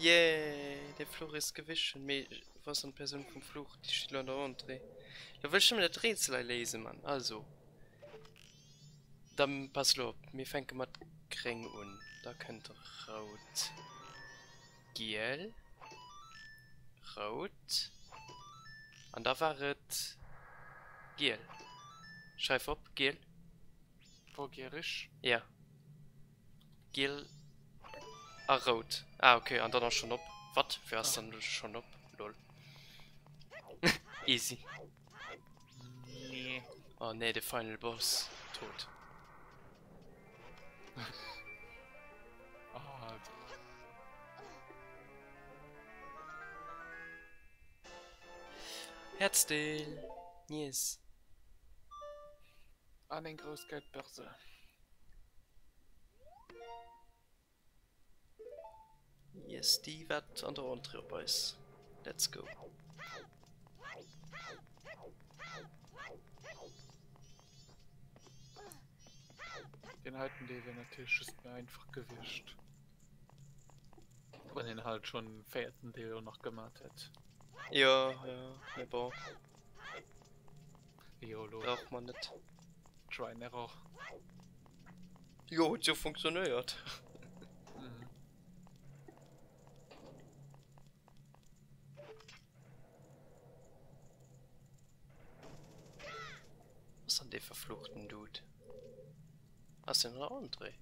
Yay, der Fluch ist gewichen. Mee wou ass dann d'Persoun vum Fluch? Déi steet elo an der Entrée. Lo wëll ech nëmmen dat Rätsel hei léisen, Mann. Also, da pass elo op, mir fänke mat gréng un, da kënnt rout. Giel, rout an da war et giel. Schreif op, giel. Wor giel rich? Ja. Giel a rout. Ah ok, an dann ass schon op. Wat? Wéi ass dann schon op? Lol. Easy. Nee. Oh nee, de Final Boss. Tot. Ah, Herzdeel! Nice. An eng grouss Geldbörse. Yes, déi waart an der Entrée op eis. Let's go. Deen heiten Deel wär natierlech just méi einfach gewiescht, wann een halt schon den véierten Deel och nach gemat hätt. Jo, jo, mee bon. Jo, lo. Brauch mer net. Try and error. Jo, huet jo funktionéiert. Mhm. Ass dann dee verfluchten Dude? Ass den der André?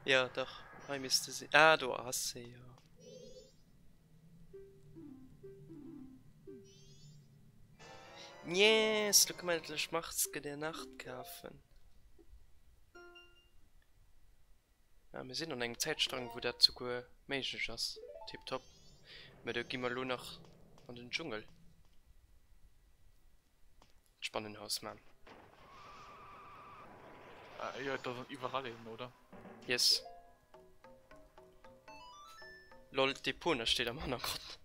Ja, dach, hei misste si. Ah, do ass se jo. Yes, lo kann man endlech Maske der Nacht kafen. Ah, mir sinn an engem Zäitstrang, wou dat souguer méiglech ass. Tiptop. Mä do gi mer elo nach an den Dschungel. D'Spannenhaus man. Ah, jo, et ass an iwwerall een, oder? Yes. Lol, d'Epona steet am Hannergrond.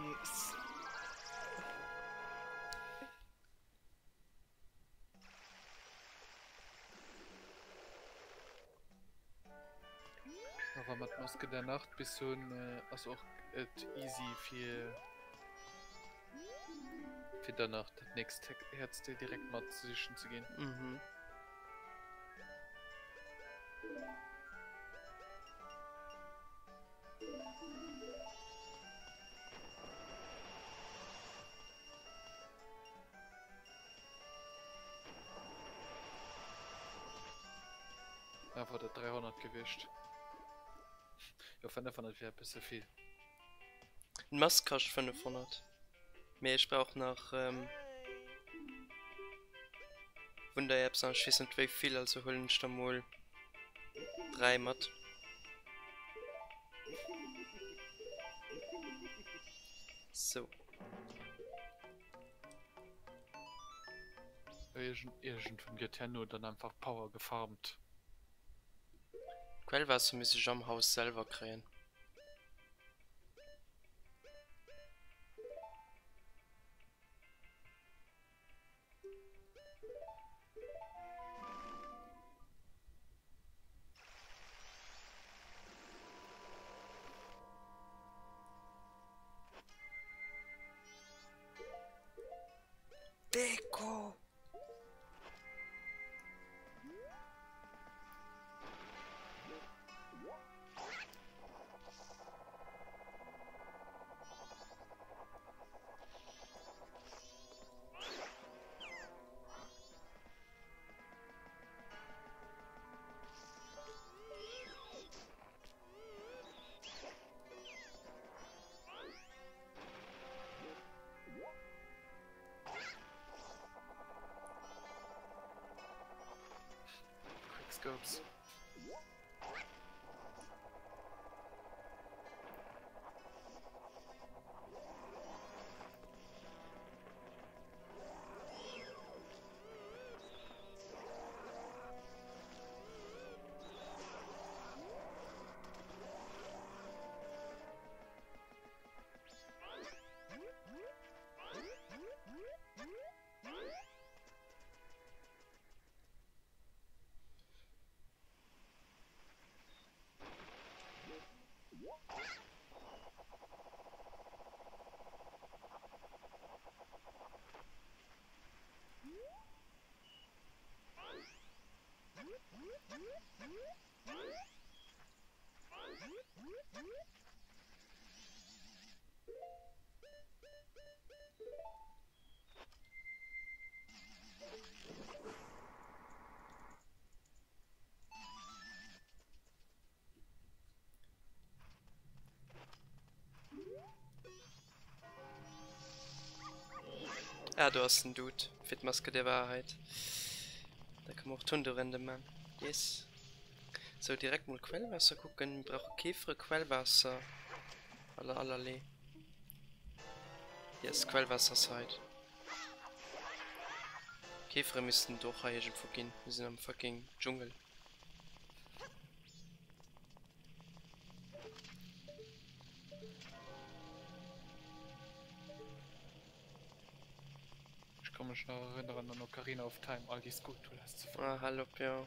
Yes. Awer mat Maske der Nacht bis hunn ass och et easy fir fir dann nach dat nächst Herzdeel direkt mat sichen ze ginn. Mhm. Ah, war dat 300 gewiescht? Jo, 500 wier e bësse vill. D'Mask kascht 500, mee ech brauch nach Wundererbsen an ech weess net wéi vill, also huelen ech der mol 3 mat. Sou. Iergendwann gëtt herno dann einfach Power gefarmt. Quellwaasser misst ech am Haus selwer kréien. Deko! Quickscopes. Ah, do ass den Dude fir d'Maske der Wahrheit. Da kann man och d'Hunderende man. Yes. Sou, direkt mol Quellwaasser kucken. Mir brauche Käfere, Quellwaasser. Aller allerlee. Yes, Quellwaasser Site. Käfere missten et och hei iergendwou ginn. Mir sinn am fucking Dschungel. Ech ka mech nach erënneren an Ocarina of Time all déi Skulltulas ze fannen. Ah, hal op, jo.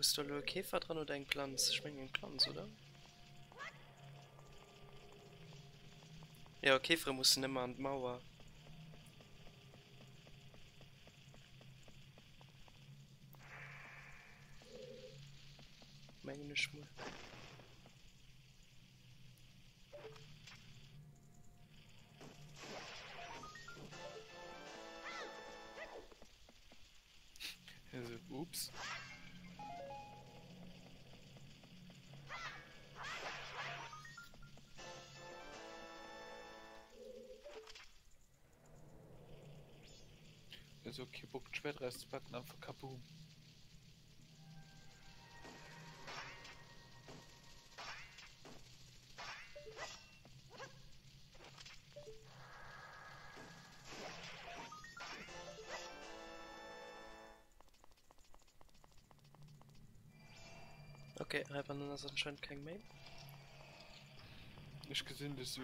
Hues du elo e Käfer dran oder eng Planz? Ech mengen eng Planz, oder? Jo, Käfere mussen ëmmer an d'Mauer. Mengen ech mol. Ups. Also okay, Bock d'Schwert rauszupacken, einfach kaboom. Ok, heibannen ass anscheinend keng méi. Ech gesinn dech sou,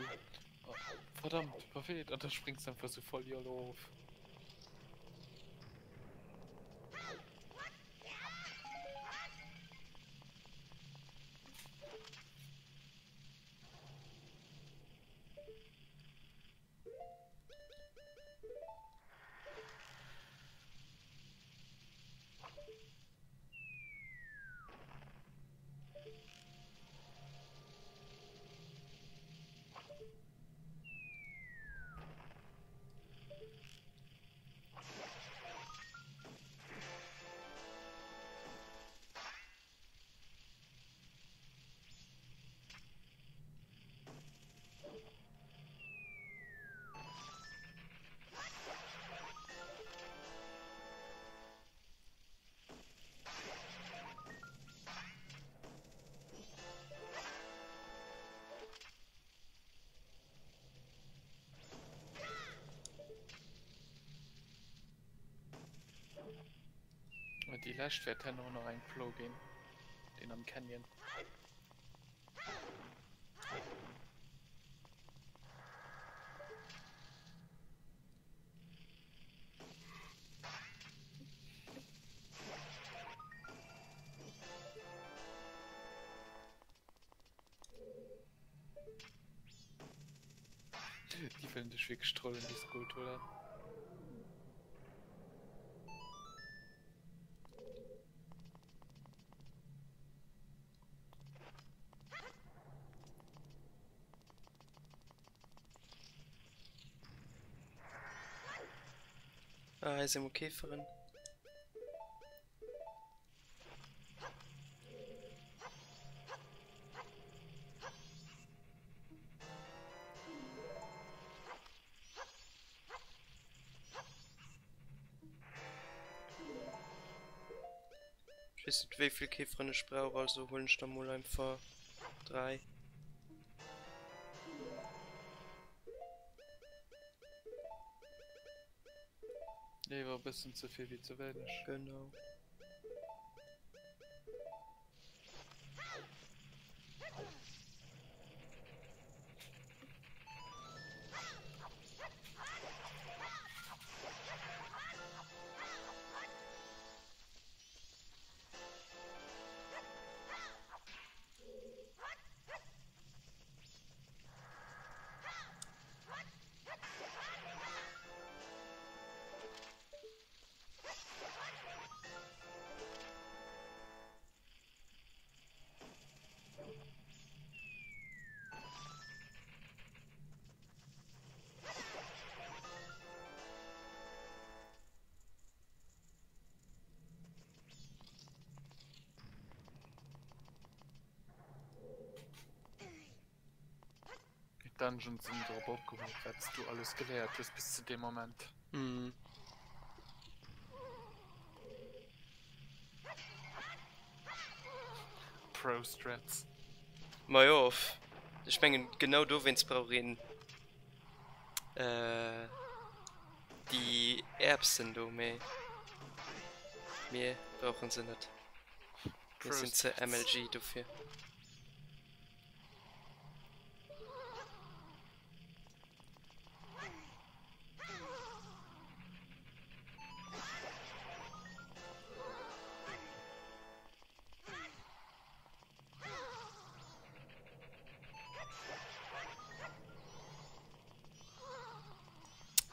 oh, verdammt, verfeelt, an da spréngs de einfach sou voll yolo of. Déi lescht wäert herno nach eng Plo ginn, deen am Canyon. Déi wëllen dech wierklech trollen, déi Skulltula. Ah, hei si mol Käferen. Ech weess net wéi vill Käferen ech brauch, also huelen ech der mol einfach 3. Léiwer e bëssen ze vill wéi ze wéineg. Genau. D'Dungeons sinn drop opgebaut, wat s du alles geléiert hues bis zu deem Moment. Mhm. Pro Strats. Majo, ech mengen genau dowéinst brauch een déi Erbsen do, mee mir brauchen se net. Mir sinn ze MLG dofir.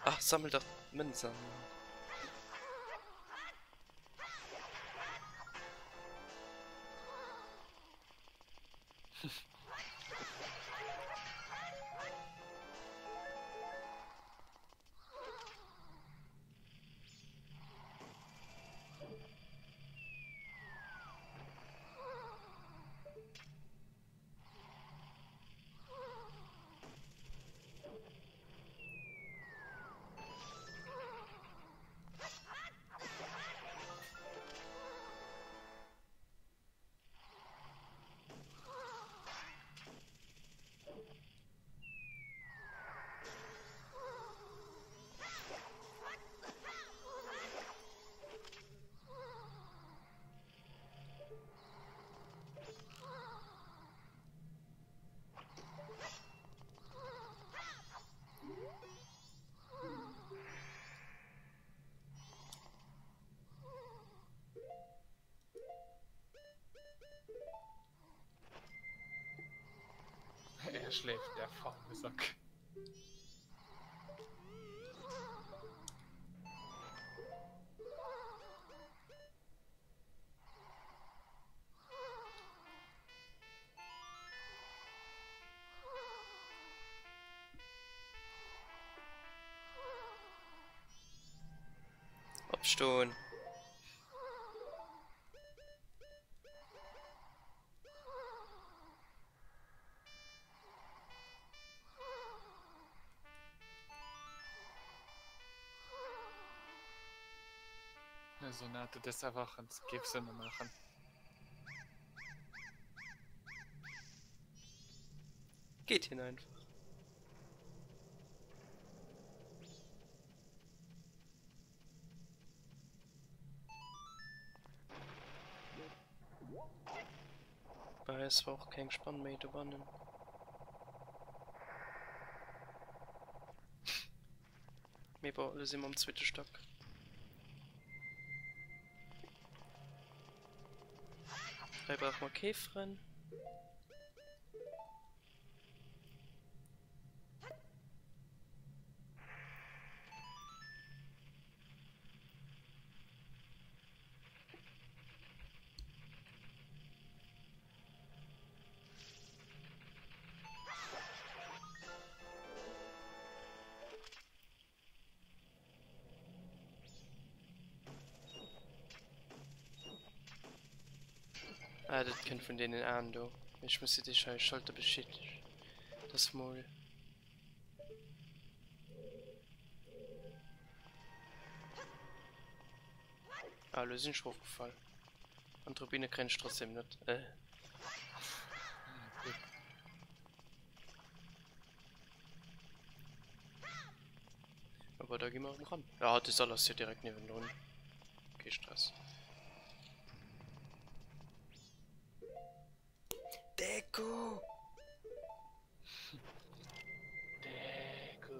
Ach, sammel dach d'Mënz an. Er schläft, der faule Sack. Opstoen! Sonate des Erwachens géif Sënn maachen. Geet hien einfach. Bei eis war och keng Spann méi dobannen. Mee bon, elo si mer am zweete Stack. Hei brauche mer Käferen. Ah, dat kënnt vun deenen Aen do. Ech muss se dich hei Schalter beschädigt. Das mol. Ah, lo sinn ech rofgefall. An d'Rubine kréien ech trotzdem net. Äh. Aber da gi mer erëm ran. Ja, de Sall ass jo direkt niewendrun. Kee Stress. Deku! Deku!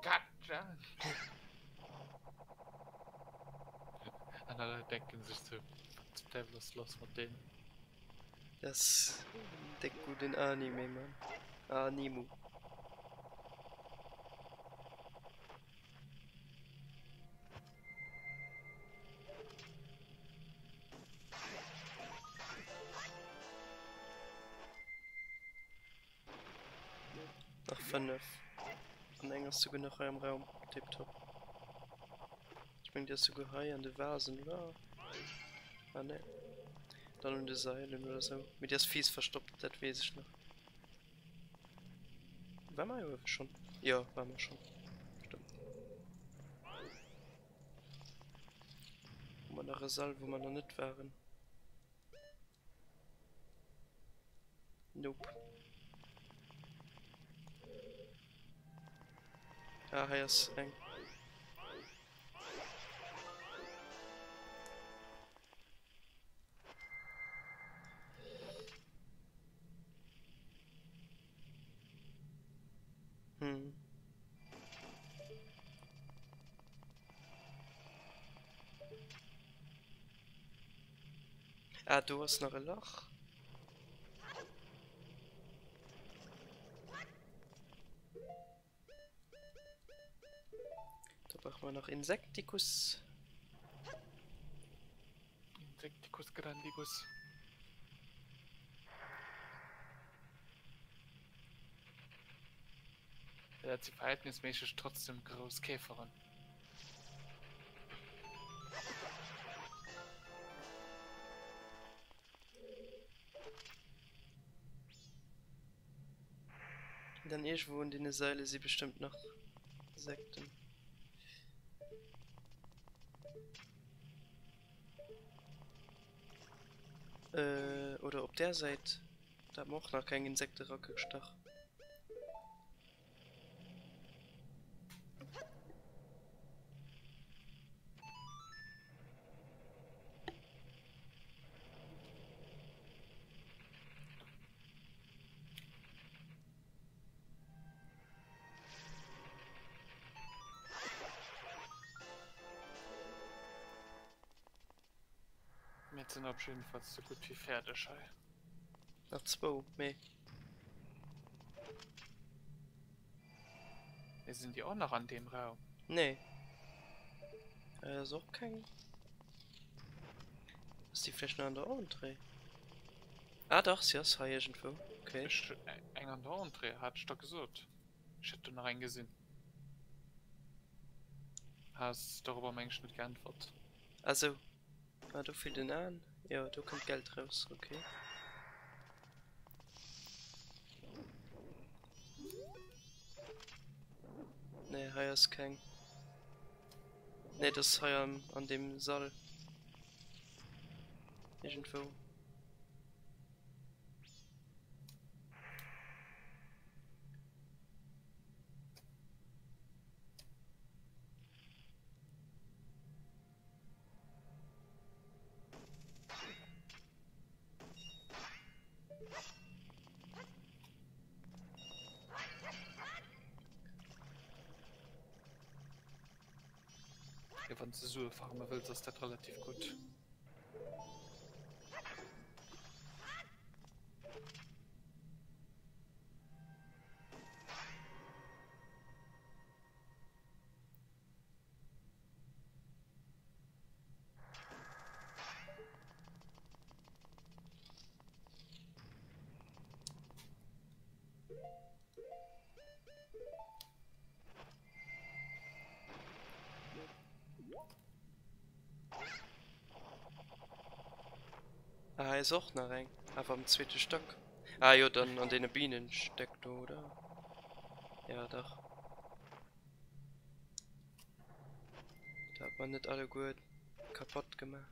Gotcha! An alle denken sech sou, wat zum Däiwel ass lass mat deem? Das Deku den Anime, Mann. Animu. Nach 5. An eng ass souguer nach hei am Raum. Tiptop. Ech meng déi ass souguer hei an de Vasen, oder? Ah ne. Dann un de Seilen oder sou. Mee déi ass fies verstoppt, dat weess ech nach. War mer jo schon. Jo, war mer schon. Stimmt. Hu mer nach e Sall, wou mer nach net waren? Nope. Ah, hei ass eng. Hm. Ah, do ass nach e Lach. Da brauche mer nach Insektikus. Insecticus grandigus. Ja, dat si verhältnisméisseg trotzdem grouss Käferen. Dann iergendwou un deene Seile si bestëmmt nach Insekten. Äh, oder op där Säit, da hat mer och nach keng Insekte ragestach. Mir sinn op jiddefalls sou gutt wéi fäerdeg hei. Nach zwou, mee. Mee sinn déi och nach an deem Raum? Nee. Hei ass och keng. Ass déi vläicht nach an der Entrée? Ah dach, si ass hei iergendwou. Okay. Ech, eng an der Entrée, hat ech der gesot. Ech hätt do nach eng gesinn. Has dorobber meng ech net geäntwert. Ah sou. Ah do feelt en Aan. Jo do kënnt Geld raus, ok. Nee hei ass keng. Nee dat ass hei am an deem Sall. Iergendwou. Ja, wann du Sue farme wëlls, ass dat relativ gutt. Ah, hei ass och nach eng, awer am zweete Stack. Ah jo, dann an deene Bienenstäck do, oder? Ja, dach. Da hat man net alleguer kapott gemaach.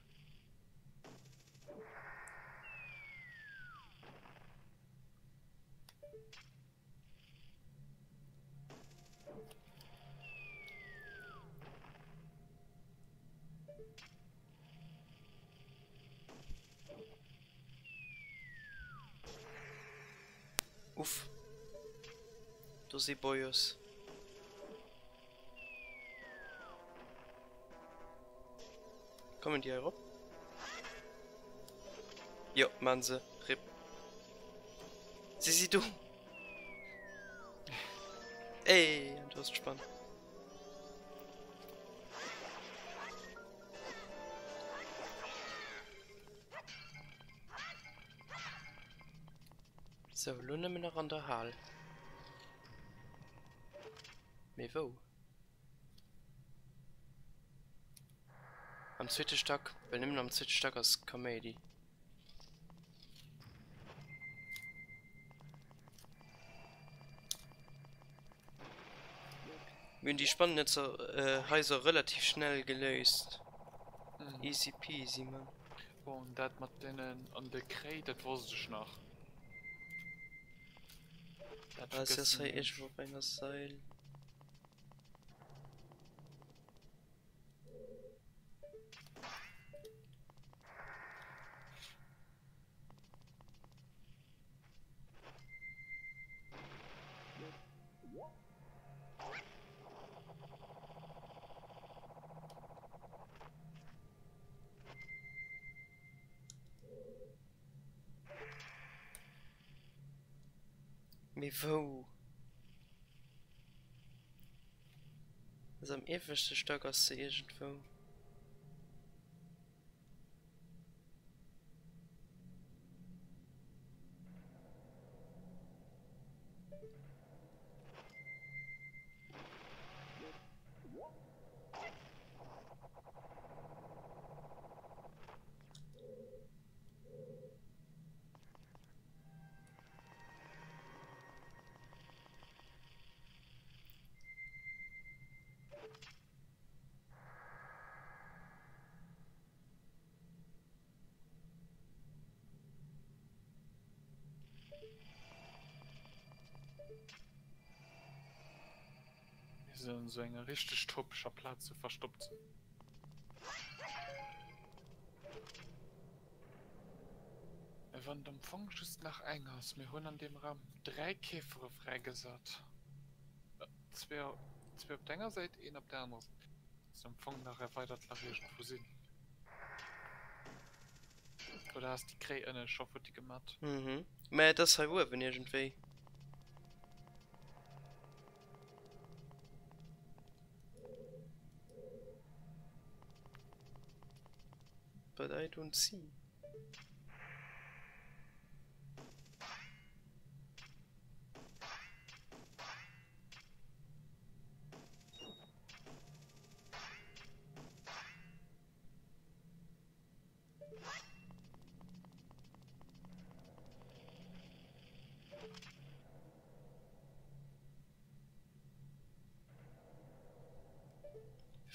Uff. Do si Boyos. Kommen déi hei erop? Jo, man se. Rip. Si si do! Ey, an do ass d'Spann. Sou, elo nëmmen nach an der Hal. Mee wou? Am zweete Stack, well nëmmen am zweete Stack ass Kaméidi. Mir hunn déi Spannennetzer Haiser relativ schnell geléist. Easy peasy, man. Bon, dat mat deenen an de Kréi, dat wosst ech nach. Dat ah, si ass hei iergendwou op enger Sail. Mee wou? Also am ieweschte Stack ass se iergendwou. Mir sinn an esou enger richteg topescher Plaz sou verstoppt. Mä wann et am Fong just nach eng ass, mir hunn an deem Raum 3 Käfere fräigesat. Zwee op der enger Säit, een op der anerer Säit. Misst am Fong nach e weidert Lach iergendwou sinn. Oder has déi Kréi ënne scho futti gemat? Mhm. Mä et ass hei uewen iergendwéi. but I don't see.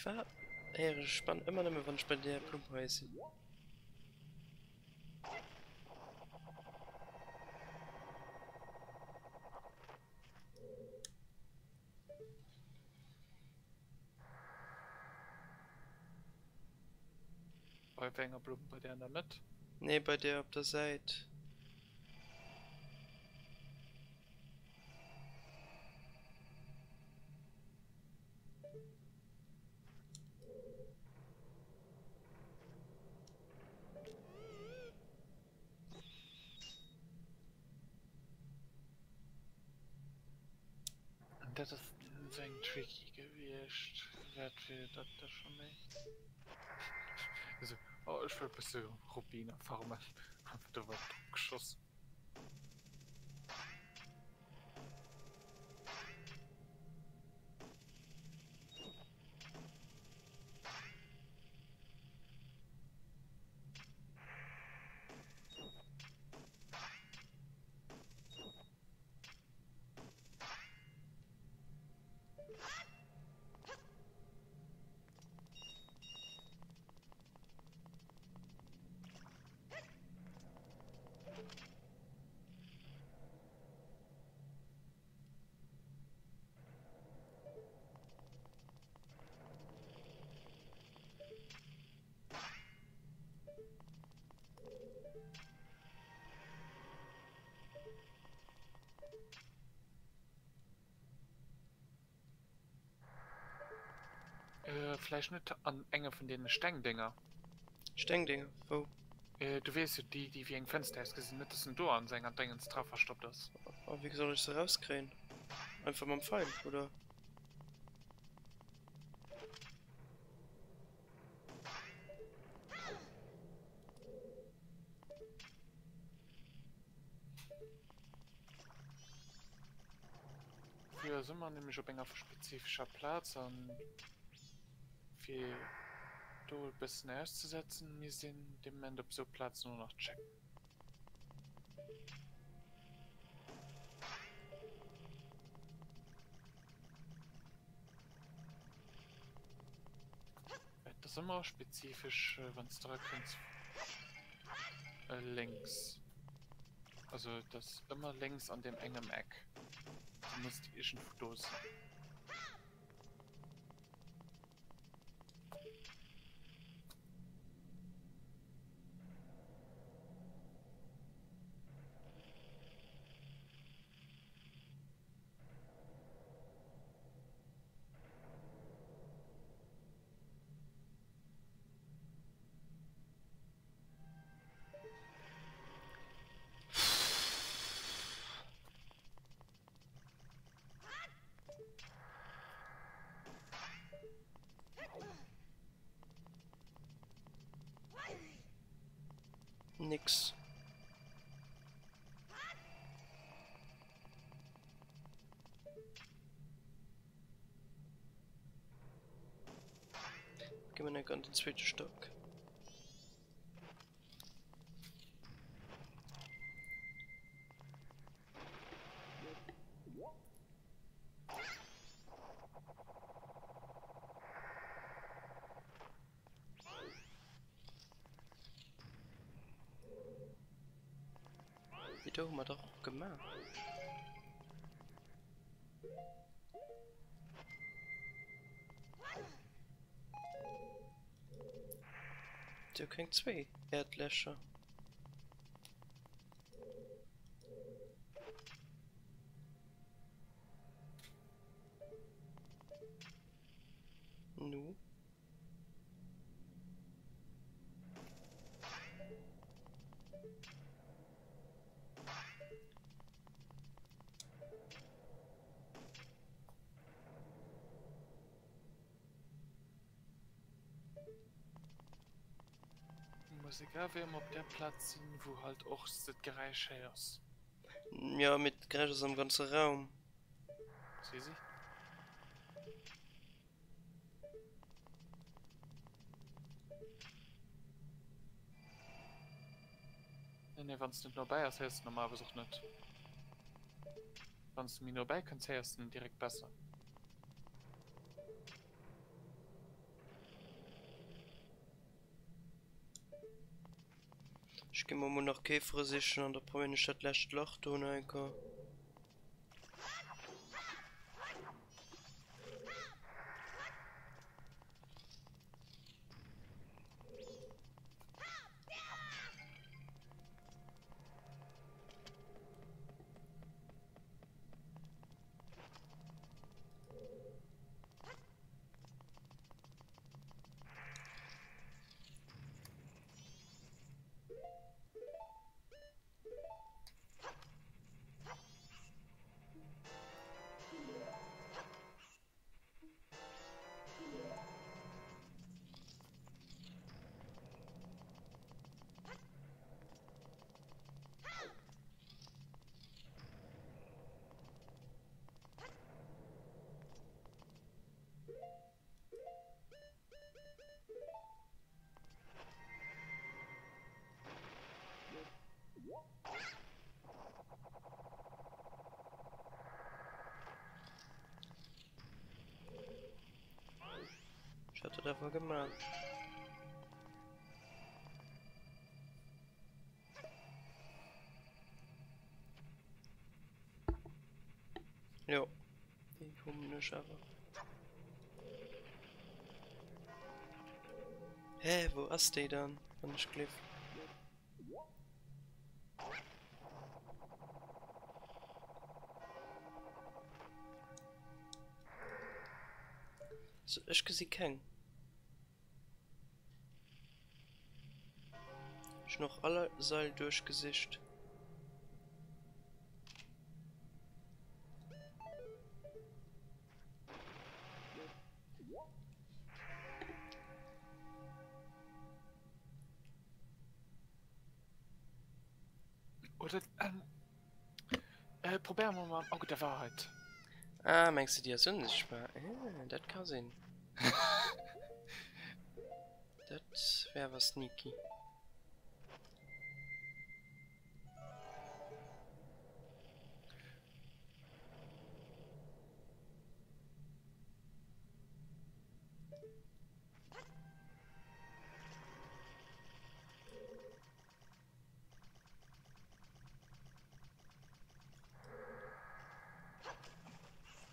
Firwat héieren ech d'Spann ëmmer nëmme wann ech bei där Blumm hei sinn? Bei wéi enger Blumm? Bei där an der Mëtt? Nee, bei där op der Säit. Dat ass esou eng tricky gewiescht. Wat fir dat da scho méi? Esou, oh ech wëll e bësse Rubiner farmen. Einfach do wat drop geschoss. Äh, vläicht net an enge vun deene Stengdénger. Stengdénger? Wou? Äh, du weess jo, déi, déi wéi eng Fënster ausgesinn, net dass en do an senger Déngens dra verstoppt ass. A wéi soll ech se rauskréien? Einfach mam Pfeil, oder? Früher si mer nämlech op enger spezifescher Plaz an fir do e bëssen auszesetzen, misst een dee Moment op esou Plazen och nach checken. Et ass ëmmer spezifesch, wann s de erakënns, lénks. Also et ass ëmmer lénks an deem engem Eck. Se misst iergendwou do sinn. Nix. Gi mer enk an den zweete Stock. Déi do hu mer dach och gemaach. Do keng zwee Äerdlächer. Nu? Muss egal wéi ëmmer op där Plaz sinn, wou halt och s de d'Geräisch héiers. Jo, mee d'Geräisch ass am ganze Raum. Si si. Nee, nee, wann s net nobäi ass, héiers de normalerweis och net. Wann s de méi nobäi kënns, héiers de en direkt besser. Ech gi mer mol nach Käfere sichen an da probéieren ech dat lescht Lach do nach eng Kéier. Ech hat dat awer gemaach. Jo, déi hunn ech awer. Hä, wou ass déi dann, wann ech gleef? So, ech gesi keng. Ech hunn och alle Seil duerchgesicht. Oder ähm, äh, probéiere mer mam Auge der Wahrheit. Ah, mengs du déi ass unsichtbar? Ah, dat ka sinn. Dat wär awer sneaky.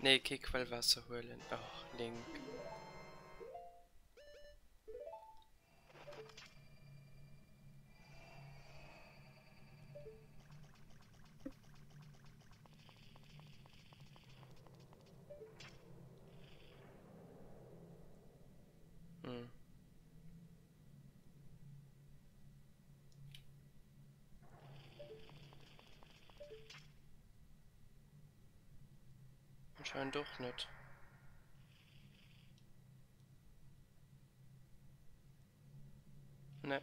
Nee, kee Quellwaasser huelen. Och, Link. Hm. Anscheinend och net. Ne.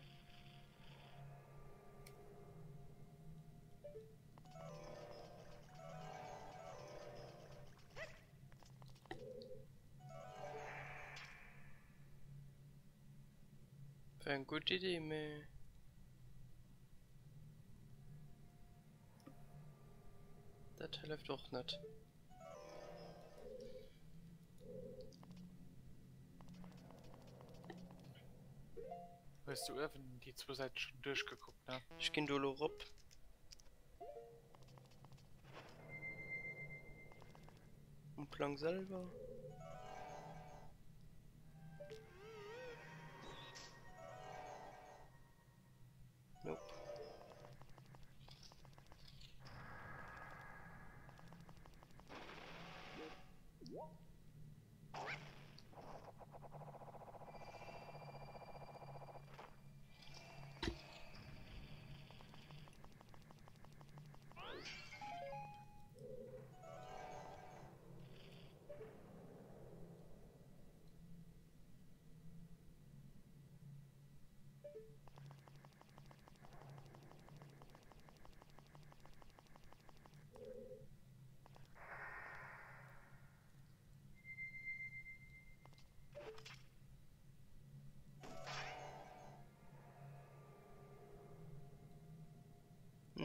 Wär eng gutt Idee, mee. Dat hëlleft och net. Hues du uewen déi zwou Säite schonn duerchgekuckt, ne? Ech ginn do elo rop. Um Plang selwer. Nope.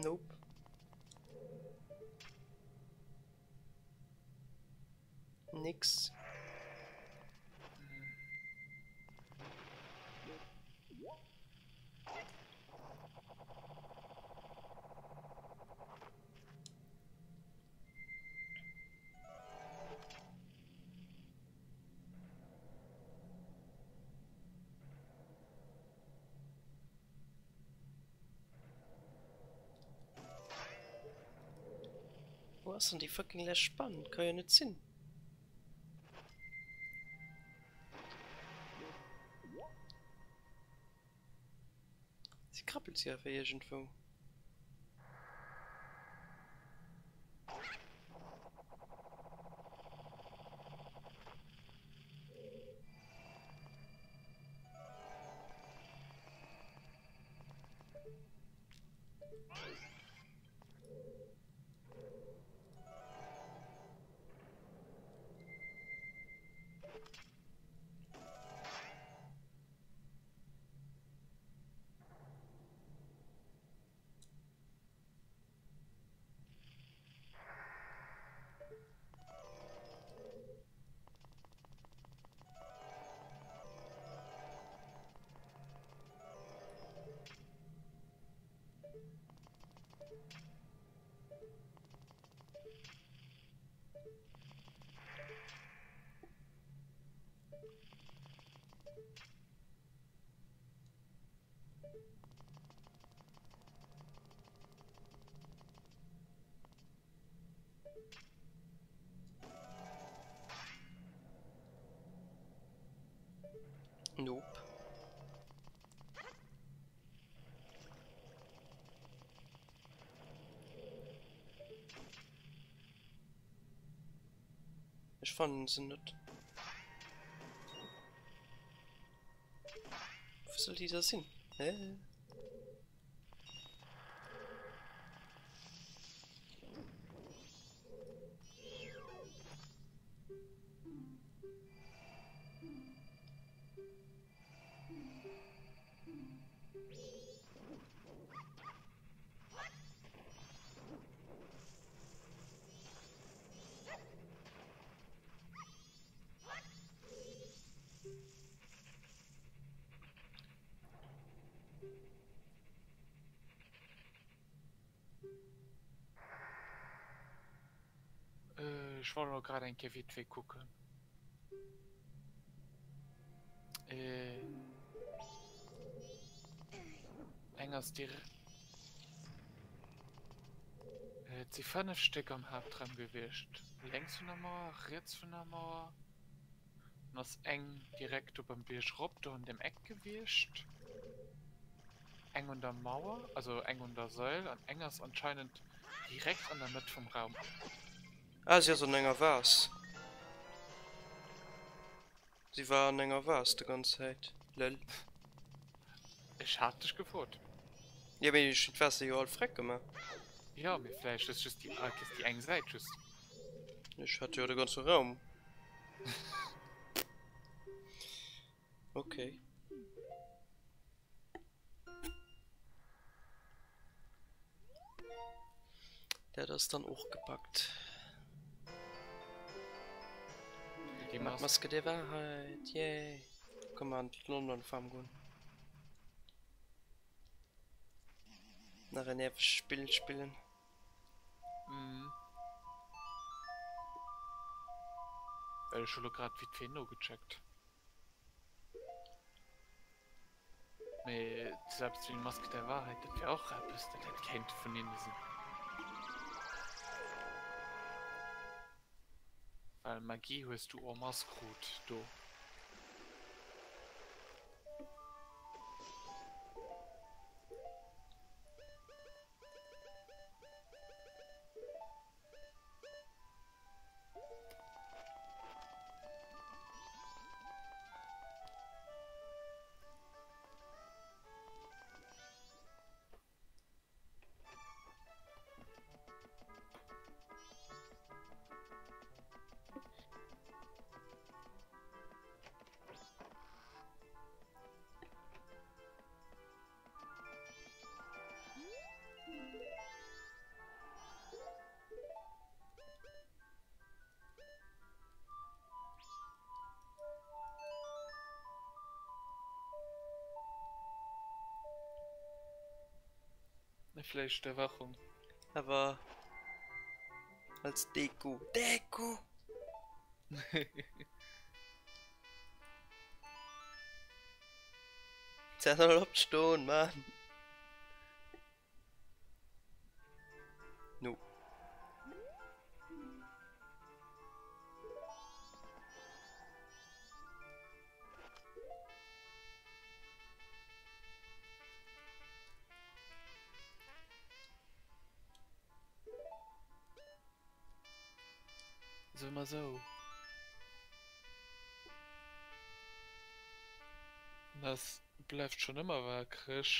Nope. Nix. Wou ass dann déi fucking lescht Spann? Ka jo net sinn. Si krabbelt si awer iergendwou. Nope. Ech fannen se net. Wou soll déi da sinn? Hä? Ech wollt elo grad eng Kéier vite fait kucken. Eng ass dir. Et si 5 Stéck am Haaptraum gewiescht. Lénks vun der Mauer, riets vun der Mauer. Dann ass eng direkt do beim Bierg rop, do an deem Eck gewiescht. Eng un der Mauer, also eng un der Sail an eng ass anscheinend direkt an der Mëtt vum Raum. Ah, si ass an enger Vase. Si war an enger Vase de ganz Zäit, lel. Ech hat dech gefrot. Jo, mee ech hunn d'Waasser jo all freck gemaach. Jo, mee vläicht ass just déi, ass déi eng Säit just. Ech hat jo de ganze Raum. Okay. Dat ass dann och gepackt. Die Mas Maske der Wahrheit, yay. Komm mal an d'London Farm goen. Nach en nervegt Spill spillen. Mhm. Well ech hu lo grad vite fait nogecheckt. Mee selbst wéi Maske der Wahrheit, dat wär och eppes, dat hätt kéinte vun hinne sinn. Well Magie hues du en masse krut do. Vläicht Erwachung. Awer als Deko. Deko! Zäit soll opstoen, Mann! No. Soe mer sou. En ass, bleift schonn ëmmer waakreg.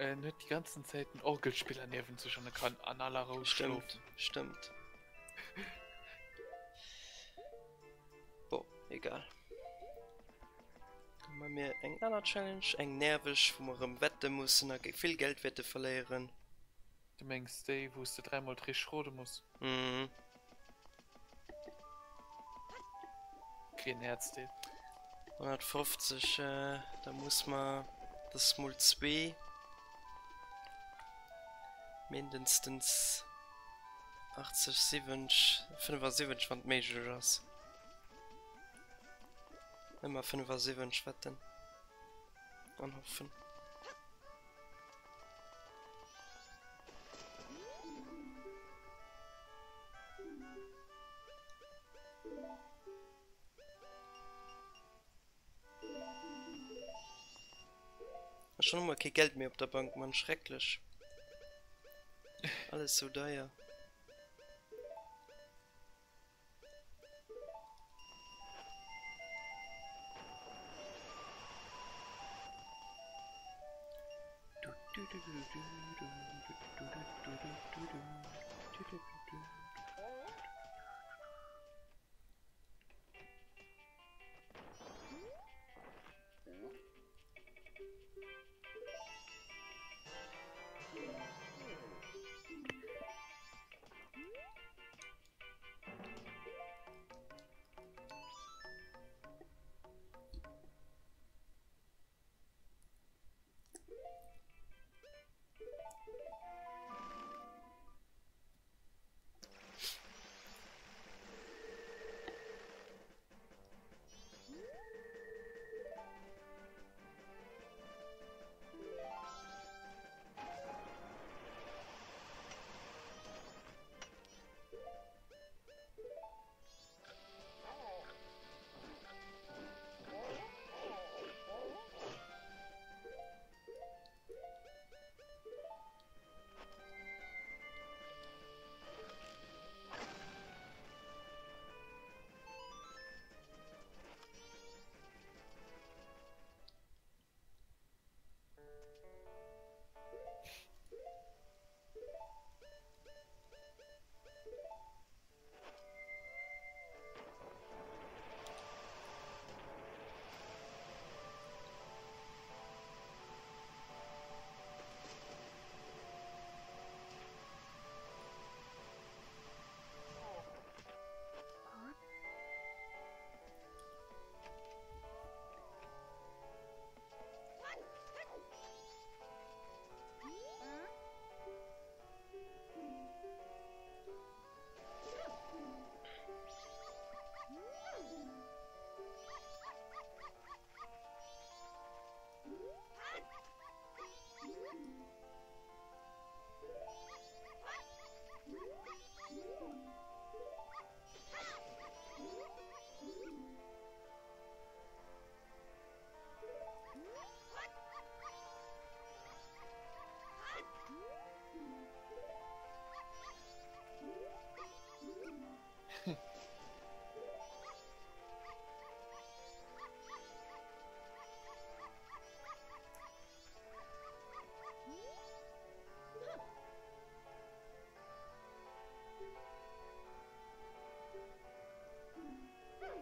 En huet déi ganzen Zäit den Orgelspiller niewent sech an e kann an aller Rou Stëmmt, schlofen. stëmmt. Bon, egal. Da man mir eng aner Challenge, eng nerveg, wou mer erëm wette mussen a vill Geld wäerte verléieren. Du mengs déi, wou s de dräimol d'Rich rode muss? Mhm. Keen Häerzdeel. 150, da muss mer das mol zwee mindestens 80, 70, 75 wann et méiglech ass. Ëmmer 75 wetten an hoffen. Ech hun emol kee Geld méi op der Bank, Mann, schrecklech. Alles sou deier.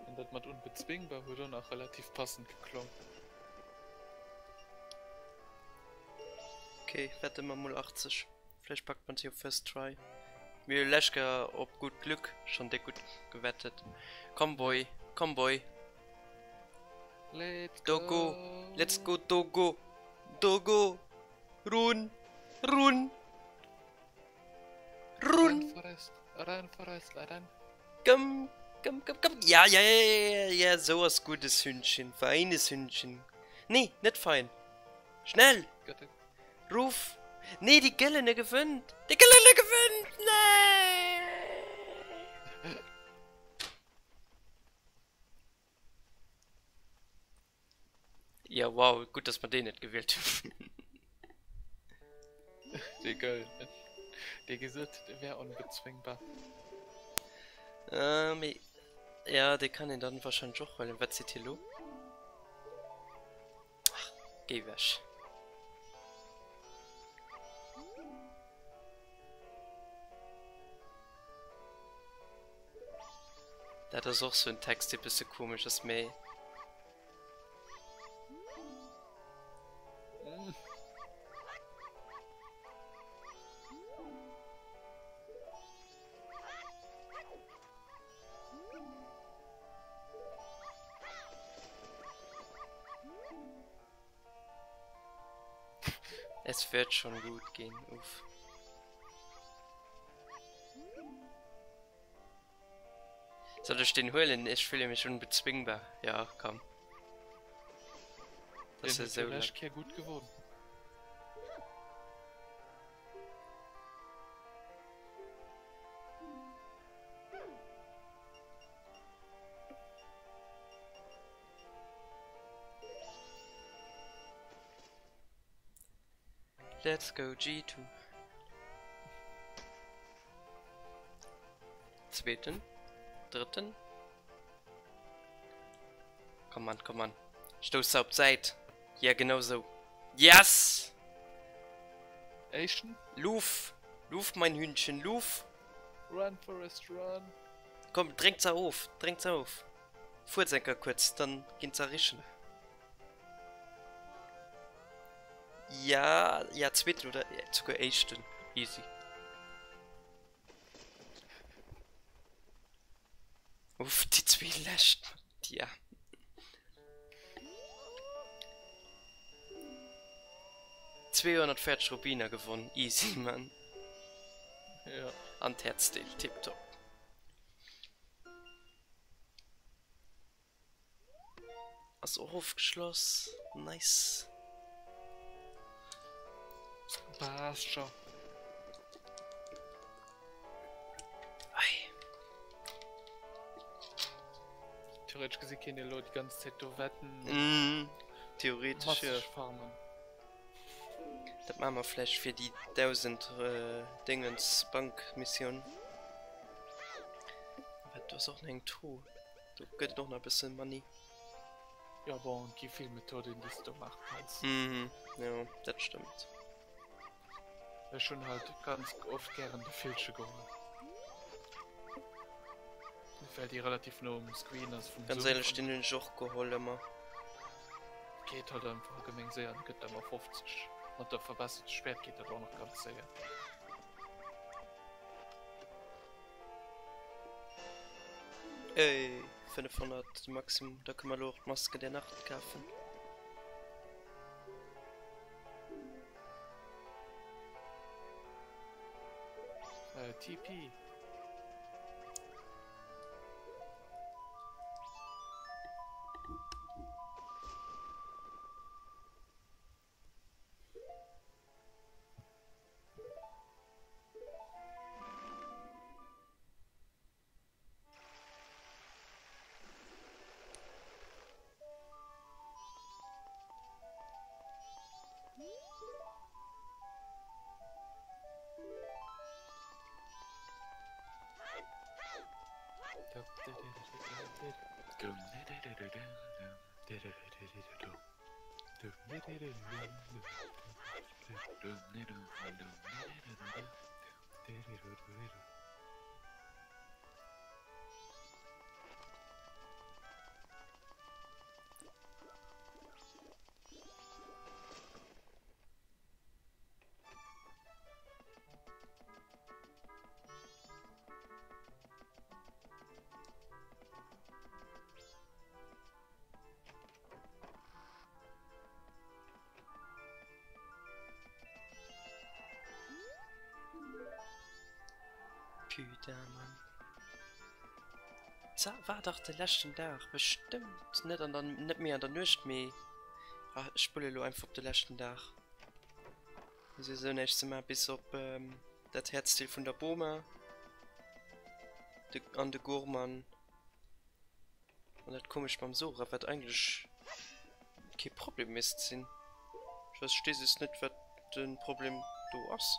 An dat mat unbezwingbar huet och nach relativ passend geklong. Ok, wette mer mol 80. Vläicht packt mer se jo first try. Mir hu lescht Kéier op gutt Glück schonn déck gutt gewettet. Komm Boy, komm Boy. Let's Dogo, go! let's go Dogo! Togo! Run! Run! Run! Run, Forest! Run, Forest! Run! Komm, komm, komm, komm! Ja, ja, ja, ja, ja, sou ass guddes Hündchen, feines Hündchen. Nee, net fein. Schnell! Ruff! Nee, dee Gëllene gewënnt! Dee Gëllene gewënnt! Nee! Ja, wow, gutt, dass mer deen net gewielt hunn. Dee Gëllenen, dee gesot huet, e wär onbezwéngbar. Äh, mee, ja, dee kann een dann wahrscheinlech och huelen. Wat seet hie lo? Ach, géi wech. Dat ass och sou en Text, dee bësse komesch ass, mee. Es wird schon gut gehen, uff. Soll ech den huelen? Ech fühle mich unbezwingbar. Ja, komm. Das ist ja so gut gewonnen. Let's go G2. Zweeten. Drëtten. Komm Mann, komm Mann. Stouss se op d'Säit. Ja, genau sou. Yes! Éischten. Luuf! Luuf, mein Hündchen, luuf! Run, Forrest, run! Komm, drénk se of, drénk se of. Fuerz eng Kéier kuerz, dann ginn se richen. Ja, ja, zweeten oder souguer éischten. Easy. Uff, déi zwee lescht, ja. 240 Rubiner gewonn, easy man. Ja. An d'Häerzdeel, tiptop. Ass och ofgeschloss. Nice. Passt scho. Ei. Theoretesch gesi kéint ee lo déi ganz Zäit do wetten. Mm, theoretesch jo. Masseg farmen. Dat maache mer vläicht fir déi 1000 Dingens Bankmissioun. Wat, do ass och nach eng Truh. Do gëtt et och nach e bësse Money. Jo bon, et gi vill Methoden déi s de do maache kanns. Mhm, jo, dat stëmmt. Ech hunn halt ganz oft gären de Villche geholl. Well déi relativ no um Screen ass vum Ganz Zoom. éierlech, deen hunn ech och geholl ëmmer. Geet halt einfach allgemeng séier an gëtt der mat 50. Mat der verbesserter Schwäert geet dat och nach ganz séier. Ey, 500 de Maximum, da kënne mer elo och d'Maske der Nacht kafen. Äh, TP. Putain, Mann. Za war dach de leschten Dag, bestëmmt net an der, net méi an der Nuecht, mee ah, ech spulle lo einfach op de leschten Dag. Ass jo sou näischt ze maachen, bis op dat Häerzdeel vun der Boma de an de Gurman an dat komescht mam Sora, wat eigentlech kee Problem misst sinn. Ech versti just net, wat de Problem do ass.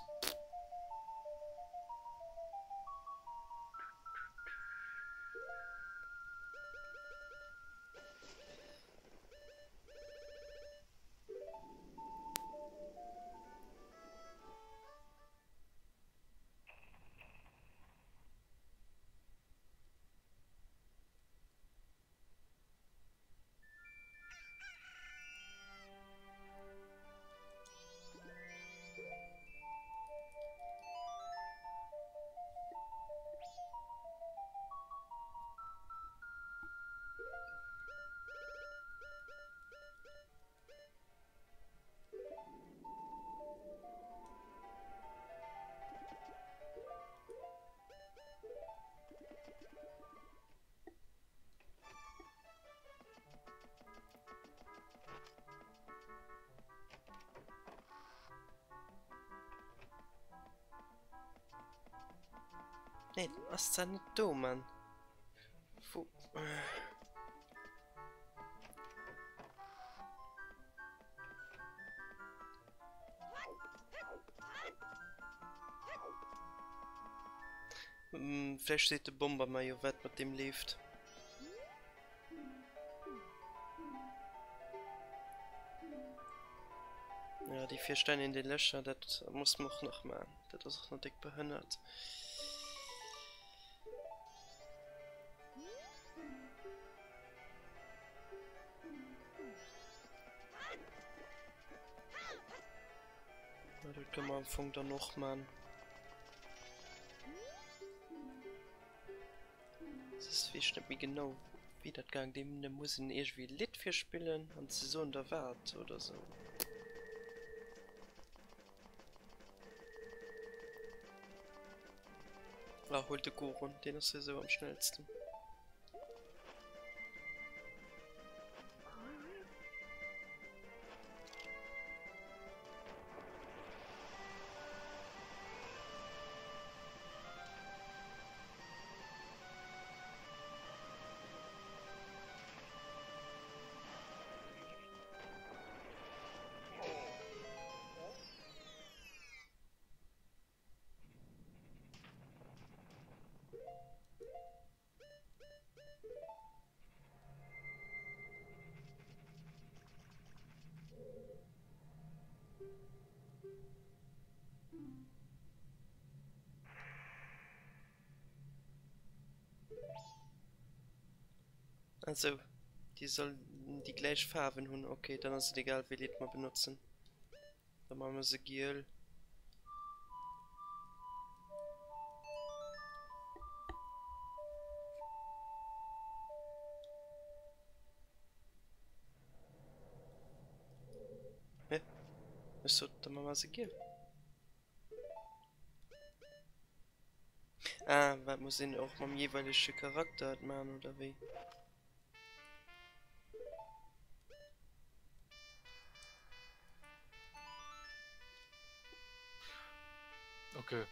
Nee, ass dat net do, Mann? Wo? Vläicht seet de Bomber mer jo wat mat deem leeft. Ja, déi 4 Steng in den Lächer, dat muss mer och nach man. Dat ass och nach déck behënnert. Ja, dat kënne mer am Fong dann och man. Soss weess ech net méi genau wéi dat gaang. Deem muss een iergendwéi e Lidd virspillen an ze soen da wat oder sou. Ah, huel de Goron, deen ass jo sou am schnellsten. Also, déi sollen déi gläich Faarwen hunn. Ok, dann ass et egal wéi Lidd mer benotzen. Da maache mer se giel. Hä? Ech sot, da maache mer se giel. Ah, wat muss een och mam jeeweilege Charakter et maachen, oder wéi? Okay.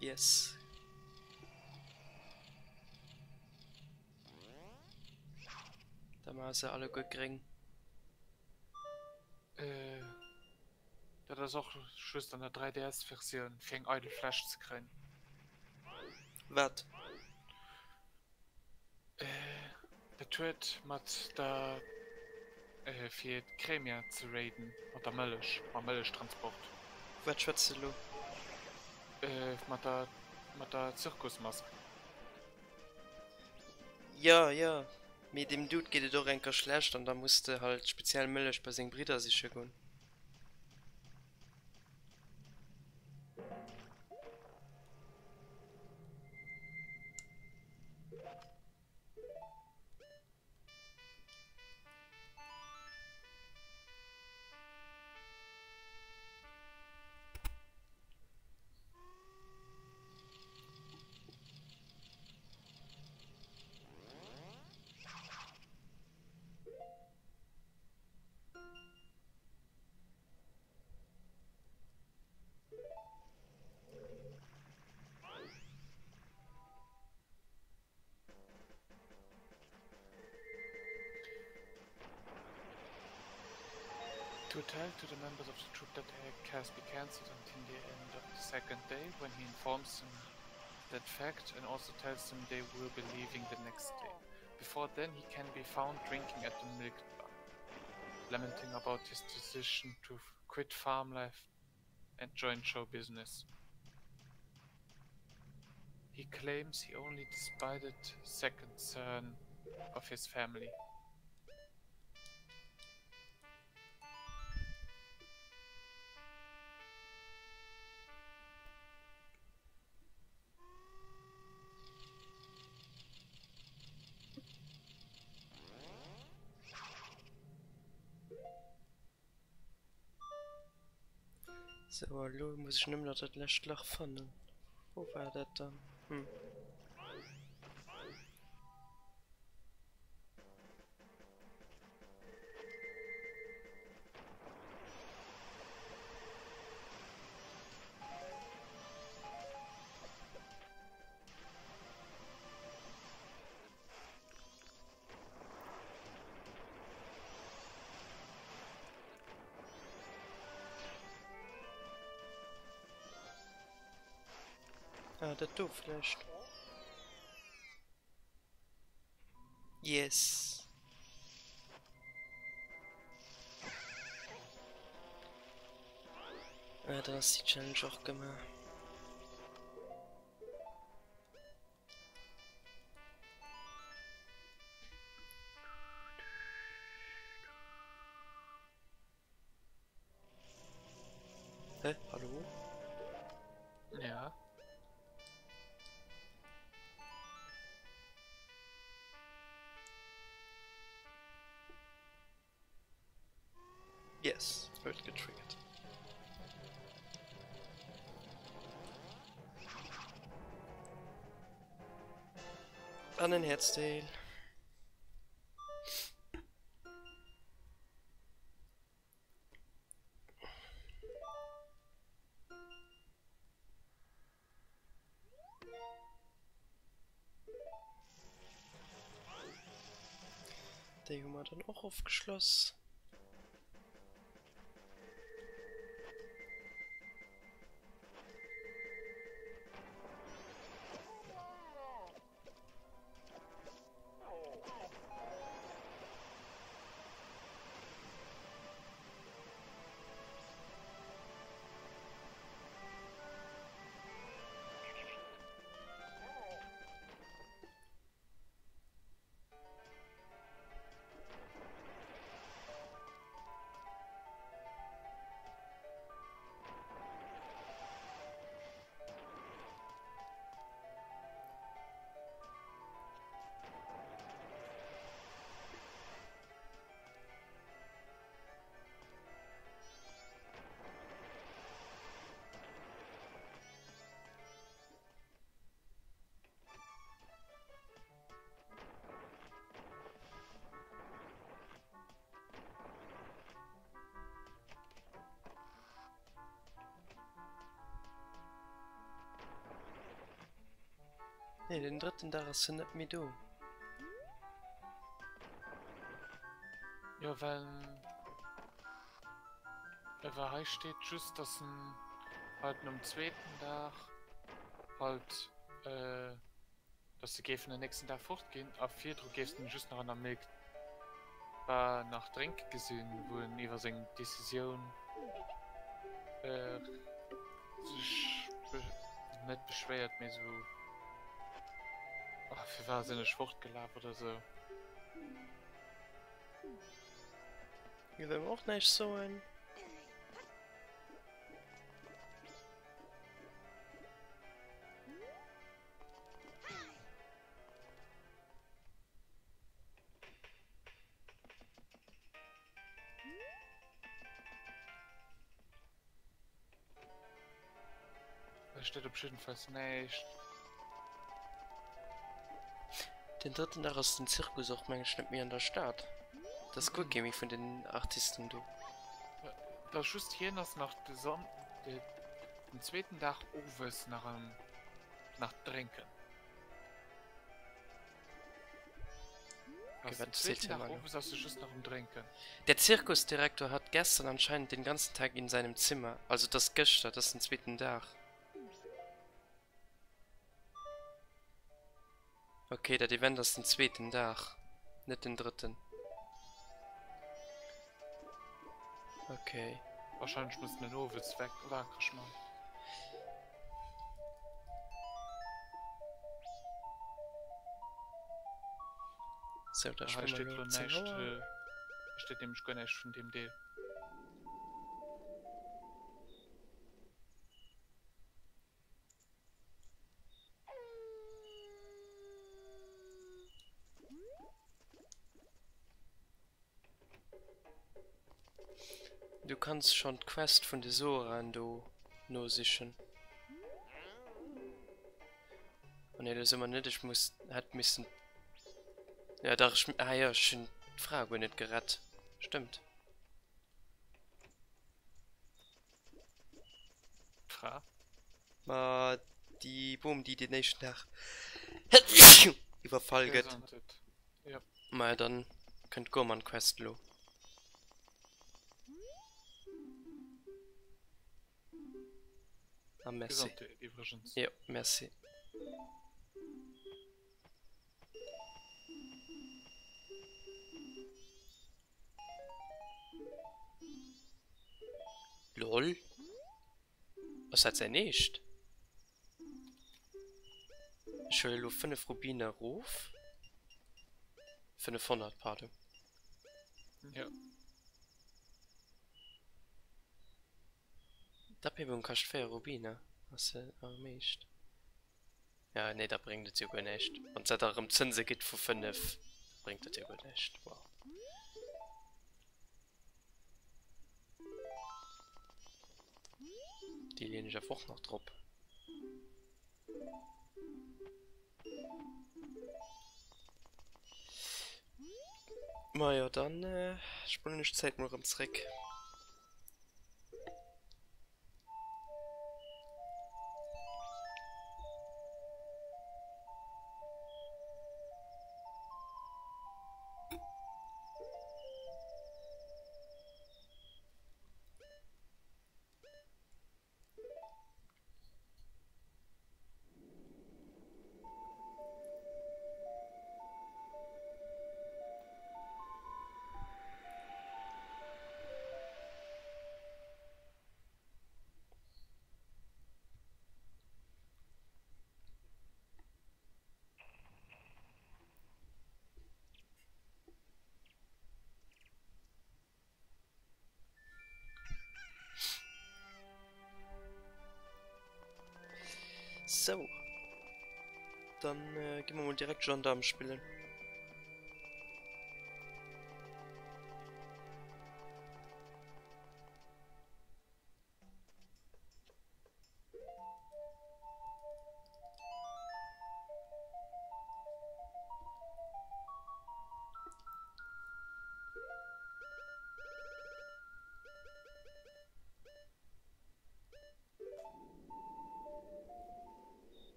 Yes. Da maache se alleguer gréng. Äh, dat ass och just an der 3DS-Versioun, fir eng eidel Fläsch ze kréien. Wat? Äh, dat huet mat der, äh, fir d'Cremia ze raiden, mat der Mëllech, mam Mëllechtransport. Wat schwätz de lo? Äh, mat der, mat der Zirkusmask. Jo, jo, mee dem Dude geet et och enker schlecht an da muss de halt speziell Mëllech bei seng Bridder siche goen. To tell to the members of the troupe that the act has be cancelled until the end of the second day when he informs them that fact and also tells them they will be leaving the next day. Before then he can be found drinking at the milk bar, lamenting about his decision to quit farm life and join show business. He claims he only despite second son of his family. Sou, a lo muss ech nëmmen nach dat lescht Lach fannen. Wou war dat dann? Hm. Ah, dat do vläicht. Yes. Ah, dann ass déi Challenge och gemaach. Hä? Hallo? Ja. Yes, huet getriggert. An en Häerzdeel. Déi hu mer dann och ofgeschloss. Nee, den drëtten Dag ass en net méi do. Jo, well well hei steet just, dass en halt nom zweeten Dag halt dass se géifen den nächsten Dag fort ginn a virdru géifs de en just nach an der Milk Bar nach drénke gesinn, wou en iwwer seng Decisioun sech net beschwéiert, mee sou, ah firwat sinn ech fortgelaf oder sou. Hie wëll mer och näischt soen. Hei steet op jiddefalls näischt. Den drëtten Dag ass den Zirkus och meng ech net méi an der Stad. Dat ass guer kee méi vun den Artisten do. Et ass just hien ass nach de Sonn den zweeten Dag owes nach am nach drénken. Okay, wat zielt hie mer elo? Owes ass e just nach um Drénken. Der Zirkusdirektor hat gestern anscheinend den ganzen Tag in seinem Zimmer, also dat ass gëschter, dat ass den zweeten Dag. Ok, dat Event ass den zweeten Dag, net den drëtten. Ok. Wahrscheinlech muss en owes wakereg man. Sou, da spille mer elo 10 Auer. Hei steet nämlech guer näischt vun deem Deel. Du kanns schon d'Quest vun de Soraen do nosichen. Oh nee, do si mer net. Ech muss, hätt missen, ja dach, ech, ah jo, ech hunn d'Fra guer net gerett. Stëmmt. Fra? Ma déi Bom, déi den éischten Dag iwwerfall gëtt. Ja. Maja, dann kënnt d'Gourmand Quest elo. Ah, merci. Gesondheet Jo, merci. Lol. Ass dat säin Eescht? Ech huele lo 5 Rubiner erof. 500, pardon. Ja. D'Aphebung kascht 4 Rubiner. Ass se am Eescht? Ja, nee, da bréngt et jo guer näischt. Wann dat da erëm Zënse gëtt vu 5, da bréngt dat jo guer näischt. Wow. Déi leeën ech awer och nach drop. Majo, dann spullen ech d'Zäit mol erëm zréck. Sou. Dann gi mer mol direkt Gendarme spillen.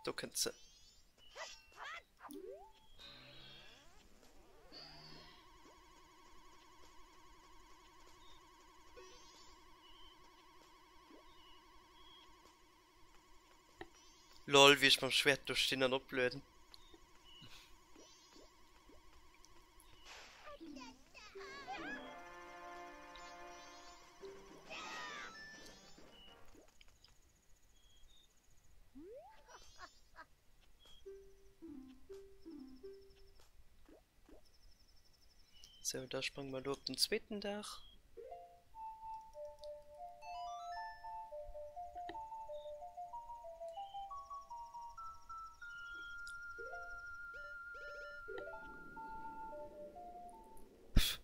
Do kënnt se. Lol, wéi ech mam Schwert do stinn an oplueden. Sou, da sprange mer elo op den zweeten Dag. Pff.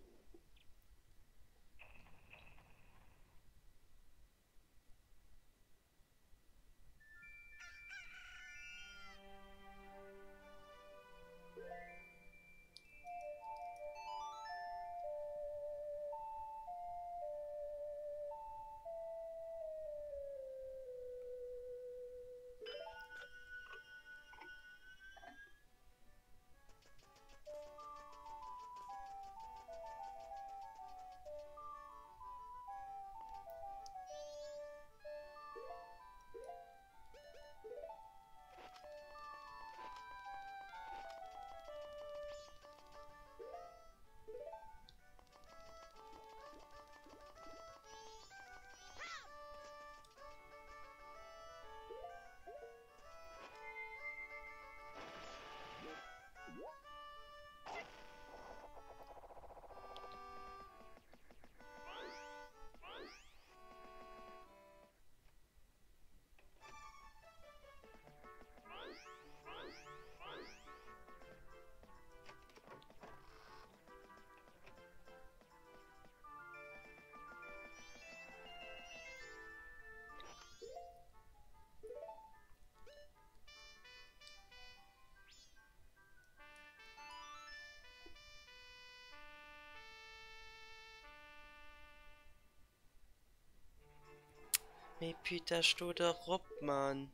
Mee putain, sto dach op, Mann!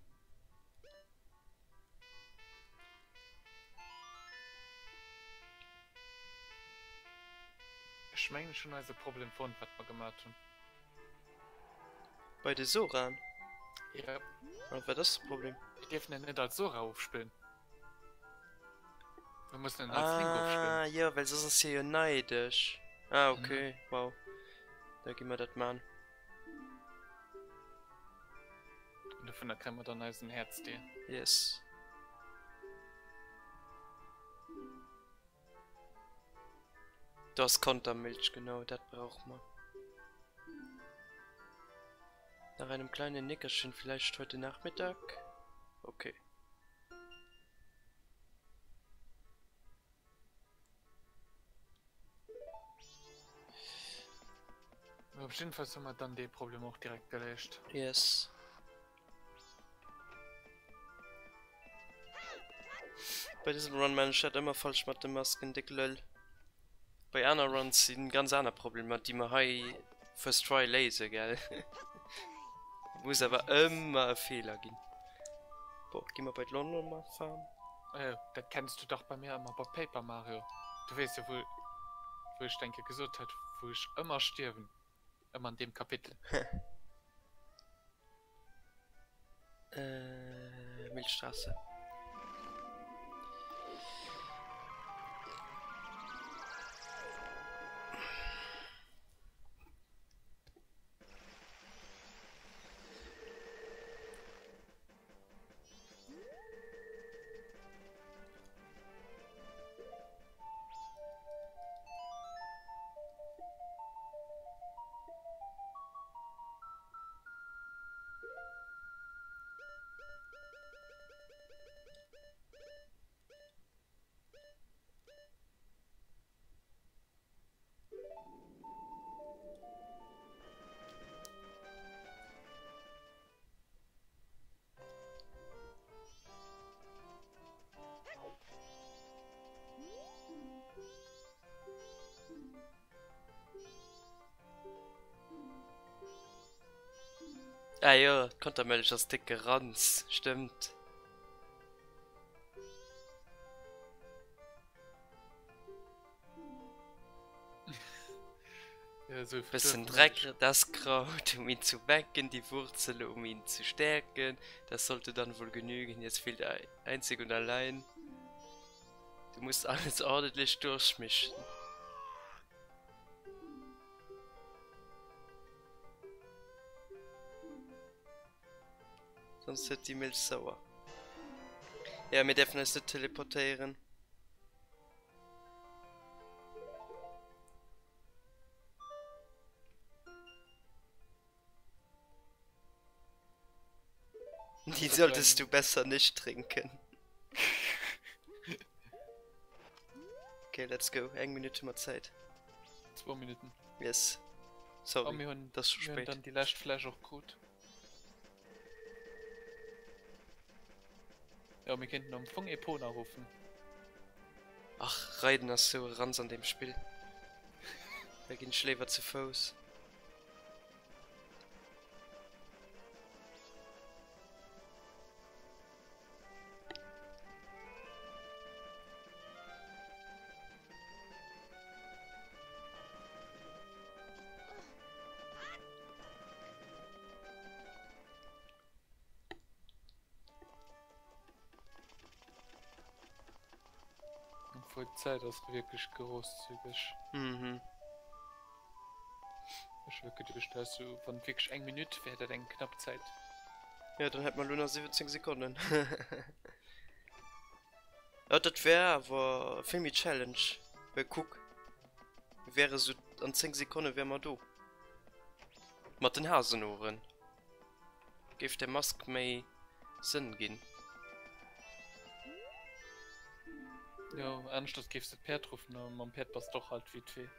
Ech mengen ech hunn eise Problem fonnt wat mer gemat hunn. Bei de Soraen? Yep. A wat ass de Problem? Mir dierfen en net als Sora ofspillen. Mir mussen en als Link ofspillen. Ah jo, well soss ass hie jo neidesch. Ah okay, wow. Da gi mer dat man. An dovunner kréie mer dann eisen Häerzdeel. Yes. Do ass Kontermilch, genau, dat brauche mer. Nach einem kleinen Nickerchen vielleicht heute Nachmittag? Okay. Op jeden Fall hu mer dann dee Problem och direkt geléist. Yes. Bei dësem Run man ech dat ëmmer falsch mat de Masken, déck lëll. Bei aner Runs sinn ganz aner Problemer déi mer hei first try léise gell. Et muss awer ëmmer e Feeler ginn. Bon, gi mer bei d'Lon Lon Farm. Dat kenns du dach bei mir ëmmer bei Paper Mario. Du weess jo wou wou ech denke gesot hat wou ech ëmmer stierwen, ëmmer an deem Kapitel. Milchstraße. Ah jo, d'Kontermëllech ass décke Ranz, stëmmt. Bëssen Dreck, das Kraut, um ihn zu wecken, die Wurzel, um ihn zu stärken, das sollte dann wohl genügen, jetzt fehlt einzig und allein, du musst alles ordentlich durchmischen. Sonst huet déi Milch sauer. Ja, mir däerfen eis net teleportéieren. Die solltest du besser nicht trinken. Okay, let's go. Eng Minutt hu mer Zäit. Zwou Minutten. Yes. Sorry, mir hunn, das ist mir hunn spät. dann déi lescht Fläsch och krut. Jo, mir kéinten am Fong Epona ruffen. Ach, Reiden ass sou e Ranz an deem Spill. Da ginn ech léiwer zu Fouss. Obwuel d'Zäit ass wierklech grosszügeg. Mhm. Ech hu geduecht, du häss sou, wann et wierklech eng Minutt wär, dat eng knapp Zäit. Jo, dann hätt mer elo nach 17 Sekonnen. Jo, dat wär awer vill méi Challenge, well kuck, mir wäre sou an 10 Sekonne wäre mer do. Mat den Hasenohren géif der Mask méi Sënn ginn. Jo, aneschters géifs de d'Päerd ruffen, a mam Päerd bass de och halt vite fait.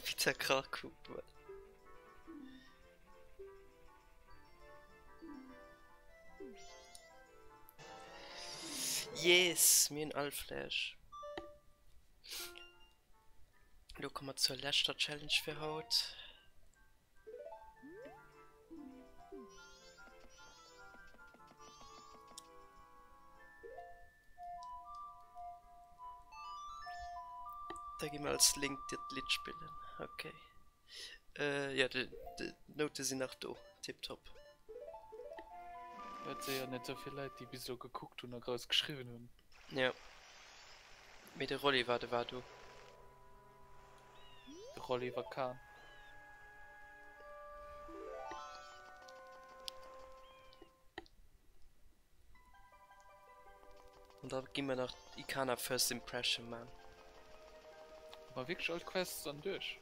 Pizza Krakow, what? Yes, mir hunn all Fläsch. Lo komme mer zur leschter Challenge fir haut. Da gi mer als Link dat Lidd spillen. Okay. Äh, ja, d'Noute sinn nach do. Tiptop. Et si jo net esou vill Leit, déi bis elo gekuckt hunn a grouss geschriwwen hunn. Jo. Mee de Rolli war de war do. De Rolli war Kahn. An da gi mer nach Ikana First Impression man. Hu mer wierklech all d'Quests dann duerch?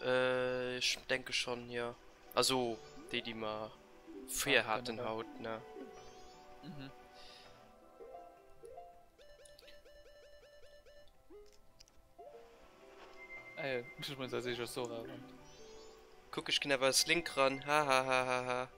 Äh, ech denke schon, jo. Also déi déi mer vir haten haut, ne? Mhm. Ah jo, ech muss als éischt als Sora ran. Kuck, ech ginn awer als Link ran, hahahahaha.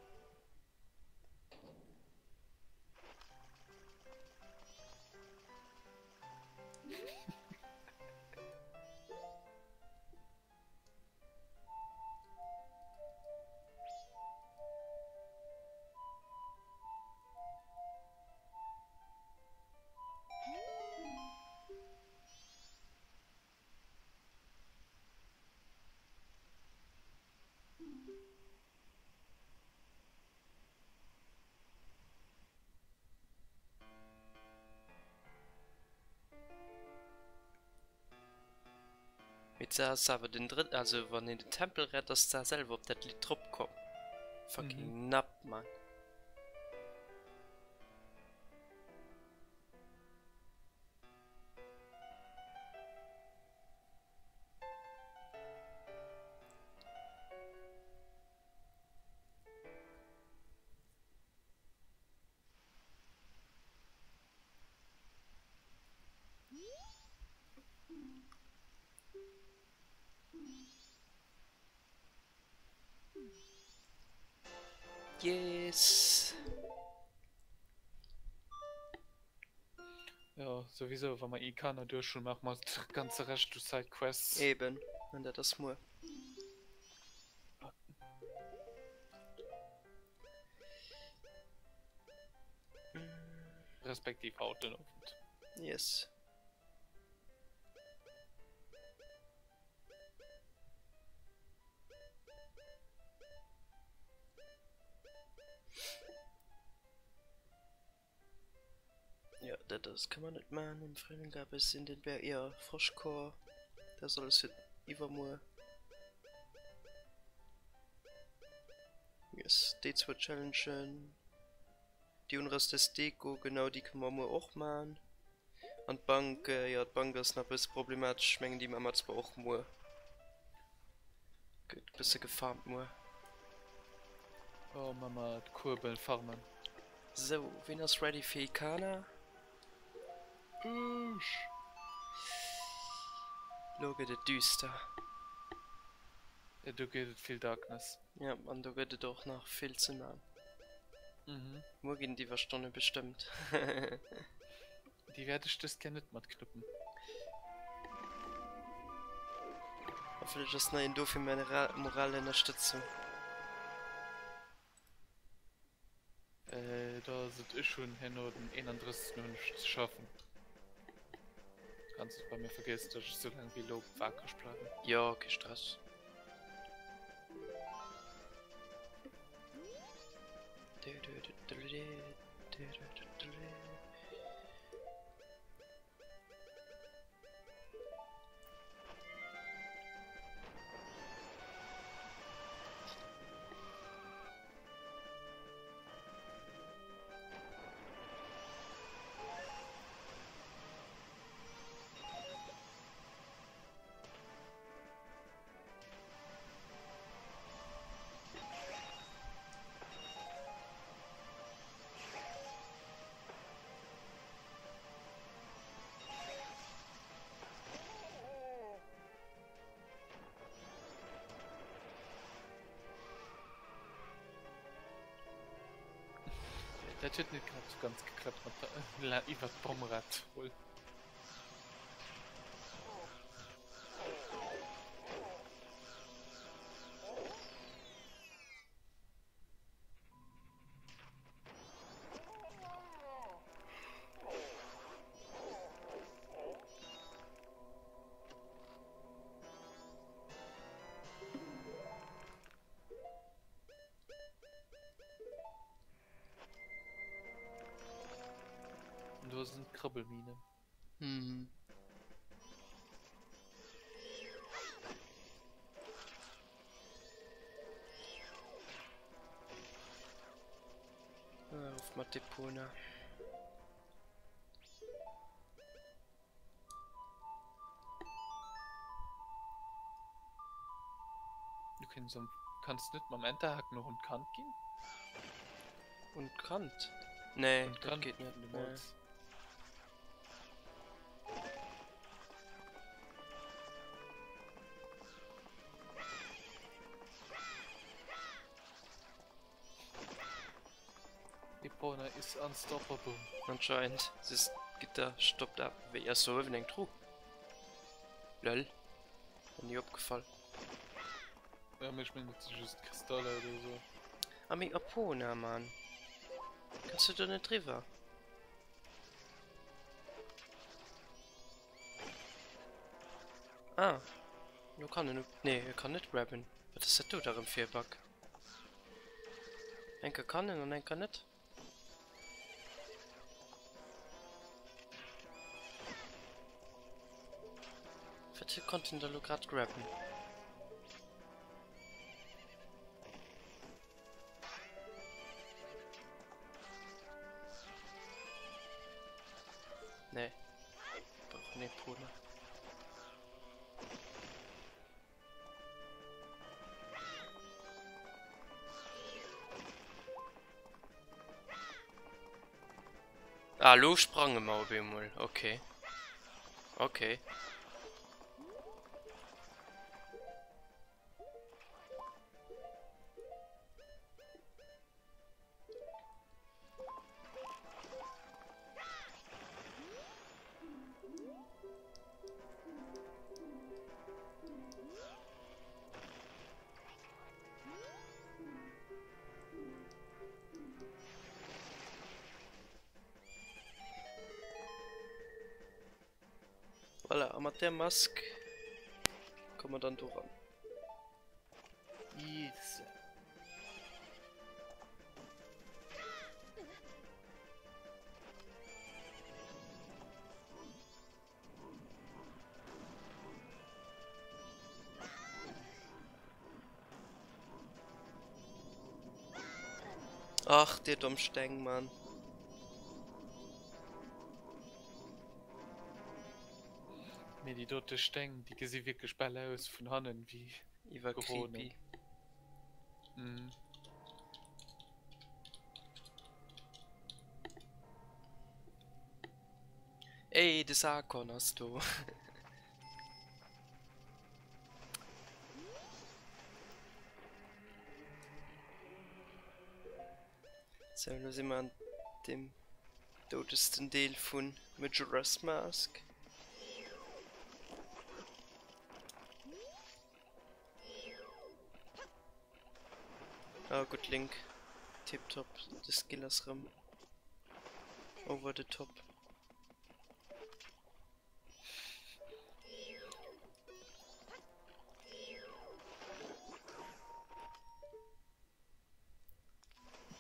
Mee d'Saach ass awer den drëtt, also wann een den Tempel rett, ass d'Saach selwer op dat Lidd drop komm. Fucking Napp, Mann. Yes! Jo, souwisou, wa mer Ikana duerch hunn, maache mer de ganze Rescht u Sidequests. Eben, an dat ass muer. Respektiv haut den Owend. Yes. Ja, dat ass kann man net man. Im Frühling gab es in den Bergen, ja, Froschchor. Dat ass alles fir iwwermuer. Yes, déi zwou Challengen. Déi Unrest des Deko, genau, déi kënne mer muer och man. An d'Bank, jo d'Bank ass nach bësse problematesch, ech mengen déi man mer zwar och muer. Gëtt bësse gefarmt muer. Jo, man mer d'Kuebel farmen. Sou, ween ass ready fir Ikana? Ech! Lo gëtt et düster. Jo, do gëtt et vill Darkness. Jo, an do gëtt et och nach vill ze man. Muer ginn d'Iwwerstonne bestëmmt. Déi wäert ech dëst Kéier net mat knuppen. Hoffentlech ass nach een do fir meng moral Ënnerstëtzung. Do ass et, ech hunn herno den 31. hunn ech ze schaffen. Kanns et bei mir vergiessen, datt ech esou laang wéi elo wakereg bleiwen. Jo, kee Stress. Dat huet net grad sou ganz geklappt mat der iwwer d'Bomrad roll. Do sinn d'Krabbelminen. Mhm. Ah, auf mat Depona. Du kanns am kanns net mam Enterhaken och un d'Kant ginn? Un d'Kant? Nee, Un dat d'Kant geet net. vun dem Nee. Holz. Epona is unstoppable. Anscheinend. Siehst, Gitter stoppt ab. Wéi ass do uewen eng Truh? Lol. Mir ni opgefall. Ja, mee ech mengen dat si just Kristaller oder esou. Ah mee Epona, Mann. Kanns du do net driwwer? Ah, lo kann en, nee e kann net grabben. Wat ass dat do da rem fir e Bug? Enker kann en an enker net. Wat konnt en da lo grad grabben? Nee. Brauch en Epona. Ah, lo sprange mer op eemol. Okay. Okay. Voilà, a mat där Mask komme mer dann doran. Yes. Ach, dir domm Steng, Mann. Mee déi dote Steng, déi gesi wierklech bal aus vun hannen wéi Iwwer Coronen. creepy. Mhm. Ey, de Sarkon ass do. Sou, elo si mer an deem doudesten Deel vu Majora's Mask. Ah gutt Link, tiptop, de Skill ass rëm over the top.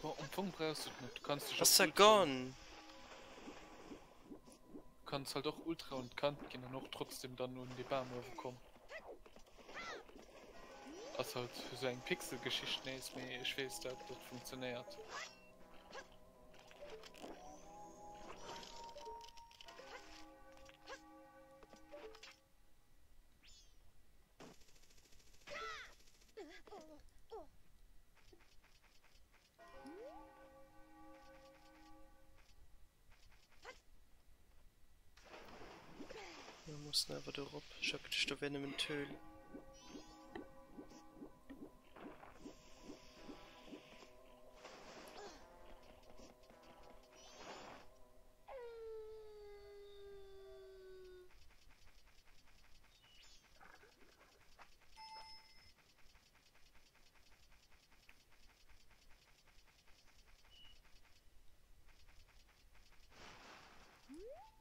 Bon, am Fong brauchs du et net, du kanns dech och Ass er ultra gone? Du kanns halt och ultra un d'Kant ginn an och trotzdem dann un dee Bam uewe kommen. Ass halt sou eng Pixelgeschicht nees, mee ech weess dat dat funktionéiert. Mir mussen awer do rop. Ech hat geduecht do wär nëmmen d'Höhl.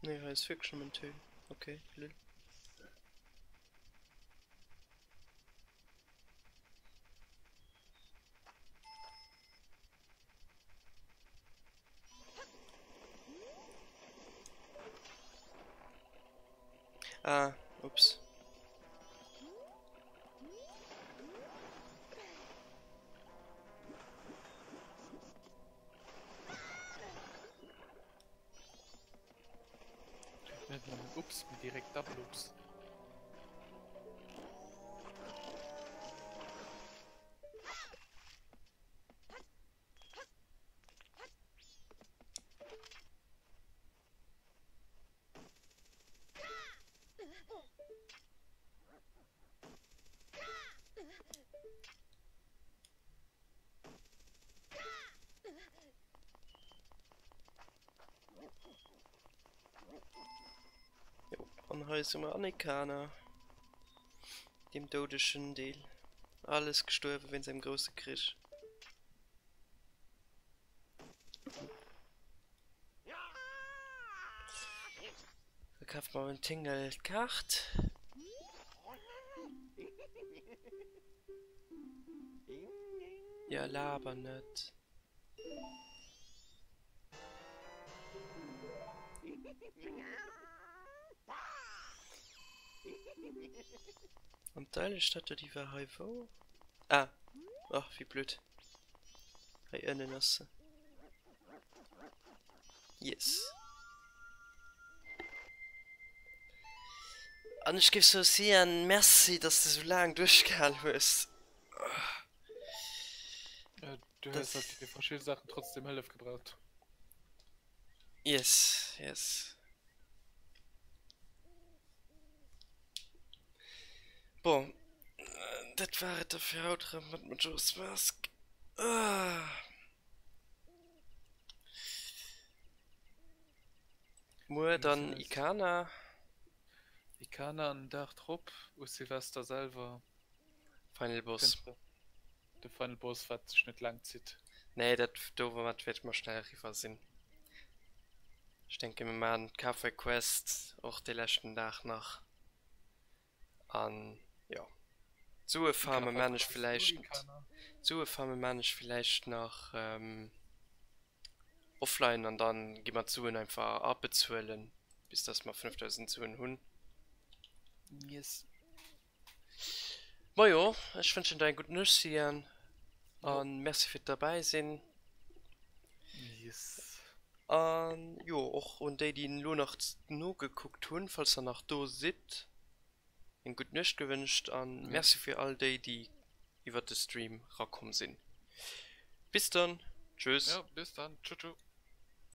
Nee, hei ass wierklech nëmmen d'Höhl. Okay, lol. Ah, ups. Net nëmmen ups, mee direkt double ups. Jo, an hei si mer an Ikana, deem doudegen Deel. Alles gestuerwe wéinst engem grousse Krich. Verkaaft mer beim Tingle d'Kaart. Jo, laber net. An d'Eilestadt, déi war hei wou? Ah, ach wéi blöd. Hei ënnen ass se. Yes. An ech géif soe Sian, Merci, dass de sou laang duerchgehal hues. Du hues halt fir verschidde Saachen trotzdem Hëllef gebraucht. Yes, yes. Bon, dat war et da fir haut erëm mat Majora's Mask. Muer dann Ikana. Ikana an den Dag drop u Silvester selwer. Final Boss. De Final Boss wat sech net laang zitt. Nee, dat domat wäerte mer schnell eriwwer sinn. Ech denken mir maachen d'Café Quest och dee leschten Dag nach an jo d'Sue farme maan ech villäicht d'Sue farme maan ech villäicht nach offline an dann gi mer d'Suen einfach abezuelen bis dass mer 5000 Suen hunn. Yes. Majo, ech wënschen der eng gutt Nuecht Sian an Merci fir d'Derbäi sinn. An jo, och un déi, déi elo nach nogekuckt hunn, falls der nach do sidd, eng gutt Nuecht gewënscht an Merci fir all déi, déi iwwert de Stream rakomm sinn. Bis dann, tschüss. Jo, bis dann, tschou tschou.